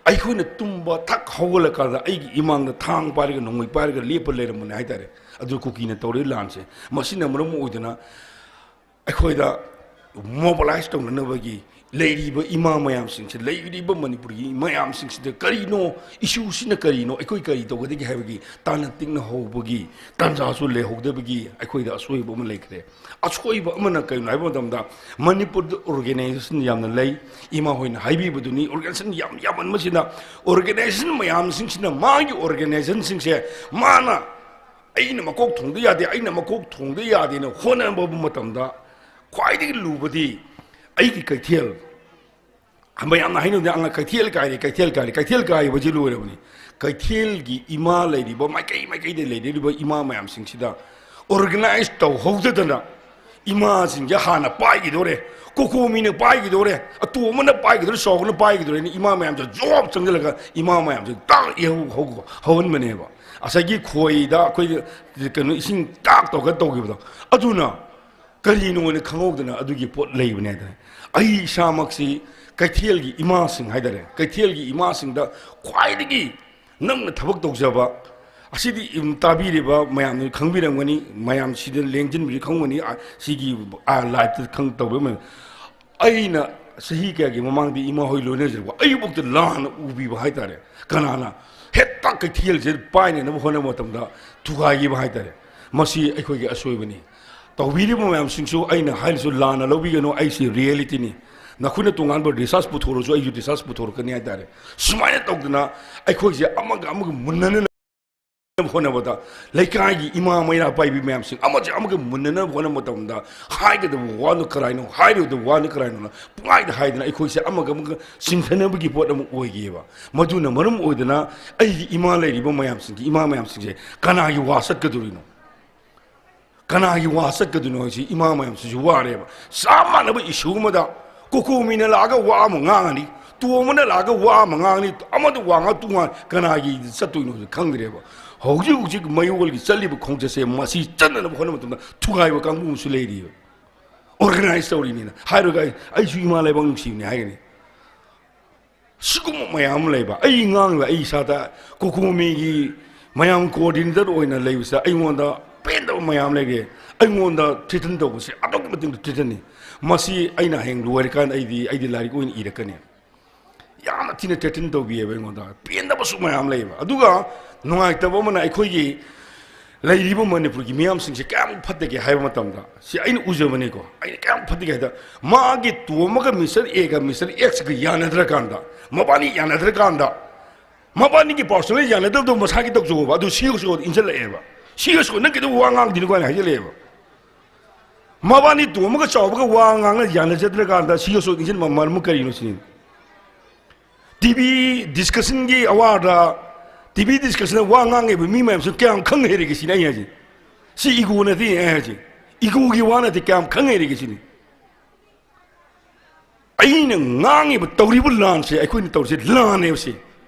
ꯑꯩꯈꯣꯏꯅ ꯇꯨꯝꯕ ꯊꯛ ꯍꯧꯒꯠꯂꯀꯥꯟꯗ ꯑꯩꯒꯤ ꯏꯃꯥꯡꯗ ꯊꯥꯡ ꯄꯥꯏꯔꯒ, ꯅꯣꯡꯃꯩ ꯄꯥꯏꯔꯒ ꯂꯦꯞꯄ ꯂꯩꯔꯝꯕꯅꯦ ꯍꯥꯏꯇꯥꯔꯦ꯫ ꯑꯗꯨ ꯀꯨꯀꯤꯅ ꯇꯧꯔꯤꯕ ꯂꯥꯟꯁꯦ, ꯃꯁꯤꯅ ꯃꯔꯝ ꯑꯣꯏꯗꯅ ꯑꯩꯈꯣꯏꯗ ꯃꯣꯕꯤꯂꯥꯏꯁ ꯇꯧꯅꯅꯕꯒꯤ ꯂꯩꯔꯤꯕ ꯏꯃꯥ ꯃꯌꯥꯝꯁꯤꯡꯁꯦ, ꯂꯩꯔꯤꯕ ꯃꯅꯤꯄꯨꯔꯒꯤ ꯃꯌꯥꯝꯁꯤꯡꯁꯤꯗ ꯀꯔꯤꯅꯣ, ꯏꯁꯨꯁꯤꯅ ꯀꯔꯤꯅꯣ, ꯑꯩꯈꯣꯏ ꯀꯔꯤ ꯇꯧꯒꯗꯒꯦ ꯍꯥꯏꯕꯒꯤ ꯇꯥꯟꯅ ꯇꯤꯛꯅ ꯍꯧꯕꯒꯤ ꯇꯥꯟꯖꯥꯁꯨ ꯂꯩꯍꯧꯗꯕꯒꯤ ꯑꯩꯈꯣꯏꯗ ꯑꯁꯣꯏꯕ ꯑꯃ ꯂꯩꯈ꯭ꯔꯦ꯫ ꯑꯁꯣꯏꯕ ꯑꯃꯅ ꯀꯔꯤꯅꯣ ꯍꯥꯏꯕ ꯃꯇꯝꯗ, ꯃꯅꯤꯄꯨꯔꯗ ꯑꯣꯔꯒꯅꯥꯏꯖꯦꯁꯟ ꯌꯥꯝꯅ ꯂꯩ꯫ ꯏꯃꯥ ꯍꯣꯏꯅ ꯍꯥꯏꯕꯤꯕꯗꯨꯅꯤ, ꯑꯣꯔꯒꯅꯥꯏꯖꯦꯁꯟ ꯌꯥꯝ ꯌꯥꯝꯃꯟꯕꯁꯤꯅ, ꯑꯣꯔꯒꯅꯥꯏꯖꯦꯁꯟ ꯃꯌꯥꯝꯁꯤꯡꯁꯤꯅ ꯃꯥꯒꯤ ꯑꯣꯔꯒꯅꯥꯏꯖꯦꯁꯟꯁꯤꯡꯁꯦ ꯃꯥꯅ "ꯑꯩꯅ ꯃꯀꯣꯛ ꯊꯣꯡꯗ ꯌꯥꯗꯦ, ꯑꯩꯅ ꯃꯀꯣꯛ ꯊꯣꯡꯗ ꯌꯥꯗꯦꯅ" ꯍꯣꯠꯅꯕ ꯃꯇꯝꯗ, ꯈ꯭ꯋꯥꯏꯗꯒꯤ ꯂꯨꯕꯗꯤ ꯑꯩꯒꯤ ꯀꯩꯊꯦꯜ꯫ ꯃꯌꯥꯝꯅ ꯍꯥꯏꯅꯕꯗ, "ꯑꯉꯥꯡ ꯀꯩꯊꯦꯜ ꯀꯥꯏꯔꯦ, ꯀꯩꯊꯦꯜ ꯀꯥꯏꯔꯦ"꯫ ꯀꯩꯊꯦꯜ ꯀꯥꯏꯕꯁꯤ ꯂꯣꯏꯔꯕꯅꯤ꯫ ꯀꯩꯊꯦꯜꯒꯤ ꯏꯃꯥ ꯂꯩꯔꯤꯕ, ꯃꯥꯏꯀꯩ ꯃꯥꯏꯀꯩꯗ ꯂꯩꯔꯤꯕ ꯏꯃꯥ ꯃꯌꯥꯝꯁꯤꯡꯁꯤꯗ ꯑꯣꯔꯒꯅꯥꯏꯖ ꯇꯧꯍꯧꯗꯗꯅ, ꯏꯃꯥꯁꯤꯡꯁꯦ ꯍꯥꯟꯅ ꯄꯥꯏꯈꯤꯗꯣꯔꯦ, ꯀꯣꯀꯣꯃꯤꯅ ꯄꯥꯏꯈꯤꯗꯣꯔꯦ, ꯑꯇꯣꯝꯕꯅ ꯄꯥꯏꯈꯤꯗꯣꯔꯦ, ꯆꯥꯎꯕꯅ ꯄꯥꯏꯈꯤꯗꯣꯔꯦꯅ ꯏꯃꯥ ꯃꯌꯥꯝꯁꯦ ꯖꯣꯕ ꯆꯪꯁꯤꯜꯂꯒ ꯏꯃꯥ ꯃꯌꯥꯝꯁꯦ ꯇꯥꯛ ꯏꯍꯧ ꯍꯧ-, ꯍꯧꯍꯟꯕꯅꯦꯕ꯫ ꯉꯁꯥꯏꯒꯤ ꯈꯣꯏꯗ ꯑꯩꯈꯣꯏ ꯀꯩꯅꯣ ꯏꯁꯤꯡ ꯇꯥꯛ ꯇꯧꯔꯒ ꯇꯧꯈꯤꯕꯗꯣ, ꯑꯗꯨꯅ ꯀꯔꯤꯅꯣꯅ ꯈꯪꯍꯧꯗꯅ ꯑꯗꯨꯒꯤ ꯄꯣꯠ ꯂꯩꯕꯅꯦ ꯍꯥꯏꯇꯥꯔꯦ꯫ ꯑꯩ ꯏꯁꯥꯃꯛꯁꯤ ꯀꯩꯊꯦꯜꯒꯤ ꯏꯃꯥꯁꯤꯡ ꯍꯥꯏꯇꯥꯔꯦ, ꯀꯩꯊꯦꯜꯒꯤ ꯏꯃꯥꯁꯤꯡꯗ ꯈ꯭ꯋꯥꯏꯗꯒꯤ ꯅꯪꯅ ꯊꯕꯛ ꯇꯧꯖꯕ ꯑꯁꯤꯗꯤ, ꯎꯝ, ꯇꯥꯕꯤꯔꯤꯕ ꯃꯌꯥꯝꯅ ꯈꯪꯕꯤꯔꯝꯒꯅꯤ, ꯃꯌꯥꯝ ꯁꯤꯗ ꯂꯦꯡꯁꯤꯟꯕꯁꯤ ꯈꯪꯒꯅꯤ, ꯑ, ꯁꯤꯒꯤ, ꯑ, ꯂꯥꯏꯞꯇ ꯈꯪ-, ꯇꯧꯕ ꯃꯌꯥꯝ꯫ ꯑꯩꯅ ꯆꯍꯤ ꯀꯌꯥꯒꯤ ꯃꯃꯥꯡꯗ ꯏꯃꯥ ꯍꯣꯏ ꯂꯣꯏꯅꯖꯔꯛꯄ, ꯑꯩꯕꯨꯛꯇ ꯂꯥꯟꯅ ꯎꯕꯤꯕ ꯍꯥꯏꯇꯥꯔꯦ꯫ ꯀꯅꯥꯅ ꯍꯦꯛꯇ ꯀꯩꯊꯦꯜꯁꯦ ꯄꯥꯏꯅꯅꯕ ꯍꯣꯠꯅꯕ ꯃꯇꯝꯗ ꯊꯨꯒꯥꯏꯈꯤꯕ ꯍꯥꯏꯇꯥꯔꯦ꯫ ꯃꯁꯤ ꯑꯩꯈꯣꯏꯒꯤ ꯑꯁꯣꯏꯕꯅꯤ꯫ ꯇꯧꯕꯤꯔꯤꯕ ꯃꯌꯥꯝꯁꯤꯡꯁꯨ ꯑꯩꯅ ꯍꯥꯏꯔꯤꯁꯨ ꯂꯥꯟꯅ ꯂꯧꯕꯤꯒꯅꯨ, ꯑꯩꯁꯤ ꯔꯤꯌꯦꯂꯤꯇꯤꯅꯤ꯫ ꯅꯈꯣꯏꯅ ꯇꯣꯉꯥꯟꯕ ꯔꯤꯁꯥꯔꯆ ꯄꯨꯊꯣꯔꯁꯨ ꯑꯩꯁꯨ ꯔꯤꯁꯥꯔꯆ ꯄꯨꯊꯣꯔꯛꯀꯅꯤ ꯍꯥꯏꯇꯥꯔꯦ꯫ ꯁꯨꯃꯥꯏꯅ ꯇꯧꯗꯅ ꯑꯩꯈꯣꯏꯁꯦ ꯑꯃꯒ ꯑꯃꯒ ꯃꯨꯟꯅꯅ ꯍꯣꯠꯅꯕꯗ, ꯂꯩꯀꯥꯏꯒꯤ ꯏꯃꯥ ꯃꯩꯔꯥ ꯄꯥꯏꯕꯤ ꯃꯌꯥꯝꯁꯤꯡ ꯑꯃꯁꯦ ꯑꯃꯒ ꯃꯨꯟꯅꯅꯕ ꯍꯣꯠꯅꯕ ꯃꯇꯝꯗ, ꯍꯥꯏꯒꯗꯕ ꯋꯥꯗꯨ ꯀꯔꯥꯏꯅꯣ, ꯍꯥꯏꯔꯣꯏꯗꯕ ꯋꯥꯗꯨ ꯀꯔꯥꯏꯅꯣꯅ ꯄꯨꯡꯍꯥꯏꯗ ꯍꯥꯏꯗꯅ ꯑꯩꯈꯣꯏꯁꯦ ꯑꯃꯒ ꯑꯃꯒ ꯆꯤꯡꯊꯅꯕꯒꯤ ꯄꯣꯠ ꯑꯃ ꯑꯣꯏꯈꯤꯑꯕ꯫ ꯃꯗꯨꯅ ꯃꯔꯝ ꯑꯣꯏꯗꯅ ꯑꯩꯒꯤ ꯏꯃꯥ ꯂꯩꯔꯤꯕ ꯃꯌꯥꯝꯁꯤꯡꯒꯤ, ꯏꯃꯥ ꯃꯌꯥꯝꯁꯤꯡꯁꯦ ꯀꯅꯥꯒꯤ ꯋꯥ ꯆꯠꯀꯗꯣꯔꯤꯅꯣ? ꯀꯅꯥꯒꯤ ꯋꯥ ꯆꯠꯀꯗꯣꯏꯅꯣ ꯍꯥꯏꯁꯤ ꯏꯃꯥ ꯃꯌꯥꯝꯁꯤꯁꯨ ꯋꯥꯔꯦꯕ꯫ ꯆꯞ ꯃꯥꯟꯅꯕ ꯏꯁꯨ ꯑꯃꯗ ꯀꯣꯀꯣꯃꯤꯅ ꯂꯥꯛꯑꯒ ꯋꯥ ꯑꯃ ꯉꯥꯡꯉꯅꯤ, ꯇꯣꯝꯕꯅ ꯂꯥꯛꯑꯒ ꯋꯥ ꯑꯃ ꯉꯥꯡꯉꯅꯤ, ꯑꯃꯗ ꯋꯥ ꯉꯥꯡ ꯇꯣꯉꯥꯟ ꯀꯅꯥꯒꯤ ꯆꯠꯇꯣꯏꯅꯣ ꯍꯧꯖꯤꯛ ꯈꯪꯗ꯭ꯔꯦꯕ꯫ ꯍꯧꯖꯤꯛ ꯍꯧꯖꯤꯛ ꯃꯌꯣꯜꯒꯤ ꯆꯠꯂꯤꯕ ꯈꯣꯡꯆꯠꯁꯦ ꯃꯁꯤ ꯆꯠꯅꯅꯕ ꯍꯣꯠꯅꯕ ꯃꯇꯝꯗ ꯊꯨꯒꯥꯏꯕ ꯀꯥꯡꯕꯨ ꯑꯃꯁꯨ ꯂꯩꯔꯤꯕ꯫ ꯑꯣꯔꯒꯅꯥꯏꯖ ꯇꯧꯔꯤꯅꯤꯅ ꯍꯥꯏꯔꯒ ꯑꯩ, "ꯑꯩꯁꯨ ꯏꯃꯥ ꯂꯩꯕꯥꯛ ꯅꯨꯡꯁꯤꯕꯅꯤ" ꯍꯥꯏꯒꯅꯤ꯫ ꯁꯤꯒꯨꯝꯕ ꯃꯌꯥꯝ ꯑꯃ ꯂꯩꯕ, ꯑꯩ ꯉꯥꯡꯉꯤꯕ, ꯑꯩ ꯏꯁꯥꯗ ꯀꯣꯀꯣꯃꯤꯒꯤ ꯃꯌꯥꯝ ꯀꯣꯑꯣꯔꯗꯤꯅꯦꯇꯔ ꯑꯣꯏꯅ ꯂꯩꯕꯁꯤꯗ ꯑꯩꯉꯣꯟꯗ ꯄꯦꯟꯗꯕ ꯃꯌꯥꯝ ꯂꯩꯔꯦ꯫ ꯑꯩꯉꯣꯟꯗ ꯊ꯭ꯔꯦꯇꯟ ꯇꯧꯕꯁꯦ ꯑꯗꯨꯛꯀꯤ ꯃꯇꯤꯛ ꯊ꯭ꯔꯦꯇꯟꯅꯤ꯫ ꯃꯁꯤ ꯑꯩꯅ ꯍꯌꯦꯡ ꯂꯣꯏꯔꯀꯥꯟꯗ ꯑꯩꯗꯤ ꯑꯩꯗꯤ ꯂꯥꯏꯔꯤꯛ ꯑꯣꯏꯅ ꯏꯔꯛꯀꯅꯤ꯫ ꯌꯥꯝꯅ ꯊꯤꯅ ꯊ꯭ꯔꯦꯇꯟ ꯇꯧꯕꯤꯑꯕ ꯑꯩꯉꯣꯟꯗ꯫ ꯄꯦꯟꯗꯕꯁꯨ ꯃꯌꯥꯝ ꯂꯩꯌꯦꯕ꯫ ꯑꯗꯨꯒ ꯅꯨꯡꯉꯥꯏꯇꯕ ꯑꯃꯅ, ꯑꯩꯈꯣꯏꯒꯤ ꯂꯩꯔꯤꯕ ꯃꯅꯤꯄꯨꯔꯒꯤ ꯃꯤꯌꯥꯝꯁꯤꯡꯁꯦ ꯀꯌꯥꯝ ꯐꯠꯇꯒꯦ ꯍꯥꯏꯕ ꯃꯇꯝꯗ, ꯁꯤ ꯑꯩꯅ ꯎꯖꯕꯅꯤꯀꯣ, ꯑꯩꯅ ꯀꯌꯥꯝ ꯐꯠꯇꯒꯦ ꯍꯥꯏꯗ, ꯃꯥꯒꯤ ꯇꯣꯝꯕꯒ ꯃꯤꯁꯇꯔ ꯑꯦꯒ ꯃꯤꯁꯇꯔ ꯑꯦꯛꯁꯀ ꯌꯥꯅꯗ꯭ꯔꯀꯥꯟꯗ, ꯃꯕꯥꯅꯤ ꯌꯥꯅꯗ꯭ꯔꯀꯥꯟꯗ, ꯃꯕꯥꯅꯤꯒꯤ ꯄꯥꯔꯁꯣꯅꯦꯜ ꯌꯥꯅꯗꯕꯗꯣ ꯃꯁꯥꯒꯤ ꯇꯧꯖꯧꯕ, ꯑꯗꯨ ꯁꯤ ꯑꯣꯁꯨ ꯏꯟꯁꯤꯜꯂꯛꯑꯦꯕ꯫ ꯁꯤ ꯑꯣꯁꯨ ꯅꯪ ꯀꯩꯗꯧ ꯋꯥ ꯉꯥꯡꯗꯣꯏꯅꯣ ꯀꯥꯏꯅ ꯍꯥꯏꯖꯜꯂꯛꯑꯦꯕ꯫ ꯃꯕꯥꯅꯤ ꯇꯣꯝꯕꯒ ꯆꯥꯎꯕꯒ ꯋꯥ ꯉꯥꯡꯅ ꯌꯥꯅꯖꯗ꯭ꯔꯀꯥꯟꯗ ꯁꯤ ꯑꯣꯁꯨ ꯏꯟꯁꯤꯟꯕ ꯃꯔꯝ ꯀꯔꯤꯅꯣ ꯁꯤꯅꯤ꯫ ꯇꯤ ꯚꯤ ꯗꯤꯁꯀꯁꯟꯒꯤ ꯑꯋꯥꯔꯗ, ꯇꯤ ꯚꯤ ꯗꯤꯁꯀꯁꯟꯗ ꯋꯥ ꯉꯥꯡꯉꯤꯕ ꯃꯤ ꯃꯌꯥꯝꯁꯨ ꯀꯌꯥꯝ ꯈꯪ ꯍꯩꯔꯒꯦ ꯁꯤꯅꯤ ꯑꯩ ꯍꯥꯏꯁꯦ꯫ ꯁꯤ ꯏꯒꯣ ꯅꯠꯇꯦ ꯑꯩ ꯍꯥꯏꯁꯦ꯫ ꯏꯒꯣꯒꯤ ꯋꯥ ꯅꯠꯇꯦ, ꯀꯌꯥꯝ ꯈꯪ ꯍꯩꯔꯒꯦ ꯁꯤꯅꯤ꯫ ꯑꯩꯅ ꯉꯥꯡꯉꯤꯕ, ꯇꯧꯔꯤꯕ ꯂꯥꯟꯁꯦ, ꯑꯩꯈꯣꯏꯅ ꯇꯧꯔꯤꯁꯦ ꯂꯥꯟꯅꯦꯕ ꯁꯤ꯫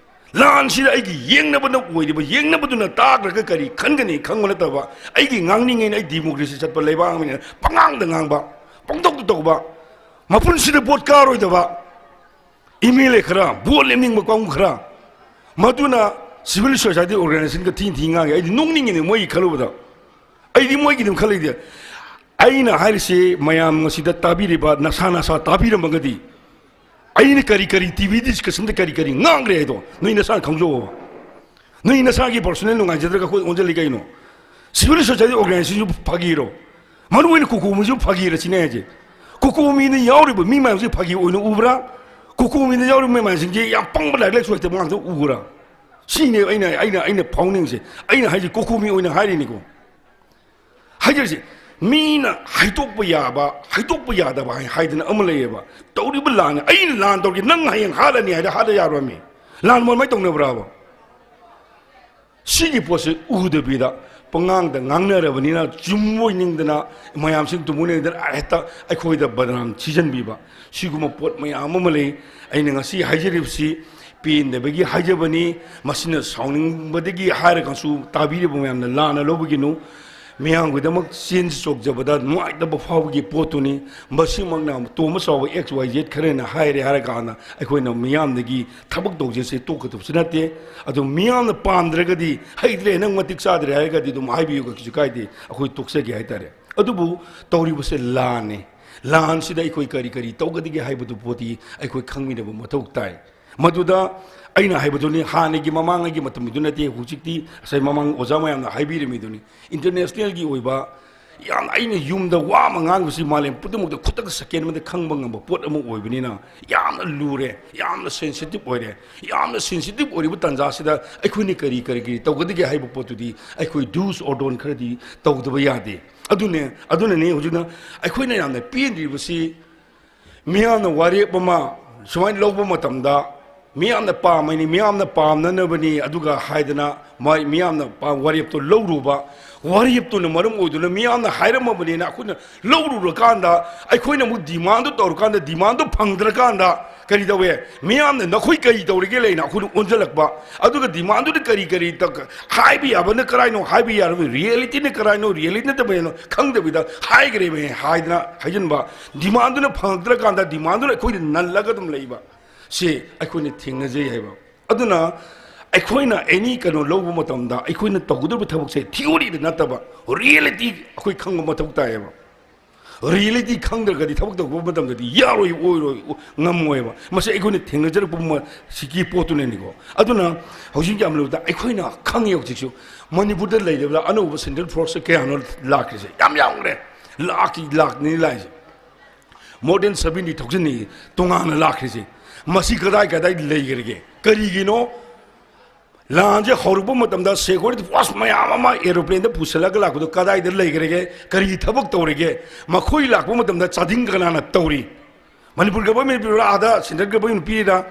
ꯂꯥꯟꯁꯤꯗ ꯑꯩꯒꯤ ꯌꯦꯡꯅꯕꯅ ꯑꯣꯏꯔꯤꯕ, ꯌꯦꯡꯅꯕꯗꯨꯅ ꯇꯥꯈ꯭ꯔꯒ ꯀꯔꯤ ꯈꯟꯒꯅꯤ ꯈꯪꯕ ꯅꯠꯇꯕ, ꯑꯩꯒꯤ ꯉꯥꯡꯅꯤꯡꯉꯦꯅ ꯑꯩ ꯗꯤꯃꯣꯀ꯭ꯔꯦꯁꯤ ꯆꯠꯄ ꯂꯩꯕꯥꯛ ꯑꯃꯅꯤꯅ ꯄꯉꯥꯡꯗ ꯉꯥꯡꯕ, ꯄꯪꯇꯧꯗ ꯇꯧꯕ, ꯃꯄꯨꯟꯁꯤꯗ ꯚꯣꯠ ꯀꯥꯔꯣꯏꯗꯕ ꯑꯦꯝ ꯑꯦꯜ ꯑꯦ ꯈꯔ, ꯚꯣꯠ ꯂꯦꯝꯅꯤꯡꯕ ꯀꯥꯡꯕꯨ ꯈꯔ, ꯃꯗꯨꯅ ꯁꯤꯚꯤꯜ ꯁꯣꯁꯥꯏꯇꯤ ꯑꯣꯔꯒꯅꯥꯏꯖꯦꯁꯟꯒ ꯊꯤꯅ ꯊꯤꯅ ꯉꯥꯡꯉꯤ꯫ ꯑꯩꯗꯤ ꯅꯣꯛꯅꯤꯡꯉꯤꯅꯦ ꯃꯣꯏꯒꯤ ꯈꯜꯂꯨꯕꯗ꯫ ꯑꯩꯗꯤ ꯃꯣꯏꯒꯤꯗꯤ ꯈꯜꯂꯤꯗꯤ, ꯑꯩꯅ ꯍꯥꯏꯔꯤꯁꯤ ꯃꯌꯥꯝ ꯑꯁꯤꯗ ꯇꯥꯕꯤꯔꯤꯕ ꯅꯁꯥ ꯅꯁꯥ ꯇꯥꯕꯤꯔꯝꯃꯒꯗꯤ, ꯑꯩꯅ ꯀꯔꯤ ꯀꯔꯤ ꯇꯤ ꯚꯤ ꯗꯤꯁꯀꯁꯟꯗ ꯀꯔꯤ ꯀꯔꯤ ꯉꯥꯡꯈ꯭ꯔꯦ ꯍꯥꯏꯗꯣ ꯅꯣꯏ ꯅꯁꯥꯅ ꯈꯪꯖꯧꯑꯣꯕ꯫ ꯅꯣꯏ ꯅꯁꯥꯒꯤ ꯄꯔꯁꯣꯅꯦꯜ ꯅꯨꯡꯉꯥꯏꯖꯗ꯭ꯔꯒ ꯑꯩꯈꯣꯏ ꯑꯣꯟꯁꯤꯜꯂꯤ ꯀꯩꯅꯣ? ꯁꯤꯚꯤꯜ ꯁꯣꯁꯥꯏꯇꯤ ꯑꯣꯔꯒꯅꯥꯏꯖꯦꯁꯟꯁꯨ ꯐꯥꯒꯤꯔꯣ? ꯃꯔꯨ ꯑꯣꯏꯅ ꯀꯣꯀꯣꯃꯤꯁꯨ ꯐꯥꯒꯤꯔ ꯁꯤꯅꯦ ꯍꯥꯏꯁꯦ꯫ ꯀꯣꯀꯣꯃꯤꯗ ꯌꯥꯎꯔꯤꯕ ꯃꯤ ꯃꯌꯥꯝꯁꯦ ꯐꯥꯒꯤ ꯑꯣꯏꯅ ꯎꯕ꯭ꯔꯥ? ꯀꯣꯀꯣꯃꯤꯗ ꯌꯥꯎꯔꯤꯕ ꯃꯤ ꯃꯌꯥꯝꯁꯤꯡꯁꯦ ꯌꯥꯝ ꯄꯪꯕ, ꯂꯥꯏꯔꯤꯛ ꯂꯥꯏꯁꯨ ꯍꯩꯇꯕ ꯉꯥꯛꯇ ꯎꯕ꯭ꯔꯥ? ꯁꯤꯅꯦ ꯑꯩꯅ, ꯑꯩꯅ, ꯑꯩꯅ ꯐꯥꯎꯅꯤꯡꯉꯤꯁꯦ꯫ ꯑꯩꯅ ꯍꯥꯏꯁꯦ ꯀꯣꯀꯣꯃꯤ ꯑꯣꯏꯅ ꯍꯥꯏꯔꯤꯅꯤꯀꯣ꯫ ꯍꯥꯏꯖꯔꯤꯁꯦ, ꯃꯤꯅ ꯍꯥꯏꯗꯣꯛꯄ ꯌꯥꯕ, ꯍꯥꯏꯗꯣꯛꯄ ꯌꯥꯗꯕ ꯍꯥꯏ-, ꯍꯥꯏꯗꯅ ꯑꯃ ꯂꯩꯌꯦꯕ꯫ ꯇꯧꯔꯤꯕ ꯂꯥꯟꯅꯦ꯫ ꯑꯩꯅ ꯂꯥꯟ ꯇꯧꯔꯒꯦ, ꯅꯪ ꯍꯌꯦꯡ ꯍꯥꯠꯂꯅꯤ ꯍꯥꯏꯗ ꯍꯥꯠꯂ ꯌꯥꯔꯣꯏꯃꯤ꯫ ꯂꯥꯟ ꯃꯣꯟꯃꯩ ꯇꯧꯅꯕ꯭ꯔꯥꯕ? ꯁꯤꯒꯤ ꯄꯣꯠꯁꯦ ꯎꯗꯕꯤꯗ ꯄꯉꯥꯡꯗ ꯉꯥꯡꯅꯔꯕꯅꯤꯅ ꯆꯨꯝꯃꯣꯏ ꯅꯤꯡꯗꯅ, ꯃꯌꯥꯝꯁꯤꯡ ꯇꯨꯝꯃꯣꯏ ꯅꯤꯡꯗꯅ ꯍꯦꯛꯇ ꯑꯩꯈꯣꯏꯗ ꯕꯗꯅꯥꯝ ꯊꯤꯖꯤꯟꯕꯤꯕ, ꯁꯤꯒꯨꯝꯕ ꯄꯣꯠ ꯃꯌꯥꯝ ꯑꯃ ꯂꯩ꯫ ꯑꯩꯅ ꯉꯁꯤ ꯍꯥꯏꯖꯔꯤꯕꯁꯤ ꯄꯦꯟꯗꯕꯒꯤ ꯍꯥꯏꯖꯕꯅꯤ꯫ ꯃꯁꯤꯅ ꯁꯥꯎꯅꯤꯡꯕꯗꯒꯤ ꯍꯥꯏꯔꯒꯁꯨ ꯇꯥꯕꯤꯔꯤꯕ ꯃꯌꯥꯝꯅ ꯂꯥꯟꯅ ꯂꯧꯕꯤꯒꯅꯨ꯫ ꯃꯤꯌꯥꯝꯒꯤꯗꯃꯛ ꯆꯦꯟ ꯆꯣꯛꯆꯕꯗ ꯅꯨꯡꯉꯥꯏꯇꯕ ꯐꯥꯎꯕꯒꯤ ꯄꯣꯠꯇꯨꯅꯤ꯫ ꯃꯁꯤꯃꯛꯅ ꯇꯣꯝꯕ ꯆꯥꯎꯕ ꯑꯦꯛꯁ ꯋꯥꯏ ꯖꯦꯠ ꯈꯔꯅ ꯍꯥꯏꯔꯦ ꯍꯥꯏꯔꯀꯥꯟꯗ ꯑꯩꯈꯣꯏꯅ ꯃꯤꯌꯥꯝꯗꯒꯤ ꯊꯕꯛ ꯇꯧꯖꯁꯦ ꯇꯣꯛꯀꯗꯕꯁꯨ ꯅꯠꯇꯦ꯫ ꯑꯗꯨ ꯃꯤꯌꯥꯝꯅ ꯄꯥꯝꯗ꯭ꯔꯒꯗꯤ, "ꯍꯩꯇ꯭ꯔꯦ, ꯅꯪ ꯃꯇꯤꯛ ꯆꯥꯗ꯭ꯔꯦ" ꯍꯥꯏꯔꯒꯗꯤ ꯑꯗꯨꯝ ꯍꯥꯏꯕꯤꯌꯨ, ꯀꯩꯁꯨ ꯀꯥꯏꯗꯦ, ꯑꯩꯈꯣꯏ ꯇꯣꯛꯆꯒꯦ ꯍꯥꯏꯇꯥꯔꯦ꯫ ꯑꯗꯨꯕꯨ ꯇꯧꯔꯤꯕꯁꯦ ꯂꯥꯟꯅꯤ꯫ ꯂꯥꯟꯁꯤꯗ ꯑꯩꯈꯣꯏ ꯀꯔꯤ ꯀꯔꯤ ꯇꯧꯒꯗꯒꯦ ꯍꯥꯏꯕꯗꯨ ꯄꯣꯠꯇꯤ ꯑꯩꯈꯣꯏ ꯈꯪꯃꯤꯟꯅꯕ ꯃꯊꯧ ꯇꯥꯏ꯫ ꯃꯗꯨꯗ ꯑꯩꯅ ꯍꯥꯏꯕꯗꯨꯅꯤ, ꯍꯥꯟꯅꯒꯤ ꯃꯃꯥꯡꯉꯩꯒꯤ ꯃꯇꯝꯗꯨ ꯅꯠꯇꯦ, ꯍꯧꯖꯤꯛꯇꯤ ꯉꯁꯥꯏ ꯃꯃꯥꯡ ꯑꯣꯖꯥ ꯃꯌꯥꯝꯅ ꯍꯥꯏꯕꯤꯔꯝꯃꯤꯗꯨꯅꯤ꯫ ꯏꯟꯇꯔꯅꯦꯁꯅꯦꯜꯒꯤ ꯑꯣꯏꯕ ꯌꯥꯝ, ꯑꯩꯅ ꯌꯨꯝꯗ ꯋꯥ ꯑꯃ ꯉꯥꯡꯕꯁꯤ ꯃꯥꯂꯦꯝ ꯄꯨꯝꯅꯃꯛꯇ ꯈꯨꯗꯛꯇ ꯁꯦꯀꯦꯟ ꯑꯃꯗ ꯈꯪꯕ ꯉꯝꯕ ꯄꯣꯠ ꯑꯃ ꯑꯣꯏꯕꯅꯤꯅ ꯌꯥꯝꯅ ꯂꯨꯔꯦ, ꯌꯥꯝꯅ ꯁꯦꯟꯁꯤꯇꯤꯞ ꯑꯣꯏꯔꯦ꯫ ꯌꯥꯝꯅ ꯁꯦꯟꯁꯤꯇꯤꯞ ꯑꯣꯏꯔꯤꯕ ꯇꯥꯟꯖꯥꯁꯤꯗ ꯑꯩꯈꯣꯏꯅ ꯀꯔꯤ ꯀꯔꯤ ꯀꯔꯤ ꯇꯧꯒꯗꯒꯦ ꯍꯥꯏꯕ ꯄꯣꯠꯇꯨꯗꯤ ꯑꯩꯈꯣꯏ ꯗꯨꯁ ꯑꯣꯔ ꯗꯣꯟ ꯈꯔꯗꯤ ꯇꯧꯗꯕ ꯌꯥꯗꯦ꯫ ꯑꯗꯨꯅꯦ, ꯑꯗꯨꯅꯅꯦ ꯍꯧꯖꯤꯛꯅ ꯑꯩꯈꯣꯏꯅ ꯌꯥꯝꯅ ꯄꯦꯟꯗ꯭ꯔꯤꯕꯁꯤ, ꯃꯤꯌꯥꯝꯅ ꯋꯥꯔꯦꯞ ꯑꯃ ꯁꯨꯃꯥꯏꯅ ꯂꯧꯕ ꯃꯇꯝꯗ, ꯃꯤꯌꯥꯝꯅ ꯄꯥꯝꯃꯅꯤ, ꯃꯤꯌꯥꯝꯅ ꯄꯥꯝꯅꯅꯕꯅꯤ, ꯑꯗꯨꯒ ꯍꯥꯏꯗꯅ ꯃꯥꯏ ꯃꯤꯌꯥꯝꯅ ꯄꯥ-, ꯋꯥꯔꯦꯞꯇꯣ ꯂꯧꯔꯨꯕ, ꯋꯥꯔꯦꯞꯇꯨꯅ ꯃꯔꯝ ꯑꯣꯏꯗꯨꯅ ꯃꯤꯌꯥꯝꯅ ꯍꯥꯏꯔꯝꯃꯕꯅꯤꯅ ꯑꯩꯈꯣꯏꯅ ꯂꯧꯔꯨꯔꯀꯥꯟꯗ, ꯑꯩꯈꯣꯏꯅ ꯑꯃꯨꯛ ꯗꯤꯃꯥꯟꯗꯨ ꯇꯧꯔꯀꯥꯟꯗ, ꯗꯤꯃꯥꯟꯗꯨ ꯐꯪꯗ꯭ꯔꯀꯥꯟꯗ ꯀꯔꯤ ꯇꯧꯋꯦ? ꯃꯤꯌꯥꯝꯅ "ꯅꯈꯣꯏ ꯀꯔꯤ ꯇꯧꯔꯤꯒꯦ?" ꯂꯩꯅ ꯑꯩꯈꯣꯏꯅ ꯑꯣꯟꯁꯤꯜꯂꯛꯄ꯫ ꯑꯗꯨꯒ ꯗꯤꯃꯥꯟꯗꯨꯅ ꯀꯔꯤ ꯀꯔꯤ ꯇ-, ꯍꯥꯏꯕ ꯌꯥꯕꯅ ꯀꯔꯥꯏꯅꯣ, ꯍꯥꯏꯕ ꯌꯥꯔꯕ ꯔꯤꯌꯦꯂꯤꯇꯤꯅ ꯀꯔꯥꯏꯅꯣ, ꯔꯤꯌꯦꯂꯤꯇꯤ ꯅꯠꯇꯕꯅꯣ ꯈꯪꯗꯕꯤꯗ ꯍꯥꯏꯈ꯭ꯔꯦꯕ ꯍꯥꯏꯗꯅ ꯍꯥꯏꯖꯤꯟꯕ꯫ ꯗꯤꯃꯥꯟꯗꯨꯅ ꯐꯪꯉꯛꯇ꯭ꯔꯀꯥꯟꯗ ꯗꯤꯃꯥꯟꯗꯨꯅ ꯑꯩꯈꯣꯏꯗ ꯅꯜꯂꯒ ꯑꯗꯨꯝ ꯂꯩꯕ꯫ ꯁꯤ ꯑꯩꯈꯣꯏꯅ ꯊꯦꯡꯅꯖꯩ ꯍꯥꯏꯕ꯫ ꯑꯗꯨꯅ ꯑꯩꯈꯣꯏꯅ ꯑꯦꯅꯤ ꯀꯩꯅꯣ ꯂꯧꯕ ꯃꯇꯝꯗ ꯑꯩꯈꯣꯏꯅ ꯇꯧꯒꯗꯧꯔꯤꯕ ꯊꯕꯛꯁꯦ ꯊꯤꯑꯣꯔꯤꯗ ꯅꯠꯇꯕ ꯔꯤꯌꯦꯂꯤꯇꯤ ꯑꯩꯈꯣꯏ ꯈꯪꯕ ꯃꯊꯧ ꯇꯥꯏꯌꯦꯕ꯫ ꯔꯤꯌꯦꯂꯤꯇꯤ ꯈꯪꯗ꯭ꯔꯒꯗꯤ ꯊꯕꯛ ꯇꯧꯕ ꯃꯇꯝꯗꯗꯤ ꯌꯥꯔꯣꯏ, ꯑꯣꯏꯔꯣꯏ, ꯑꯣ-, ꯉꯝꯃꯣꯏꯕ꯫ ꯃꯁꯤ ꯑꯩꯈꯣꯏꯅ ꯊꯦꯡꯅꯖꯔꯛꯄ ꯃ-, ꯁꯤꯒꯤ ꯄꯣꯠꯇꯨꯅꯅꯤꯀꯣ꯫ ꯑꯗꯨꯅ ꯍꯧꯖꯤꯛ ꯌꯥꯝ ꯂꯨꯕꯗ ꯑꯩꯈꯣꯏꯅ ꯈꯪꯉꯦ ꯍꯧꯖꯤꯛꯁꯨ ꯃꯅꯤꯄꯨꯔꯗ ꯂꯩꯔꯕꯗ ꯑꯅꯧꯕ ꯁꯦꯟꯇ꯭ꯔꯦꯜ ꯐꯣꯔꯁꯁꯦ ꯀꯌꯥꯅꯣ ꯂꯥꯛꯈ꯭ꯔꯤꯁꯦ? ꯌꯥꯝ ꯌꯥꯝꯈ꯭ꯔꯦ꯫ ꯂꯥꯛꯀꯤ ꯂꯥꯛꯅꯤ ꯂꯥꯛꯏꯁꯦ꯫ More than seventy thousand ꯅꯤ ꯇꯣꯉꯥꯟꯅ ꯂꯥꯛꯈ꯭ꯔꯤꯁꯦ꯫ ꯃꯁꯤ ꯀꯗꯥꯏ ꯀꯗꯥꯏ ꯂꯩꯈ꯭ꯔꯒꯦ? ꯀꯔꯤꯒꯤꯅꯣ? ꯂꯥꯟꯁꯦ ꯍꯧꯔꯛꯄ ꯃꯇꯝꯗ ꯁꯦꯀ꯭ꯌꯨꯔꯤꯇꯤ ꯐꯣꯔꯁ ꯃꯌꯥꯝ ꯑꯃ ꯑꯦꯔꯣꯄ꯭ꯂꯦꯟꯗ ꯄꯨꯁꯤꯜꯂꯒ ꯂꯥꯛꯄꯗꯣ ꯀꯗꯥꯏꯗ ꯂꯩꯈ꯭ꯔꯒꯦ? ꯀꯔꯤ ꯊꯕꯛ ꯇꯧꯔꯤꯒꯦ? ꯃꯈꯣꯏ ꯂꯥꯛꯄ ꯃꯇꯝꯗ ꯆꯥꯗꯤꯡ ꯀꯅꯥꯅ ꯇꯧꯔꯤ? ꯃꯅꯤꯄꯨꯔ ꯒꯚꯔꯟꯃꯦꯟ ꯄꯤꯕ꯭ꯔꯥ, ꯑꯥꯗ ꯁꯦꯟꯇ꯭ꯔꯦꯜ ꯒꯚꯔꯟꯃꯦꯟ ꯄꯤꯔꯤꯔꯥ?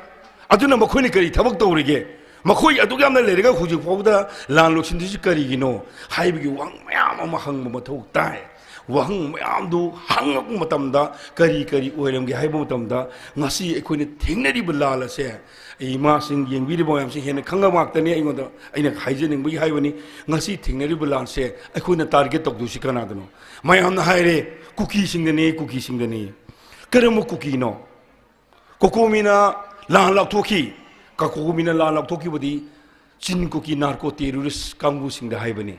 ꯑꯗꯨꯅ ꯃꯈꯣꯏꯅ ꯀꯔꯤ ꯊꯕꯛ ꯇꯧꯔꯤꯒꯦ? ꯃꯈꯣꯏ ꯑꯗꯨꯛ ꯌꯥꯝꯅ ꯂꯩꯔꯒ ꯍꯧꯖꯤꯛ ꯐꯥꯎꯕꯗ ꯂꯥꯟ ꯂꯣꯏꯁꯤꯟꯗ꯭ꯔꯤꯁꯤ ꯀꯔꯤꯒꯤꯅꯣ ꯍꯥꯏꯕꯒꯤ ꯋꯥꯍꯪ ꯃꯌꯥꯝ ꯑꯃ ꯍꯪꯕ ꯃꯊꯧ ꯇꯥꯏ꯫ ꯋꯥꯍꯪ ꯃꯌꯥꯝꯗꯨ ꯍꯪꯉꯛꯄ ꯃꯇꯝꯗ ꯀꯔꯤ ꯀꯔꯤ ꯑꯣꯏꯔꯝꯒꯦ ꯍꯥꯏꯕ ꯃꯇꯝꯗ, ꯉꯁꯤ ꯑꯩꯈꯣꯏꯅ ꯊꯦꯡꯅꯔꯤꯕ ꯂꯥꯟ ꯑꯁꯦ, ꯏꯃꯥꯁꯤꯡ, ꯌꯦꯡꯕꯤꯔꯤꯕ ꯃꯌꯥꯝꯁꯤꯡ ꯍꯦꯟꯅ ꯈꯪꯕ ꯉꯥꯛꯇꯅꯤ꯫ ꯑꯩꯉꯣꯟꯗ, ꯑꯩꯅ ꯍꯥꯏꯖꯅꯤꯡꯕꯒꯤ ꯍꯥꯏꯕꯅꯤ, ꯉꯁꯤ ꯊꯦꯡꯅꯔꯤꯕ ꯂꯥꯟꯁꯦ ꯑꯩꯈꯣꯏꯅ ꯇꯥꯔꯒꯦꯠ ꯇꯧꯗꯣꯏꯁꯤ ꯀꯅꯥꯗꯅꯣ? ꯃꯌꯥꯝꯅ ꯍꯥꯏꯔꯦ, "ꯀꯨꯀꯤꯁꯤꯡꯗꯅꯤ, ꯀꯨꯀꯤꯁꯤꯡꯗꯅꯤ"꯫ ꯀꯔꯝꯕ ꯀꯨꯀꯤꯅꯣ? ꯀꯣꯀꯣꯃꯤꯅ ꯂꯥꯟ ꯂꯥꯎꯊꯣꯛꯈꯤ꯫ ꯀꯣꯀꯣꯃꯤꯅ ꯂꯥꯟ ꯂꯥꯎꯊꯣꯛꯈꯤꯕꯗꯤ ꯆꯤꯟ ꯀꯨꯀꯤ ꯅꯥꯔꯀꯣ ꯇꯦꯔꯣꯔꯤꯁ ꯀꯥꯡꯕꯨꯁꯤꯡꯗ ꯍꯥꯏꯕꯅꯤ꯫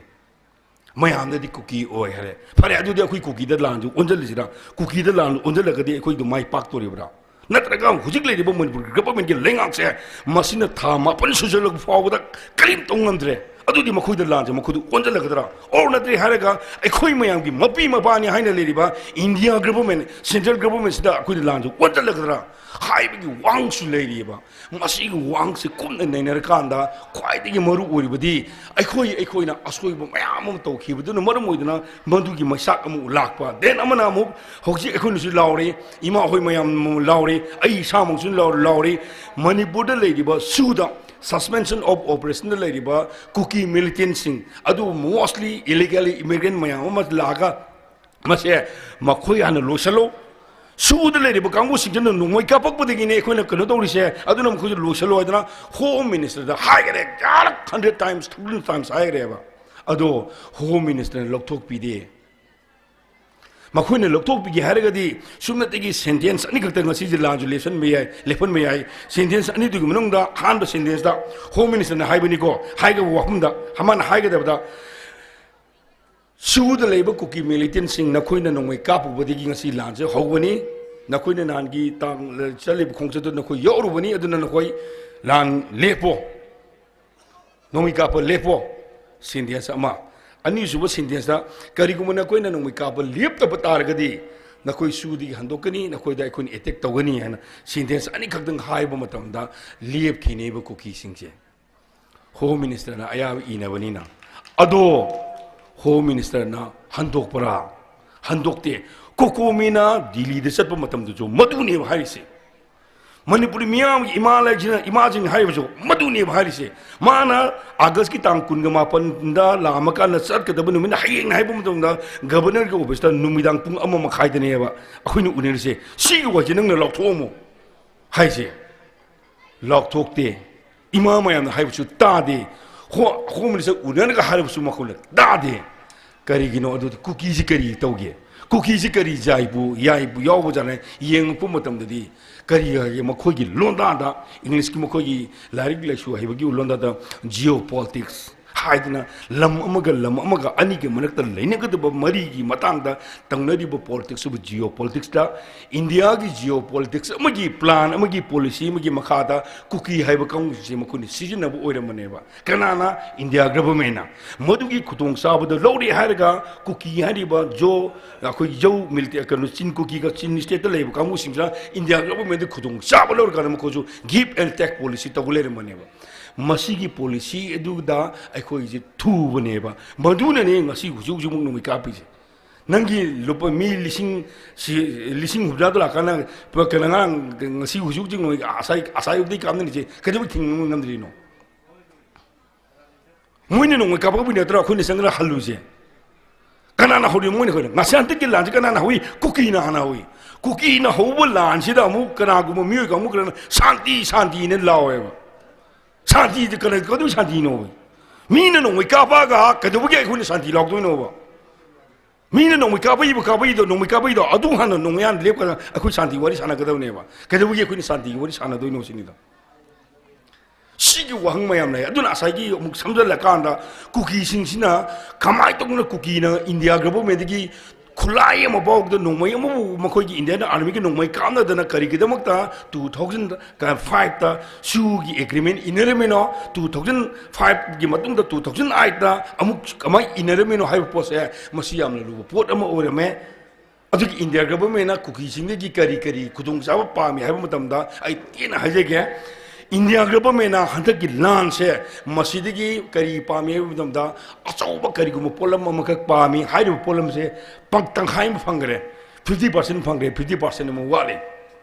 ꯃꯌꯥꯝꯗꯗꯤ ꯀꯨꯀꯤ ꯑꯣꯏ ꯍꯥꯏꯔꯦ꯫ ꯐꯔꯦ, ꯑꯗꯨꯗꯤ ꯑꯩꯈꯣꯏ ꯀꯨꯀꯤꯗ ꯂꯥꯟꯁꯨ ꯑꯣꯟꯁꯤꯜꯂꯤꯁꯤꯔꯥ? ꯀꯨꯀꯤꯗ ꯂꯥꯟ ꯑꯣꯟꯁꯤꯜꯂꯒꯗꯤ ꯑꯩꯈꯣꯏꯗꯣ ꯃꯥꯏ ꯄꯥꯛꯇꯣꯔꯤꯕ꯭ꯔꯥ? ꯅꯠꯇ꯭ꯔꯒ ꯍꯧꯖꯤꯛ ꯂꯩꯔꯤꯕ ꯃꯅꯤꯄꯨꯔ ꯒꯚꯔꯟꯃꯦꯟꯠꯀꯤ ꯂꯩꯉꯥꯛꯁꯦ ꯃꯁꯤꯅ ꯊꯥ ꯃꯥꯄꯟ ꯁꯨꯖꯜꯂꯛꯄ ꯐꯥꯎꯕꯗ ꯀꯔꯤꯝ ꯇꯧ ꯉꯝꯗ꯭ꯔꯦ꯫ ꯑꯗꯨꯗꯤ ꯃꯈꯣꯏꯗ ꯂꯥꯟꯁꯦ ꯃꯈꯣꯏꯗ ꯑꯣꯟꯁꯤꯜꯂꯛꯀꯗ꯭ꯔꯥ? ꯑꯣꯔ ꯅꯠꯇ꯭ꯔꯦ ꯍꯥꯏꯔꯒ ꯑꯩꯈꯣꯏ ꯃꯌꯥꯝꯒꯤ ꯃꯄꯤ ꯃꯄꯥꯅꯤ ꯍꯥꯏꯅ ꯂꯩꯔꯤꯕ ꯏꯟꯗꯤꯌꯥ ꯒꯚꯔꯟꯃꯦꯟꯠ, ꯁꯦꯟꯇ꯭ꯔꯦꯜ ꯒꯚꯔꯟꯃꯦꯟꯠꯁꯤꯗ ꯑꯩꯈꯣꯏꯗ ꯂꯥꯟꯁꯦ ꯑꯣꯟꯁꯤꯜꯂꯛꯀꯗ꯭ꯔꯥ ꯍꯥꯏꯕꯒꯤ ꯋꯥꯍꯪꯁꯨ ꯂꯩꯔꯤꯑꯕ꯫ ꯃꯁꯤꯒꯤ ꯋꯥꯍꯪꯁꯦ ꯀꯨꯞꯅ ꯅꯩꯅꯔꯀꯥꯟꯗ ꯈ꯭ꯋꯥꯏꯗꯒꯤ ꯃꯔꯨ ꯑꯣꯏꯔꯤꯕꯗꯤ ꯑꯩꯈꯣꯏ, ꯑꯩꯈꯣꯏꯅ ꯑꯁꯣꯏꯕ ꯃꯌꯥꯝ ꯑꯃ ꯇꯧꯈꯤꯕꯗꯨꯅ ꯃꯔꯝ ꯑꯣꯏꯗꯨꯅ ꯃꯗꯨꯒꯤ ꯃꯩꯁꯥꯛ ꯑꯃꯨꯛ ꯂꯥꯛꯄ꯫ ꯗꯦꯟ ꯑꯃꯅ ꯑꯃꯨꯛ ꯍꯧꯖꯤꯛ ꯑꯩꯈꯣꯏꯅꯁꯨ ꯂꯥꯎꯔꯤ, ꯏꯃꯥ ꯍꯣꯏ ꯃꯌꯥꯝ ꯑꯃ ꯂꯥꯎꯔꯤ, ꯑꯩ ꯏꯁꯥꯃꯛꯁꯨ ꯂꯥꯎ-, ꯂꯥꯎꯔꯤ꯫ ꯃꯅꯤꯄꯨꯔꯗ ꯂꯩꯔꯤꯕ ꯁꯨꯗ, suspension of operationꯗ ꯂꯩꯔꯤꯕ ꯀꯨꯀꯤ ꯃꯤꯂꯤꯇꯦꯟꯠꯁꯤꯡ ꯑꯗꯨ mostly illegally immigrant ꯃꯌꯥꯝ ꯑꯃ ꯂꯥꯛꯑꯒ ꯃꯁꯦ ꯃꯈꯣꯏ ꯍꯥꯟꯅ ꯂꯣꯏꯁꯤꯜꯂꯨ꯫ ꯁꯨꯗ ꯂꯩꯔꯤꯕ ꯀꯥꯡꯕꯨꯁꯤꯡꯁꯤꯅ ꯅꯣꯡꯃꯩ ꯀꯥꯞꯄꯛꯄꯗꯒꯤꯅꯦ ꯑꯩꯈꯣꯏꯅ ꯀꯩꯅꯣ ꯇꯧꯔꯤꯁꯦ, ꯑꯗꯨꯅ ꯃꯈꯣꯏꯁꯨ ꯂꯣꯏꯁꯤꯜꯂꯣ ꯍꯥꯏꯗꯅ ꯍꯣꯝ ꯃꯤꯅꯤꯁꯇꯔꯗ ꯍꯥꯏꯈꯔꯦ, ꯌꯥꯔꯛ ꯍꯟꯗ꯭ꯔꯦꯠ ꯇꯥꯏꯝꯁ, ꯊꯥꯎꯖꯟ ꯇꯥꯏꯝꯁ ꯍꯥꯏꯈ꯭ꯔꯦꯕ꯫ ꯑꯗꯣ ꯍꯣꯝ ꯃꯤꯅꯤꯁꯇꯔꯅ ꯂꯧꯊꯣꯛꯄꯤꯗꯦ꯫ ꯃꯈꯣꯏꯅ ꯂꯧꯊꯣꯛꯄꯤꯒꯦ ꯍꯥꯏꯔꯒꯗꯤ ꯁꯨꯞꯅꯇꯒꯤ ꯁꯦꯟꯇꯦꯟꯁ ꯑꯅꯤꯈꯛꯇ ꯉꯁꯤꯁꯦ ꯂꯥꯟꯁꯨ ꯂꯦꯞꯁꯟꯕ ꯌꯥꯏ, ꯂꯦꯞꯍꯟꯕ ꯌꯥꯏ꯫ ꯁꯦꯟꯇꯦꯟꯁ ꯑꯅꯤꯗꯨꯒꯤ ꯃꯅꯨꯡꯗ ꯑꯍꯥꯟꯕ ꯁꯦꯟꯇꯦꯟꯁꯇ ꯍꯣꯝ ꯃꯤꯅꯤꯁꯇꯔꯅ ꯍꯥꯏꯕꯅꯤꯀꯣ, ꯍꯥꯏꯒꯗꯕ ꯋꯥꯐꯝꯗ ꯃꯥꯅ ꯍꯥꯏꯒꯗꯕꯗ, ꯁꯨꯗ ꯂꯩꯕ ꯀꯨꯀꯤ ꯃꯤꯂꯤꯇꯦꯟꯠꯁꯤꯡ, ꯅꯈꯣꯏꯅ ꯅꯣꯡꯃꯩ ꯀꯥꯞꯄꯨꯕꯗꯒꯤ ꯉꯁꯤ ꯂꯥꯟꯁꯦ ꯍꯧꯕꯅꯤ꯫ ꯅꯈꯣꯏꯅ ꯅꯍꯥꯟꯒꯤ ꯇꯥꯡ, ꯆꯠꯂꯤꯕ ꯈꯣꯡꯆꯠꯇꯨ ꯅꯈꯣꯏ ꯌꯥꯎꯔꯨꯕꯅꯤ, ꯑꯗꯨꯅ ꯅꯈꯣꯏ ꯂꯥꯟ ꯂꯦꯞꯄꯣ, ꯅꯣꯡꯃꯩ ꯀꯥꯞꯄ ꯂꯦꯞꯄꯣ꯫ ꯁꯦꯟꯇꯦꯟꯁ ꯑꯃ꯫ ꯑꯅꯤꯁꯨꯕ ꯁꯦꯟꯇꯦꯟꯁꯇ, ꯀꯔꯤꯒꯨꯝꯕ ꯅꯈꯣꯏꯅ ꯅꯣꯡꯃꯩ ꯀꯥꯞꯄ ꯂꯦꯞꯇꯕ ꯇꯥꯔꯒꯗꯤ ꯅꯈꯣꯏ ꯁꯨꯗꯒꯤ ꯍꯟꯗꯣꯛꯀꯅꯤ, ꯅꯈꯣꯏꯗ ꯑꯩꯈꯣꯏꯅ ꯑꯦꯇꯦꯛ ꯇꯧꯒꯅꯤ ꯍꯥꯏꯅ ꯁꯦꯟꯇꯦꯟꯁ ꯑꯅꯤꯈꯛꯇꯪ ꯍꯥꯏꯕ ꯃꯇꯝꯗ ꯂꯦꯞꯈꯤꯅꯦꯕ ꯀꯨꯀꯤꯁꯤꯡꯁꯦ꯫ ꯍꯣꯝ ꯃꯤꯅꯤꯁꯇꯔꯅ ꯑꯌꯥꯕ ꯏꯅꯕꯅꯤꯅ꯫ ꯑꯗꯣ ꯍꯣꯝ ꯃꯤꯅꯤꯁꯇꯔꯅ ꯍꯟꯗꯣꯛꯄ꯭ꯔꯥ? ꯍꯟꯗꯣꯛꯇꯦ꯫ ꯀꯣꯀꯣꯃꯤꯅ ꯗꯤꯜꯂꯤꯗ ꯆꯠꯄ ꯃꯇꯝꯗꯁꯨ ꯃꯗꯨꯅꯦꯕ ꯍꯥꯏꯔꯤꯁꯦ꯫ ꯃꯅꯤꯄꯨꯔꯤ ꯃꯤꯌꯥꯝꯒꯤ ꯏꯃꯥ ꯂꯩꯁꯤꯅ, ꯏꯃꯥꯁꯤꯡꯅ ꯍꯥꯏꯔꯤꯕꯁꯨ ꯃꯗꯨꯅꯦꯕ ꯍꯥꯏꯔꯤꯁꯦ꯫ ꯃꯥꯅ ꯑꯥꯒꯁꯀꯤ ꯇꯥꯡ ꯀꯨꯟꯒ ꯃꯥꯄꯟꯗ ꯂꯥꯛꯑꯝꯃꯀꯥꯟꯗ ꯆꯠꯀꯗꯕ ꯅꯨꯃꯤꯠꯅ ꯍꯌꯦꯡꯅ ꯍꯥꯏꯕ ꯃꯇꯝꯗ ꯒꯕꯔꯅꯔꯒꯤ ꯑꯣꯐꯤꯁꯇ ꯅꯨꯃꯤꯗꯥꯡ ꯄꯨꯡ ꯑꯃ ꯃꯈꯥꯏꯗꯅꯦꯕ ꯑꯩꯈꯣꯏꯅ ꯎꯅꯔꯤꯁꯦ꯫ ꯁꯤꯒꯤ ꯋꯥꯁꯦ ꯅꯪꯅ ꯂꯥꯎꯊꯣꯛꯑꯝꯃꯣ ꯍꯥꯏꯁꯦ꯫ ꯂꯥꯎꯊꯣꯛꯇꯦ꯫ ꯏꯃꯥ ꯃꯌꯥꯝꯅ ꯍꯥꯏꯕꯁꯨ ꯇꯥꯗꯦ꯫ ꯍꯣ-, ꯍꯣꯝ ꯃꯤꯅꯤꯁꯇꯔ ꯎꯅꯔꯒ ꯍꯥꯏꯔꯕꯁꯨ ꯃꯈꯣꯏꯅ ꯇꯥꯗꯦ꯫ ꯀꯔꯤꯒꯤꯅꯣ ꯑꯗꯨꯗꯤ? ꯀꯨꯀꯤꯁꯤ ꯀꯔꯤ ꯇꯧꯒꯦ? ꯀꯨꯀꯤꯁꯤ ꯀꯔꯤ ꯖꯥꯏꯕꯨ, ꯌꯥꯏꯕꯨ ꯌꯥꯎꯕꯖꯥꯠꯅ ꯌꯦꯡꯉꯛꯄ ꯃꯇꯝꯗꯗꯤ ꯀꯔꯤ ꯍꯥꯏꯒꯦ? ꯃꯈꯣꯏꯒꯤ ꯂꯣꯟꯗꯥꯗ, ꯏꯪꯂꯤꯁꯀꯤ ꯃꯈꯣꯏꯒꯤ ꯂꯥꯏꯔꯤꯛ ꯂꯥꯏꯁꯨ ꯍꯩꯕꯒꯤ ꯂꯣꯟꯗꯥꯗ geopolitics ꯍꯥꯏꯗꯅ ꯂꯝ ꯑꯃꯒ ꯂꯝ ꯑꯃꯒ ꯑꯅꯤꯒꯤ ꯃꯔꯛꯇ ꯂꯩꯅꯒꯗꯕ ꯃꯔꯤꯒꯤ ꯃꯇꯥꯡꯗ ꯇꯧꯅꯔꯤꯕ ꯄꯣꯂꯤꯇꯤꯛꯁ ꯑꯁꯤꯕꯨ ꯖꯤꯑꯣ ꯄꯣꯂꯤꯇꯤꯛꯁꯇ, ꯏꯟꯗꯤꯌꯥꯒꯤ ꯖꯤꯑꯣ ꯄꯣꯂꯤꯇꯤꯛꯁ ꯑꯃꯒꯤ ꯄ꯭ꯂꯥꯟ ꯑꯃꯒꯤ ꯄꯣꯂꯤꯁꯤ ꯑꯃꯒꯤ ꯃꯈꯥꯗ ꯀꯨꯀꯤ ꯍꯥꯏꯕ ꯀꯥꯡꯕꯨꯁꯦ ꯃꯈꯣꯏꯅ ꯁꯤꯖꯤꯟꯅꯕ ꯑꯣꯏꯔꯝꯕꯅꯦꯕ꯫ ꯀꯅꯥꯅ? ꯏꯟꯗꯤꯌꯥ ꯒꯚꯔꯟꯃꯦꯟꯅ꯫ ꯃꯗꯨꯒꯤ ꯈꯨꯗꯣꯡꯆꯥꯕꯗꯣ ꯂꯧꯔꯦ ꯍꯥꯏꯔꯒ ꯀꯨꯀꯤ ꯍꯥꯏꯔꯤꯕ ꯖꯣ, ꯑꯩꯈꯣꯏ ꯖꯧ ꯃꯤꯂꯤꯇꯦ-, ꯀꯩꯅꯣ, ꯆꯤꯟ ꯀꯨꯀꯤꯒ ꯆꯤꯟ ꯁ꯭ꯇꯦꯠꯇ ꯂꯩꯕ ꯀꯥꯡꯕꯨꯁꯤꯡꯁꯤꯅ ꯏꯟꯗꯤꯌꯥ ꯒꯚꯔꯟꯃꯦꯟꯗ ꯈꯨꯗꯣꯡꯆꯥꯕ ꯂꯧꯔꯀꯥꯟꯗ ꯃꯈꯣꯏꯁꯨ ꯒꯤꯐ ꯑꯦꯟ ꯇꯦꯛ ꯄꯣꯂꯤꯁꯤ ꯇꯧꯕ ꯂꯩꯔꯝꯕꯅꯦꯕ꯫ ꯃꯁꯤꯒꯤ ꯄꯣꯂꯤꯁꯤ ꯑꯗꯨꯗ ꯑꯩꯈꯣꯏꯁꯦ ꯊꯨꯕꯅꯦꯕ꯫ ꯃꯗꯨꯅꯅꯦ ꯉꯁꯤ ꯍꯧꯖꯤꯛ ꯍꯧꯖꯤꯛꯃꯛ ꯅꯣꯡꯃꯩ ꯀꯥꯞꯄꯤꯁꯦ꯫ ꯅꯪꯒꯤ ꯂꯨꯄꯥ ꯃꯤ ꯂꯤꯁꯤꯡ, ꯁꯤ, ꯂꯤꯁꯤꯡ ꯍꯨꯝꯐꯨꯇꯔꯥꯗꯣ ꯂꯥꯛꯀꯥꯟꯗ ꯄꯨꯔꯛꯀꯅ ꯉꯔꯥꯡ ꯉꯁꯤ ꯍꯧꯖꯤꯛ ꯍꯧꯖꯤꯛ ꯅꯣꯡꯃꯩ ꯑꯁꯥꯏ, ꯑꯁꯥꯏ ꯌꯧꯗꯩ ꯀꯥꯞꯅꯔꯤꯁꯦ ꯀꯩꯗꯧꯕꯩ ꯊꯤꯡꯕ ꯉꯝꯗ꯭ꯔꯤꯅꯣ? ꯃꯣꯏꯅ ꯅꯣꯡꯃꯩ ꯀꯥꯞꯄꯛꯄ ꯅꯠꯇ꯭ꯔꯣ ꯑꯩꯈꯣꯏꯅ ꯆꯪꯉꯒ ꯍꯜꯂꯨꯁꯦ? ꯀꯅꯥꯅ ꯍꯧꯔꯤꯅꯣ? ꯃꯣꯏꯅ ꯍꯧꯔꯤꯅꯣ? ꯉꯁꯤ ꯍꯟꯗꯛꯀꯤ ꯂꯥꯟꯁꯤ ꯀꯅꯥꯅ ꯍꯧꯏ? ꯀꯨꯀꯤꯅ ꯍꯥꯟꯅ ꯍꯧꯏ꯫ ꯀꯨꯀꯤꯅ ꯍꯧꯕ ꯂꯥꯟꯁꯤꯗ ꯑꯃꯨꯛ ꯀꯅꯥꯒꯨꯝꯕ ꯃꯤꯑꯣꯏ ꯀꯥꯡꯕꯨ ꯈꯔꯅ "ꯁꯥꯟꯇꯤ, ꯁꯥꯟꯇꯤꯅ" ꯂꯥꯎꯋꯦꯕ꯫ ꯁꯥꯟꯇꯤꯗꯤ ꯀꯅꯥ, ꯀꯩꯗꯧꯕꯩ ꯁꯥꯟꯇꯤꯅꯣ? ꯃꯤꯅ ꯅꯣꯡꯃꯩ ꯀꯥꯞꯄꯛꯑꯒ ꯀꯩꯗꯧꯕꯒꯤ ꯑꯩꯈꯣꯏꯅ ꯁꯥꯟꯇꯤ ꯂꯥꯎꯗꯣꯏꯅꯣꯕ? ꯃꯤꯅ ꯅꯣꯡꯃꯩ ꯀꯥꯞꯄꯛꯏꯕ, ꯀꯥꯞꯄꯛꯏꯗꯣ, ꯅꯣꯡꯃꯩ ꯀꯥꯞꯄꯛꯏꯗꯣ, ꯑꯗꯨ ꯍꯥꯟꯅ ꯅꯣꯡꯃꯩ ꯍꯥꯟꯅ ꯂꯦꯞꯀꯗꯕ, ꯑꯩꯈꯣꯏ ꯁꯥꯟꯇꯤ ꯋꯥꯔꯤ ꯁꯥꯟꯅꯒꯗꯕꯅꯦꯕ꯫ ꯀꯩꯗꯧꯕꯒꯤ ꯑꯩꯈꯣꯏꯅ ꯁꯥꯟꯇꯤꯒꯤ ꯋꯥꯔꯤ ꯁꯥꯟꯅꯗꯣꯏꯅꯣ ꯁꯤꯅꯤꯗ꯫ ꯁꯤꯒꯤ ꯋꯥꯍꯪ ꯃꯌꯥꯝ ꯂꯩ꯫ ꯑꯗꯨꯅ ꯉꯁꯥꯏꯒꯤ ꯑꯃꯨꯛ ꯁꯝꯖꯜꯂꯀꯥꯟꯗ ꯀꯨꯀꯤꯁꯤꯡꯁꯤꯅ ꯀꯃꯥꯏꯅ ꯇꯧꯗꯅ ꯀꯨꯀꯤꯅ ꯏꯟꯗꯤꯌꯥ ꯒꯚꯔꯟꯃꯦꯟꯗꯒꯤ ꯈꯨꯠꯂꯥꯏ ꯑꯃ ꯐꯥꯎꯕꯗ ꯅꯣꯡꯃꯩ ꯑꯃꯕꯨ ꯃꯈꯣꯏꯒꯤ ꯏꯟꯗꯤꯌꯥꯟ ꯑꯥꯔꯃꯤꯒꯤ ꯅꯣꯡꯃꯩ ꯀꯥꯞꯅꯗꯅ ꯀꯔꯤꯒꯤꯗꯃꯛꯇ two thousand fiveꯇ ꯁꯤꯌꯨꯒꯤ ꯑꯦꯒ꯭ꯔꯤꯃꯦꯟ ꯏꯟꯅꯔꯝꯃꯤꯅꯣ? Two thousand fiveꯒꯤ ꯃꯇꯨꯡꯗ two thousand eightꯇ ꯑꯃꯨꯛ ꯀꯃꯥꯏꯅ ꯏꯟꯅꯔꯝꯃꯤꯅꯣ ꯍꯥꯏꯕ ꯄꯣꯠꯁꯦ, ꯃꯁꯤ ꯌꯥꯝꯅ ꯂꯨꯕ ꯄꯣꯠ ꯑꯃ ꯑꯣꯏꯔꯝꯃꯦ꯫ ꯑꯗꯨꯒꯤ ꯏꯟꯗꯤꯌꯥ ꯒꯚꯔꯟꯃꯦꯟꯅ ꯀꯨꯀꯤꯁꯤꯡꯗꯒꯤ ꯀꯔꯤ ꯀꯔꯤ ꯈꯨꯗꯣꯡꯆꯥꯕ ꯄꯥꯝꯃꯤ ꯍꯥꯏꯕ ꯃꯇꯝꯗ ꯑꯩ ꯇꯦꯟꯅ ꯍꯥꯏꯖꯒꯦ꯫ ꯏꯟꯗꯤꯌꯥ ꯒꯚꯔꯟꯃꯦꯟꯅ ꯍꯟꯗꯛꯀꯤ ꯂꯥꯟꯁꯦ ꯃꯁꯤꯗꯒꯤ ꯀꯔꯤ ꯄꯥꯝꯃꯤ ꯍꯥꯏꯕ ꯃꯇꯝꯗ ꯑꯆꯧꯕ ꯀꯔꯤꯒꯨꯝꯕ ꯄꯣꯠꯂꯝ ꯑꯃꯈꯛ ꯄꯥꯝꯃꯤ꯫ ꯍꯥꯏꯔꯤꯕ ꯄꯣꯠꯂꯝꯁꯦ ꯄꯪ-, ꯇꯪꯈꯥꯏ ꯑꯃ ꯐꯪꯈ꯭ꯔꯦ, fifty percent ꯐꯪꯈ꯭ꯔꯦ, fifty percent ꯑꯃ ꯋꯥꯠꯂꯤ꯫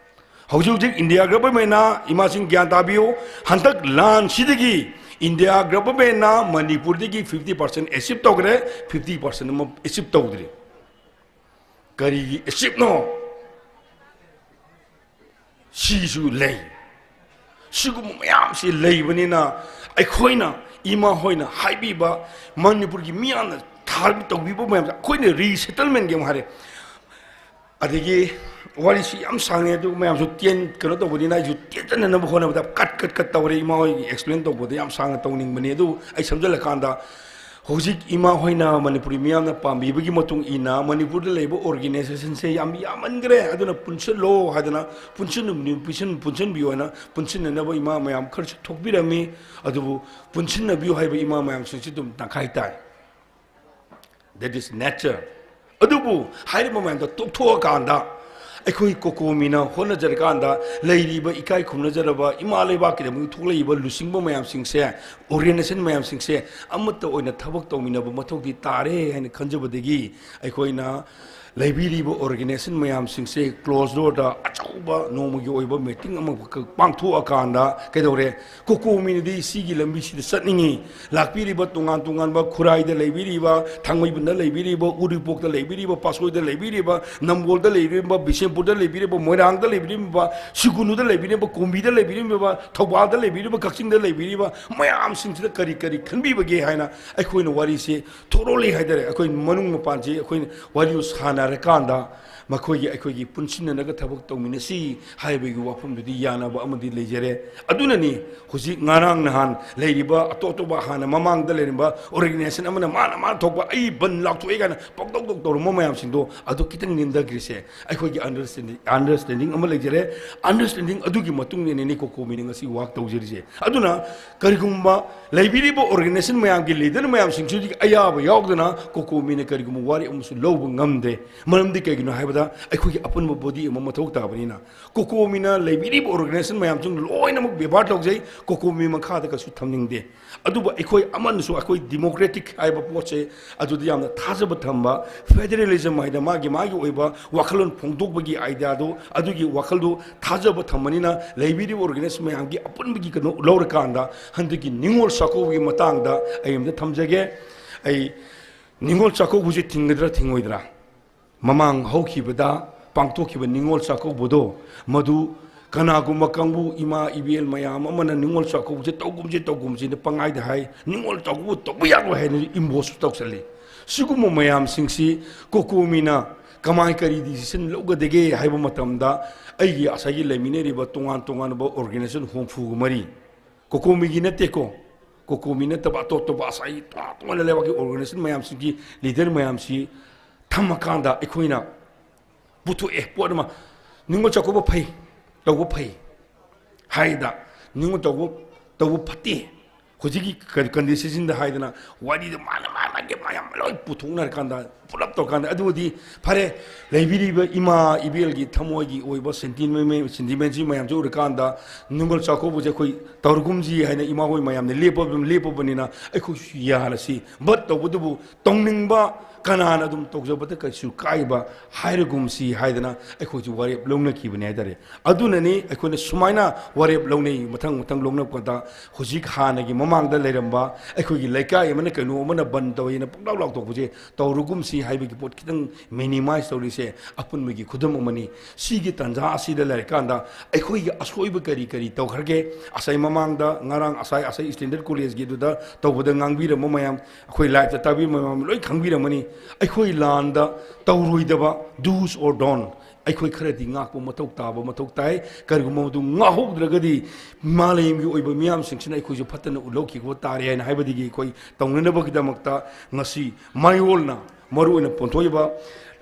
ꯍꯧꯖꯤꯛ ꯍꯧꯖꯤꯛ ꯏꯟꯗꯤꯌꯥ ꯒꯚꯔꯟꯃꯦꯟꯅ, ꯏꯃꯥꯁꯤꯡ ꯒ꯭ꯌꯥꯟ ꯇꯥꯕꯤꯌꯨ, ꯍꯟꯗꯛ ꯂꯥꯟꯁꯤꯗꯒꯤ ꯏꯟꯗꯤꯌꯥ ꯒꯚꯔꯟꯃꯦꯟꯅ ꯃꯅꯤꯄꯨꯔꯗꯒꯤ fifty percent achieve ꯇꯧꯈ꯭ꯔꯦ, fifty percent ꯑꯃ achieve ꯇꯧꯗ꯭ꯔꯤ꯫ ꯀꯔꯤꯒꯤ achieve ꯅꯣ? ꯁꯤꯁꯨ ꯂꯩ꯫ ꯁꯤꯒꯨꯝꯕ ꯃꯌꯥꯝꯁꯤ ꯂꯩꯕꯅꯤꯅ ꯑꯩꯈꯣꯏꯅ, ꯏꯃꯥ ꯍꯣꯏꯅ ꯍꯥꯏꯕꯤꯕ, ꯃꯅꯤꯄꯨꯔꯒꯤ ꯃꯤꯌꯥꯝꯅ ꯊꯥ-, ꯇꯧꯕꯤꯕ ꯃꯌꯥꯝꯁꯦ ꯑꯩꯈꯣꯏꯅ resettlementꯒꯤ ꯑꯃꯨꯛ ꯍꯥꯏꯔꯦ꯫ ꯑꯗꯒꯤ ꯋꯥꯔꯤꯁꯤ ꯌꯥꯝ ꯁꯥꯡꯉꯦ, ꯑꯗꯨ ꯃꯌꯥꯝꯁꯨ ꯇꯦꯟ ꯀꯩꯅꯣ ꯇꯧꯕꯅꯤꯅ ꯑꯩꯁꯨ ꯇꯦꯟꯖꯟꯅꯅꯕ ꯍꯣꯠꯅꯕꯗ ꯀꯠ ꯀꯠ ꯀꯠ ꯇꯧꯔꯦ꯫ ꯏꯃꯥ ꯍꯣꯏꯒꯤ ꯑꯦꯛꯁꯄ꯭ꯂꯦꯟ ꯇꯧꯕꯗ ꯌꯥꯝ ꯁꯥꯡꯅ ꯇꯧꯅꯤꯡꯕꯅꯤ꯫ ꯑꯗꯨ ꯑꯩ ꯁꯝꯖꯜꯂꯀꯥꯟꯗ, ꯍꯧꯖꯤꯛ ꯏꯃꯥ ꯍꯣꯏꯅ ꯃꯅꯤꯄꯨꯔꯤ ꯃꯤꯌꯥꯝꯅ ꯄꯥꯝꯕꯤꯕꯒꯤ ꯃꯇꯨꯡ ꯏꯟꯅ ꯃꯅꯤꯄꯨꯔꯗ ꯂꯩꯕ ꯑꯣꯔꯒꯦꯅꯥꯏꯖꯦꯁꯟꯁꯦ ꯌꯥꯝ ꯌꯥꯝꯃꯟꯈ꯭ꯔꯦ, ꯑꯗꯨꯅ ꯄꯨꯟꯁꯤꯜꯂꯣ ꯍꯥꯏꯗꯅ ꯄꯨꯟꯁꯤꯟ-, ꯄꯨꯟꯁꯤꯟꯕꯤꯌꯣ ꯍꯥꯏꯅ ꯄꯨꯟꯁꯤꯟꯅꯅꯕ ꯏꯃꯥ ꯃꯌꯥꯝ ꯈꯔꯁꯨ ꯊꯣꯛꯄꯤꯔꯝꯃꯤ꯫ ꯑꯗꯨꯕꯨ ꯄꯨꯟꯁꯤꯟꯅꯕꯤꯌꯨ ꯍꯥꯏꯕ ꯏꯃꯥ ꯃꯌꯥꯝꯁꯤꯡꯁꯤ ꯑꯗꯨꯝ ꯇꯪꯈꯥꯏ ꯇꯥꯏ꯫ That is nature. ꯑꯗꯨꯕꯨ ꯍꯥꯏꯔꯤꯕ ꯃꯌꯥꯝꯗꯣ ꯇꯣꯛꯊꯣꯛꯑꯀꯥꯟꯗ, ꯑꯩꯈꯣꯏ ꯀꯣꯀꯣꯃꯤꯅ ꯍꯣꯠꯅꯖꯔꯀꯥꯟꯗ, ꯂꯩꯔꯤꯕ ꯏꯀꯥꯏ ꯈꯨꯝꯅꯖꯔꯕ ꯏꯃꯥ ꯂꯩꯕꯥꯛꯀꯤꯗꯃꯛ ꯊꯣꯛꯂꯛꯏꯕ ꯂꯨꯆꯤꯡꯕ ꯃꯌꯥꯝꯁꯤꯡꯁꯦ, ꯑꯣꯔꯒꯦꯅꯥꯏꯖꯦꯁꯟ ꯃꯌꯥꯝꯁꯤꯡꯁꯦ ꯑꯃꯠꯇ ꯑꯣꯏꯅ ꯊꯕꯛ ꯇꯧꯃꯤꯟꯅꯕ ꯃꯊꯧꯗꯤ ꯇꯥꯔꯦ ꯍꯥꯏꯅ ꯈꯟꯖꯕꯗꯒꯤ, ꯑꯩꯈꯣꯏꯅ ꯂꯩꯕꯤꯔꯤꯕ ꯑꯣꯔꯒꯦꯅꯥꯏꯖꯦꯁꯟ ꯃꯌꯥꯝꯁꯤꯡꯁꯦ ꯀ꯭ꯂꯣꯖ ꯗꯣꯔꯗ ꯑꯆꯧꯕ ꯅꯣꯡꯃꯒꯤ ꯑꯣꯏꯕ ꯃꯤꯇꯤꯡ ꯑꯃꯈꯛ ꯄꯥꯡꯊꯣꯛꯑꯀꯥꯟꯗ ꯀꯩꯗꯧꯔꯦ? ꯀꯣꯀꯣꯃꯤꯅꯗꯤ ꯁꯤꯒꯤ ꯂꯝꯕꯤꯁꯤꯗ ꯆꯠꯅꯤꯡꯉꯤ꯫ ꯂꯥꯛꯄꯤꯔꯤꯕ ꯇꯣꯉꯥꯟ ꯇꯣꯉꯥꯟꯕ ꯈꯨꯔꯥꯏꯗ ꯂꯩꯕꯤꯔꯤꯕ, ꯊꯥꯡꯃꯩꯕꯟꯗ ꯂꯩꯕꯤꯔꯤꯕ, ꯎꯔꯤꯄꯣꯛꯇ ꯂꯩꯕꯤꯔꯤꯕ, ꯄꯥꯠꯁꯣꯏꯗ ꯂꯩꯕꯤꯔꯤꯕ, ꯅꯝꯕꯣꯜꯗ ꯂꯩꯕꯤꯔꯤꯕ, ꯕꯤꯁꯦꯝꯄꯨꯔꯗ ꯂꯩꯕꯤꯔꯤꯕ, ꯃꯣꯏꯔꯥꯡꯗ ꯂꯩꯕꯤꯔꯤꯕ, ꯁꯤꯒꯨꯅꯨꯗ ꯂꯩꯕꯤꯔꯤꯕ, ꯀꯣꯝꯕꯤꯗ ꯂꯩꯕꯤꯔꯤꯕ, ꯊꯧꯕꯥꯜꯗ ꯂꯩꯕꯤꯔꯤꯕ, ꯀꯛꯆꯤꯡꯗ ꯂꯩꯕꯤꯔꯤꯕ ꯃꯌꯥꯝꯁꯤꯡꯁꯤꯗ ꯀꯔꯤ ꯀꯔꯤ ꯈꯟꯕꯤꯕꯒꯦ ꯍꯥꯏꯅ ꯑꯩꯈꯣꯏꯅ ꯋꯥꯔꯤꯁꯦ ꯊꯣꯔꯣꯂꯤ ꯍꯥꯏꯇꯥꯔꯦ, ꯑꯩꯈꯣꯏ ꯃꯅꯨꯡ ꯃꯄꯥꯟꯁꯤ ꯑꯩꯈꯣꯏꯅ ꯋꯥꯔꯤ ꯁꯥꯟꯅꯔꯀꯥꯟꯗ ꯃꯈꯣꯏꯒꯤ, ꯑꯩꯈꯣꯏꯒꯤ ꯄꯨꯟꯁꯤꯟꯅꯔꯒ ꯊꯕꯛ ꯇꯧꯃꯤꯟꯅꯁꯤ ꯍꯥꯏꯕꯒꯤ ꯋꯥꯐꯝꯗꯨꯗꯤ ꯌꯥꯅꯕ ꯑꯃꯗꯤ ꯂꯩꯖꯔꯦ꯫ ꯑꯗꯨꯅꯅꯤ ꯍꯧꯖꯤꯛ ꯉꯔꯥꯡ ꯅꯍꯥꯟ ꯂꯩꯔꯤꯕ ꯑꯇꯣꯞ ꯑꯇꯣꯞꯄ ꯍꯥꯟꯅ ꯃꯃꯥꯡꯗ ꯂꯩꯔꯝꯕ ꯑꯣꯔꯒꯦꯅꯥꯏꯖꯦꯁꯟ ꯑꯃꯅ ꯃꯥꯅ ꯃꯥꯅ ꯊꯣꯛꯄ "ꯑꯩ ꯕꯟ ꯂꯥꯎꯊꯣꯛꯑꯦ" ꯀꯥꯏꯅ ꯄꯪꯇꯧ ꯇꯧ ꯇꯧꯔꯝꯕ ꯃꯌꯥꯝꯁꯤꯡꯗꯣ ꯑꯗꯨ ꯈꯤꯇꯪ ꯅꯦꯝꯊꯈ꯭ꯔꯤꯁꯦ ꯑꯩꯈꯣꯏꯒꯤ ꯑꯟꯗꯔꯁꯇꯦꯟꯗꯤꯡ, ꯑꯟꯗꯔꯁꯇꯦꯟꯗꯤꯡ ꯑꯃ ꯂꯩꯖꯔꯦ꯫ ꯑꯟꯗꯔꯁꯇꯦꯟꯗꯤꯡ ꯑꯗꯨꯒꯤ ꯃꯇꯨꯡ ꯏꯟꯅꯅꯤ ꯀꯣꯀꯣꯃꯤꯅ ꯉꯁꯤ ꯋꯥꯛ ꯇꯧꯖꯔꯤꯁꯦ꯫ ꯑꯗꯨꯅ ꯀꯔꯤꯒꯨꯝꯕ ꯂꯩꯕꯤꯔꯤꯕ ꯑꯣꯔꯒꯦꯅꯥꯏꯖꯦꯁꯟ ꯃꯌꯥꯝꯒꯤ ꯂꯤꯗꯔ ꯃꯌꯥꯝꯁꯤꯡꯁꯤꯒꯤ ꯑꯌꯥꯕ ꯌꯥꯎꯗꯅ ꯀꯣꯀꯣꯃꯤꯅ ꯀꯔꯤꯒꯨꯝꯕ ꯋꯥꯔꯦꯞ ꯑꯃꯁꯨ ꯂꯧꯕ ꯉꯝꯗꯦ꯫ ꯃꯔꯝꯗꯤ ꯀꯩꯒꯤꯅꯣ ꯍꯥꯏꯕꯗ ꯑꯩꯈꯣꯏꯒꯤ ꯑꯄꯨꯟꯕ ꯕꯣꯗꯤ ꯑꯃ ꯃꯊꯧ ꯇꯥꯕꯅꯤꯅ꯫ ꯀꯣꯀꯣꯃꯤꯅ ꯂꯩꯕꯤꯔꯤꯕ ꯑꯣꯔꯒꯦꯅꯥꯏꯖꯦꯁꯟ ꯃꯌꯥꯝꯁꯤꯡ ꯂꯣꯏꯅꯃꯛ ꯕꯦꯕꯥꯔ ꯇꯧꯖꯩ, ꯀꯣꯀꯣꯃꯤ ꯃꯈꯥꯗ ꯀꯩꯁꯨ ꯊꯝꯅꯤꯡꯗꯦ꯫ ꯑꯗꯨꯕꯨ ꯑꯩꯈꯣꯏ ꯑꯃꯅꯁꯨ ꯑꯩꯈꯣꯏ ꯗꯤꯃꯣꯀ꯭ꯔꯦꯇꯤꯛ ꯍꯥꯏꯕ ꯄꯣꯠꯁꯦ ꯑꯗꯨꯗ ꯌꯥꯝꯅ ꯊꯥꯖꯕ ꯊꯝꯕ, ꯐꯦꯗꯔꯦꯂꯤꯖꯝ ꯍꯥꯏꯅ ꯃꯥꯒꯤ ꯃꯥꯒꯤ ꯑꯣꯏꯕ ꯋꯥꯈꯜꯂꯣꯟ ꯐꯣꯡꯗꯣꯛꯄꯒꯤ ꯑꯥꯏꯗꯤꯌꯥꯗꯣ, ꯑꯗꯨꯒꯤ ꯋꯥꯈꯜꯗꯣ ꯊꯥꯖꯕ ꯊꯝꯕꯅꯤꯅ ꯂꯩꯕꯤꯔꯤꯕ ꯑꯣꯔꯒꯦꯅꯥꯏꯖꯦꯁꯟ ꯃꯌꯥꯝꯒꯤ ꯑꯄꯨꯟꯕꯒꯤ ꯀꯩꯅꯣ ꯂꯧꯔꯀꯥꯟꯗ ꯍꯟꯗꯛꯀꯤ ꯅꯤꯉꯣꯜ ꯆꯥꯛꯀꯧꯕꯒꯤ ꯃꯇꯥꯡꯗ ꯑꯩ ꯑꯝꯇ ꯊꯝꯖꯒꯦ꯫ ꯑꯩ ꯅꯤꯉꯣꯜ ꯆꯥꯛꯀꯧꯕꯁꯤ ꯊꯤꯡꯒꯗ꯭ꯔꯥ ꯊꯤꯡꯉꯣꯏꯗ꯭ꯔꯥ? ꯃꯃꯥꯡ ꯍꯧꯈꯤꯕꯗ ꯄꯥꯡꯊꯣꯛꯈꯤꯕ ꯅꯤꯉꯣꯜ ꯆꯥꯛꯀꯧꯕꯗꯣ, ꯃꯗꯨ ꯀꯅꯥꯒꯨꯝꯕ ꯀꯥꯡꯕꯨ, ꯏꯃꯥ ꯏꯕꯦꯜ ꯃꯌꯥꯝ ꯑꯃꯅ ꯅꯤꯉꯣꯜ ꯆꯥꯛꯀꯧꯕꯁꯦ ꯇꯧꯒꯨꯝꯁꯦ, ꯇꯧꯒꯨꯝꯁꯦꯅ ꯄꯪꯍꯥꯏꯗ ꯍꯥꯏ, ꯅꯤꯉꯣꯜ ꯆꯥꯛꯀꯧꯕ ꯇꯧꯕ ꯌꯥꯔꯣꯏ ꯍꯥꯏꯅ ꯏꯝꯕꯣꯁꯁꯨ ꯇꯧꯁꯜꯂꯤ꯫ ꯁꯤꯒꯨꯝꯕ ꯃꯌꯥꯝꯁꯤꯡꯁꯤ ꯀꯣꯀꯣꯃꯤꯅ ꯀꯃꯥꯏ ꯀꯔꯤ decision ꯂꯧꯒꯗꯒꯦ ꯍꯥꯏꯕ ꯃꯇꯝꯗ, ꯑꯩꯒꯤ ꯉꯁꯥꯏꯒꯤ ꯂꯩꯃꯤꯟꯅꯔꯤꯕ ꯇꯣꯉꯥꯟ ꯇꯣꯉꯥꯟꯕ organization ꯍꯨꯝꯐꯨꯒ ꯃꯔꯤ, ꯀꯣꯀꯣꯃꯤꯒꯤ ꯅꯠꯇꯦꯀꯣ, ꯀꯣꯀꯣꯃꯤ ꯅꯠꯇꯕ ꯑꯇꯣꯞ ꯑꯇꯣꯞꯄ ꯉꯁꯥꯏꯒꯤ ꯇꯣꯉꯥꯟ ꯇꯣꯉꯥꯟꯅ ꯂꯩꯕꯥꯛꯀꯤ organization ꯃꯌꯥꯝꯁꯤꯡꯒꯤ leader ꯃꯌꯥꯝꯁꯤ ꯊꯝꯃꯀꯥꯟꯗ, ꯑꯩꯈꯣꯏꯅ ꯄꯨꯊꯣꯛꯑꯦ ꯄꯣꯠ ꯑꯃ, ꯅꯤꯉꯣꯜ ꯆꯥꯛꯀꯧꯕ ꯐꯩ, ꯇꯧꯕ ꯐꯩ ꯍꯥꯏꯗ, ꯅꯤꯉꯣꯜ ꯇꯧꯕ, ꯇꯧꯕ ꯐꯠꯇꯦ ꯍꯧꯖꯤꯛꯀꯤ ꯀ-, conditionꯁꯤꯗ ꯍꯥꯏꯗꯅ, ꯋꯥꯔꯤꯗꯣ ꯃꯥꯅ ꯃꯥ ꯃꯥꯒꯤ ꯃꯌꯥꯝ ꯂꯣꯏ ꯄꯨꯊꯣꯛꯅꯔꯀꯥꯟꯗ, ꯄꯨꯂꯞ ꯇꯧꯔꯀꯥꯟꯗ, ꯑꯗꯨꯕꯨꯗꯤ ꯐꯔꯦ, ꯂꯩꯕꯤꯔꯤꯕ ꯏꯃꯥ ꯏꯕꯦꯜꯒꯤ ꯊꯃꯣꯏꯒꯤ ꯑꯣꯏꯕ sentiment, sentimentꯁꯤ ꯃꯌꯥꯝꯁꯤ ꯎꯔꯀꯥꯟꯗ, ꯅꯤꯉꯣꯜ ꯆꯥꯛꯀꯧꯕꯁꯦ ꯑꯩꯈꯣꯏ ꯇꯧꯔꯒꯨꯝꯁꯤ ꯍꯥꯏꯅ ꯏꯃꯥ ꯍꯣꯏ ꯃꯌꯥꯝꯅ ꯂꯦꯞꯄꯕ-, ꯂꯦꯞꯄꯕꯅꯤꯅ, ꯑꯩꯈꯣꯏꯁꯨ ꯌꯥꯔꯁꯤ꯫ But ꯇꯧꯕꯇꯕꯨ ꯇꯧꯅꯤꯡꯕ ꯀꯅꯥꯅ ꯑꯗꯨꯝ ꯇꯧꯖꯕꯗ ꯀꯩꯁꯨ ꯀꯥꯏꯕ ꯍꯥꯏꯔꯒꯨꯝꯁꯤ ꯍꯥꯏꯗꯅ ꯑꯩꯈꯣꯏꯁꯨ ꯋꯥꯔꯦꯞ ꯂꯧꯅꯈꯤꯕꯅꯤ ꯍꯥꯏꯇꯥꯔꯦ꯫ ꯑꯗꯨꯅꯅꯤ ꯑꯩꯈꯣꯏꯅ ꯁꯨꯃꯥꯏꯅ ꯋꯥꯔꯦꯞ ꯂꯧꯅꯩ, ꯃꯊꯪ ꯃꯊꯪ ꯂꯧꯅꯔꯛꯄꯗ ꯍꯧꯖꯤꯛ ꯍꯥꯟꯅꯒꯤ ꯃꯃꯥꯡꯗ ꯂꯩꯔꯝꯕ ꯑꯩꯈꯣꯏꯒꯤ ꯂꯩꯀꯥꯏ ꯑꯃꯅ ꯀꯩꯅꯣ ꯑꯃꯅ ꯕꯟ ꯇꯧꯋꯦꯅ ꯄꯨꯡꯂꯥꯎ ꯂꯥꯎꯊꯣꯛꯄꯁꯦ ꯇꯧꯔꯒꯨꯝꯁꯤ ꯍꯥꯏꯕꯒꯤ ꯄꯣꯠ ꯈꯤꯇꯪ minimize ꯇꯧꯔꯤꯁꯦ ꯑꯄꯨꯟꯕꯒꯤ ꯈꯨꯗꯝ ꯑꯃꯅꯤ꯫ ꯁꯤꯒꯤ ꯇꯥꯟꯖꯥ ꯑꯁꯤꯗ ꯂꯩꯔꯀꯥꯟꯗ ꯑꯩꯈꯣꯏꯒꯤ ꯑꯁꯣꯏꯕ ꯀꯔꯤ ꯀꯔꯤ ꯇꯧꯈ꯭ꯔꯒꯦ? ꯉꯁꯥꯏ ꯃꯃꯥꯡꯗ, ꯉꯔꯥꯡ ꯉꯁꯥꯏ, ꯉꯁꯥꯏ Standard Collegeꯒꯤꯗꯨꯗ ꯇꯧꯕꯗ ꯉꯥꯡꯕꯤꯔꯝꯕ ꯃꯌꯥꯝ, ꯑꯩꯈꯣꯏ liveꯇ ꯇꯥꯕꯤꯔꯝꯕ ꯃꯌꯥꯝ ꯂꯣꯏ ꯈꯪꯕꯤꯔꯝꯃꯅꯤ꯫ ꯑꯩꯈꯣꯏ ꯂꯥꯟꯗ ꯇꯧꯔꯣꯏꯗꯕ do's or don't ꯑꯩꯈꯣꯏ ꯈꯔꯗꯤ ꯉꯥꯛꯄ ꯃꯊꯧ ꯇꯥꯕ ꯃꯊꯧ ꯇꯥꯏ꯫ ꯀꯔꯤꯒꯨꯝꯕ ꯃꯗꯨ ꯉꯥꯛꯍꯧꯗ꯭ꯔꯒꯗꯤ ꯃꯥꯂꯦꯝꯒꯤ ꯑꯣꯏꯕ ꯃꯤꯌꯥꯝꯁꯤꯡꯁꯤꯅ ꯑꯩꯈꯣꯏꯁꯨ ꯐꯠꯇꯅ ꯎꯠꯍꯧꯈꯤꯕ ꯇꯥꯔꯦ ꯍꯥꯏꯅ ꯍꯥꯏꯕꯗꯒꯤ ꯑꯩꯈꯣꯏ ꯇꯧꯅꯅꯕꯒꯤꯗꯃꯛꯇ ꯉꯁꯤ ꯃꯌꯣꯜꯅ ꯃꯔꯨꯑꯣꯏꯅ ꯄꯣꯟꯊꯣꯛꯏꯕ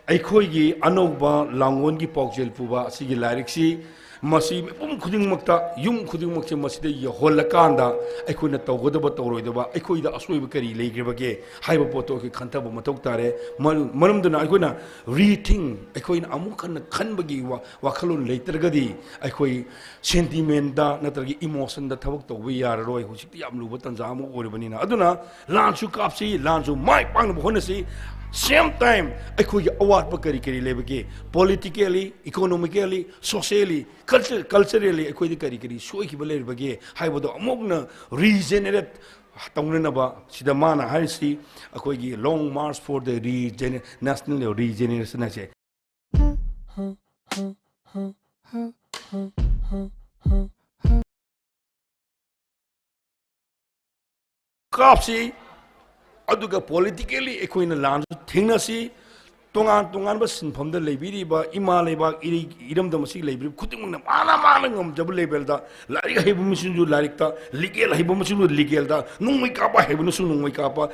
ꯑꯩꯈꯣꯏꯒꯤ ꯑꯅꯧꯕ ꯂꯥꯡꯒꯣꯜꯒꯤ ꯄꯥꯎꯖꯦꯜ ꯄꯨꯕ ꯑꯁꯤꯒꯤ ꯂꯥꯏꯔꯤꯛꯁꯤ ꯃꯁꯤ ꯃꯤꯄꯨꯝ ꯈꯨꯗꯤꯡꯃꯛꯇ, ꯌꯨꯝ ꯈꯨꯗꯤꯡꯃꯛꯁꯦ ꯃꯁꯤꯗ ꯌꯧꯍꯜꯂꯀꯥꯟꯗ ꯑꯩꯈꯣꯏꯅ ꯇꯧꯒꯗꯕ ꯇꯧꯔꯣꯏꯗꯕ, ꯑꯩꯈꯣꯏꯗ ꯑꯁꯣꯏꯕ ꯀꯔꯤ ꯂꯩꯈ꯭ꯔꯕꯒꯦ ꯍꯥꯏꯕ ꯄꯣꯠꯇꯣ ꯑꯩꯈꯣꯏ ꯈꯟꯊꯕ ꯃꯊꯧ ꯇꯥꯔꯦ꯫ ꯃꯔꯝ-, ꯃꯔꯝꯗꯨꯅ ꯑꯩꯈꯣꯏꯅ rethink, ꯑꯩꯈꯣꯏꯅ ꯑꯃꯨꯛ ꯍꯟꯅ ꯈꯟꯕꯒꯤ ꯋꯥ-, ꯋꯥꯈꯜꯂꯣꯟ ꯂꯩꯇ꯭ꯔꯒꯗꯤ ꯑꯩꯈꯣꯏ sentimentꯇ ꯅꯠꯇ꯭ꯔꯒ emotionꯗ ꯊꯕꯛ ꯇꯧꯕ ꯌꯥꯔꯔꯣꯏ꯫ ꯍꯧꯖꯤꯛꯇꯤ ꯌꯥꯝ ꯂꯨꯕ ꯇꯥꯟꯖꯥ ꯑꯃ ꯑꯣꯏꯔꯕꯅꯤꯅ꯫ ꯑꯗꯨꯅ ꯂꯥꯟꯁꯨ ꯀꯥꯞꯁꯤ, ꯂꯥꯟꯁꯨ ꯃꯥꯏ ꯄꯥꯛꯅꯕ ꯍꯣꯠꯅꯁꯤ꯫ Same time ꯑꯩꯈꯣꯏꯒꯤ ꯑꯋꯥꯠꯄ ꯀꯔꯤ ꯀꯔꯤ ꯂꯩꯕꯒꯦ, politically, economically, socially, culture-, culturally ꯑꯩꯈꯣꯏꯗ ꯀꯔꯤ ꯀꯔꯤ ꯁꯣꯏꯈꯤꯕ ꯂꯩꯔꯤꯕꯒꯦ ꯍꯥꯏꯕꯗꯣ ꯑꯃꯨꯛꯅ regenerate ꯇꯧꯅꯅꯕ ꯁꯤꯗ ꯃꯥꯅ ꯍꯥꯏꯔꯤꯁꯤ ꯑꯩꯈꯣꯏꯒꯤ Long March for the Regene-, National Regeneration ꯍꯥꯏꯁꯦ꯫ ꯀꯥꯞꯁꯤ, ꯑꯗꯨꯒ politically ꯑꯩꯈꯣꯏꯅ ꯂꯥꯟꯁꯨ ꯊꯦꯡꯅꯁꯤ, ꯇꯣꯉꯥꯟ ꯇꯣꯉꯥꯟꯕ ꯁꯤꯟꯐꯝꯗ ꯂꯩꯕꯤꯔꯤꯕ ꯏꯃꯥ ꯂꯩꯕꯥꯛ ꯏꯔꯩ-, ꯏꯔꯝꯗꯝ ꯑꯁꯤꯒꯤ ꯂꯩꯕꯤꯔꯤꯕ ꯈꯨꯗꯤꯡꯃꯛꯅ ꯃꯥꯅ ꯃꯥꯅ ꯉꯝꯖꯕ levelꯗ, ꯂꯥꯏꯔꯤꯛ ꯍꯩꯕ ꯃꯤꯁꯤꯡꯁꯨ ꯂꯥꯏꯔꯤꯛꯇ, legal ꯍꯩꯕ ꯃꯤꯁꯤꯡꯁꯨ legalꯗ, ꯅꯣꯡꯃꯩ ꯀꯥꯞꯄ ꯍꯩꯕꯅꯁꯨ ꯅꯣꯡꯃꯩ ꯀꯥꯞꯄ,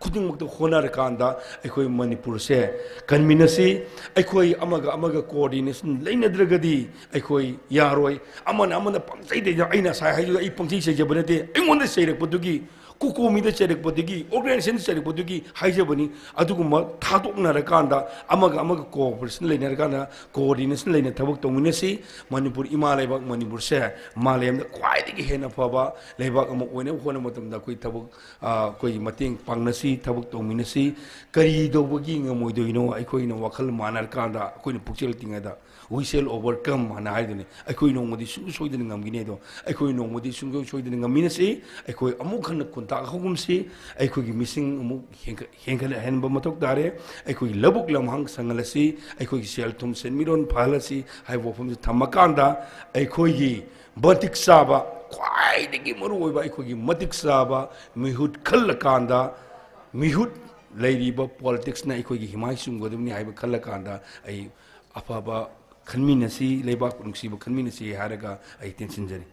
ꯈꯨꯗꯤꯡꯃꯛꯇ ꯍꯣꯠꯅꯔꯀꯥꯟꯗ ꯑꯩꯈꯣꯏ ꯃꯅꯤꯄꯨꯔꯁꯦ ꯀꯟꯃꯤꯟꯅꯁꯤ꯫ ꯑꯩꯈꯣꯏ ꯑꯃꯒ ꯑꯃꯒ coordination ꯂꯩꯅꯗ꯭ꯔꯒꯗꯤ ꯑꯩꯈꯣꯏ ꯌꯥꯔꯣꯏ꯫ ꯑꯃꯅ ꯑꯃꯅ ꯄꯪꯆꯩꯗ, ꯑꯩꯅ ꯉꯁꯥꯏ ꯍꯥꯏꯈꯤꯕꯗꯣ, ꯑꯩ ꯄꯪꯆꯩ ꯆꯩꯖꯕ ꯅꯠꯇꯦ, ꯑꯩꯉꯣꯟꯗ ꯆꯩꯔꯛꯄꯗꯨꯒꯤ, ꯀꯣꯀꯣꯃꯤꯗ ꯆꯩꯔꯛꯄꯗꯒꯤ, organization ꯆꯩꯔꯛꯄꯗꯨꯒꯤ ꯍꯥꯏꯖꯕꯅꯤ꯫ ꯑꯗꯨꯒꯨꯝꯕ ꯊꯥꯗꯣꯛꯅꯔꯀꯥꯟꯗ, ꯑꯃꯒ ꯑꯃꯒ cooperation ꯂꯩꯅꯔꯀꯥꯟꯗ, coordination ꯂꯩꯅ ꯊꯕꯛ ꯇꯧꯃꯤꯟꯅꯁꯤ꯫ ꯃꯅꯤꯄꯨꯔ, ꯏꯃꯥ ꯂꯩꯕꯥꯛ ꯃꯅꯤꯄꯨꯔꯁꯦ ꯃꯥꯂꯦꯝꯗ ꯈ꯭ꯋꯥꯏꯗꯒꯤ ꯍꯦꯟꯅ ꯐꯕ ꯂꯩꯕꯥꯛ ꯑꯃ ꯑꯣꯏꯅꯕ ꯍꯣꯠꯅꯕ ꯃꯇꯝꯗ ꯑꯩꯈꯣꯏ ꯊꯕꯛ, ꯑ, ꯑꯩꯈꯣꯏꯒꯤ ꯃꯇꯦꯡ ꯄꯥꯡꯅꯁꯤ, ꯊꯕꯛ ꯇꯧꯃꯤꯟꯅꯁꯤ꯫ ꯀꯔꯤ ꯇꯧꯕꯒꯤ ꯉꯝꯃꯣꯏꯗꯣꯏꯅꯣ? ꯑꯩꯈꯣꯏꯅ ꯋꯥꯈꯜ ꯃꯥꯟꯅꯔꯀꯥꯟꯗ, ꯑꯩꯈꯣꯏꯅ ꯄꯨꯛꯆꯦꯜ ꯇꯤꯡꯉꯗ, "We shall overcome" ꯍꯥꯏꯅ ꯍꯥꯏꯗꯨꯅꯤ꯫ ꯑꯩꯈꯣꯏ ꯅꯣꯡꯃꯗꯤ ꯁꯨꯡꯁꯣꯏ ꯁꯣꯏꯗꯅ ꯉꯝꯒꯅꯤ ꯑꯗꯣ, ꯑꯩꯈꯣꯏ ꯅꯣꯡꯃꯗꯤ ꯁꯨꯡꯁꯣꯏ ꯁꯣꯏꯗꯅ ꯉꯝꯃꯤꯟꯅꯁꯤ꯫ ꯑꯩꯈꯣꯏ ꯑꯃꯨꯛ ꯍꯟꯅ ꯈꯨꯟꯇꯥꯛ ꯍꯧꯒꯨꯝꯁꯤ꯫ ꯑꯩꯈꯣꯏꯒꯤ ꯃꯤꯁꯤꯡ ꯑꯃꯨꯛ ꯍꯦꯟꯒꯠ-, ꯍꯦꯟꯒꯠꯍꯟꯕ ꯃꯊꯧ ꯇꯥꯔꯦ꯫ ꯑꯩꯈꯣꯏꯒꯤ ꯂꯧꯕꯨꯛ ꯂꯝꯍꯥꯡ ꯁꯪꯍꯜꯂꯁꯤ꯫ ꯑꯩꯈꯣꯏꯒꯤ ꯁꯦꯜ ꯊꯨꯝ ꯁꯦꯟꯃꯤꯠꯂꯣꯟ ꯐꯍꯜꯂꯁꯤ ꯍꯥꯏꯕ ꯋꯥꯐꯝꯁꯤ ꯊꯝꯃꯀꯥꯟꯗ, ꯑꯩꯈꯣꯏꯒꯤ ꯃꯇꯤꯛ ꯆꯥꯕ, ꯈ꯭ꯋꯥꯏꯗꯒꯤ ꯃꯔꯨꯑꯣꯏꯕ ꯑꯩꯈꯣꯏꯒꯤ ꯃꯇꯤꯛ ꯆꯥꯕ ꯃꯤꯍꯨꯠ ꯈꯜꯂꯀꯥꯟꯗ, ꯃꯤꯍꯨꯠ ꯂꯩꯔꯤꯕ politicsꯅ ꯑꯩꯈꯣꯏꯒꯤ ꯍꯤꯃꯥꯏ ꯆꯨꯝꯒꯗꯕꯅꯤ ꯍꯥꯏꯕ ꯈꯜꯂꯀꯥꯟꯗ, ꯑꯩ ꯑꯐꯕ ꯈꯟꯃꯤꯟꯅꯁꯤ, ꯂꯩꯕꯥꯛ ꯅꯨꯡꯁꯤꯕ ꯈꯟꯃꯤꯟꯅꯁꯤ ꯍꯥꯏꯔꯒ ꯑꯩ ꯇꯦꯟꯁꯤꯟꯖꯔꯤ꯫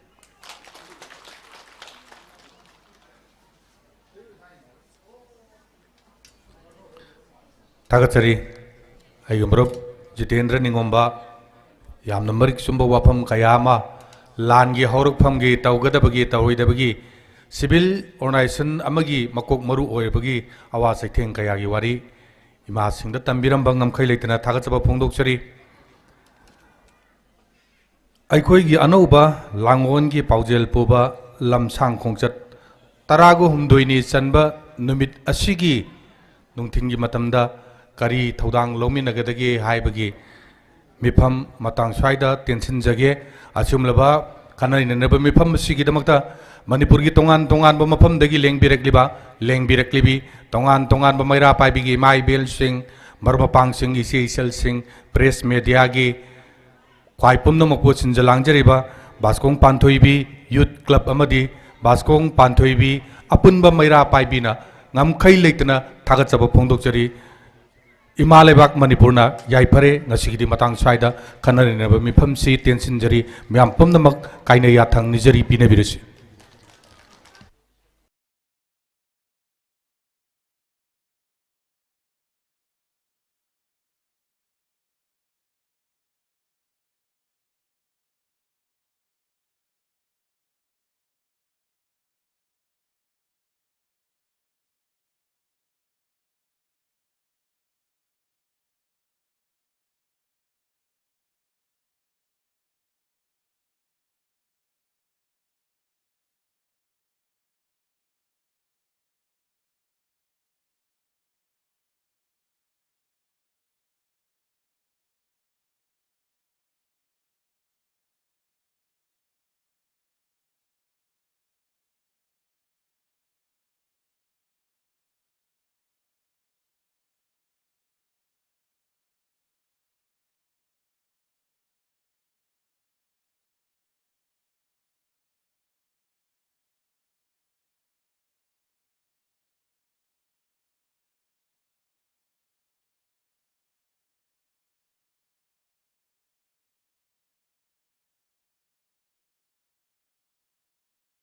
ꯊꯥꯒꯠꯆꯔꯤ ꯑꯩꯒꯤ ꯃꯔꯨꯞ ꯖꯤꯇꯦꯟꯗ꯭ꯔ ꯅꯤꯡꯉꯣꯝꯕ꯫ ꯌꯥꯝꯅ ꯃꯔꯤꯛ ꯆꯨꯝꯕ ꯋꯥꯐꯝ ꯀꯌꯥ ꯑꯃ, ꯂꯥꯟꯒꯤ ꯍꯧꯔꯛꯐꯝꯒꯤ, ꯇꯧꯒꯗꯕꯒꯤ, ꯇꯧꯔꯣꯏꯗꯕꯒꯤ, civil organization ꯑꯃꯒꯤ ꯃꯀꯣꯛ ꯃꯔꯨ ꯑꯣꯏꯕꯒꯤ ꯑꯋꯥ ꯆꯩꯊꯦꯡ ꯀꯌꯥꯒꯤ ꯋꯥꯔꯤ ꯏꯃꯥꯁꯤꯡꯗ ꯇꯝꯕꯤꯔꯝꯕ ꯉꯝꯈꯩ ꯂꯩꯇꯅ ꯊꯥꯒꯠꯆꯕ ꯐꯣꯡꯗꯣꯛꯆꯔꯤ꯫ ꯑꯩꯈꯣꯏꯒꯤ ꯑꯅꯧꯕ ꯂꯥꯡꯒꯣꯜꯒꯤ ꯄꯥꯎꯖꯦꯜ ꯄꯨꯕ ꯂꯝꯁꯥꯡ ꯈꯣꯡꯆꯠ ꯇꯔꯥꯒ ꯍꯨꯝꯗꯣꯏꯅꯤ ꯆꯟꯕ ꯅꯨꯃꯤꯠ ꯑꯁꯤꯒꯤ ꯅꯨꯡꯊꯤꯜꯒꯤ ꯃꯇꯝꯗ ꯀꯔꯤ ꯊꯧꯗꯥꯡ ꯂꯧꯃꯤꯟꯅꯒꯗꯒꯦ ꯍꯥꯏꯕꯒꯤ ꯃꯤꯐꯝ ꯃꯇꯥꯡ ꯁ꯭ꯋꯥꯏꯗ ꯇꯦꯟꯁꯤꯟꯖꯒꯦ꯫ ꯑꯁꯤꯒꯨꯝꯂꯕ ꯈꯟꯅ ꯅꯩꯅꯔꯕ ꯃꯤꯐꯝ ꯑꯁꯤꯒꯤꯗꯃꯛꯇ ꯃꯅꯤꯄꯨꯔꯒꯤ ꯇꯣꯉꯥꯟ ꯇꯣꯉꯥꯟꯕ ꯃꯐꯝꯗꯒꯤ ꯂꯦꯡꯕꯤꯔꯛꯂꯤꯕ, ꯂꯦꯡꯕꯤꯔꯛꯂꯤꯕꯤ ꯇꯣꯉꯥꯟ ꯇꯣꯉꯥꯟꯕ ꯃꯩꯔꯥ ꯄꯥꯏꯕꯤꯒꯤ ꯏꯃꯥ ꯏꯕꯦꯜꯁꯤꯡ, ꯃꯔꯨꯞ ꯃꯄꯥꯡꯁꯤꯡ, ꯏꯆꯦ ꯏꯆꯜꯁꯤꯡ, press mediaꯒꯤ ꯈ꯭ꯋꯥꯏ ꯄꯨꯝꯅꯃꯛꯄꯨ ꯁꯤꯟꯖ ꯂꯥꯡꯖꯔꯤꯕ ꯕꯥꯁꯀꯣꯡ ꯄꯥꯟꯊꯣꯏꯕꯤ Youth Club ꯑꯃꯗꯤ ꯕꯥꯁꯀꯣꯡ ꯄꯥꯟꯊꯣꯏꯕꯤ ꯑꯄꯨꯟꯕ ꯃꯩꯔꯥ ꯄꯥꯏꯕꯤꯅ ꯉꯝꯈꯩ ꯂꯩꯇꯅ ꯊꯥꯒꯠꯆꯕ ꯐꯣꯡꯗꯣꯛꯆꯔꯤ꯫ ꯏꯃꯥ ꯂꯩꯕꯥꯛ ꯃꯅꯤꯄꯨꯔꯅ ꯌꯥꯏꯐꯔꯦ꯫ ꯉꯁꯤꯒꯤꯗꯤ ꯃꯇꯥꯡ ꯁ꯭ꯋꯥꯏꯗ ꯈꯟꯅ ꯅꯩꯅꯕ ꯃꯤꯐꯝꯁꯤ ꯇꯦꯟꯁꯤꯟꯖꯔꯤ꯫ ꯃꯌꯥꯝ ꯄꯨꯝꯅꯃꯛ ꯀꯥꯏꯅ ꯌꯥꯊꯪ ꯅꯤꯖꯔꯤ, ꯄꯤꯅꯕꯤꯔꯁꯤ꯫